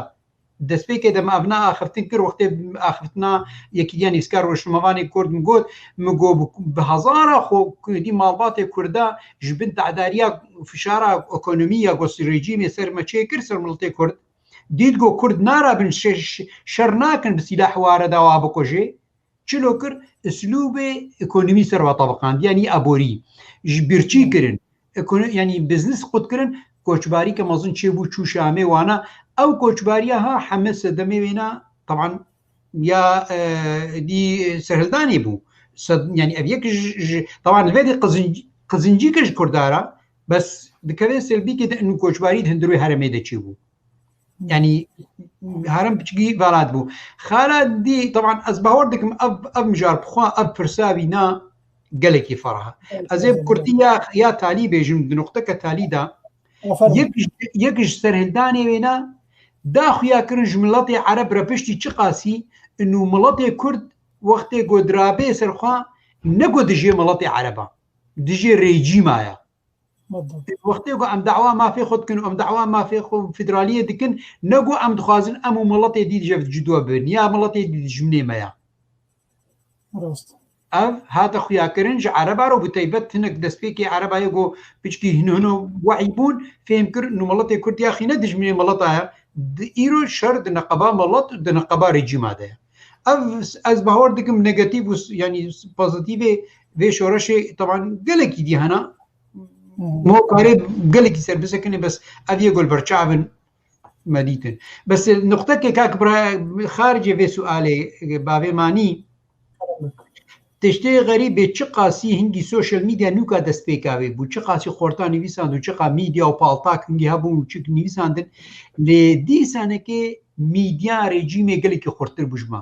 Destpêkê de me ev ne axiftin kir, wextê axiftina Yekîtiya Nivîskar Rojnamevanê Kurd min got, min got bi, bi hezara xwe ku dî malbatê Kurda ji bin tehdariya fişara ekonomî ya ku rejîmê ser me çêkir, ser miletê Kurd. Dît ku Kurd narabin şe-, şe-, şer nakin bi sîlah ware dawa bikujê. Çilo kir, îslûbê ekonomî ser ve tebiqand, yanî aborî. Ji birçî kirin, ekono-, yanî biznes qut kirin, koçbarî ke mezin çêbû çû Şamê wana. Ew koçbariya ha heme sedemê wêna, teban ya, e, dî serhildanê bû. Sed-, yanî ev yek ji, ji, teban li vê de qizinc-, qizincî kir ji Kurda re, bes dikeve selbîkê de inu koçbarî di hundirê herêmê de çêbû. Yanî herem piçkî velat bû. Xala dî, teban ez bawer dikim ev, ev mijar bi xwe, ev pirsa wî na gelekî ferah. Ez ê bi kurtî ya, ya talî bêjim, di nuqteke talî de. Aferin. Yek ji, yek ji serhildanê wê na da xuya kirin ji miletê Ereb re piştî çiqasî inu miletê Kurd wextê ku dirabê ser xwe ne ku dijê miletê Ereba, dijê rejîma ya. Wextê ku em dawa mafê xwe dikin û em dawa mafê xwe federaliyê dikin, ne ku em dixwazin em û miletê dî ji cuda bibin, ya miletê dî dijminê me ya. Rast. Ev hate xuyakirin ji Ereba re û bi taybet hinek destpêkê Ereba ye ku piçkî hino hino we'î bûn, fêm kir, nû miletê Kurd ya xîne dijminê mileta ye, di îro şer di neqeba milet û di neqeba rejîma de ye. Ev, ez bawer dikim negatîf û s-, yanî s-, pozîtîfê vê şoreşê teban gelekî dî hene. Mo karê gelekî ser bisekine, bes ev yê gol berçavin me dîtin. Bes nuqtekê kak bira xaricê vê sualê bavê manî. Tiştê xerîbê çiqasî hingî social media nûka dest pê kavê bû, çiqasî xorta nivîsand û çiqa media û paltak hingî hebûn û çik nivîsandin, lê dîsanekê media rejîmê gelekî xurttir bû ji me.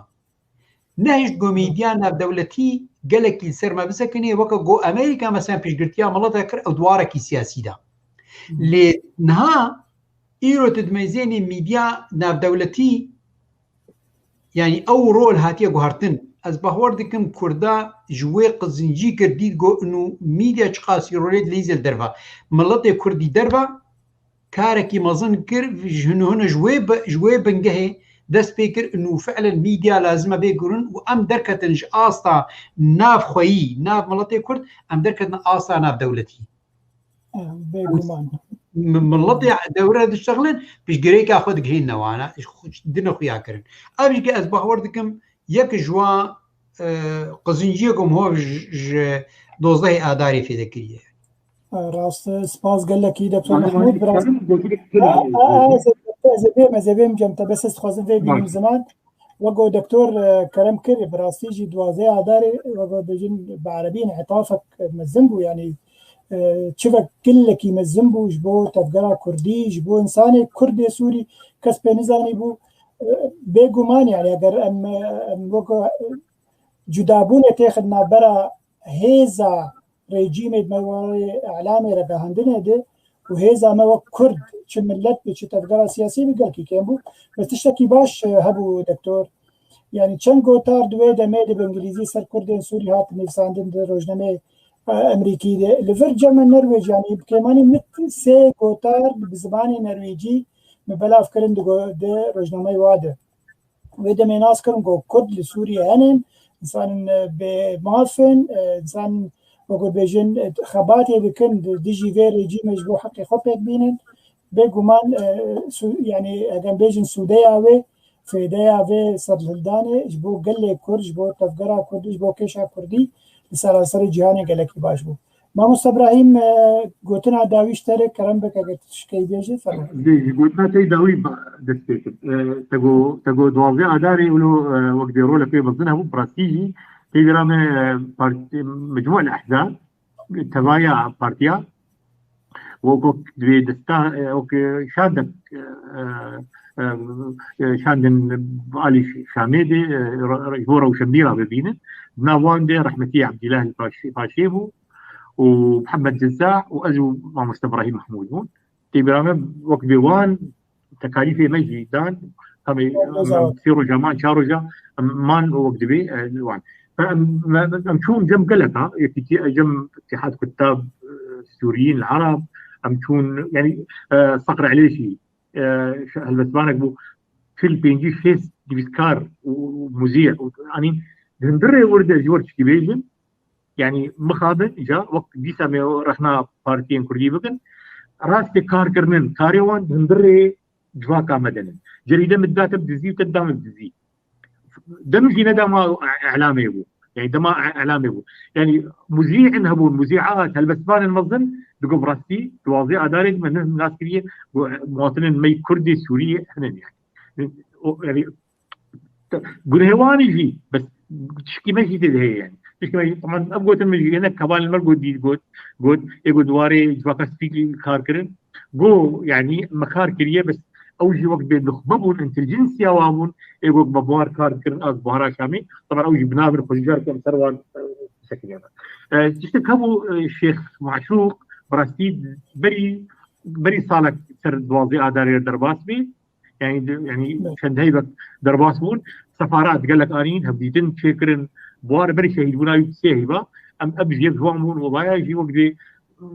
Nehişt ku media navdewletî gelekî li ser me bisekinê, weke ku Amerîka mesela piştgirtiya mileta kir, ew di warekî siyasî de. Lê niha îro tu dimeyzênî media navdewletî, yanî ew rol hatiye guhertin. Ez bawer dikim Kurda ji wê qizincî kir, dît ku inu media çiqasî rolê dileyze li derve. Miletê Kurdî derve karekî mezin kir, ji hûn hûn ji wê bi-, ji wê bingehê dest pê kir, û fi'len media lazim e bê gurin û em derketin ji asta navxweyî, nav miletê Kurd, em derketin asta navdewletî. Bêguman. M-, miletê dewre diştexilin, piştgirêka xwe digihînine wana, ji xwe, dine xuya kirin. Ev jî ke ez bawer dikim, yek ji wan, e, qizinciyê ku min hov ji, ji dozdehê Adarê fêde kiriye. Rast, spas gelekî Doktor Mahmud, bi rastî. Ez ê bêm, ez ê bêm cem te, bes ez dixwazim vê bînim ziman. Wek ku Doktor, e, kerem kir, bi rastî jî duwazdeh Adarê, wek ku bêjin bi erebî, în'itafek mezin bû, yanî, e, çivek gelekî mezin bû ji bo tevgera Kurdî, ji bo însanê Kurdê Sûrî, kes pê nizanî bû. E, bêguman, yanî, eger em, em wek ku, e, cudabûnê têxin navbera hêza rejîmê di me warê îlamê re, ragihandinê de û hêza me wek Kurd, çi milet be, çi tevgera siyasî be, gelkî kêm bû. Bes tiştekî baş, e, hebû, Doktor. Yanî çend gotar di wê demê de bi îngilîzî ser Kurdên Sûrî hat nivîsandin di rojnameyê, e, Emerîkî de. Li vir cem me Norwêc, yanî bi kêmanî min sê gotar bi zimanê norwêcî min belav kirin di go-, di rojnameyê wa de. Wê demê nas kirin ku Kurd li Sûriyê hene, însanên, e, bê maf in, e, însan, wek ku bêjin, e, xebatê dikin di dijî vê rejîmê ji bo heqê xwe pêk bînin. Bêguman, e, su-, yanî, eger bêjin sûdeya wê, fêdeya vê serhildanê ji bo gelê Kurd, ji bo tevgera Kurdî, ji bo kêşa Kurdî li seranserê cîhanê gelekî baş bû. Mamoste Ibrahîm, e, gotina dawî ji te re, kerem bike, eger tu tiştekî bêjî, fermo. Ji, ji gotina te yî dawî ba-, dest pê kir. E, te got, te got duwazdeh Adarê, wilo, e, wek dê role pê mezin hebû, bi rastî jî tê bîra me, e, partî, mecmû el ehzab, tevaya partiya, wek, wek divê desta, e, wek şandek, e, e, e, şandin alî Şamê de, e, re-, re-, ji bo rewşenbîra bibînin. Di nav wan de rehmetî Ebdîllah Paşê, Paşê bû, û Mihemed Cezza û ez û Mamoste Ibrahîm Mehmûd bûn. Tê bîra me wek bê wan tekalîfê me jî dan, em ê, em, em sê roja man, çar roja, em man wek divê, e, wan. Em, em, em çûn cem geleka, yekîtî, cem Îtîhad Kuttab, e, Sûriyîn li Ereb, em çûn, yanî, e, Seqr Elêşî, e, helbestvanek bû, çil pêncî şêst nivîskar û, û muzî û, yanî, di hundirê wir de ji wir tişkî bêjin, yanî mixabin îca wek dîsa me rexna partiyên kurdî bikin, rastê kar kirinin, karê wan di hundirê civaka me de ne. Cerîde min dida te bi dizî û te dida min bi dizî. Dem jî ne dema îlamê bû. Yanî dema îlamê bû. Yanî muzî'in hebûn, muzî'at, helbestvanên mezin, digo bi rastî, duwazdeh Adarê me ne nas kiriye, got, muwatinên me yê Kurdê Sûriyê hene yanî. O, yanî, gunehê wan jî, bes tişkî me jî tê de heye yanî. Tişkî me jî, teman, ev gotin min jî, hinek hevalên me got, dî got, got, ê got di warê civaka sivîlî kar kirin. Got, yanî me kar kiriye, bes ew jî wek bê nuxbe bûn, intelijensiya wan bûn, ê got me bi wan kar kirin, a ji Buhara Şamî. Teman ew jî bi navin xwe jî careke em ser wan, e, bisekiniye. E, tiştek hebû, e, Şêx Maşûq, bi rastî berî, berî salek ser duwazdeh Adarê derbas bî. Yanî, yanî çend heyvek derbas bûn. Sefarat gelek anîn, hevdîtin çêkirin. Buhar berî şehîdbûna wî sê heyva. Em ev jî yek ji wan bûn, webaya jî wek dê,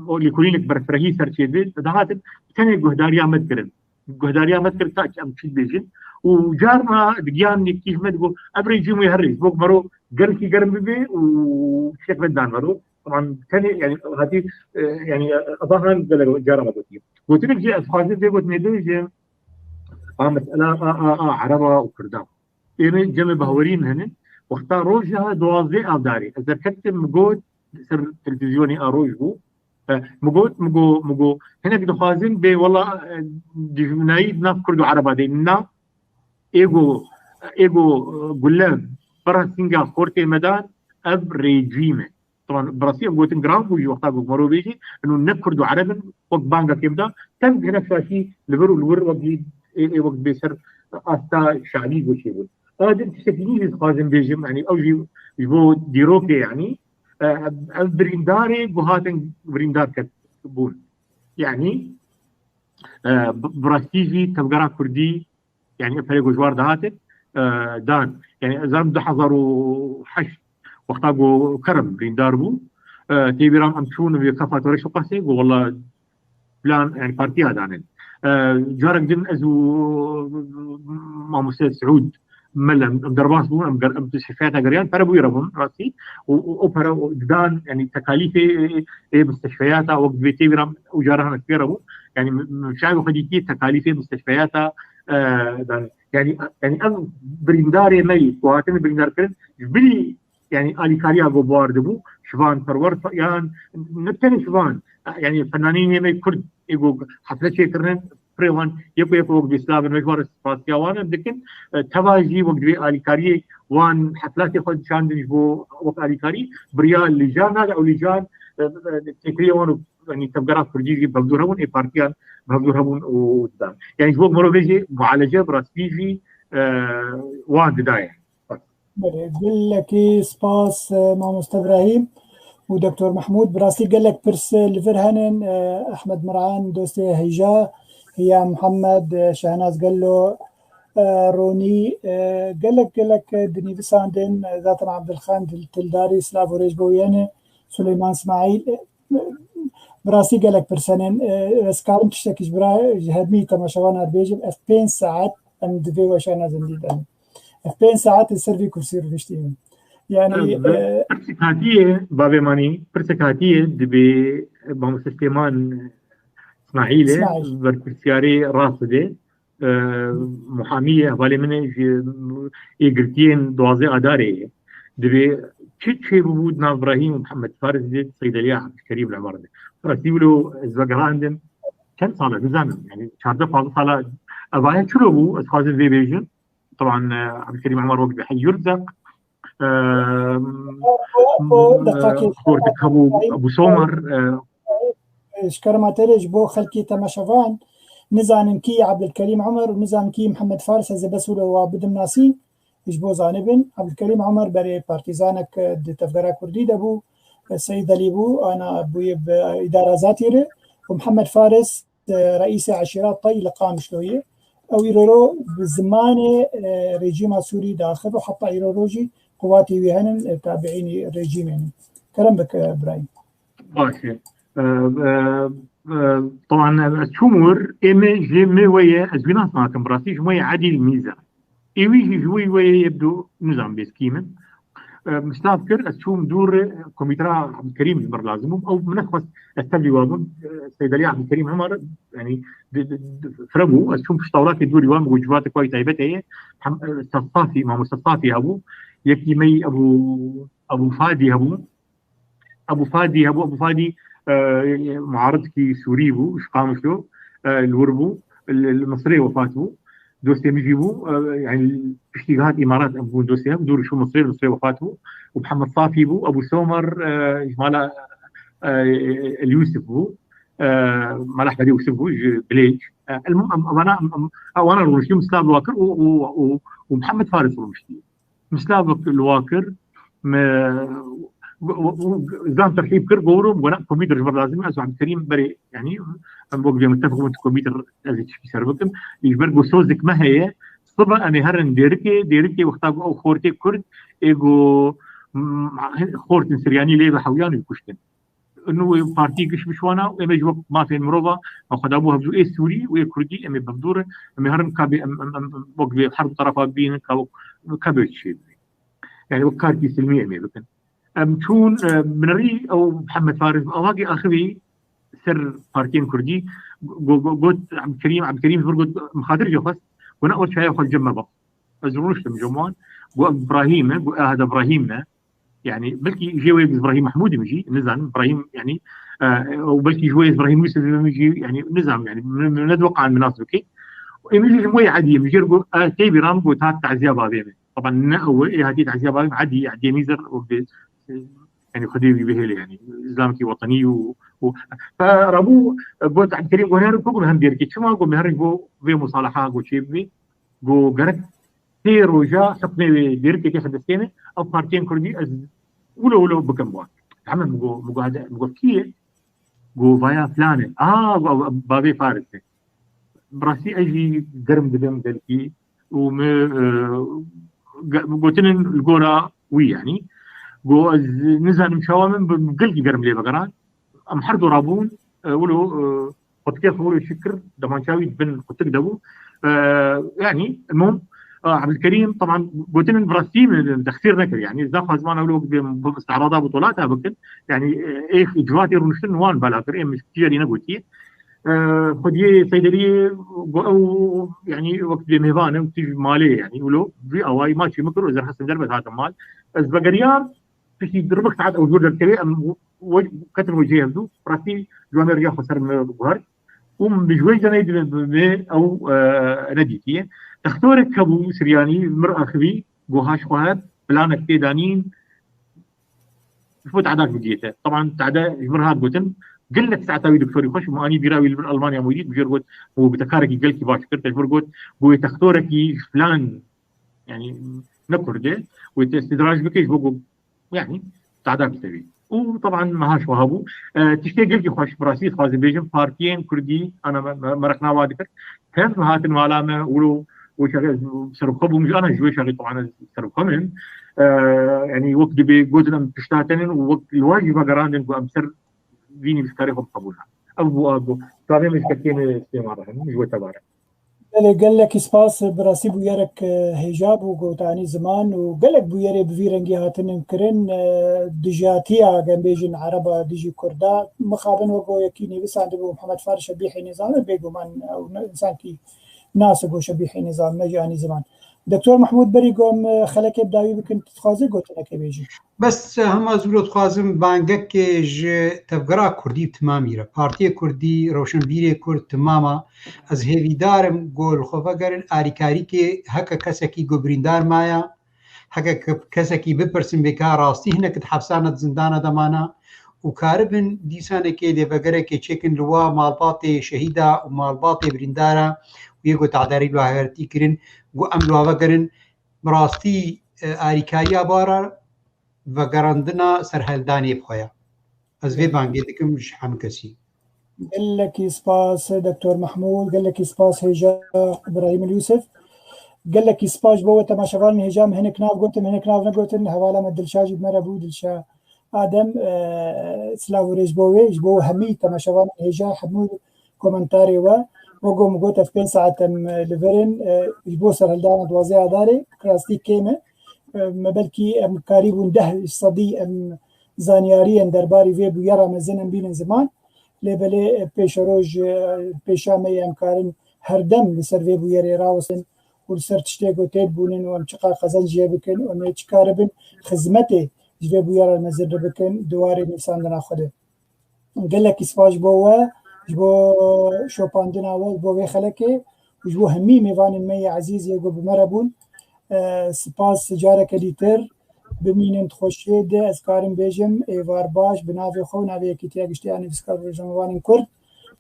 o lêkolînek berfirehî ser çêdibê. Dihatin tenê guhdariya me dikirin. Guhdariya me dikir ta em çi dibêjin. Û carna digiyan yekî ji me digot, ev rejîm wê her rêj. Wek mero gelkî germ bibe û şêx me dan mero. Teman tenê, yanî, hatî, e, yanî, e, eva han gelek cara me gotiye. Gotinek jî ez xwazim vê gotinê bêjim, a mesela a, a, a, Ereba û Kurda. Êmê cemê bahwerî min hene. Wexta roja duwazdeh Adarê, ez derketim, min got, ser televîzyonê a roj bû. E, min got, min got, min got, hinek dixwazin bê wela, e, dijminayî di nav Kurd û Ereba de. Na, êgo, êgo, e, gule bera sînga xortê me dan, ev rejîm e. Teman, bi rastî em gotin giran bû jî wexta ku mero bêjî, ino ne Kurd û Ereb in, wek bangekê bida, teng hinek şaşî li vir û li wir wek jî ê, ê wek bê ser asta şabî goşê bûn. A din tiştekî nî jî dixwazim bêjim, yanî ew jî ji bo dîrokê, yanî, e, ev birîndarê ku hatin birîndar ket bûn. Yanî, e, bi, bi rastî jî tevgera Kurdî, yanî, perê ku ji war dihatin, e, dan. Yanî, ez zanim du hezar û heşt wexta ku Kerem birîndar bû, e, tê bîra min em çûn vê kafa Toreş Qasê, ku wela plan, yanî, partiya danin. E, carek din ez û mamoste Siûd Mel em, em derbas bûn, em ger-, em bi şikayeta geriyan, pere bû re bûn, rastî. Û, û, o pere, o, didan, yanî, tekalîfê, ê, ê, misteshfeyata, wek divê tê bîra min, û cara hene pê re bû. Yanî, m-, m-, şayê xwe dîtiyê tekalîfê misteshfeyata, e, dan. Yanî, yanî ev birîndarê me yî, ku hatine birîndarkirin, ji bilî, yanî alîkariya ku bi war dibû, şivan perwer, yan ne tenê şivan, yanî fenanînê me Kurd, ê ku hefle çêkirine, pirê wan yeko yeko wek bêslavin, me ji wan re spasiya wan em dikin. E, teva jî wek divê alîkariyê wan heflatê xwe dişandin ji bo wek alîkarî, biriya lîjan nade, ew lîjan, e, e, têkiliyê wan û, yanî tevgera Kurdî jî bi hevdûr hebûn, ê partiyan bi hevdûr hebûn û didan. Yanî ji bo mirovê jî mualece bi rastî jî, e, wan didaye. Belê, gelekî spas, e, mamoste Ibrahîm û Doktor Mehmûd. Bi rastî gelek pirs li vir henin. E, Ehmed Miran, dostê hêja, Hiya Mihemed, e, Şehnaz Gello, e, Ronî, e, gelek, gelek, e, dinivîsandin, e, zaten Abdulxan Dil-, Tildarî, silav û rêz bo wî hene, Suleyman Smaîl, e, bi rastî gelek pirs henin. E, ez karim tiştekî ji bira, ji hemî temaşevanan bêjim, ev pênc saet em di vê weşana zindî de ne. Ev pênc saet li ser vî kursî rûniştî ne. Yanî, e, pirsek hatiye, bavê manî, pirsek hatiye, dibê mamoste Süleyman Smaîl e, Smaîl. Berpirsyarê Rasidê, e, muhamî ye, hevalê min e, ji ê girtiyên duwazdeh Adarê ye. Dibê çi çêbûbû di nav Ibrahîm û Mihemed Faris de, Seydeliya Ebdulkerîm li Emer de. Rastî wilo ez vegerandin, çend sal e, nizanim, yanî çardeh panzdeh sal e, evaya çilo bû, ez xwazim vê bêjim. Teban, e, Ebdulkerîm Emer wek bi Heyy Yurzak, e, Xortik hebû, Ebû Somer, e, Ji kerema te re, ji bo xelkê temaşevan, nizanin kî Ebdulkerîm Omer û nizanin kî Mihemed Faris, ez ê bes wilo wa bidim nasîn, ji bo zanibin. Ebdulkerîm Omer berê partîzanek di tevgera Kurdî de bû, Seyîd Elî bû, ana bûye bi îdara zatî re, û Mihemed Faris, e, reîsê eşîra Tay li Qamişlo ye. Ew îroro bi zimanê, e, rejîma Sûrî diaxive û heta îroro jî quwatê wî henin, e, tabiînî rejîmê ne. Kerem bike, Ibrahîm. Baş e. E, e, e, Taban ez çûm wir, ê me ji me weye, ez wî nas nakim, bi rastî ji me ye edî li mîze. Ê wî jî ji wî weye yebdo nizam bêskî min. E, min silav kir, ez çûm dûr, e, komîtera Ebdulkerîm ji mir lazim bûm. Ew min nexwest ez tevlî wa bim. E, Seydeliya Ebdulkerîm hema re, yanî, di, di, di, fire bû. Ez çûm pişta wlatê dûrî wa, min got, civatê ku taybet heye. Hem, e, Sefsafî, mamoste Safî hebû. Yekî me yî Ebû, Ebû Fadî hebû. Ebû Fadî hebû. Ebû Fadî, e, muaridkî Sûrî bû, ji Qamişlo, e, li wir bû, li, li Misirê wefat bû. Dostê min jî bû, e, yani piştî hat Îmarat em bûn dostê hev, dûr çû Misirê, Misirê wefat bû. Û Mihemed Safî bû, Ebû Somer, e, ji mala, e, El Yûsif bû. E, Mala Ehmedê Yûsif bû, ji Bilêc. E, el-, em, em, vana, em, em, wana rûniştî, min silav li wa kir û, û, û, û Mihemed Faris rûniştî. Min silav li wa kir, me, û, û, û, zam terhîb kir, gorum, gona komîtir ji ber lazim, ez Ebdulkerîm berê, yani, em wek vê muttefik bûn, tu komîtir ez ê tişkî ser bikim. Ji ber ku sozek me heye, sibe em ê herin Dêrikê, Dêrikê wexta ku ew xortê Kurd, ê ku, m, xortin Siryanî lê ve hewiyan û kuştin. Û wê partî giş bişwana û em ê ji wek mafên mirova, xwedabû hevdû ê Sûrî û ê Kurdî, em ê bevdûr in, em ê herin ka bê, em, em, em, wek vê her du tarafa bînin, ka wek, ka bê çi bê. Yani wek karkî silmî em ê bikin. Em çûn, e, binirî ew Mihemed Faris, avakî axivî ser partiyên Kurdî, go-, go-, got Ebdulkerîm, Ebdulkerîm ji vir got, mixatir jê xwest, got, ne, o çaya xwe li cem me bixwe. Ez rûniştim ji wan, got, Ev Brahîm e, got, e, hada Brahîm ne. Yani, belkî jê wê Brahîm Mehmûdî min jî, nizanim, Brahîm, yani, e, û belkî ji wê Brahîm Yûsifî min jî, yani, nizanim, yani, min, min nediweqan min nas bike. Û min jî ji wê edî, min jê got, e, tê bîra min got, hat taziya bavê min. Taban ne ew e, ê hatiye taziya bavê min, edî, edî Mîzer, û bi, yani, Xwedê wî bihêle, yani, îslamkî wetenî û, û, e, rabû, e, got, Ebdulkerîm, got, herin ku bûn hem Dêrikê. Çima got, me herin got, vê musalaha got, çê bibê. Got, gerek sê roja hukmê wê Dêrikê têxe destê me, ev partiyên Kurdî ez wilo wilo bikim wan. Hemen min got, min got, hede, min got, kî ye? Got, vaya filan e. A, got, bavê Faris e. Bi rastî ez jî germ dibim gelkî û min, e, ge-, gotin li gora wî, yanî. Got, ez nizanim çawa min bi gelkî germ lê vegeran. Em her du rabûn, e, wilo, e, qutikê xwe wilo çik kir, demança wî di bin qutik de bû. E, yanî, المهم, e, Ebdulkerîm, teban, gotin bi rastî min texsîr nekir, yanî, ez naxwazim wana wilo bi, bi isti'rada butulata bikin. Yanî, e, ê civatê rûniştin wan bela kir, ê min tiştî jî negotiye. E, Xwediyê Seydeliyê got ew, yanî, wek bê mêvan e, tij malê, yanî, wilo, vî awayî maçî min kir û ez rexistim derbas hatim mal. Ez vegeriyam, piştî ribik saet ew jor derkevê, em we-, ketin wecihê hevdû. Rastî, ji wan riya xwe ser min guhert. Û min ji wê canê di, bi, bi, ew, e, nedîtiye. Textorek hebû Siryanî, mir axivî, goha ji xwe hat, planek tê danîn, ji bo te'dak bigihîte. Teban te'de ji mir hat gotin, gelek saeta wî doktorî xweş, min anî bîra wî li vir Almanya min dît, bi jêr got, û bi te karekî gelkî baş kir, te ji vir got, got wê textorekî ji filan, yanî ne Kurd e, wê te îstidraj bike, ji bo ku, yanî, te'dak bite wî. Û teban meha ji wiha bû. E, tiştê gelkî xweş, bi rastî dixwazim bêjim, partiyên Kurdî, ana me, me, me rexna wa dikir. Tev hatin mala me, wilo, wê çaxê ez serokxwe bûm, ji ana ji wê çaxê teban ez serokxwe me. E, yanî wek dibê gotin em pişta te ne û wek li wan jî vegerandin ku em ser vî nivîskarê xwe biqebûlin. Ev bû, ev bû. Çavê min ji kekê me Süleyman re hene, ji we teva re. Belê, gelekî spas, bi rastî bûyerek, e, hêja bû, gotanî ziman û gelek bûyerê bi vî rengî hatinin kirin, e, dijatiya, em bêjin, Ereba dijî Kurda. Mixabin wek yekî nivîsandibû Mihemed Faris Şebîhê Nîzam e, bêguman ew ne, însankî nas e, got Şebîhê Nîzam, me jî anî ziman. Doktor Mehmûd, berî ku em, e, xelekê bi dawî bikin, tu dixwazî gotinekê bêjî? Bes hema zû dixwazim bangekê ji tevgera Kurdî û timamî re, Partiyê Kurdî, Rewşenbîrê Kurd, timama, ez hêvîdar im ku li xwe vegerin alîkarîkê, heke kesekî ku birîndar maya, heke ke-, kesekî bipirsin bê ka rastî hinek di hepsana, di zindana de mana û karibin dîsanekê lêvegerekê çêkin li wa malbatê şehîda û malbatê birîndara û yê ku te'darî li wa hegertî kirin, ku em li wa vegerin, bi rastî, e, alîkariya bara vegerandina serhildanê bi xwe ye. Ez vê bangê dikim ji hemû kesî. Gelekî spas, Doktor Mehmûd, gelekî spas, hêja Îbrahîm Yûsif. Gelekî spas ji bo we temaşevanên hêja, min hinek nav gotin, hinek nav negotin, hevala me Dilşa jî bi me re bû, Dilşa Adem, e, silav û rêz bo wê, ji bo hemî temaşevanên hêja, hemû komentarê we. Wek ku min got, ev pênc saet em, e, li vir in, e, ji bo serhildana duwazdeh Adarê, bi rastî kêm e. E, me belkî em karîbûn deh sedî em zanyariyên derbarî vê bûyera mezin em bînin ziman. Lê belê, e, pêşeroj, e, pêşa me ye, em karin her dem li ser vê bûyerê rawestin û li ser tiştê ku tê bûnin û em çiqas qezenc jê bikin û em ê çi karibin xizmetê ji vê bûyera mezin re bikin di warê nivîsandina xwe de. Gelekî spas ji bo we, ji bo şopandina we, ji bo vê xelekê û ji bo hemî mêvanên me yê ezîz yê ku bi me re bûn. E, spas careke dîtir. Bimînin di xweşiyê de, ez karim bêjim, êvar baş, bi navê xwe û navê Yekîtiya Giştî ya Nivîskar û Rojnamevanên Kurd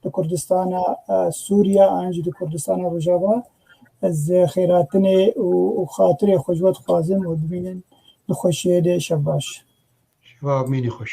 li Kurdistana, e, Sûriya, an jî li Kurdistana Rojava, ez xêrhatinê û, û xatirê xwe ji we dixwazim û bimînin di xweşiyê de. Şev baş. Şeva mînî xweş.